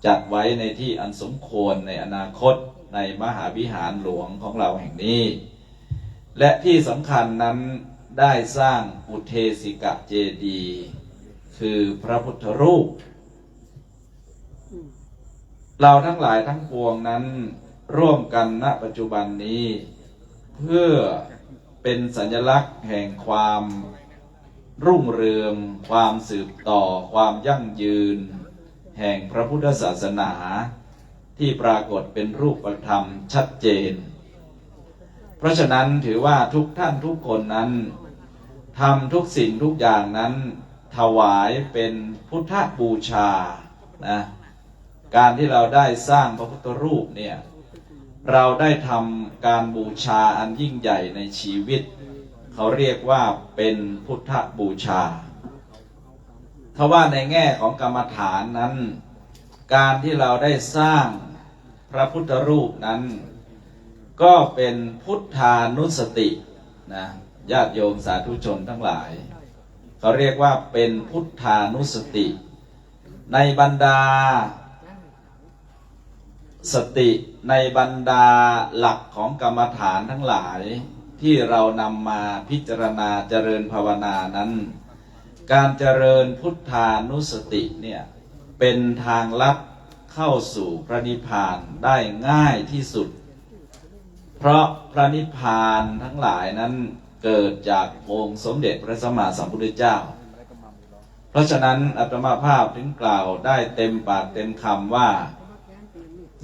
จัดไว้ในที่อันสมควรในอนาคตในมหาวิหารหลวงของเราแห่งนี้ และที่สำคัญนั้นได้สร้างอุเทสิกะเจดีย์ คือพระพุทธรูป เราทั้งหลายทั้งปวงนั้นร่วมกันณปัจจุบันนี้ เพื่อเป็นสัญลักษณ์แห่งความรุ่งเรือง ความสืบต่อ ความยั่งยืน แห่งพระพุทธศาสนา ที่ปรากฏเป็นรูปธรรมชัดเจน เพราะฉะนั้นถือว่าทุกท่านทุกคนนั้นทำทุกสิ่งทุกอย่างนั้นถวายเป็นพุทธบูชานะ การที่เราได้สร้างพระพุทธรูปเนี่ย เราได้ทำการบูชาอันยิ่งใหญ่ในชีวิต เขาเรียกว่าเป็นพุทธบูชา ถ้าว่าในแง่ของกรรมฐานนั้น การที่เราได้สร้างพระพุทธรูปนั้น ก็เป็นพุทธานุสตินะ ญาติโยมสาธุชนทั้งหลาย เขาเรียกว่าเป็นพุทธานุสติ ในบรรดา สติในบรรดาหลักของกรรมฐานทั้งหลาย ที่เรานำมาพิจารณาเจริญภาวนานั้น การเจริญพุทธานุสติเนี่ย เป็นทางลัดเข้าสู่พระนิพพานได้ง่ายที่สุด เพราะพระนิพพานทั้งหลายนั้นเกิดจากองค์สมเด็จพระสัมมาสัมพุทธเจ้า เพราะฉะนั้นอาตมาภาพถึงกล่าวได้เต็มปากเต็มคำว่า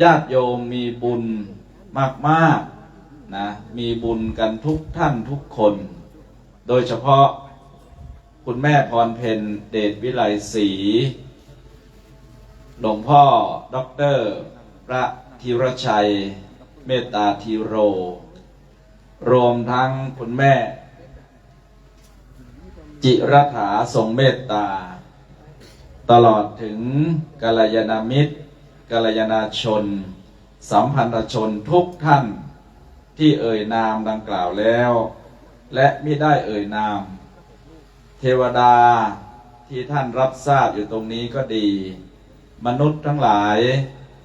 ญาติโยมมีบุญมากๆนะ มีบุญกันทุกท่านทุกคน โดยเฉพาะคุณแม่พรเพ็ญเดชวิไลศรี หลวงพ่อด็อกเตอร์พระธีรชัยเมตตาธีโร รวมทั้งคุณแม่ จิรัฐาทรงเมตตา ตลอดถึงกัลยาณมิตร กัลยาณชน สัมพันธชนทุกท่านที่เอ่ยนามดังกล่าวแล้ว และมิได้เอ่ยนาม เทวดาที่ท่านรับทราบอยู่ตรงนี้ก็ดี มนุษย์ทั้งหลาย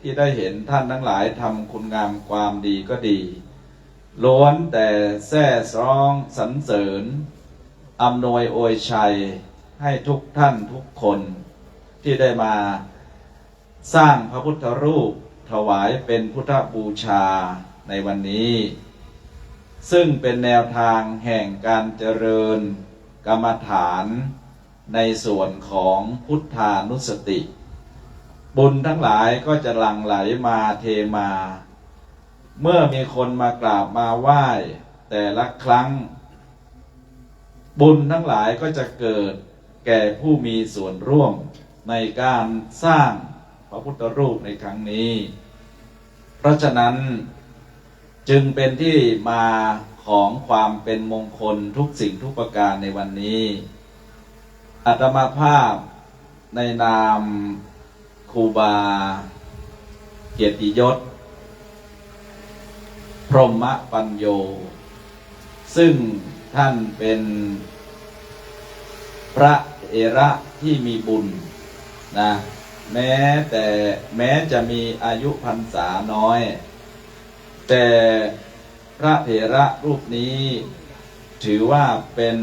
ที่ได้เห็นท่านทั้งหลายทำคุณงามความดีก็ดี ล้วนแต่แซ่ซ้องสรรเสริญ อำนวยอวยชัยให้ทุกท่านทุกคนที่ได้มาสร้างพระพุทธรูปถวายเป็นพุทธบูชาในวันนี้ ซึ่งเป็นแนวทางแห่งการเจริญกรรมฐานในส่วนของพุทธานุสติ บุญทั้งหลายก็จะหลั่งไหลมาเทมา เมื่อมีคนมากราบมาไหว้แต่ละครั้ง บุญทั้งหลายก็จะเกิดแก่ผู้มีส่วนร่วมในการสร้างพระพุทธรูปในครั้งนี้ เพราะฉะนั้นจึงเป็นที่มาของความเป็นมงคลทุกสิ่งทุกประการในวันนี้ อาตมาภาพในนามครูบาเกียรติยศ พรหมปัญโญ ซึ่งท่านเป็นพระเถระที่มีบุญนะ แม้แต่แม้จะมีอายุพรรษาน้อย แต่พระเถระรูปนี้ถือว่าเป็น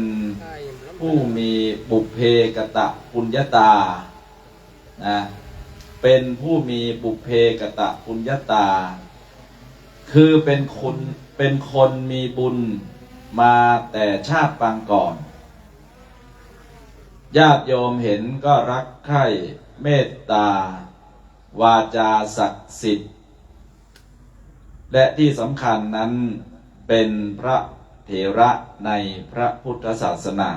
ผู้มีบุพเพกตปุญญาตานะ แป เป็นผู้มีปุพเพกตปุญญาตา คือเป็นคนเป็นคนมีบุญมาแต่ชาติปางก่อน ญาติโยมเห็นก็รักใคร่เมตตา วาจาศักดิ์สิทธิ์ และที่สำคัญนั้นเป็นพระเถระในพระพุทธศาสนา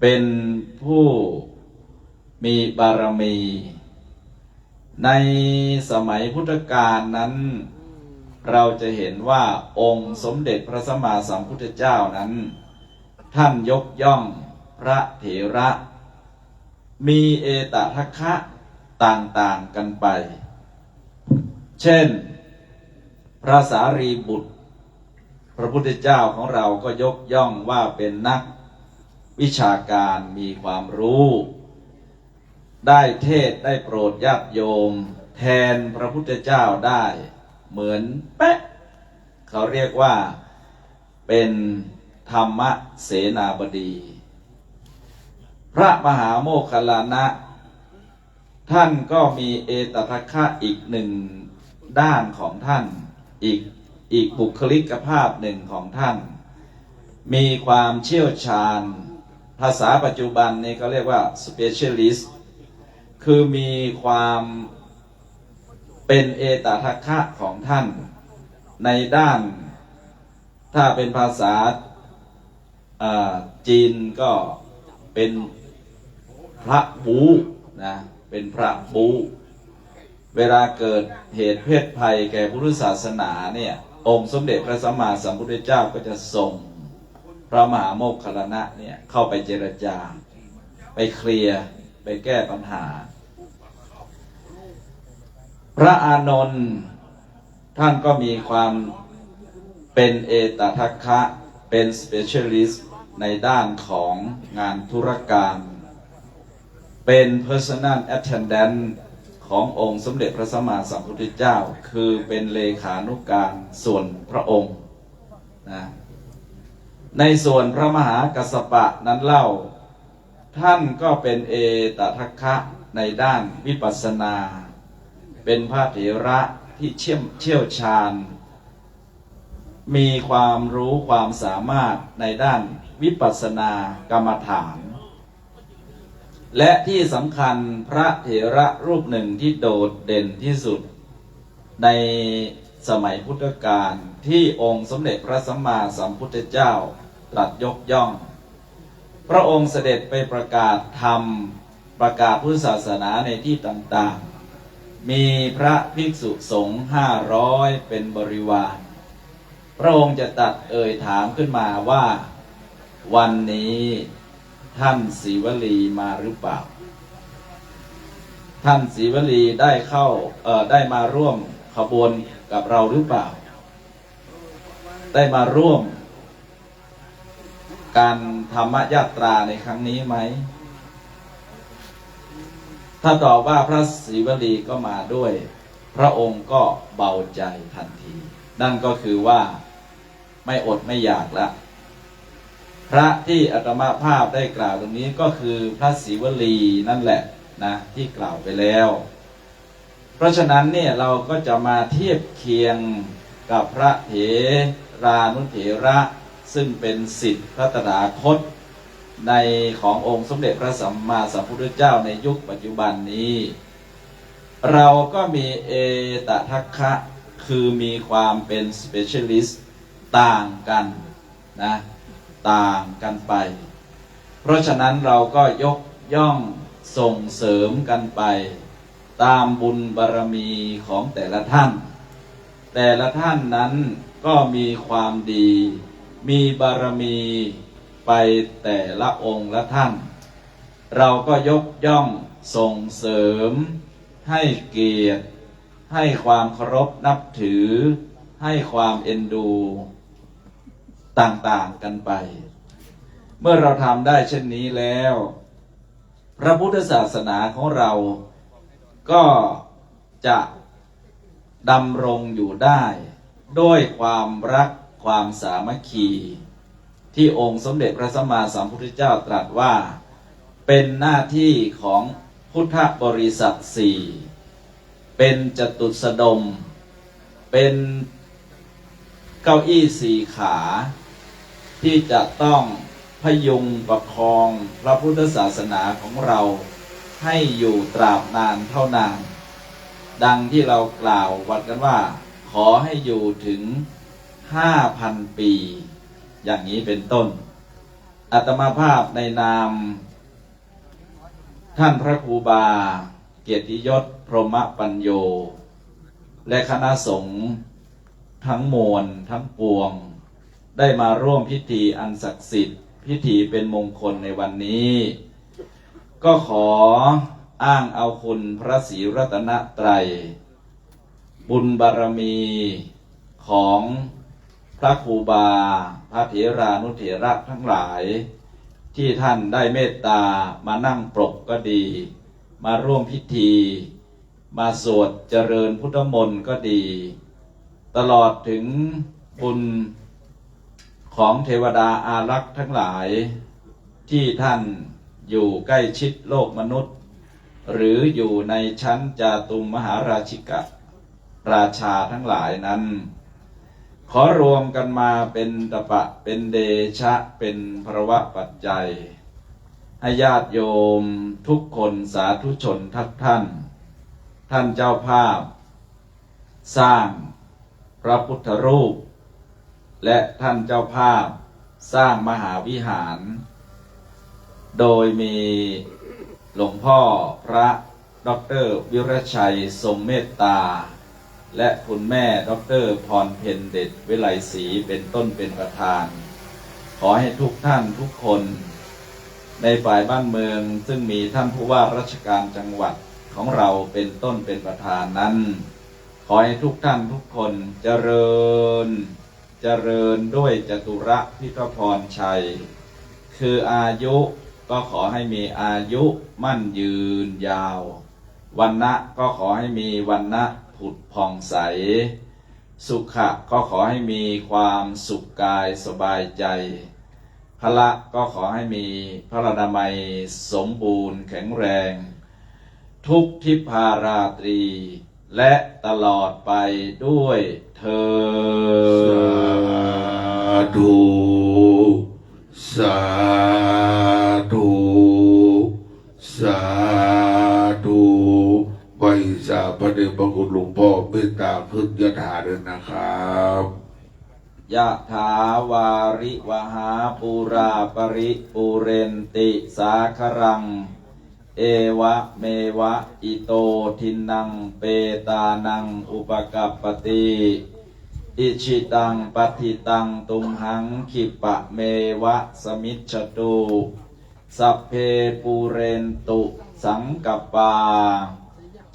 เป็นผู้มีบารมี ในสมัยพุทธกาลนั้น เราจะเห็นว่าองค์สมเด็จพระสัมมาสัมพุทธเจ้านั้น ท่านยกย่องพระเถระ มีเอตทัคคะต่างๆกันไป เช่น พระสารีบุตร พระพุทธเจ้าของเราก็ยกย่องว่าเป็นนักวิชาการมีความรู้ ได้เทศน์ได้โปรดญาติโยมแทนพระพุทธเจ้าได้เหมือนเป๊ะ เขาเรียกว่าเป็นธรรมเสนาบดี พระมหาโมคคัลลานะ ท่านก็มีเอตทัคคะอีกหนึ่งด้านของท่าน อีกอีกบุคลิกภาพหนึ่งของท่าน มีความเชี่ยวชาญ ภาษาปัจจุบันนี้ก็เรียกว่า specialist คือมีความเป็นเอตทัคคะของท่าน ในด้าน ถ้าเป็นภาษา อ่า จีนก็เป็นพระบู๊นะ เป็นพระบู๊ เวลาเกิดเหตุเพศภัยแก่พุทธศาสนาเนี่ย องค์สมเด็จพระสัมมาสัมพุทธเจ้าก็จะส่งพระมหาโมคคัลลานะเนี่ยเข้าไปเจรจา ไปเคลียร์ ไปแก้ปัญหา พระอานนท์ ท่านก็มีความเป็นเอตทัคคะ เป็น specialist ในด้านของงานธุรการ เป็น personal attendant ขององค์สมเด็จพระสัมมาสัมพุทธเจ้า คือเป็นเลขานุการส่วนพระองค์นะ ในส่วนพระมหากัสสปะนั้นเล่า ท่านก็เป็นเอตทัคคะในด้านวิปัสสนา เป็นพระเถระที่เชี่ยวเชี่ยวชาญ มีความรู้ความสามารถในด้านวิปัสสนากรรมฐาน และที่สำคัญพระเถระรูปหนึ่งที่โดดเด่นที่สุดในสมัยพุทธกาลที่องค์สมเด็จพระสัมมาสัมพุทธเจ้าตรัสยกย่อง พระองค์เสด็จไปประกาศธรรม ประกาศพุทธศาสนาในที่ต่างๆ มีพระภิกษุสงฆ์ห้าร้อยเป็นบริวาร พระองค์จะตรัสเอ่ยถามขึ้นมาว่า วันนี้ท่านศรีวลีมาหรือเปล่า ท่านศรีวลีได้เข้า เอ่อ ได้มาร่วมขบวนกับเราหรือเปล่า ได้มาร่วมการธรรมยาตราในครั้งนี้ไหม ถ้าตอบว่าพระศรีวลีก็มาด้วย พระองค์ก็เบาใจทันที นั่นก็คือว่าไม่อดไม่อยากละ พระที่อาตมาภาพได้กล่าวตรงนี้ก็คือพระศรีวลีนั่นแหละนะ ที่กล่าวไปแล้ว เพราะฉะนั้นเนี่ยเราก็จะมาเทียบเคียงกับพระเถรานุเถระ ซึ่งเป็นศิษย์พระตถาคตในขององค์สมเด็จพระสัมมาสัมพุทธเจ้าในยุคปัจจุบันนี้ เราก็มีเอตทัคคะ คือมีความเป็น specialist ต่างกันนะ ต่างกันไป เพราะฉะนั้นเราก็ยกย่องส่งเสริมกันไป ตามบุญบารมีของแต่ละท่าน แต่ละท่านนั้นก็มีความดี มีบารมีไปแต่ละองค์ละท่าน เราก็ยกย่องส่งเสริม ให้เกียรติ ให้ความเคารพนับถือ ให้ความเอ็นดู ต่างๆกันไป เมื่อเราทำได้เช่นนี้แล้ว พระพุทธศาสนาของเราก็จะดำรงอยู่ได้ด้วยความรักความสามัคคี ที่องค์สมเด็จพระสัมมาสัมพุทธเจ้าตรัสว่า เป็นหน้าที่ของผ พุทธบริษัทสี่ เป็นจตุสดม เป็นเก้าอี้สี่ขา ที่จะต้องพยุงประคองพระพุทธศาสนาของเราให้อยู่ตราบนานเท่านาน ดังที่เรากล่าววัดกันว่า ขอให้อยู่ถึงห้าพันปี อย่างนี้เป็นต้น อาตมาภาพในนาม ท่านพระครูบาเกียรติยศ พรหมปัญโญ และคณะสงฆ์ทั้งมวลทั้งปวง ได้มาร่วมพิธีอันศักดิ์สิทธิ์ พิธีเป็นมงคลในวันนี้ ก็ขออ้างเอาคุณพระศรีรัตนตรัย บุญบารมีของพระครูบา พระเถรานุเถระทั้งหลาย ที่ท่านได้เมตตามานั่งปรกก็ดี มาร่วมพิธี มาสวดเจริญพุทธมนต์ก็ดี ตลอดถึงบุญของเทวดาอารักษ์ทั้งหลาย ที่ท่านอยู่ใกล้ชิดโลกมนุษย์ หรืออยู่ในชั้นจาตุมมหาราชิกะราชาทั้งหลายนั้น ขอรวมกันมาเป็นตปะเป็นเดชะเป็นพลวปัจจัย ให้ญาติโยมทุกคนสาธุชนทุกท่าน ท่านเจ้าภาพสร้างพระพุทธรูป และท่านเจ้าภาพสร้างมหาวิหาร โดยมีหลวงพ่อพระ ดอกเตอร์ วิรชัย ทรงเมตตา และคุณแม่ ดอกเตอร์ พรเพ็ญเดชวิไลศรี เป็นต้นเป็นประธาน ขอให้ทุกท่านทุกคน ในฝ่ายบ้านเมืองซึ่งมีท่านผู้ว่าราชการจังหวัดของเราเป็นต้นเป็นประธานนั้น ขอให้ทุกท่านทุกคนเจริญ เจริญด้วยจตุรพิธพรชัย คืออายุก็ขอให้มีอายุมั่นยืนยาว วรรณะก็ขอให้มีวรรณะผุดผ่องใส สุขะก็ขอให้มีความสุขกายสบายใจ พละก็ขอให้มีพลานามัยสมบูรณ์แข็งแรง ทุกทิพาราตรี และตลอดไปด้วยเทอญ สาธุ สาธุ สาธุ ไหว้สาพระเดชพระคุณหลวงพ่อเมตตาขึ้นยะถาด้วยนะครับ Yathā vārivahā pūrā paripūrenti sāgaraṃ, evameva ito dinnaṃ petānaṃ upakappati. Icchitaṃ patthitaṃ tumhaṃ khippameva samijjhatu. Sabbe pūrentu saṅkappā,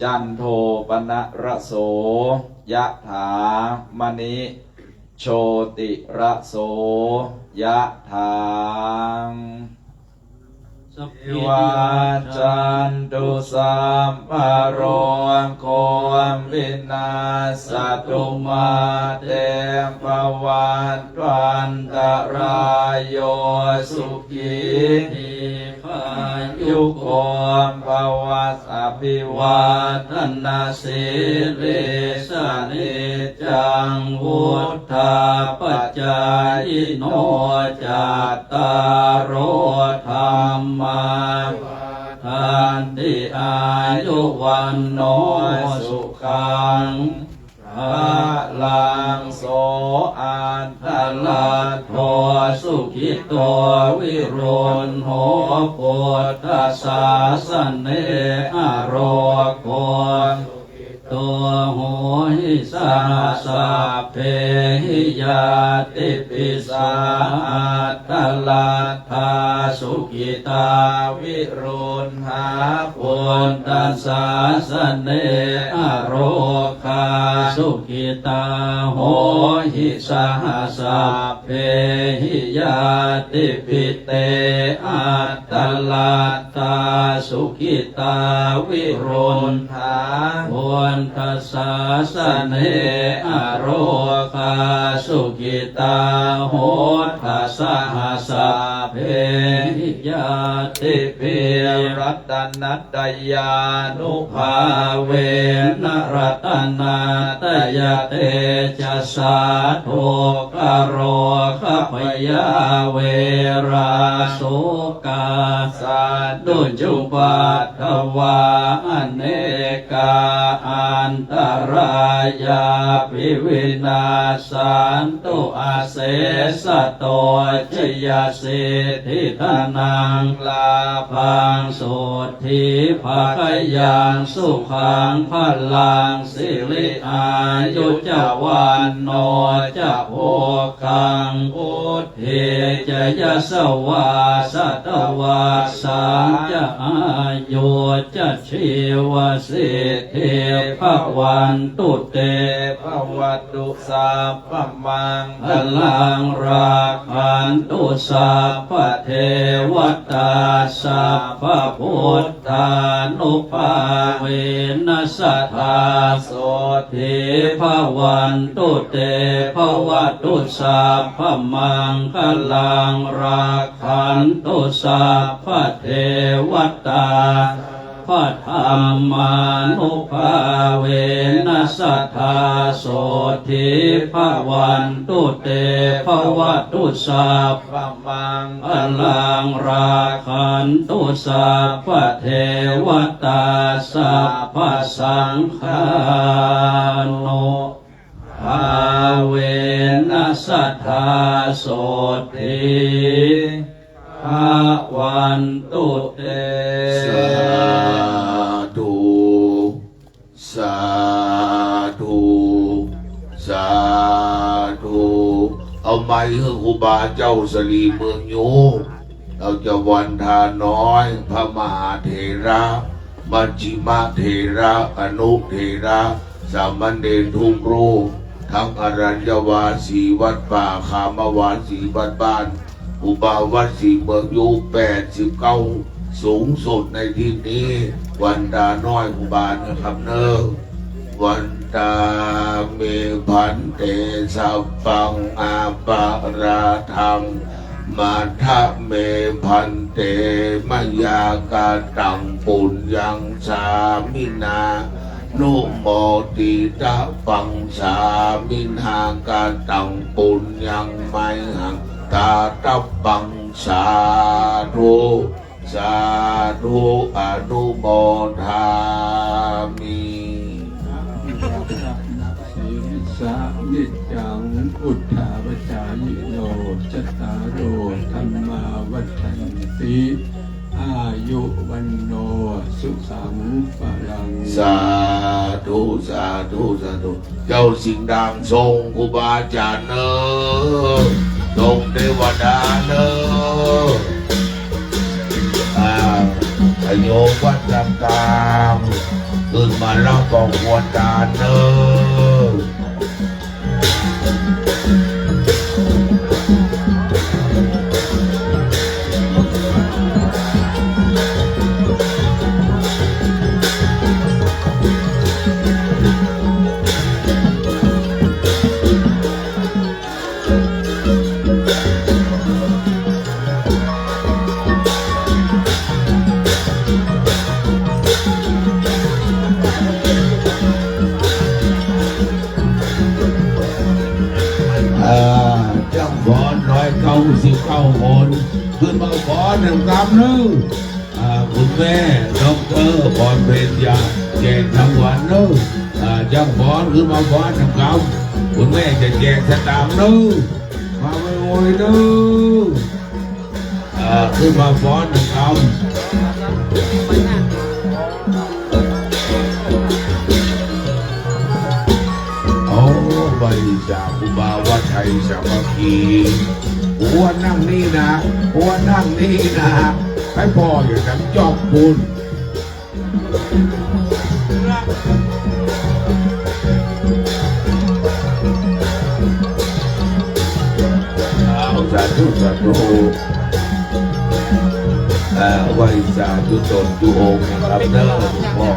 cando paṇṇaraso yathā, maṇi jotiraso yathā. Vivajjantu sabbarogo vinassatu, mā te bhavatvantarāyo, sukhī dīghāyuko bhava. Abhivādanasīlissa niccaṃ vuḍḍhāpacāyino, cattāro dhammā vaḍḍhanti, āyu vaṇṇo sukhaṃ balaṃ. So atthaladdho sukhito viruḷho buddhasāsane, arogo sukhito hohi saha sabbehi ñātibhi. Saha atthaladdhā sukhitā viruḷhā buddhasāsane, arogā sukhitā hohi saha sabbehi ñātibhi. Te atthaladdhā sukhitā viruḷhā buddhasāsane, arogā sukhitā hotha saha sabbehi ñātibhi. ratanattayānubhāvena ratanattayatejasā dukkharogabhayā verā sokā sattu cupaddavā anekā antarāyāpi vinassantu asesato. Jayasiddhi dhanaṃ lābhaṃ sotthi bhāgyaṃ sukhaṃ balaṃ siri āyu ca vaṇṇo ca bhogaṃ vuḍ ḍhī ca yasavā satavassā ca āyū ca jīvasiddhī bhavantu te. Bhavatu sabbamaṅgalaṃ rakkhantu sabbadevatā sabbabuddhānubhāvena sadā sotthī bhavantu te. Bhavatu sabbamaṅgalaṃ rakkhantu sabbadevatā sabbadhammānubhāvena sadā sotthī bhavantu te. Bhavatu sabbamaṅgalaṃ rakkhantu sabbadevatā sabbasaṅghānu bhāvena sadā sotthī bhavantu te. Sādhu, sādhu, sādhu. เอาไมค์ให้ครูบาเจ้าสลีเมืองยู เราจะวันทาน้อย พระมหาเถระ มัชฌิมเถระ อนุเถระ สามเณรทุกรูป ทั้งอรัญญวาสีวัดป่า คามวาสีวัดบ้าน อุบาวัดสีเมืองยู แปดสิบเก้า สูงสุดในที่นี้ วันทาน้อยครูบานะครับเนอะ Vandāmi bhante sabbaṃ aparādhaṃ, khamatha me bhante, mayā kataṃ puññaṃ sāminā anumoditabbaṃ, sāminā kataṃ puññaṃ mayhaṃ dātabbaṃ. Sādhu. Sādhu, anumodāmi. Sīlissa niccaṃ vuḍḍhāpacāyino, cattāro dhammā vaḍḍhanti, āyu vaṇṇo sukhaṃ balaṃ. Sādhu, sādhu, sādhu. เจ้าสิ่งดำส่งครูบาอาจารย์เนอะ ส่งเทวดาเนอะ อ่า โยมวัดต่างๆ ขึ้นมารับของควรทานเนอะ อ่า จังฟ้อนร้อยเก้าสิบเก้าคน ขึ้นมาฟ้อนหนึ่งกำหนึ่ง อ่า คุณแม่ด็อกเตอร์พรเพ็ญจะแจกรางวัลเนอะ อ่า จังฟ้อนขึ้นมาฟ้อนหนึ่งกำ คุณแม่จะแจกสตางค์เนอะ มาโวยๆเนอะ อ่า ขึ้นมาฟ้อนหนึ่งกำ โอ้ บริจาคครูบาวัดไทยสามัคคี กูว่านั่งนี่นะ กูว่านั่งนี่นะ ให้พ่ออยู่ทางจอกพุ้น สาธุ สาธุ เอ่อ ไหว้สาธุชนทุกองค์นะครับเด้อ หลวงพ่อ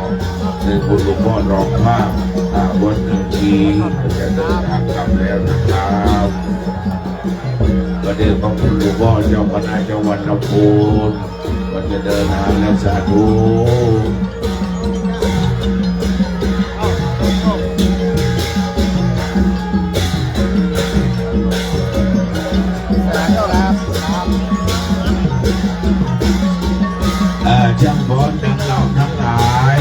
ในคุณหลวงพ่อรองภาพ อ่า วัดหนองชี ก็จะเดินทางกลับแล้วนะครับ ก็เดี๋ยวขอบคุณหลวงพ่อเจ้าคณะจังหวัดลำพูน จะเดินทางแล้ว สาธุ เอ่อ ช่างฟ้อนทั้งเหล่าทั้งหลาย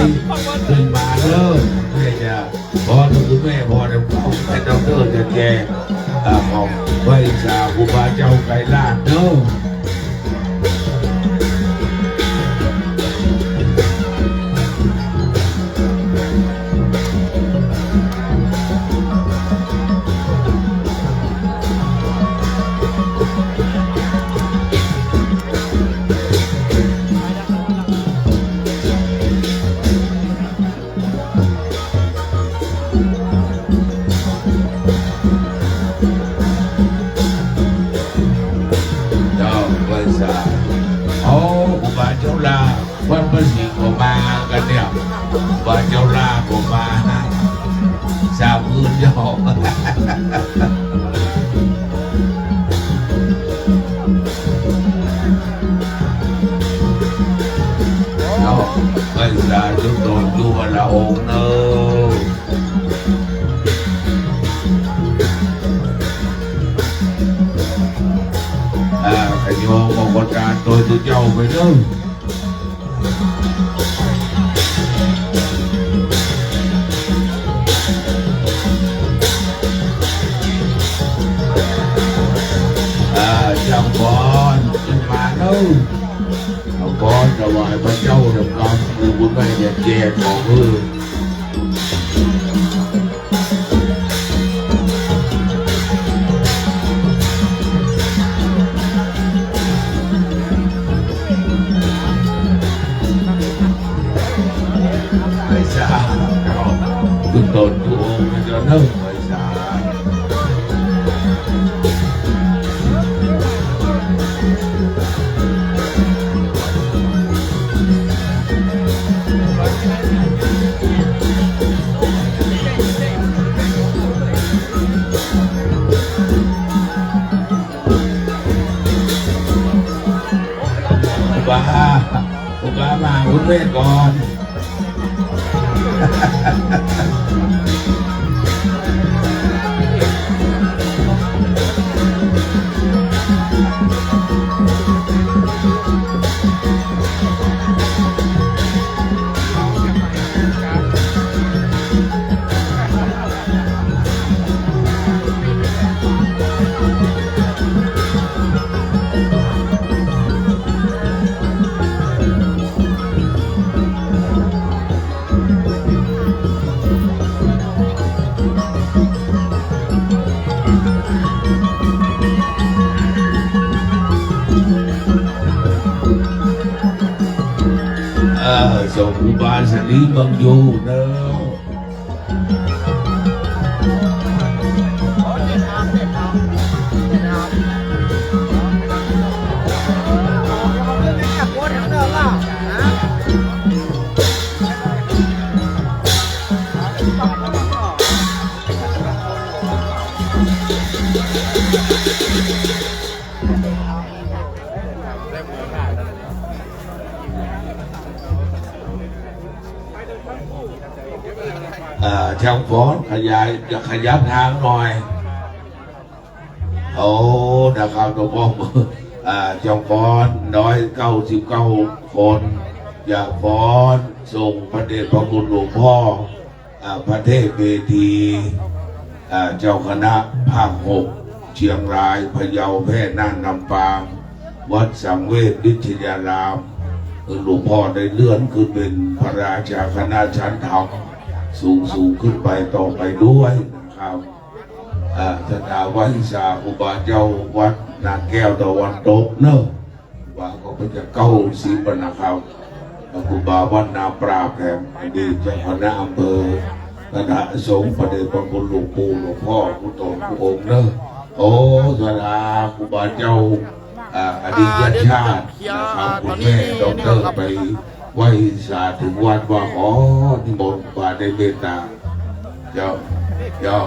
ขึ้นมาเด้อ แม่จะ พอหลวงปู่แม่ พอหลวงปู่แม่ ด็อกเตอร์จะแจก อ่า ของไหว้สาครูบาเจ้าไกรลาชเนอะ เจ้า ไหว้สา โอ้ ครูบาเจ้าลา วัดพระสิงห์ก็มากันเนี่ย ครูบาเจ้าลาก็มา สามคืนเจ้า เนาะ ไหว้สาธุตนอยู่วันละองค์เนอะ อ่า ขยอมเอาประทานโดยตัวเจ้าไปเนอะ อ่า เจ้าฟ้อนขึ้นมาเนอะ เอาฟ้อนถวายพระเจ้าเถอะครับ คือบุญไม่เนี่ยแจกของเออ ไหว้สา เอา ขึ้นต้นทุกองค์นะเจ้าเนอะ ไหว้สา ครูบา ครูบามาหาคุณแม่ก่อน เออ ส่งครูบาสลีบังยูเนอะ อ่า ช่างฟ้อนขยาย จะขยับทางหน่อย โอ้ นะครับ หลวงพ่อ อ่า ช่างฟ้อน ร้อยเก้าสิบเก้า คน จะฟ้อนส่งพระเดชพระคุณหลวงพ่อ อ่า พระเทพเมธี อ่า เจ้าคณะภาคหก เชียงราย พะเยา แพร่ น่าน ลำปาง วัดสังเวชวิทยาราม หลวงพ่อได้เลื่อนขึ้นเป็นพระราชาคณะชั้นธรรมสูงๆ ขึ้นไปต่อไปด้วยนะครับ อ่า สถาบันสาครูบาเจ้าวัดนาแก้วตะวันตกเนอะ ว่าก็เป็นจะเก้าสิบนะครับ ครูบาวัดนาปราบแถมอดีตเจ้าคณะอำเภอ คณะสงฆ์พระเดชพระคุณหลวงปู่หลวงพ่อผู้ตนผู้องค์เนอะ โอ้ สาธุ ครูบาเจ้า อ่า อดีตชาตินะครับ คุณแม่ด็อกเตอร์ไปไหว้สาถึงวัดว่า ขอนิมนต์ครูบาได้เมตตา เจ้า เจ้า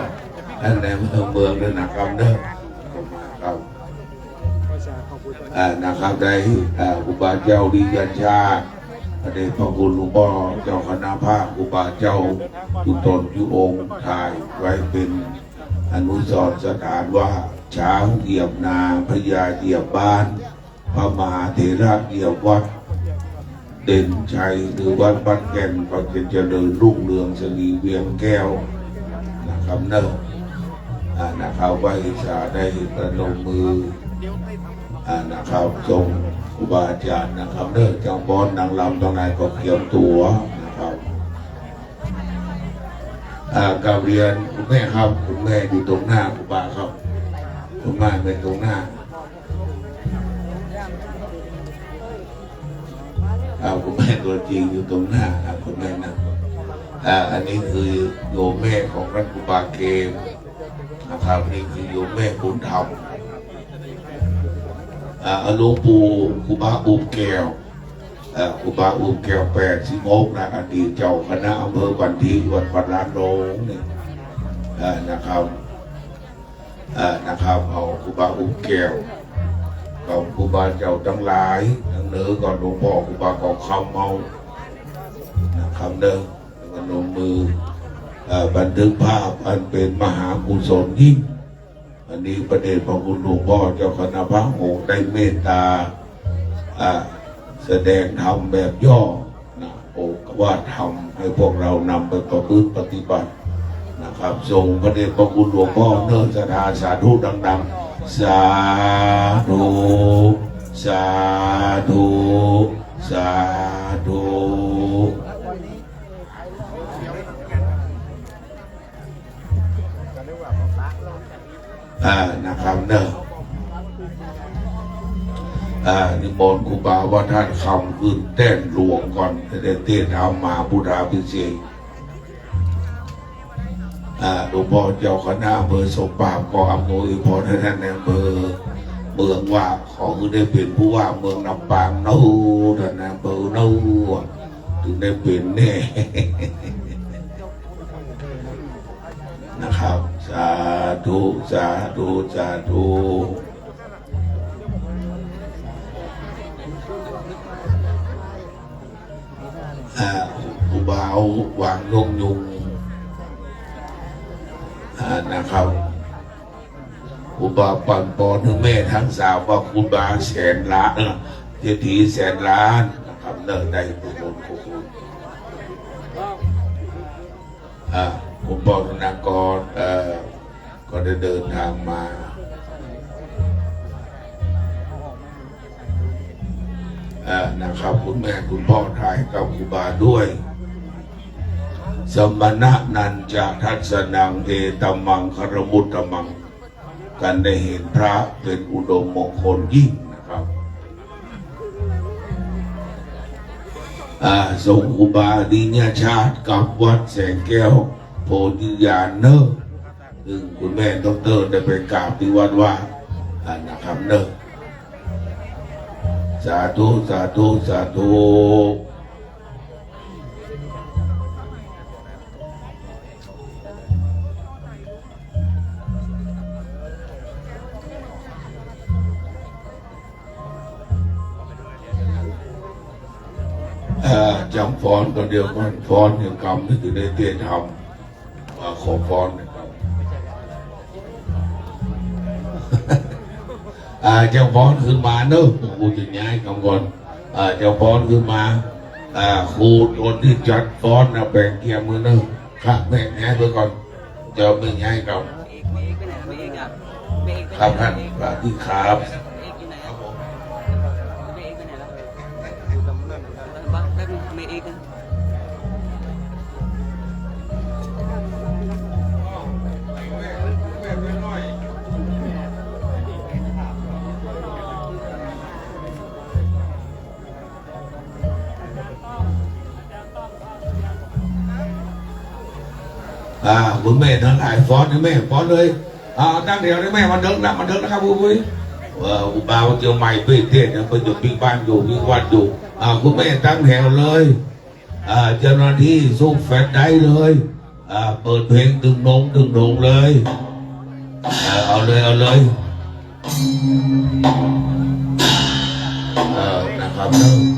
ท่านในอำเภอเมืองด้วยนะครับเนอะ ครับ อ่านะครับได้อ่าครูบาเจ้าริยชาติพระเดชพระคุณหลวงพ่อเจ้าคณะภาคครูบาเจ้าทุกตนทุกองค์ถ่ายไว้เป็นอนุสรณ์สถานว่าช้างเหยียบนาพญาเหยียบบ้าน พระมหาเถระเหยียบวัดเด่นชัยหรือวัดบ้านแก่นก็จะเจริญรุ่งเรืองสิริเวียงแก้วนะครับเนอะอ่านะครับไหว้สาได้ประนมมืออ่านะครับทรงครูบาอาจารย์นะครับเนอะจังฟ้อนนางรำทั้งหลายก็เตรียมตัวนะครับอ่ากราบเรียนคุณแม่ครับคุณแม่อยู่ตรงหน้าครูบาครับคุณแม่เป็นตรงหน้า เอาคุณแม่ตัวจริงอยู่ตรงหน้าครับคุณแม่นะอ่าอันนี้คือโยมแม่ของท่านครูบาเกมนะครับนี่คือโยมแม่บุญธรรมอ่าหลวงปู่ครูบาอุบแก้วอ่าครูบาอุบแก้วแปดสิบหกนะอดีตเจ้าคณะอำเภอบันทิวัดพระลานโลงนี่อ่านะครับ อ่านะครับเอาครูบาอุ้มแก้วกับครูบาเจ้าทั้งหลายทั้งเหนือก็หลวงพ่อครูบาก็คำเอานะครับเด้อแล้วก็ลงมือเอ่อบันทึกภาพอันเป็นมหากุศลยิ่งอันนี้พระเดชพระคุณหลวงพ่อเจ้าคณะพระองค์ได้เมตตาอ่าแสดงธรรมแบบย่อ นะโอวาทธรรมให้พวกเรานำไปประพฤติปฏิบัตินะครับส่งพระเดชพระคุณหลวงพ่อเนิ่นศรัทธาสาธุดังๆ สาธุ สาธุ สาธุอ่านะครับเนอะอ่านิมนต์ครูบาวัดธาตุคำขึ้นแท่นหลวงก่อนจะได้เทศน์ธรรมมหาพุทธาภิเษกอ่าหลวงพ่อเจ้าคณะอำเภอสมปรากก็อำนวยพรให้ท่านนายอำเภอเมืองว่าขอให้ได้เป็นผู้ว่าเมืองลำปางเนาะท่านนายอำเภอเนาะถึงได้เป็นแน่ นะครับสาธุสาธุสาธุอ่าครูบาเอาวางนกยูงอ่านะครับครูบาปันปอนให้แม่ทั้งสามว่าครูบาแสนล้านเศรษฐีแสนล้านนะครับเลิกได้ทุกคนทุกคน อ่าคุณพ่อธนากรเอ่อก็ได้เดินทางมาเอ่อนะครับคุณแม่คุณพ่อถ่ายกับครูบาด้วย สมณะนันจะทัสสะนัง เอตัมมังคละมุตตะมัง การได้เห็นพระเป็นอุดมมงคลยิ่งนะครับอ่าส่งครูบาอริยชาติกลับวัดแสงแก้วโพธิญาณเนอะซึ่งคุณแม่ดอกเตอร์ได้ไปกราบที่วัดว่าอ่านะครับเนอะสาธุสาธุสาธุ เอ่อจำฟ้อนต์ก็เดียวกันฟ้อนต์ยังกำนึกถึงได้เตี้ยทำอ่าขอฟ้อนต์นะครับอ่าจำฟ้อนต์ขึ้นมาเนอะผมกูจะย้ายกำก่อนอ่าจำฟ้อนต์ขึ้นมาอ่าครูคนที่จัดฟ้อนต์นะแบ่งเกียร์มือเนอะครับแบ่งย้ายไปก่อน เดี๋ยวมึงให้เรา เอกเอกไปไหนล่ะแม่เอกอ่ะแม่เอกไปไหน ครับท่านสวัสดีครับ เอกอยู่ไหนอ่ะแม่เอกไปไหนล่ะแป๊บนึงแม่เอกนะอ่าคุณแม่ทั้งหลายฟ้อนให้แม่ฟ้อนเลยอ่าตั้งแถวให้แม่มันเดินละมันเดินนะครับอุ้ยเอออุบาเจียวใหม่เป้เต้นนะเปิ้นอยู่ปีบ้านอยู่ปีวัดอยู่อ่าคุณแม่ตั้งแถวเลยอ่าเจ้าหน้าที่สู้แฟลชได้เลยอ่าเปิดเพลงตึงโหน่งตึงโหน่งเลยอ่าเอาเลยเอาเลย สาธุ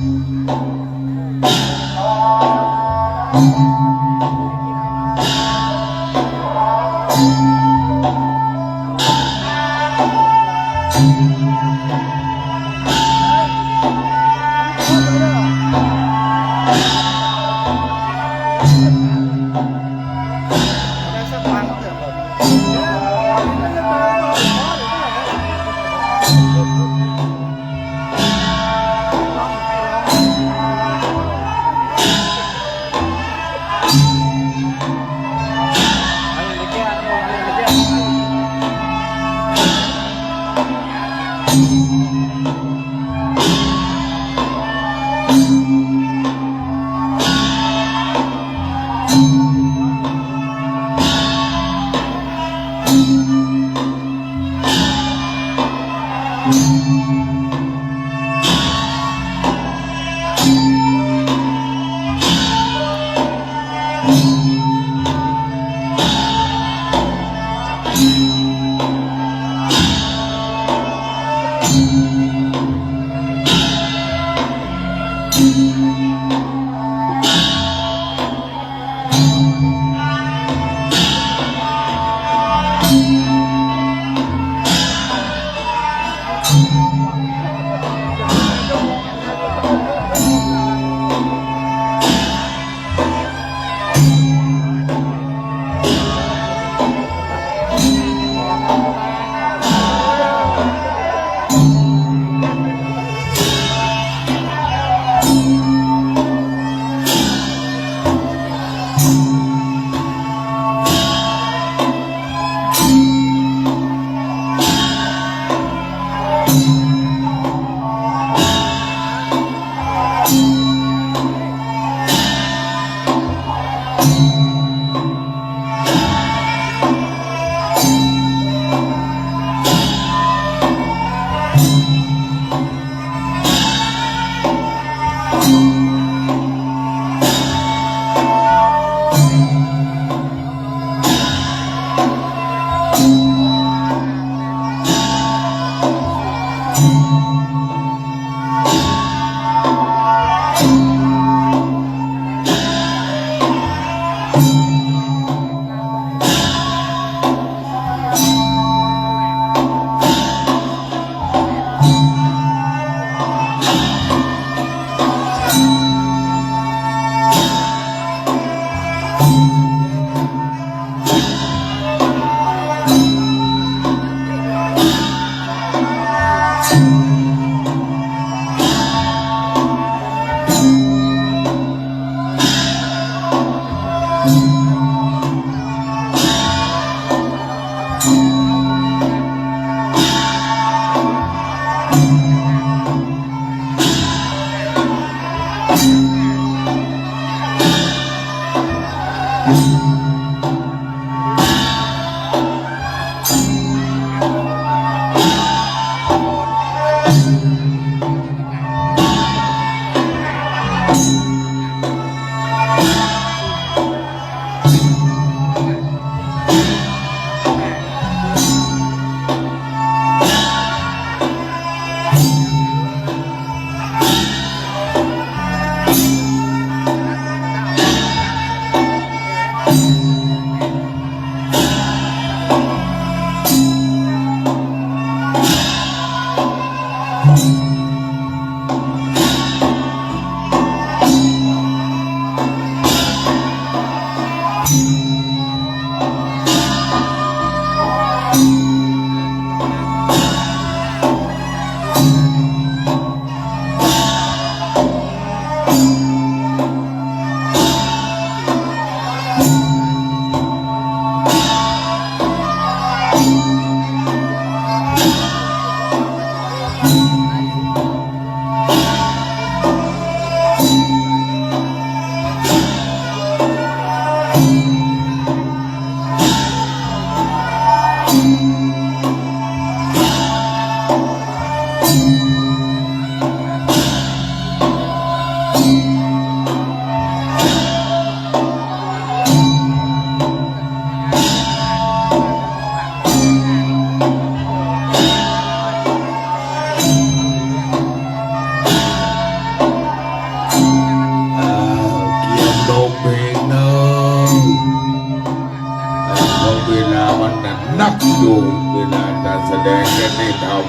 นักอยู่เวลาจะแสดงเทศน์ธรรม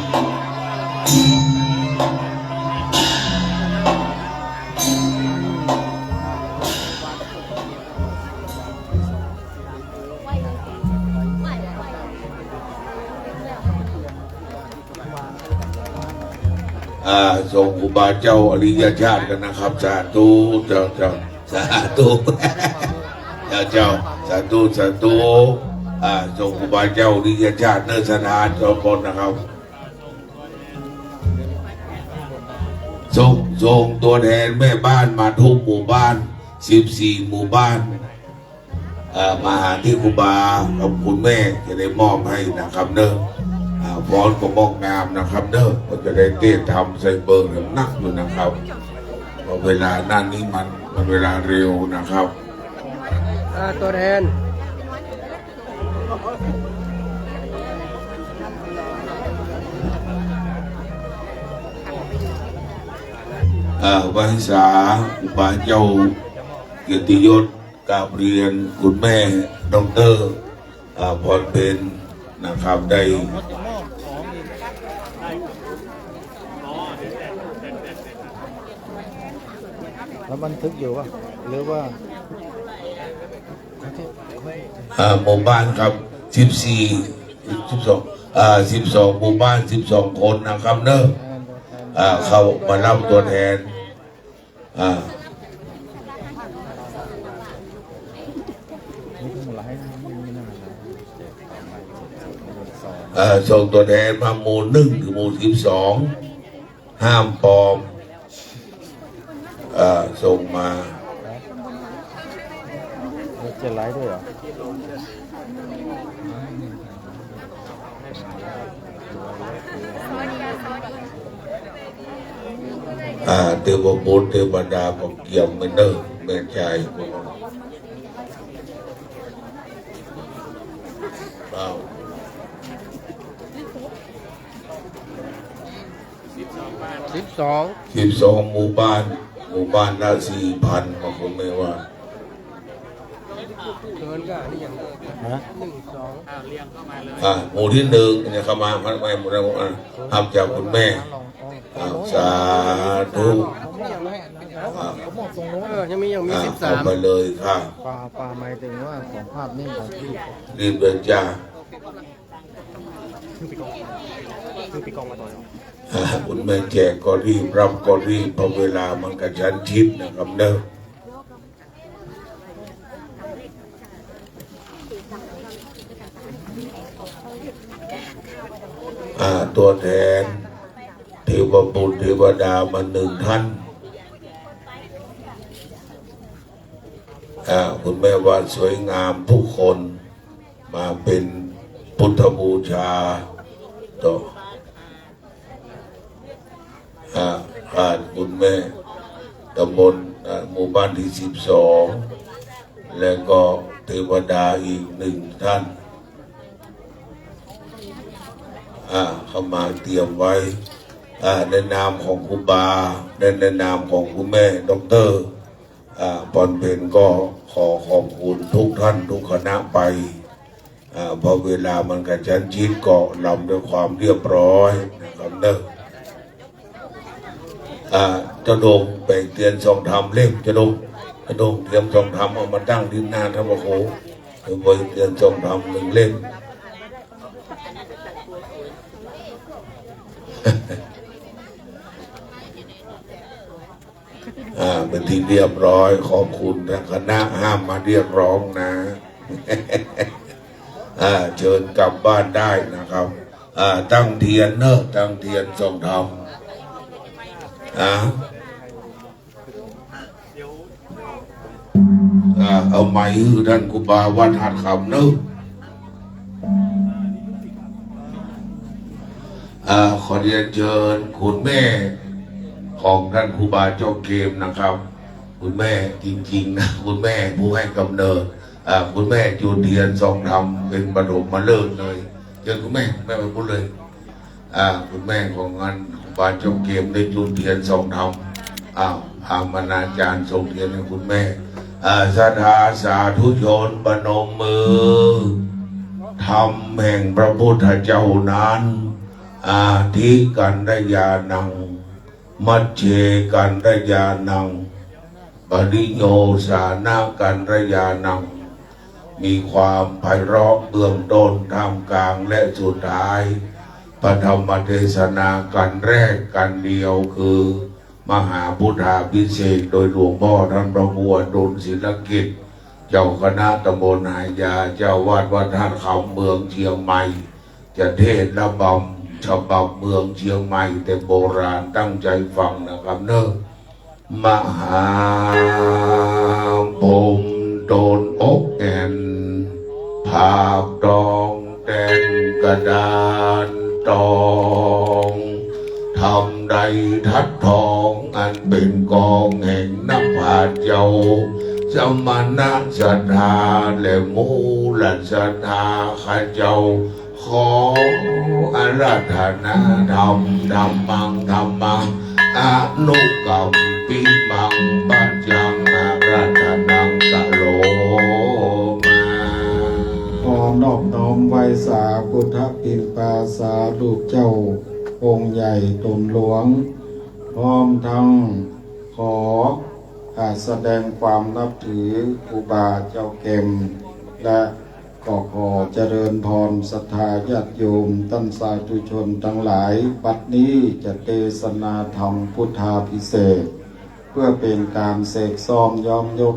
อ่า ส่งครูบาเจ้าอริยชาติกันนะครับ สาธุ เจ้า เจ้า สาธุ เจ้า เจ้า สาธุ สาธุ อ่า ส่งครูบาเจ้าอริยชาติเนอะ สถานสองคนนะครับ ส่ง ส่งตัวแทนแม่บ้านมาทุกหมู่บ้าน สิบสี่ หมู่บ้าน เอ่อ มาหาที่ครูบากับคุณแม่จะได้มอบให้นะครับเนอะ อ่า ฟ้อนก็งดงามนะครับเนอะ ก็จะได้เทศน์ธรรมใส่เบิกหนักอยู่นะครับ เพราะเวลาด้านนี้มัน มันเวลาเร็วนะครับ อ่า ตัวแทน อ่า ไหว้สาครูบาเจ้าเกียรติยศ กราบเรียนคุณแม่ด็อกเตอร์ อ่า พรเพ็ญนะครับ ได้ แล้วบันทึกอยู่ปะ หรือว่า อ่า หมู่บ้านครับ สิบสี่ สิบสอง อ่า สิบสอง หมู่บ้าน สิบสอง คนนะครับเนอะ อ่า เข้ามารับตัวแทน อ่า เอ่อ ส่งตัวแทนมาหมู่หนึ่งถึงหมู่สิบสอง ห้ามปลอม เอ่อ ส่งมา จะไลฟ์ด้วยเหรอ อ่า เทวบุตรเทวดาก็เกียมไว้เนอะ แม่ใจพวกเรา อ้าว สิบสอง สิบสอง หมู่บ้าน หมู่บ้านละ สี่พัน บางคนไม่ว่า เกินก็นี่อย่าง ฮะ หนึ่ง สอง อ่า หมู่ที่หนึ่งเนี่ย เข้ามา เข้ามาหมู่นั้น อ่า รับจากคุณแม่ อ่า สาธุ อ่า เออ ยังมี ยังมี อ่า สิบสาม เข้าไปเลยค่ะ ป่า ป่า หมายถึงว่าของภาพนิ่งของพี่ รีบเลยจ้า อ่า คุณแม่แจกก็รีบ รับก็รีบ เพราะเวลามันกระชั้นชิดนะครับเนอะ อ่า ตัวแทนเทวบุตรเทวดามาหนึ่งท่าน อ่า คุณแม่ว่าสวยงามทุกคน มาเป็นพุทธบูชาต่อ อ่า ขาดคุณแม่ตำบล อ่า หมู่บ้านที่ สิบสอง และก็เทวดาอีกหนึ่งท่าน อ่า เข้ามาเตรียมไว้ อ่า ในนามของครูบา และในนามของคุณแม่ด็อกเตอร์ อ่า พรเพ็ญก็ขอขอบคุณทุกท่านทุกคณะไป อ่า เพราะเวลามันกระชั้นชิดก็ลำด้วยความเรียบร้อยนะครับเนอะ อ่า เจ้าโด่งแบ่งเทียนส่องธรรมเล่ม เจ้าโด่ง เจ้าโด่งเตรียมส่องธรรมเอามาตั้งที่หน้าท่านพระครู แบ่งเทียนส่องธรรมหนึ่งเล่ม อ่า เป็นที่เรียบร้อย ขอบคุณทางคณะ ห้ามมาเรียกร้องนะ อ่า เชิญกลับบ้านได้นะครับ อ่า ตั้งเทียนเนอะ ตั้งเทียนส่องธรรม อ่า อ่า เอาไมค์ให้ท่านครูบาวัดหาดคำเนอะ อ่า ขอเรียนเชิญคุณแม่ของท่านครูบาเจ้าเกมนะครับ คุณแม่จริงๆนะ คุณแม่ผู้ให้กำเนิด อ่า คุณแม่จุดเทียนส่องธรรมเป็นปฐมฤกษ์เลย เชิญคุณแม่ แม่ไปพูดเลย อ่า คุณแม่ของงานครูบาเจ้าเกมได้จุดเทียนส่องธรรม อ่า พามานาจารย์ส่งเทียนให้คุณแม่ อ่า ศรัทธาสาธุชนประนมมือ ธรรมแห่งพระพุทธเจ้านั้น อาทิกัลยาณัง มัชเชกัลยาณัง ปริโยสานะกัลยาณัง มีความไพเราะเบื้องต้น ท่ามกลาง และสุดท้าย พระธรรมเทศนากันแรกกันเดียว คือมหาพุทธาภิเษก โดยหลวงพ่อท่านพระครูอดุลศิลกิจ เจ้าคณะตำบลหายา เจ้าวัดวัดธาตุคำ เมืองเชียงใหม่ จะเทศน์ระบำฉบับเมืองเชียงใหม่แต่โบราณ ตั้งใจฟังนะครับเนอะ มหาพรหมโดนอกแอ่น ผากทองแต่งกระดานทอง ธรรมใดทัดทองอันเป็นกองแห่งนักปราชญ์เจ้า สมณะศรัทธาและมูลศรัทธาข้าเจ้า ขออาราธนาธรรม ธัมมัง ธัมมัง อนุกัมปิมัง ปัจจัง อาราธนัง กะโรมา ขอนอบน้อมไหว้สาพุทธปิณฑปาสารูปเจ้าองค์ใหญ่ตนหลวง พร้อมทั้งขอ อ่า แสดงความนับถือครูบาเจ้าเข็ม และก็ขอเจริญพรศรัทธาญาติโยมท่านสาธุชนทั้งหลาย บัดนี้จะเทศนาธรรมพุทธาภิเษก เพื่อเป็นการเสกซ่อมย้อมยก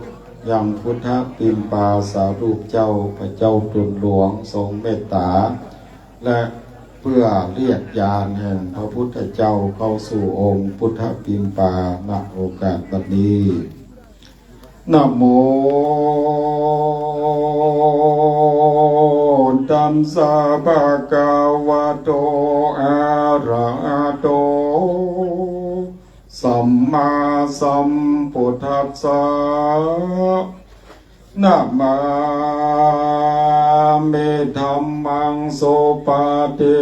ยังพุทธปิณฑปาสารูปเจ้า พระเจ้าตนหลวงทรงเมตตา และเพื่อเรียกญาณแห่งพระพุทธเจ้าเข้าสู่องค์พุทธปิณฑปา ณ โอกาสบัดนี้ Namo tassa bhagavato arahato sammāsambuddhassa. Namāmi dhammaṃ supati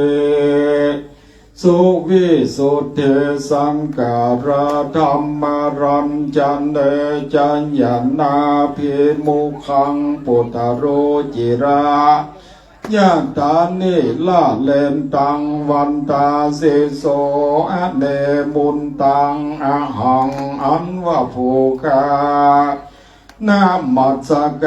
suvisuddhisaṅkhāraṃ dhammaranjane ca ñāṇābhimukhaṃ buddharuciraṃ yathā nīlarendaṃ vandāsi so animindaṃ. Ahaṃ anvabhū namaskāraṃ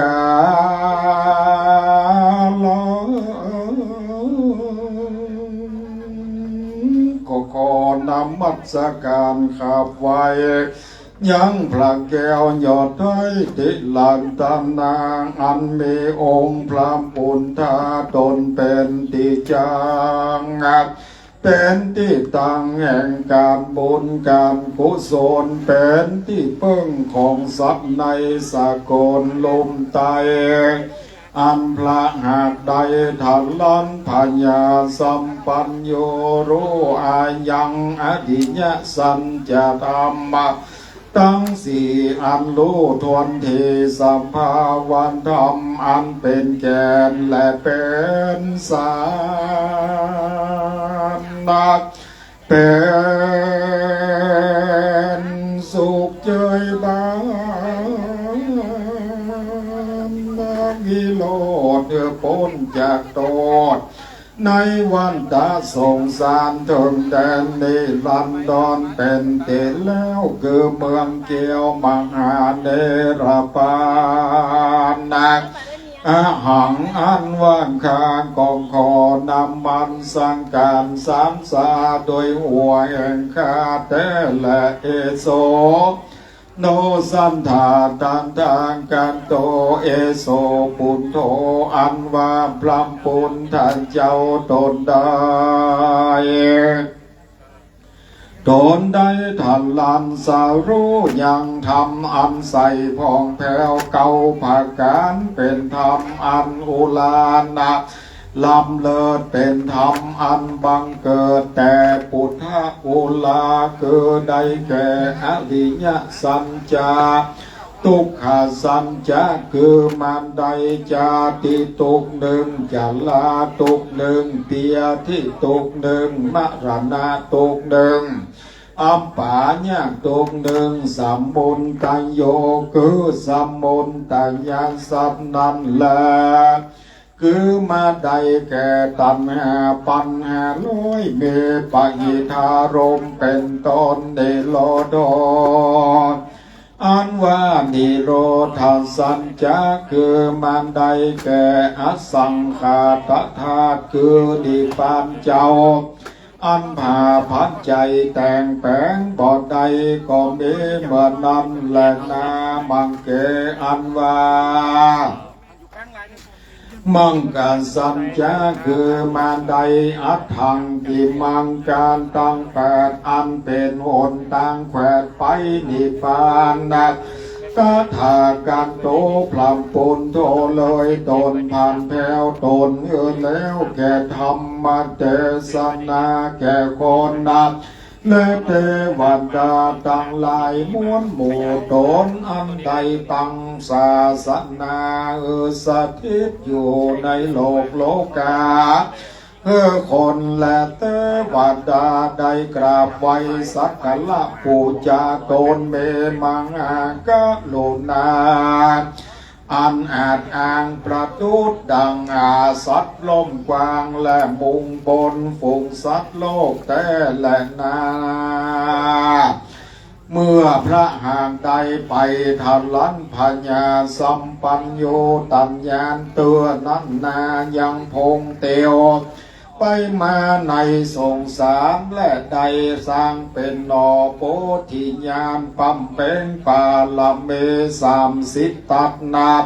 ก็ขอนมัสการขับไหว้ยังพระแก้วยอดไตรรัตนา อันมีองค์พระพุทธตนเป็นที่ตั้ง เป็นที่ตั้งแห่งการบุญการกุศล เป็นที่พึ่งของสัตว์ในสากลลุ่มไต อันพระหากได้ทะลันพญาสัมปัญโญ รู้อายังอริยสัจจะธรรมะ ทั้งสี่อันรู้ถ้วนที่สภาวะธรรมอันเป็นแก่นและเป็นสารณะ เป็นสุขเจยบานวิโรธ เพื่อพ้นจากโทษ ในวัฏฏะสงสารเถิงแดนนิรันดรเป็นที่แล้ว คือเมืองเกี้ยวมหานิรพานนะ อาหังอันว่าข้าก็ขอนมัสการสรรเสริญด้วยหัวแห่งข้าแท้แล เอโส โน สัตถาตถาคโต เอโส บุตโธ อันว่าพระพุทธเจ้าตนได้ ตนได้ทะลันสรู้ยังธรรมอันใสผ่องแผ้วเก้าประการ เป็นธรรมอันอุรานะ ล้ำเลิศ เป็นธรรมอันบังเกิดแต่ปุถะอุรา คือได้แก่อริยสัจจะ ทุกขสัจจะ คือมันได้ชาติทุกข์หนึ่ง ชราทุกข์หนึ่ง พยาธิทุกข์หนึ่ง มรณะทุกข์หนึ่ง อัปปายะทุกข์หนึ่ง สมุทัยโย คือสมุทัยสัจนั้นแล คือมาได้แก่ตัณหา ปัญหาร้อย มีปหิทธารมณ์เป็นต้น นิโรโธ อันว่านิโรธสัจจะ คือมาได้แก่อสังขารธาตุ คือนิพพานเจ้า อันหาปัจจัยแต่งแปลงบ่ได้ ก็มีเมื่อนั้นแลนา มังเก อันว่า มังคสัจจะ คือมาได้ อัฏฐังกิมัง การทั้งแปด อันเป็นหนทางแขวดไปนิพพานนะ ตถาคโต พระปุณโธ เลยตนผ่านแผ้วตนเออแล้ว แก่ธรรมเทศนา แก่คนนั้น และเทวดาทั้งหลายมวลหมู่ตน อันได้ตั้งศาสนาเออสถิตอยู่ในโลกโลกา เออคนและเทวดาได้กราบไหว้สักการะบูชาตน มีมหากรุณา อันอาจอ้างประดุจดังอาสัตว์ล้อมกว้าง และมุ่งบนฝูงสัตว์โลกแท้แลนา เมื่อพระหากได้ไปทะลันพญาสัมปัญโญตัญญาณเตื้อนั้นนายังพงเตียว ไปมาในสงสาร และได้สร้างเป็นหน่อโพธิญาณ บำเพ็ญบารมีสามสิบทัศน์นับ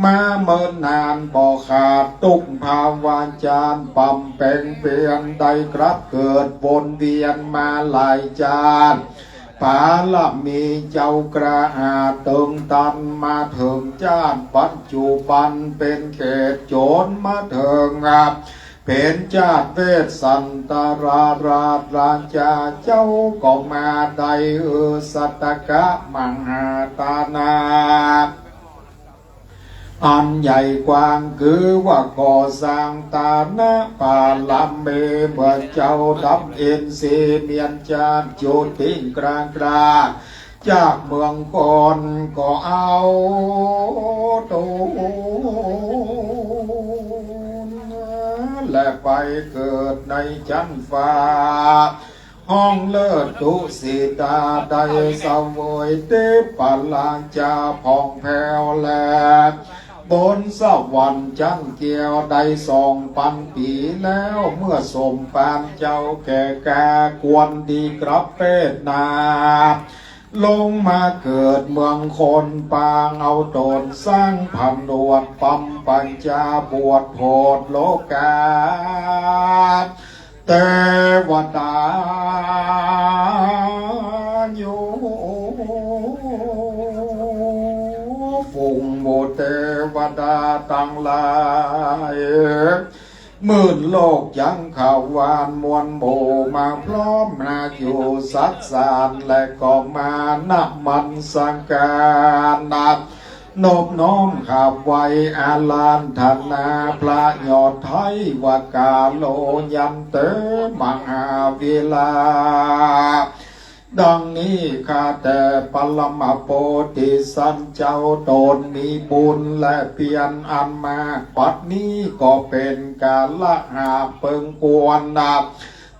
มาเมินนานบ่ขาด ทุกภาวะจาติบำเพ็ญเพียร ได้กลับเกิดวนเวียนมาหลายจาติ บารมีเจ้ากล้าอาจเติมตัน มาถึงจาติปัจจุบัน เป็นเขตโจรมาถึงอับ เป็นจาติเวสสันตราราชราชา เจ้าก็มาได้เออสัตตกะมหาทานา อันใหญ่กว้าง คือว่าก่อสร้างทานะบารมี เมื่อเจ้าดับอินทรีย์เมียนจาติจุติกล้ากล้า จากเมืองคนก็เอาตน และไปเกิดในชั้นฟ้า ห้องเลิศดุสิตา ได้เสวยทิพราชาผ่องแผ้วแล บนสวรรค์ชั้นเกียวได้สองพันปีแล้ว เมื่อสมภารเจ้าแก่กล้าควรดีครับเพศนา ลงมาเกิดเมืองคนปาง เอาตนสร้างผนวดบำเพ็ญญาบวชโพธิโลกา เทวดาอยู่ ฝูงหมู่เทวดาทั้งหลาย หมื่นโลกจักรวาลมวลหมู่มาพร้อมหน้าอยู่สัตสาร และก็มานมัสการ นอบน้อมขับไหว้อาราธนาพระยอดไทยวกาโลยันเตมหาวิลา ดังนี้ข้าแต่ปรมโพธิสัตว์เจ้าตนมีบุญและเพียรอันมาก บัดนี้ก็เป็นกาละหาเปิงควรนับ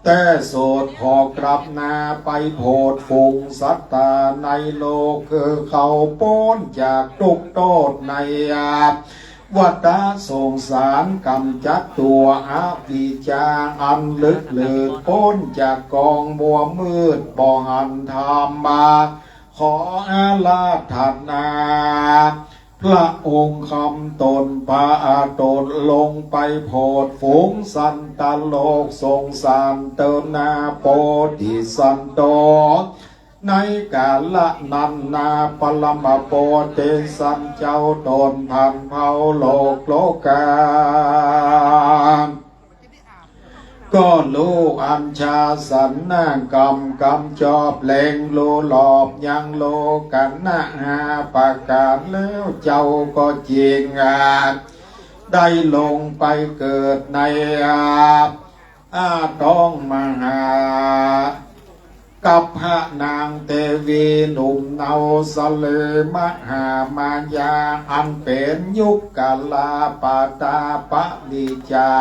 แต่สูตรขอกลับหน้าไปโผดฝูงสัตตาในโลก คือเขาพ้นจากทุกข์โทษในอา วัฏสงสาร กำจัดตัวอวิชชาอันลึกลืด พ้นจากกองมัวมืดบ่หันธรรมมา ขออาราธนา พระองค์คำตนพาตนลงไปโผดฝูงสัตว์โลกสงสารเติมนาโพธิสัตว์โต ในกาละนั้นนาปรมโพธิสัตว์เจ้าตนผ่านเผาโลกโลกา ก็รู้อัญชาสนกรรมกำจอบเล็งรู้รอบยังโลกนะห้าประการแล้วเจ้าก็จิงอาจได้ลงไปเกิดในอา อาท้องมหา ส กับพระนางเทวีหนุ่มเนาสะเล มหามายา อันเป็นยุคลาปตาปริจา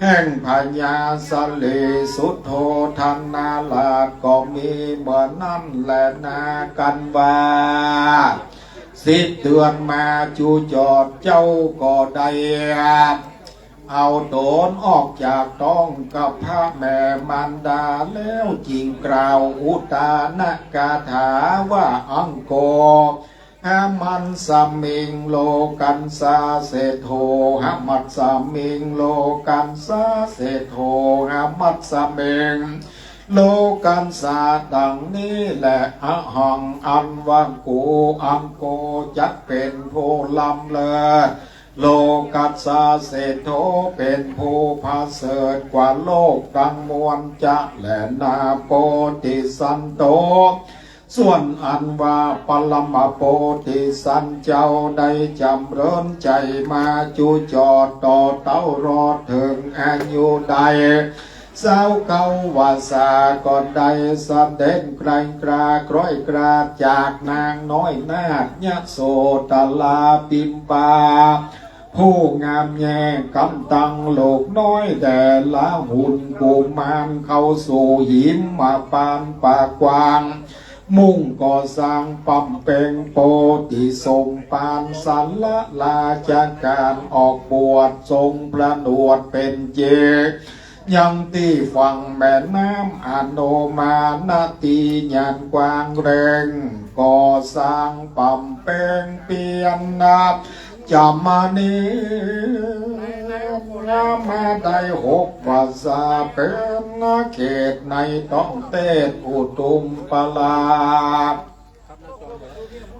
แห่งพญาสะเล สุโธธนราชก็มีเหมือนนั้นแลนา กันว่า สิบเดือนมาจุจอดเจ้าก็ได้ เอาตนออกจากท้องกับพระแม่มารดาแล้ว จึงกล่าวอุทานคาถาว่า อังโคหมัสมิงโลกัสสะเศรษโฐ หมัสมิงโลกัสสะเศรษโฐ หมัสมิงโลกัสสะ ดังนี้แล อะหัง อันว่ากู อังโค จักเป็นผู้ล้ำเลิศ โลกัสสะเศรษโฐ เป็นผู้ประเสริฐกว่าโลกทั้งมวลจะแลนา โพธิสัตว์โต ส่วนอันว่าปรมโพธิสัตว์เจ้าได้จำเริญใจมาจุจอดต่อเต้ารอดถึงอายุได้ สาวเก้าวาสาก็ได้เสด็จไกลกราคล้อยกราจากนางน้อยนาถยโสธรา พิมพา ผู้งามแย่งกันตั้งลูกน้อยแด่ละหุนกุมารเข้าสู่หิมพานต์ปากกว้าง มุ่งก่อสร้างบำเพ็งโพธิสมภาร สละราชการออกบวชทรงผนวดเป็นเจ ยังที่ฝั่งแม่น้ำอโนมา ณ ที่หย่านกว้างแรง ก่อสร้างบำเพ็งเพียรนับจำมานี้มาได้หกวาสา เป็นเขตในท้องเทศอุทุมพราช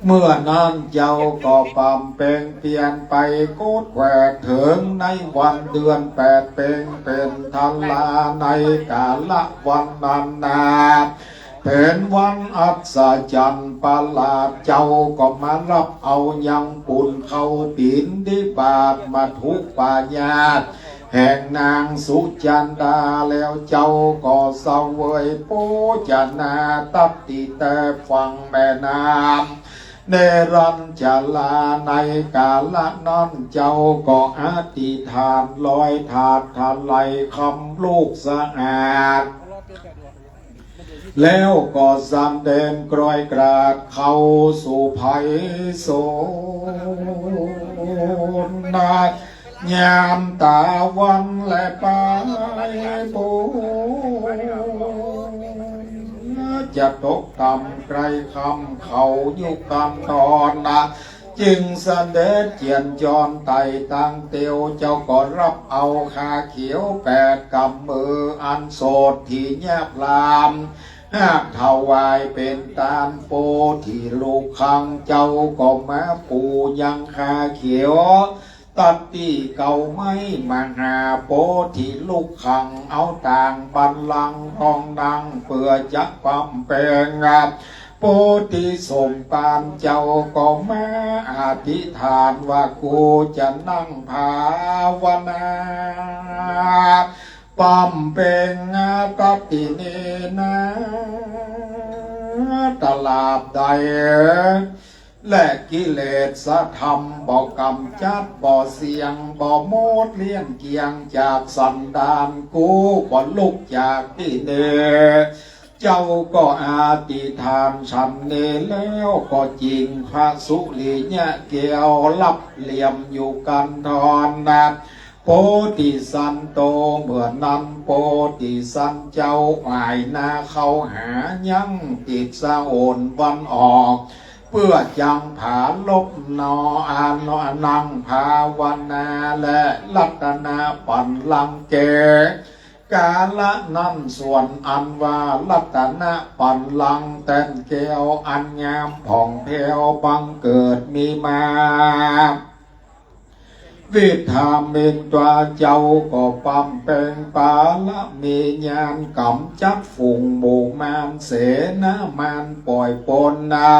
เมื่อนั้นเจ้าก็บำเพ็งเพียรไปโคตรแขวดเถิงในวันเดือนแปดเพ็งเป็นธันลา ในกาละวันนั้นนา เป็นวันอัศจรรย์ประหลาด เจ้าก็มารับเอายังปุญเข้าบิณฑบาตมัทธุปายาตแห่งนางสุจันดา แล้วเจ้าก็เสวยโภชนาตัตติแต่ฝั่งแม่น้ำเนรัญชรา ในกาละนั้นเจ้าก็อธิษฐานลอยถาดทลายคำลูกสะอาด แล้วก็สำเร็จกรอยกราดเข้าสู่ไพศาลนา ยามตะวันแลปลายบุญ จะตกต่ำใกล้ค่ำเขายุคคันธรนะ จึงเสด็จเจียรจรไต่ตางเตียว เจ้าก็รับเอาคาเขียวแปดกำมืออันโสดที่ยาบลาม หากถวายเป็นตานโพธิลูกขัง เจ้าก็มาปูยังคาเขียว ตัดตี้เก่าไม้มหาโพธิลูกขัง เอาต่างบัลลังก์ทองนั่งเพื่อจะบำเพ็ญ โพธิสมภารเจ้าก็มาอธิษฐานว่า กูจะนั่งภาวนาบำเพ็ญตัตติเนนะ ตราบใด และกิเลสธรรมบ่กำจัด บ่เสี้ยง บ่หมดเลี้ยนเกลี้ยงจากสันดานกู บ่ลุกจากที่นี่ เจ้าก็อธิษฐานฉันนี้แล้วก็จิ่งพระสุริยะแก้ว รับเหลี่ยมอยู่คันธรนะ โพธิสัตว์โต เมื่อนั้นโพธิสัตว์เจ้าหงายหน้าเข้าหายังทิศตะวันออก เพื่อจั่งผาลบนอ อานุนั่งภาวนา และรัตนบัลลังก์แก่ กาละนั้นส่วนอันว่ารัตนบัลลังก์แท่นแก้วอันงามผ่องแผ้วบังเกิดมีมา วิทามินตราเจ้าก็บำเพ็ญบารมีญาณ กำจัดฝูงหมู่มาร เสนามารป่อยปลนนา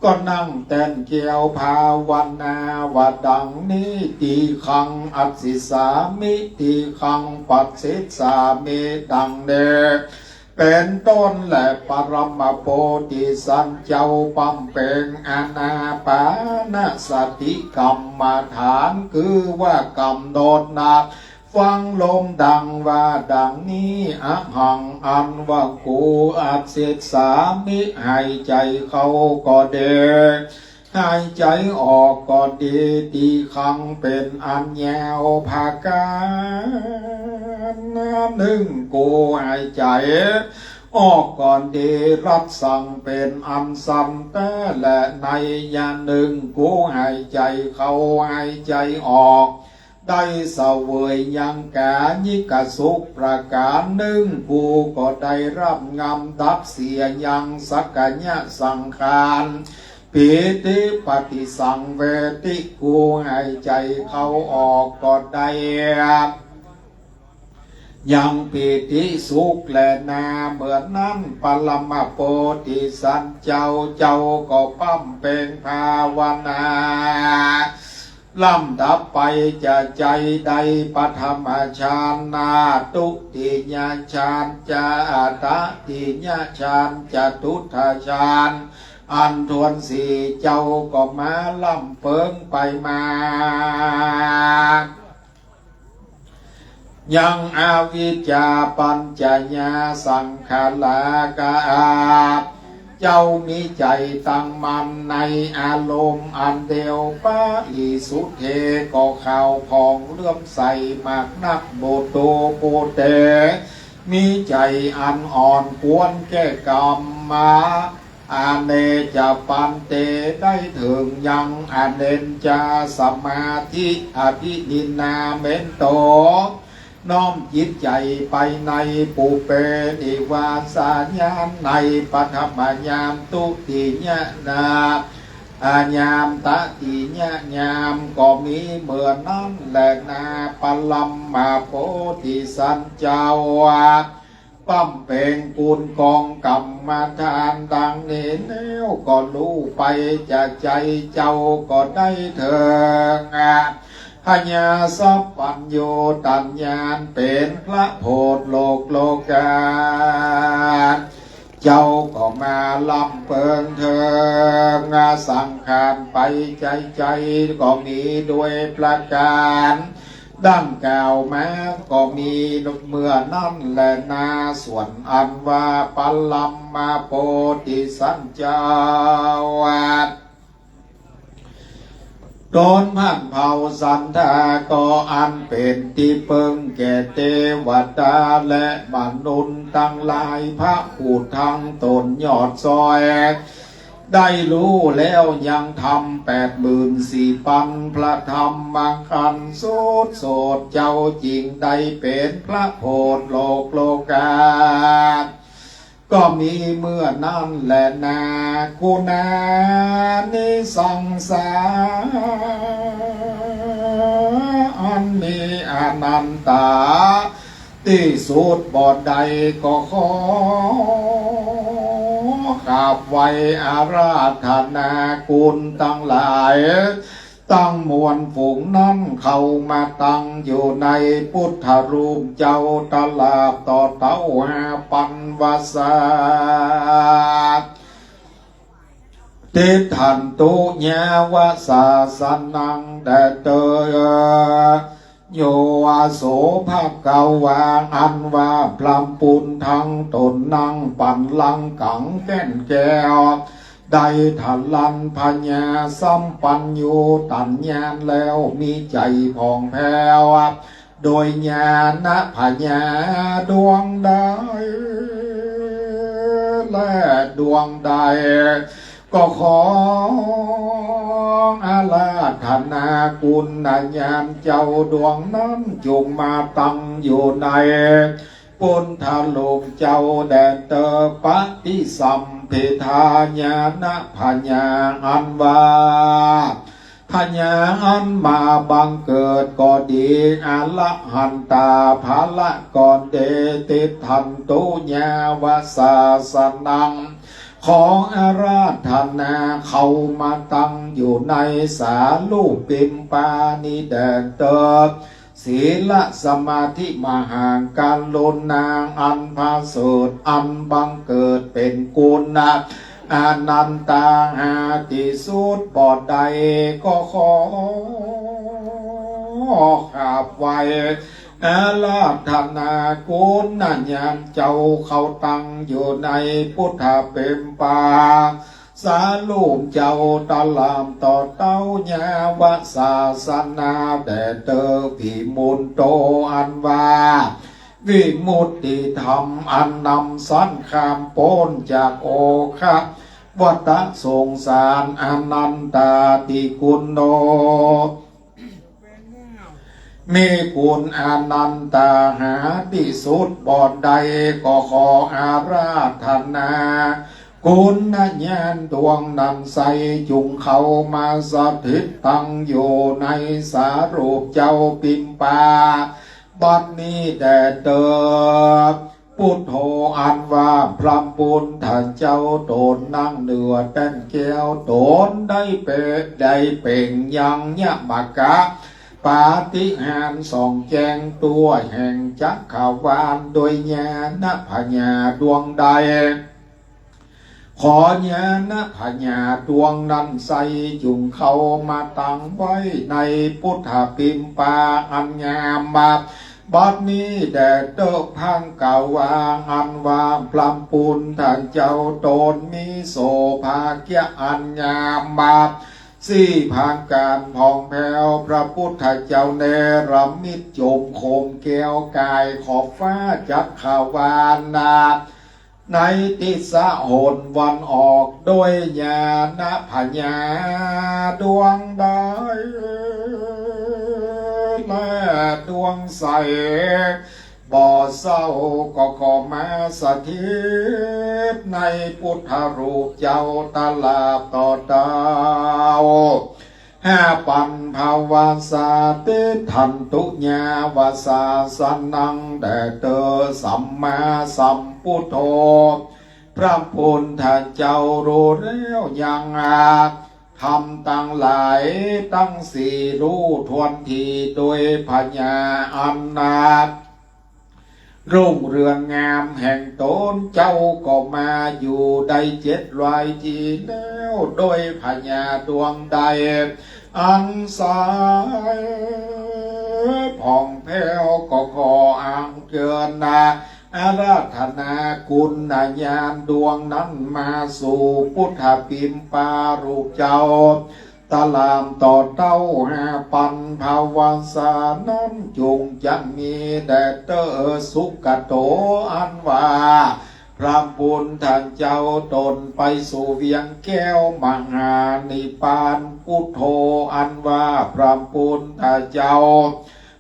ก็นั่งแท่นแก้วภาวนาว่าดังนี้ ทีฆัง อสิสามิ ทีฆัง ปัสสิสามิ ดังนี้ เป็นต้น และปรมโพธิสัตว์เจ้าบำเพ็ญอานาปานสติกรรมฐาน คือว่ากำหนดนับฟังลมดังว่าดังนี้ อะหัง อันว่ากู อะทิสสามิ หายใจเข้าก็ดี หายใจออกก็ดี ทีฆัง เป็นอันยาว ภาการ หนึ่ง กูหายใจออกก็ดี รัสสัง เป็นอันสั้นแต๊ และนัยยะหนึ่ง กูหายใจเข้า หายใจออก ได้เสวยยังกายิกสุขประการหนึ่ง กูก็ได้รับงำดับเสียยังสักกายสังขาร ปีติปฏิสังเวทิ กูหายใจเข้าออกก็ได้ยังปีติสุขแลนา เหมือนนั้น ปรมโพธิสัตว์เจ้า เจ้าก็บำเพ็ญภาวนา ลำดับไป จะใจได้ปฐมฌานนา ทุติยฌานจะ ตติยฌาน จตุตถฌาน อันถ้วนสี่ เจ้าก็มาลำเพิงไปมา ยังอวิชชาปัจจยาสังขาราคะ เจ้ามีใจตั้งมั่นในอารมณ์อันเดียว ปริสุทเท ก็ขาวผ่องเลื่อมใสมากนัก โบโตโพเต มีใจอันอ่อนควรแก่กรรมะ อเนจจปันเต ได้ถึงยังอเนจจสมาธิ อภินินนาเมนโต น้อมจิตใจไปใน ปุพเพนิวาสาญาณ ในปฐมญาณ ทุติยญาณ อาญาม ตติยญาณ ก็มีเหมือนนั้นแลนา ปรมโพธิสัตว์เจ้า บำเพ็ญคุณกองกรรมฐานดังนี้แล้ว ก็รู้ไปจากใจ เจ้าก็ได้ถึง พญาสัพพัญญูตญาณ เป็นพระโพธิโลกโลกา เจ้าก็มาลำเพิงเทิงสังขารไป ใจใจก็มีด้วยประการ ดังกล่าวมาก็มีเมื่อนั้นแลนา ส่วนอันว่าปรมโพธิสัตว์เจ้า ตนพันเผ่าสัตว์ก็อันเป็นที่พึ่งแก่เทวดาและมนุษย์ทั้งหลาย พระผู้ทั้งตนยอดซอย ได้รู้แล้วยังธรรมแปดหมื่นสี่พันพระธรรมขันธ์ สุดโสดเจ้าจึงได้เป็นพระโพธิโลกโลกา ก็มีเมื่อนั้นแลนา คุณานิสงสาอันมีอนันตา ที่สุดบ่ได้ก็ขอกราบไหว้อาราธนาคุณทั้งหลาย ตั้งมวลฝูงนั้นเข้ามาตั้งอยู่ในพุทธรูปเจ้า ตลอดต่อเต้าห้าปันวาสา tiṭṭhantu yāva sāsanaṃ แด่เธอ โยอาโส ภควา อันว่าพระพุทธทั้งตนนั่งปันลังกังแก่นแก้ว ได้ทรัญญาสัมปัญญูตญาณแล้ว มีใจผ่องแผ้ว โดยญาณพญาดวงใด และดวงใด ก็ขออาราธนาคุณญาณเจ้าดวงนั้น จงมาตั้งอยู่ใน พุทธรูปเจ้า แด่เธอ ปฏิสัมภิทาญาณพญา อันว่าพญาอันมาบังเกิดก็ดี อรหันตาพระก็ดี tiṭṭhantu yāva sāsanaṃ ขออาราธนาเข้ามาตั้งอยู่ในสารูปิมปานี้แด่เธอ ศีลสมาธิมหากรุณาอันประเสริฐอันบังเกิดเป็นคุณอนันตาหาที่สุดบ่ได้ ก็ขอกราบไหว้อาราธนาคุณญาณเจ้าเข้าตั้งอยู่ในพุทธปิมปา สารูปเจ้าตลอดต่อเต้า ญาณวาสนาแด่เธอ วิมุตโตอันว่า วิมุตติธรรมอันนำสัตว์ข้ามพ้นจากโอฆะวัฏสงสารอนันตาธิคุณโน มีคุณอนันตาหาที่สุดบ่ได้ ก็ขออาราธนา คุณญาณดวงนั้นใส จุ่งเข้ามาสถิตตั้งอยู่ในสารูปเจ้าปิมปา บัดนี้แด่เธอ พุทโธอันว่าพระพุทธเจ้าตนนั่งเหนือแท่นแก้วตนได้เปได้เปล่งยังยมกะปาฏิหาริย์ส่องแจ้งทั่วแห่งจักรวาลด้วยญาณปัญญาดวงใด ขอญาณปัญญาดวงนั้นใส จุ่งเข้ามาตั้งไว้ในพุทธปิมปาอันงามมา บัดนี้แด่เธอพังกวาอันว่าพระพุทธเจ้าตนมีโสภาเกียอันงามมา สี่ประการผ่องแผ้ว พระพุทธเจ้าเนรมิตจงโคมแก้วกายขอบฟ้าจักรวาลนา ในทิศหนวันออกด้วยญาณปัญญาดวงใด และดวงใส บ่เศร้าก็ขอมาสถิตในพุทธรูปเจ้าตลอดต่อเต้า หาปัญภวาสาติทันตุญาณวาสาสนังแด่เธอสัมมาสัมพุทโธ พระพุทธเจ้ารู้แล้วยังอาจทำทั้งหลายทั้งสี่รู้ถ้วนทีโดยปัญญาอันนา รุ่งเรืองงามแห่งตนเจ้าก็มาอยู่ได้เจ็ดร้อยทีแล้ว โดยปัญญาดวงใด อันใสผ่องแผ้วก็ขออัญเชิญนาอาราธนาคุณญาณดวงนั้นมาสู่พุทธปิมปารูปเจ้า ตลอดต่อเต้าหาปัญภวาสานั้นจุ่งจะมีแด่เธอสุขโตอันว่า พระพุทธเจ้าตนไปสู่เวียงแก้วมหานิพพาน พุทโธอันว่าพระพุทธเจ้า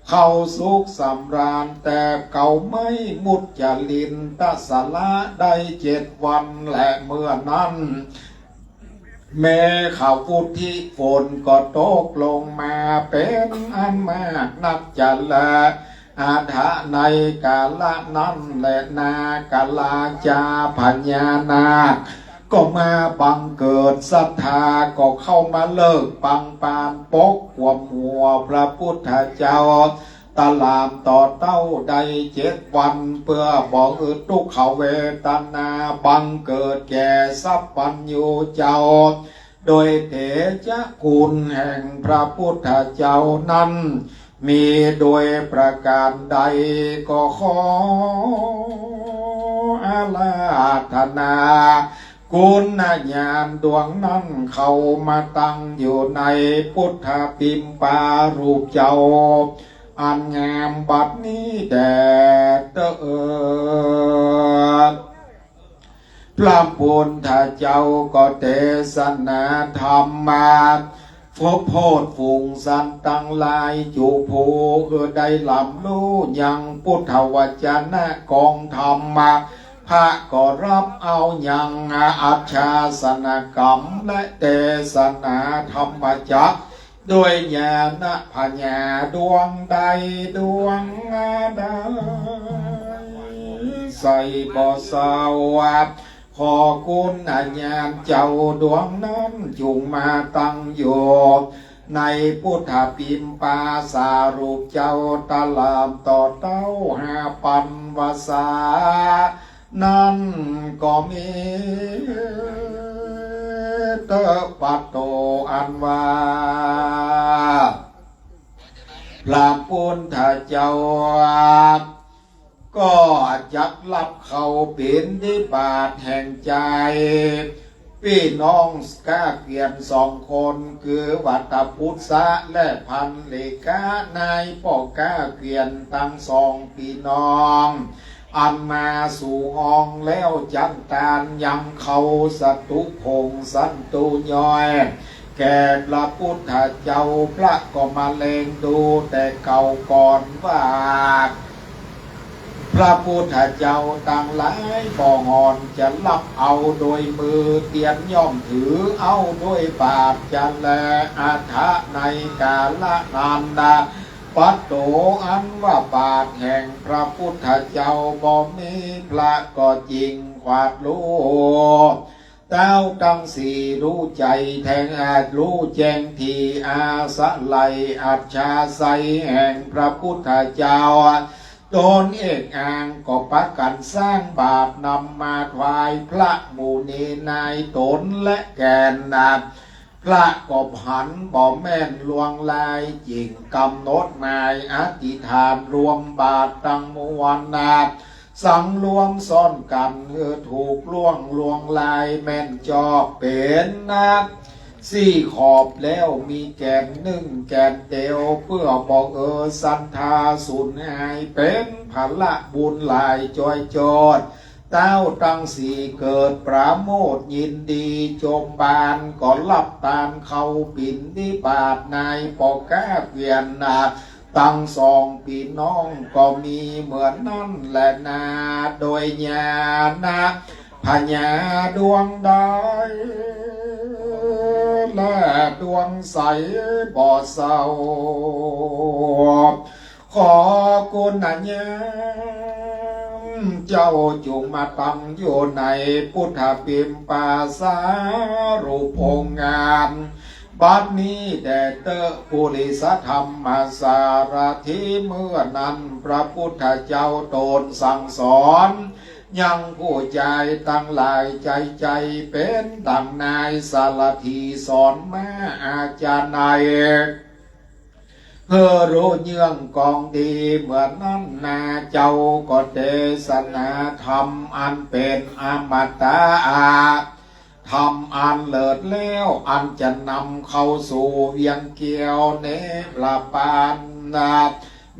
เข้าสุขสำราญแต่เขาไม่มุจลินทสละได้เจ็ดวัน และเมื่อนั้น เมฆะวุฒฝนก็ตกลงมาเป็นอันมากนักจะแล อัฏฐะในกาละนั้นแล นาคราชาพญานาค ก็มาบังเกิดศรัทธาก็เข้ามาเลิกปังปานปกความหัวพระพุทธเจ้า ตลอดต่อเต้าได้เจ็ดวัน เพื่อบ่หือทุกขเวทนาบังเกิดแก่สัพพัญญูเจ้า โดยเตชะคุณแห่งพระพุทธเจ้านั้น มีโดยประการใดก็ขออาราธนา คุณญาณดวงนั้นเข้ามาตั้งอยู่ในพุทธปิมปารูปเจ้า อันงามบัดนี้แด่เธอ พระพุทธเจ้าก็เทศนาธรรมา พวกโพธิฝูงสัตว์ทั้งหลายจุผู้คือได้รับรู้ยังพุทธวจนะของธรรมะ พระก็รับเอายังอาชาสนกรรมและเทศนาธรรมจักร ด้วยญาณปัญญาดวงใดดวงใด ใส่บ่เศร้า ขอคุณญาณเจ้าดวงนั้นจุ่งมาตั้งอยู่ ในปุถะปิมปาสารูปเจ้าตลอดต่อเต้าห้าปันวาสา นั้นก็มีเตอะปัตโตอันว่า พระพุทธเจ้า ก็จักรับเข้าบิณฑบาตแห่งใจ พี่น้องก้าเกียนสองคน คือวัตปุสสะและพันเลขะ นายป้อก้าเกียนทั้งสองพี่น้อง อันมาสู่ห้องแล้วจันตานยังเข้าสตุพงสันตุย่อย แก่พระพุทธเจ้า พระก็มาแลงดูแต่เก่าก่อนว่า พระพุทธเจ้าตังหลายบ่หอนจะรับเอาโดยมือ เตียนย่อมถือเอาโดยบาทจะแล อัฏฐะในกาละนั้นนะ ปัตโตอันว่าบาทแห่งพระพุทธเจ้าบ่มี พระก็จริงขวาดรู้ เต้าตังสี่รู้ใจแทงอาจรู้แจ้งที่อาศัยอัจฉาไสยแห่งพระพุทธเจ้า ตนเอกอ้างก็ประกันสร้างบาทนำมาถวายพระมุนีนายตนและแก่นนา พระก็หันบ่แม่นลวงลาย จึงกำหนดหมายอธิษฐานรวมบาททั้งมวลนา สังรวมซ่อนกันเหือถูกล่วงลวงลายแม่นจอบเป็นนา สี่ขอบแล้วมีแก่นหนึ่งแก่นเดียว เพื่อบอกเออสันทาสูญหายเป็นพละบุญหลายจอยจอด เต้าตังสี่เกิดประโมทยินดีจมบาน ก็รับตานเข้าบิณฑบาตนายป้อก้าเกียนนา ตังสองพี่น้องก็มีเหมือนนั้นแลนา โดยญาณะพญาดวงใด และดวงใสบ่เศร้า ขอกุณญาณเจ้าจงมาตั้งอยู่ในปุถะปิมปาสารูปองค์งาม บัดนี้แด่เตอะปุริสธรรมสารถี เมื่อนั้นพระพุทธเจ้าตรัสสั่งสอน ยังผู้ชายตังหลายใจ๋ใจเป็นดังนายสารถีสอนมาอาจารย์ใน เพื่อรู้เยื่องกองดีเหมือนนั้นนา เจ้าก็เตสนาธรรมอันเป็นอมตะ ธรรมอันเลิศแล้ว อันจะนำเข้าสู่เวียงแก้วเนรปานนา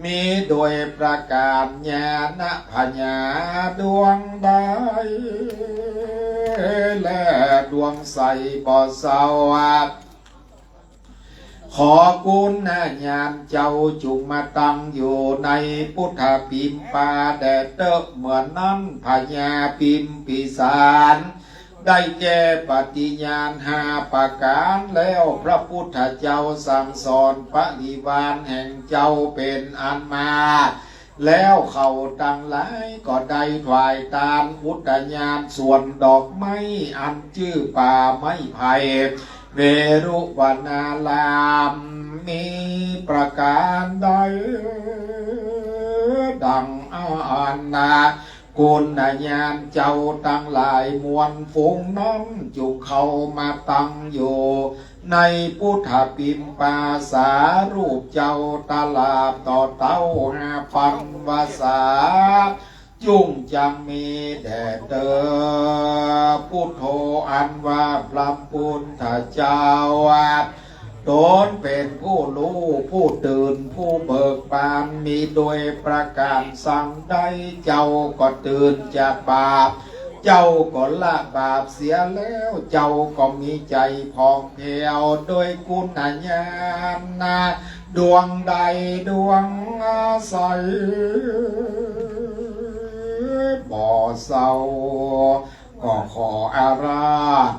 มีโดยประการญาณะพญาดวงใด และดวงใสบ่เศร้า ขอกุณญาณเจ้าจงมาตั้งอยู่ในปุถะปิมปาแด่เตอะ เหมือนนั้นพญาปิมปิสาร ได้แก่ปฏิญาณห้าประการแล้ว พระพุทธเจ้าสั่งสอนปริวารแห่งเจ้าเป็นอันมาก แล้วเขาตังหลายก็ได้ถวายตานอุทยานสวนดอกไม้อันจื้อป่าไม้ไผ่เวรุวนาราม มีประการใด ดังอันนา กุณญาณเจ้าตังหลายมวลฝูงนั้นจงเข้ามาตั้งอยู่ในปุถะปิมปาสารูปเจ้าตลาดต่อเต้าห้าปันวาสา จุ่งจังมีแด่เตอพุทโธอันว่าพระพุทธเจ้า ตนเป็นผู้รู้ผู้ตื่นผู้เบิกบาน มีโดยประการสังใด เจ้าก็ตื่นจากบาป เจ้าก็ละบาปเสียแล้ว เจ้าก็มีใจผ่องแผ้วโดยกุณญาณนะ ดวงใดดวงใสบ่เศร้า ก็ขออารา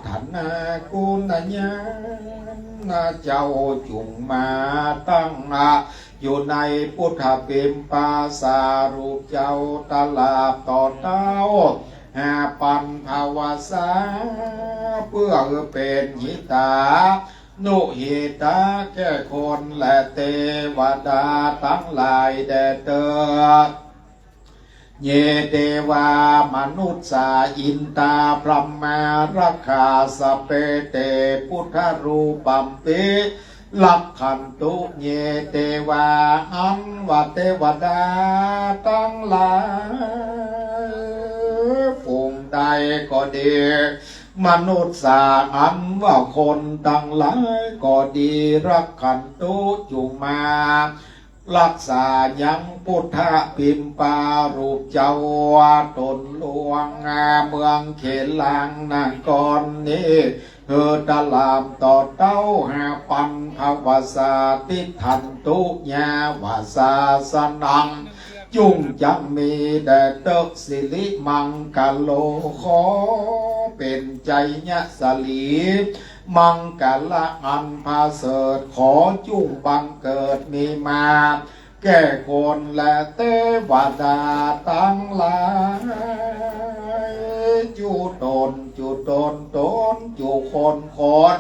ธนากุณญาณนะเจ้าจงมาตั้งอยู่ในปุถะปิมปาสารูปเจ้าตลาดต่อเต้าห้าปันภาวาสา เพื่อเป็นหิตา นุหิตา แก่คนและเทวดาทั้งหลายแด่เธอ เย เทวา มนุษย์สา อินทา พรหมา รักขา สัพเพ เท พุทธรูปัมปิ รักขันตุ เย เทวา อันว่าเทวดาทั้งหลาย ฝูงใดก็ดี มนุษย์สา อันว่าคนทั้งหลายก็ดี รักขันตุ จุ่งมา รักษายัง พุทธปิมปารูปเจ้า ตนหลวง เมืองเขลังนครนี้ เธอตลามต่อเต้าห้าปันภวสา ติฏฐันตุ ยาวะ สาสะนัง จุ่งจักมีแด่เธอ สิริมังคโล ขอเป็นชัยยะสลี มังคละอันประเสริฐ ขอจุ่งบังเกิดมีมา แก่คนและเทวดาทั้งหลาย จุ่งตน จุ่งตน ตน จุ่งคน คน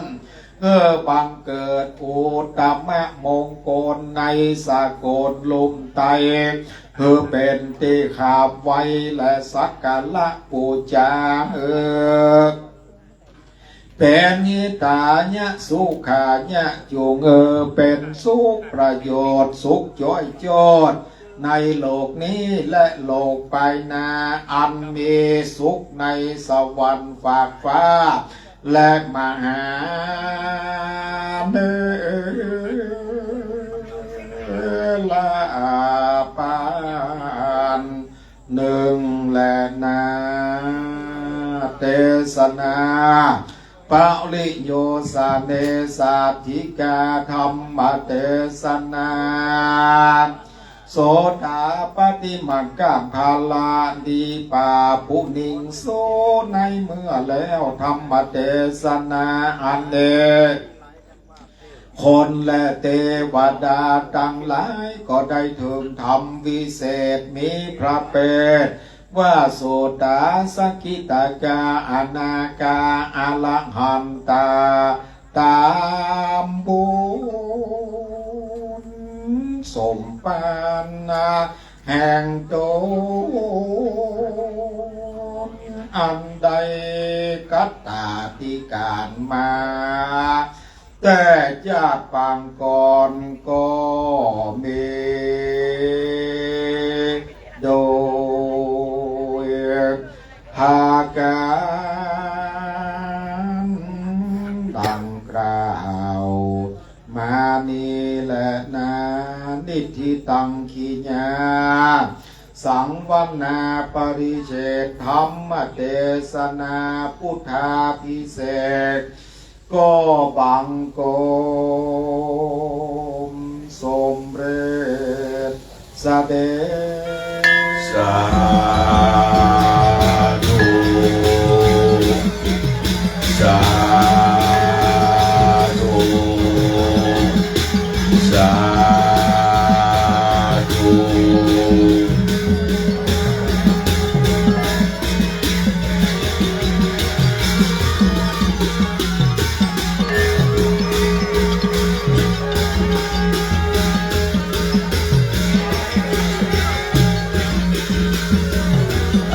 เออ บังเกิดอุตตมมงคลในสากลลุ่มไทย เออ เป็นที่กราบไหว้และสักการะบูชา เออ เป็นหิตายะ สุขายะ จุ่งเออ เป็นสุขประโยชน์ สุขจ้อยจอด ในโลกนี้และโลกภายหน้า อันมีสุขในสวรรค์ฟากฟ้า และมหาเนรปานหนึ่งแลนา เทศนา ปริโยสเน สาธิกา ธรรมเทศนา โสดาปัตติมัคคะผลนิพพาปุนิงโส ในเมื่อแล้วธรรมเทศนาอันเนก คนและเทวดาทั้งหลายก็ได้เถิงธรรมวิเศษมีพระเภทว่าโสดาสกิทาคาอนาคาอรหันตา ตามบุญสมภารแห่งตนอันได้กระทำการมา แต่ชาติปางก่อนก็มี โดยประการดังกล่าวมานี้แลนา นิฏฐิตัง กิยา สังวรณา ปริเฉท ธรรมเทศนา พุทธาภิเษก ก็บังคมสมเร็จเสด็จ สาธุ สาธุ สาธุ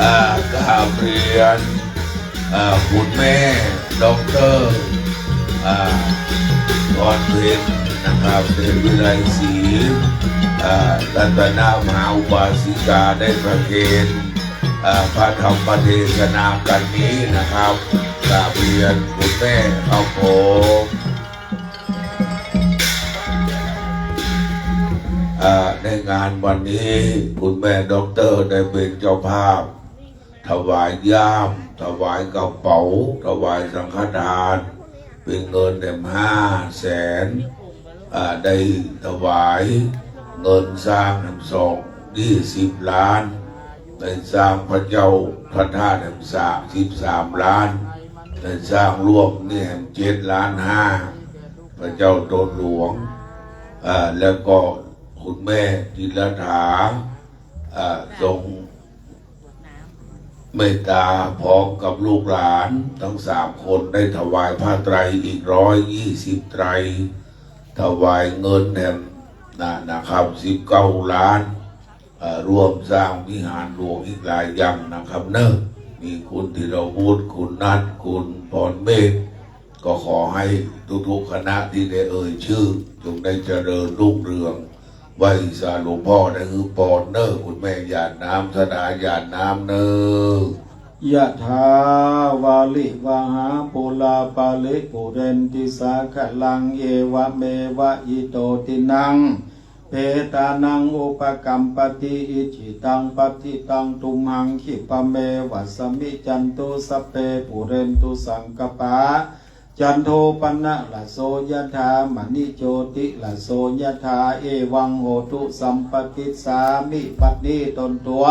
อ่ากราบเรียน อ่าคุณแม่ด็อกเตอร์ อ่าพรเพ็ญนะครับ เทพวิไลศรี อ่ารัตนมหาอุบาสิกาได้ประเคน อ่าพระธรรมเทศนากันนี้นะครับ กราบเรียนคุณแม่ครับผม อ่าในงานวันนี้คุณแม่ด็อกเตอร์ได้เป็นเจ้าภาพ ถวายย่าม ถวายกระเป๋า ถวายสังฆทาน เป็นเงินแหมห้าแสน อ่าได้ถวายเงินสร้างแหมสองยี่สิบล้าน ได้สร้างพระเจ้าพระธาตุแหมสามสิบสามล้าน ได้สร้างร่วมนี่แหมเจ็ดล้านห้า พระเจ้าตนหลวง อ่าแล้วก็คุณแม่จิรถา อ่าทรง เมตตาพร้อมกับลูกหลานทั้งสามคนได้ถวายผ้าไตรอีกร้อยยี่สิบไตร ถวายเงินแถมนะนะครับสิบเก้าล้าน เอ่อร่วมสร้างวิหารหลวงอีกหลายอย่างนะครับเนอะ มีคุณธีรวุฒิ คุณนัท คุณพรเมธ ก็ขอให้ทุกๆคณะที่ได้เอ่ยชื่อ จงได้เจริญรุ่งเรือง ไหว้สาหลวงพ่อได้คือพรเนอะ คุณแม่หยาดน้ำ สดาหยาดน้ำเนอะ Yathā vārivahā pūrā paripūrenti sāgaraṃ, evameva ito dinnaṃ petānaṃ upakappati. Icchitaṃ patthitaṃ tumhaṃ khippameva samijjhatu, sabbe pūrentu saṅkappā, cando paṇṇaraso yathā, maṇi jotiraso yathā, evaṃ hotu sampaṭicchāmi. บัดนี้ตนตัว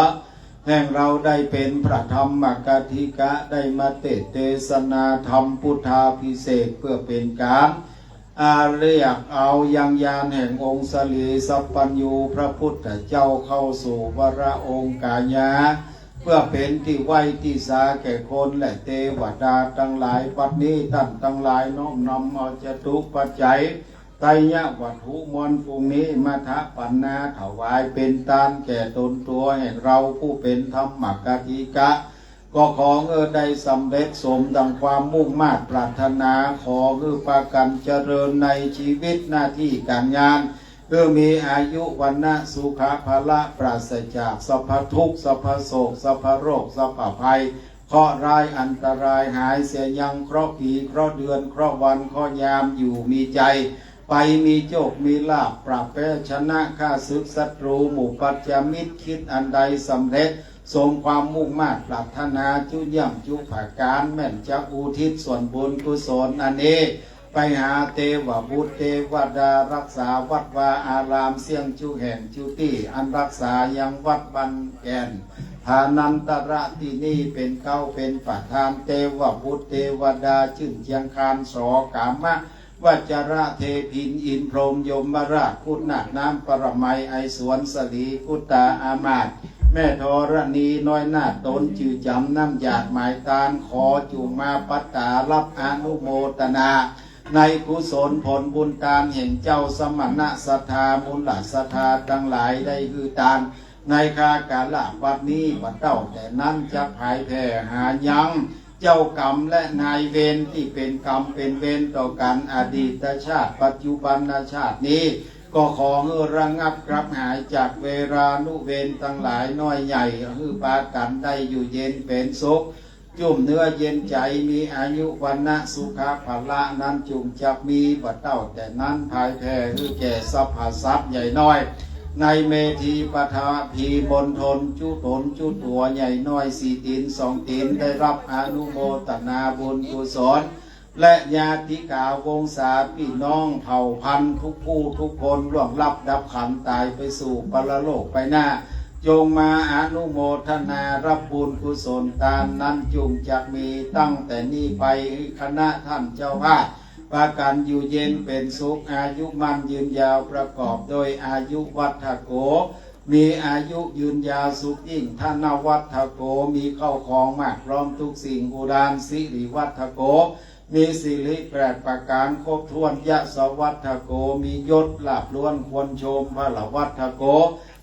แห่งเราได้เป็นพระธรรมกถิกะ ได้มาเทศน์เทศนาธรรมพุทธาภิเษก เพื่อเป็นการ อาเรียกเอายังญาณแห่งองค์สรีสัพพัญญูพระพุทธเจ้าเข้าสู่วรองคายะ เพื่อเป็นที่ไหว้ที่สาแก่คนและเทวดาทั้งหลาย บัดนี้ท่านทั้งหลายน้อมนำเอาจตุปัจจัย ไตรยวัตถุมวลพวงนี้มาถวายปัณณาถวายเป็นทานแก่ตนตัวแห่งเราผู้เป็นธรรมกถิกะ ก็ขอให้ได้สำเร็จสมดังความมุ่งมาดปรารถนา ขอให้พากันเจริญในชีวิตหน้าที่การงาน ให้มีอายุวรรณะสุขะพละ ปราศจากสัพพทุกข์สัพพโศกสัพพโรคสัพพภัย เคราะห์ร้ายอันตรายหายเสียยัง เคราะห์ปีเคราะห์เดือนเคราะห์วันเคราะห์ยามอยู่มีชัย ไปมีโชคมีลาภ ปราบแพ้ชนะข้าศึกศัตรูหมู่ปัจจามิตร คิดอันใดสำเร็จ สมความมุ่งมาดปรารถนาจุย่ำจุประการ แม่นจะอุทิศส่วนบุญกุศลอันนี้ ไปหาเทวบุตรเทวดารักษาวัดวาอารามเสี้ยงจุแห่งจุตี้ อันรักษายังวัดบ้านแก่น ฐานันตระที่นี่เป็นเก๊าเป็นประธาน เทวบุตรเทวดาชื่นเชียงคานสอกามะ วัชระเทพินอินพรหมยมราช คุณนาถน้ำปรมัยไอสวนสรี พุทธาอามาตย์ แม่ธรณีน้อยนาถตนจื่อจำน้ำหยาดหมายตาน ขอจุ่งมาปัตตารับอนุโมทนา ในกุศลผลบุญทานแห่งเจ้าสมณะศรัทธา มูลศรัทธาทั้งหลายได้หื้อทาน ในคากาละบัดนี้ บัดเต้าแต่นั้นจะผายแผ่หายัง เจ้ากรรมและนายเวรที่เป็นกรรมเป็นเวรต่อกัน อดีตชาติปัจจุบันชาตินี้ ก็ขอให้ระงับกลับหายจากเวรานุเวรทั้งหลายน้อยใหญ่ ให้พากันได้อยู่เย็นเป็นสุข จุ่มเนื้อเย็นใจ มีอายุวรรณะสุขะพละนั้นจุ่งจักมี บัดเต้าแต่นั้นผายแผ่ให้แก่สรรพสัตว์ใหญ่น้อย ในเมธีปฐพีมณฑลจุตนจุตั๋วใหญ่น้อยสี่ตี๋นสองตี๋น ได้รับอนุโมทนาบุญกุศล และญาติกาวงศาพี่น้องเผ่าพันธุ์ทุกผู้ทุกคนล่วงลับดับขันธ์ตายไปสู่ปรโลกไปหน้า จงมาอนุโมทนารับบุญกุศลทานนั้นจุ่งจักมีตั้งแต่นี้ไป ให้คณะท่านเจ้าภาพพากันอยู่เย็นเป็นสุข อายุมั่นยืนยาว ประกอบโดยอายุวัฒโก มีอายุยืนยาวสุขยิ่ง ธนวัฒโก มีเข้าของมากพร้อมทุกสิ่ง อุดานสิริวัฒโก มีสิริแปดประการครบถ้วน ยศวัฒโก มียศลาภล้วนควรชม พลวัฒโก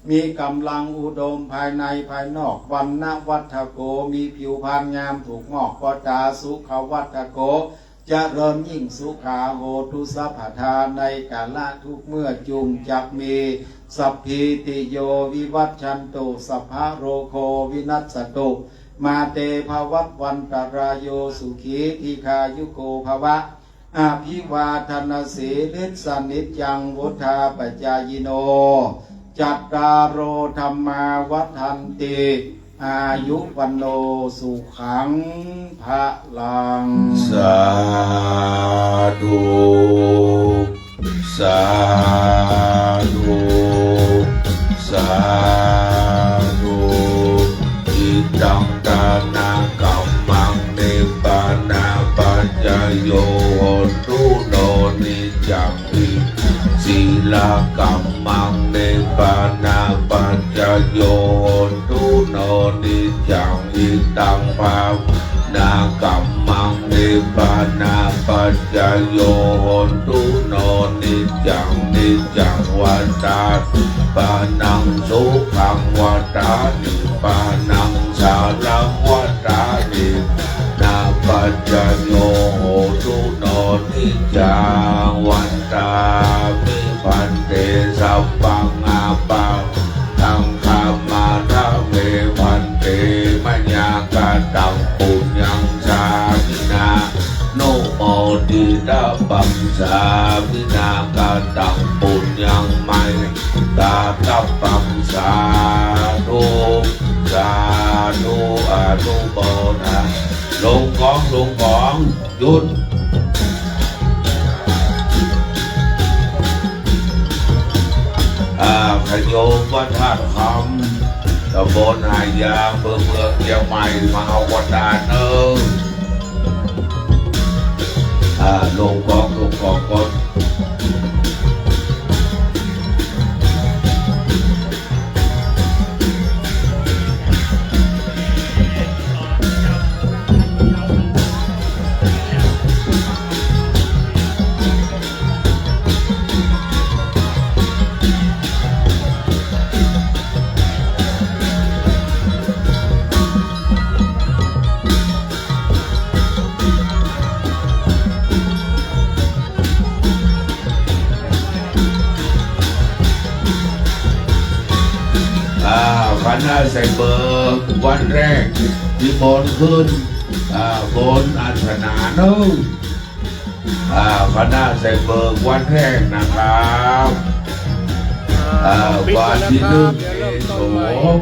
มีกำลังอุดมภายในภายนอก วรรณวัฒโก มีผิวพรรณงามถูกหมอกปอตา สุขวัฒโก เจริญยิ่ง สุขาโหตุสัพพทา ในกาละทุกเมื่อจุ่งจักมี สัพพีติโยวิวัชชันตุ สัพพะโรโควินัสสตุ มาเตภวัตวันตรายโย สุขีทีฆายุโกภวะ อภิวาทนสีลิสสะนิจจัง วุฑฒาปจายิโน จัตตาโรธัมมาวัฑฒันติ อายุวันโน สุขังพลัง สาธุ สาธุ สาธุ อิทังทานะกัมมัง nibbānapaccayo hotu no niccaṃ. Sīlakammaṃ nibbānapaccayo hotu no niccaṃ. taṃ bhāvanākammaṃ nibbānapaccayo hotu no niccaṃ niccaṃ vata nibbānaṃ sukhaṃ vata nibbānaṃ saraṃ vata nibbānapaccayo hotu no niccaṃ vandāmi bhante sabbaṃ apa taṃ khamatha me bhante mayā kataṃ puññaṃ sāminā numoditabbaṃ sāminā kataṃ puññaṃ mayhaṃ dātabbaṃ sādhu sādhu anumodāmi ลงของ ลงของ หยุด อ่า ขยมวัดธาตุคำ ตำบลหาดยาง อำเภอเมืองเชียงใหม่ มาเอากระดานเนอะ อ่า ลงของ ลงของก่อน อ่า คณะใส่เบิกวันแรก นิมนต์ขึ้น อ่า บนอาสนะเนอะ อ่า คณะใส่เบิกวันแรกนะครับ อ่า วันที่หนึ่งเมษายน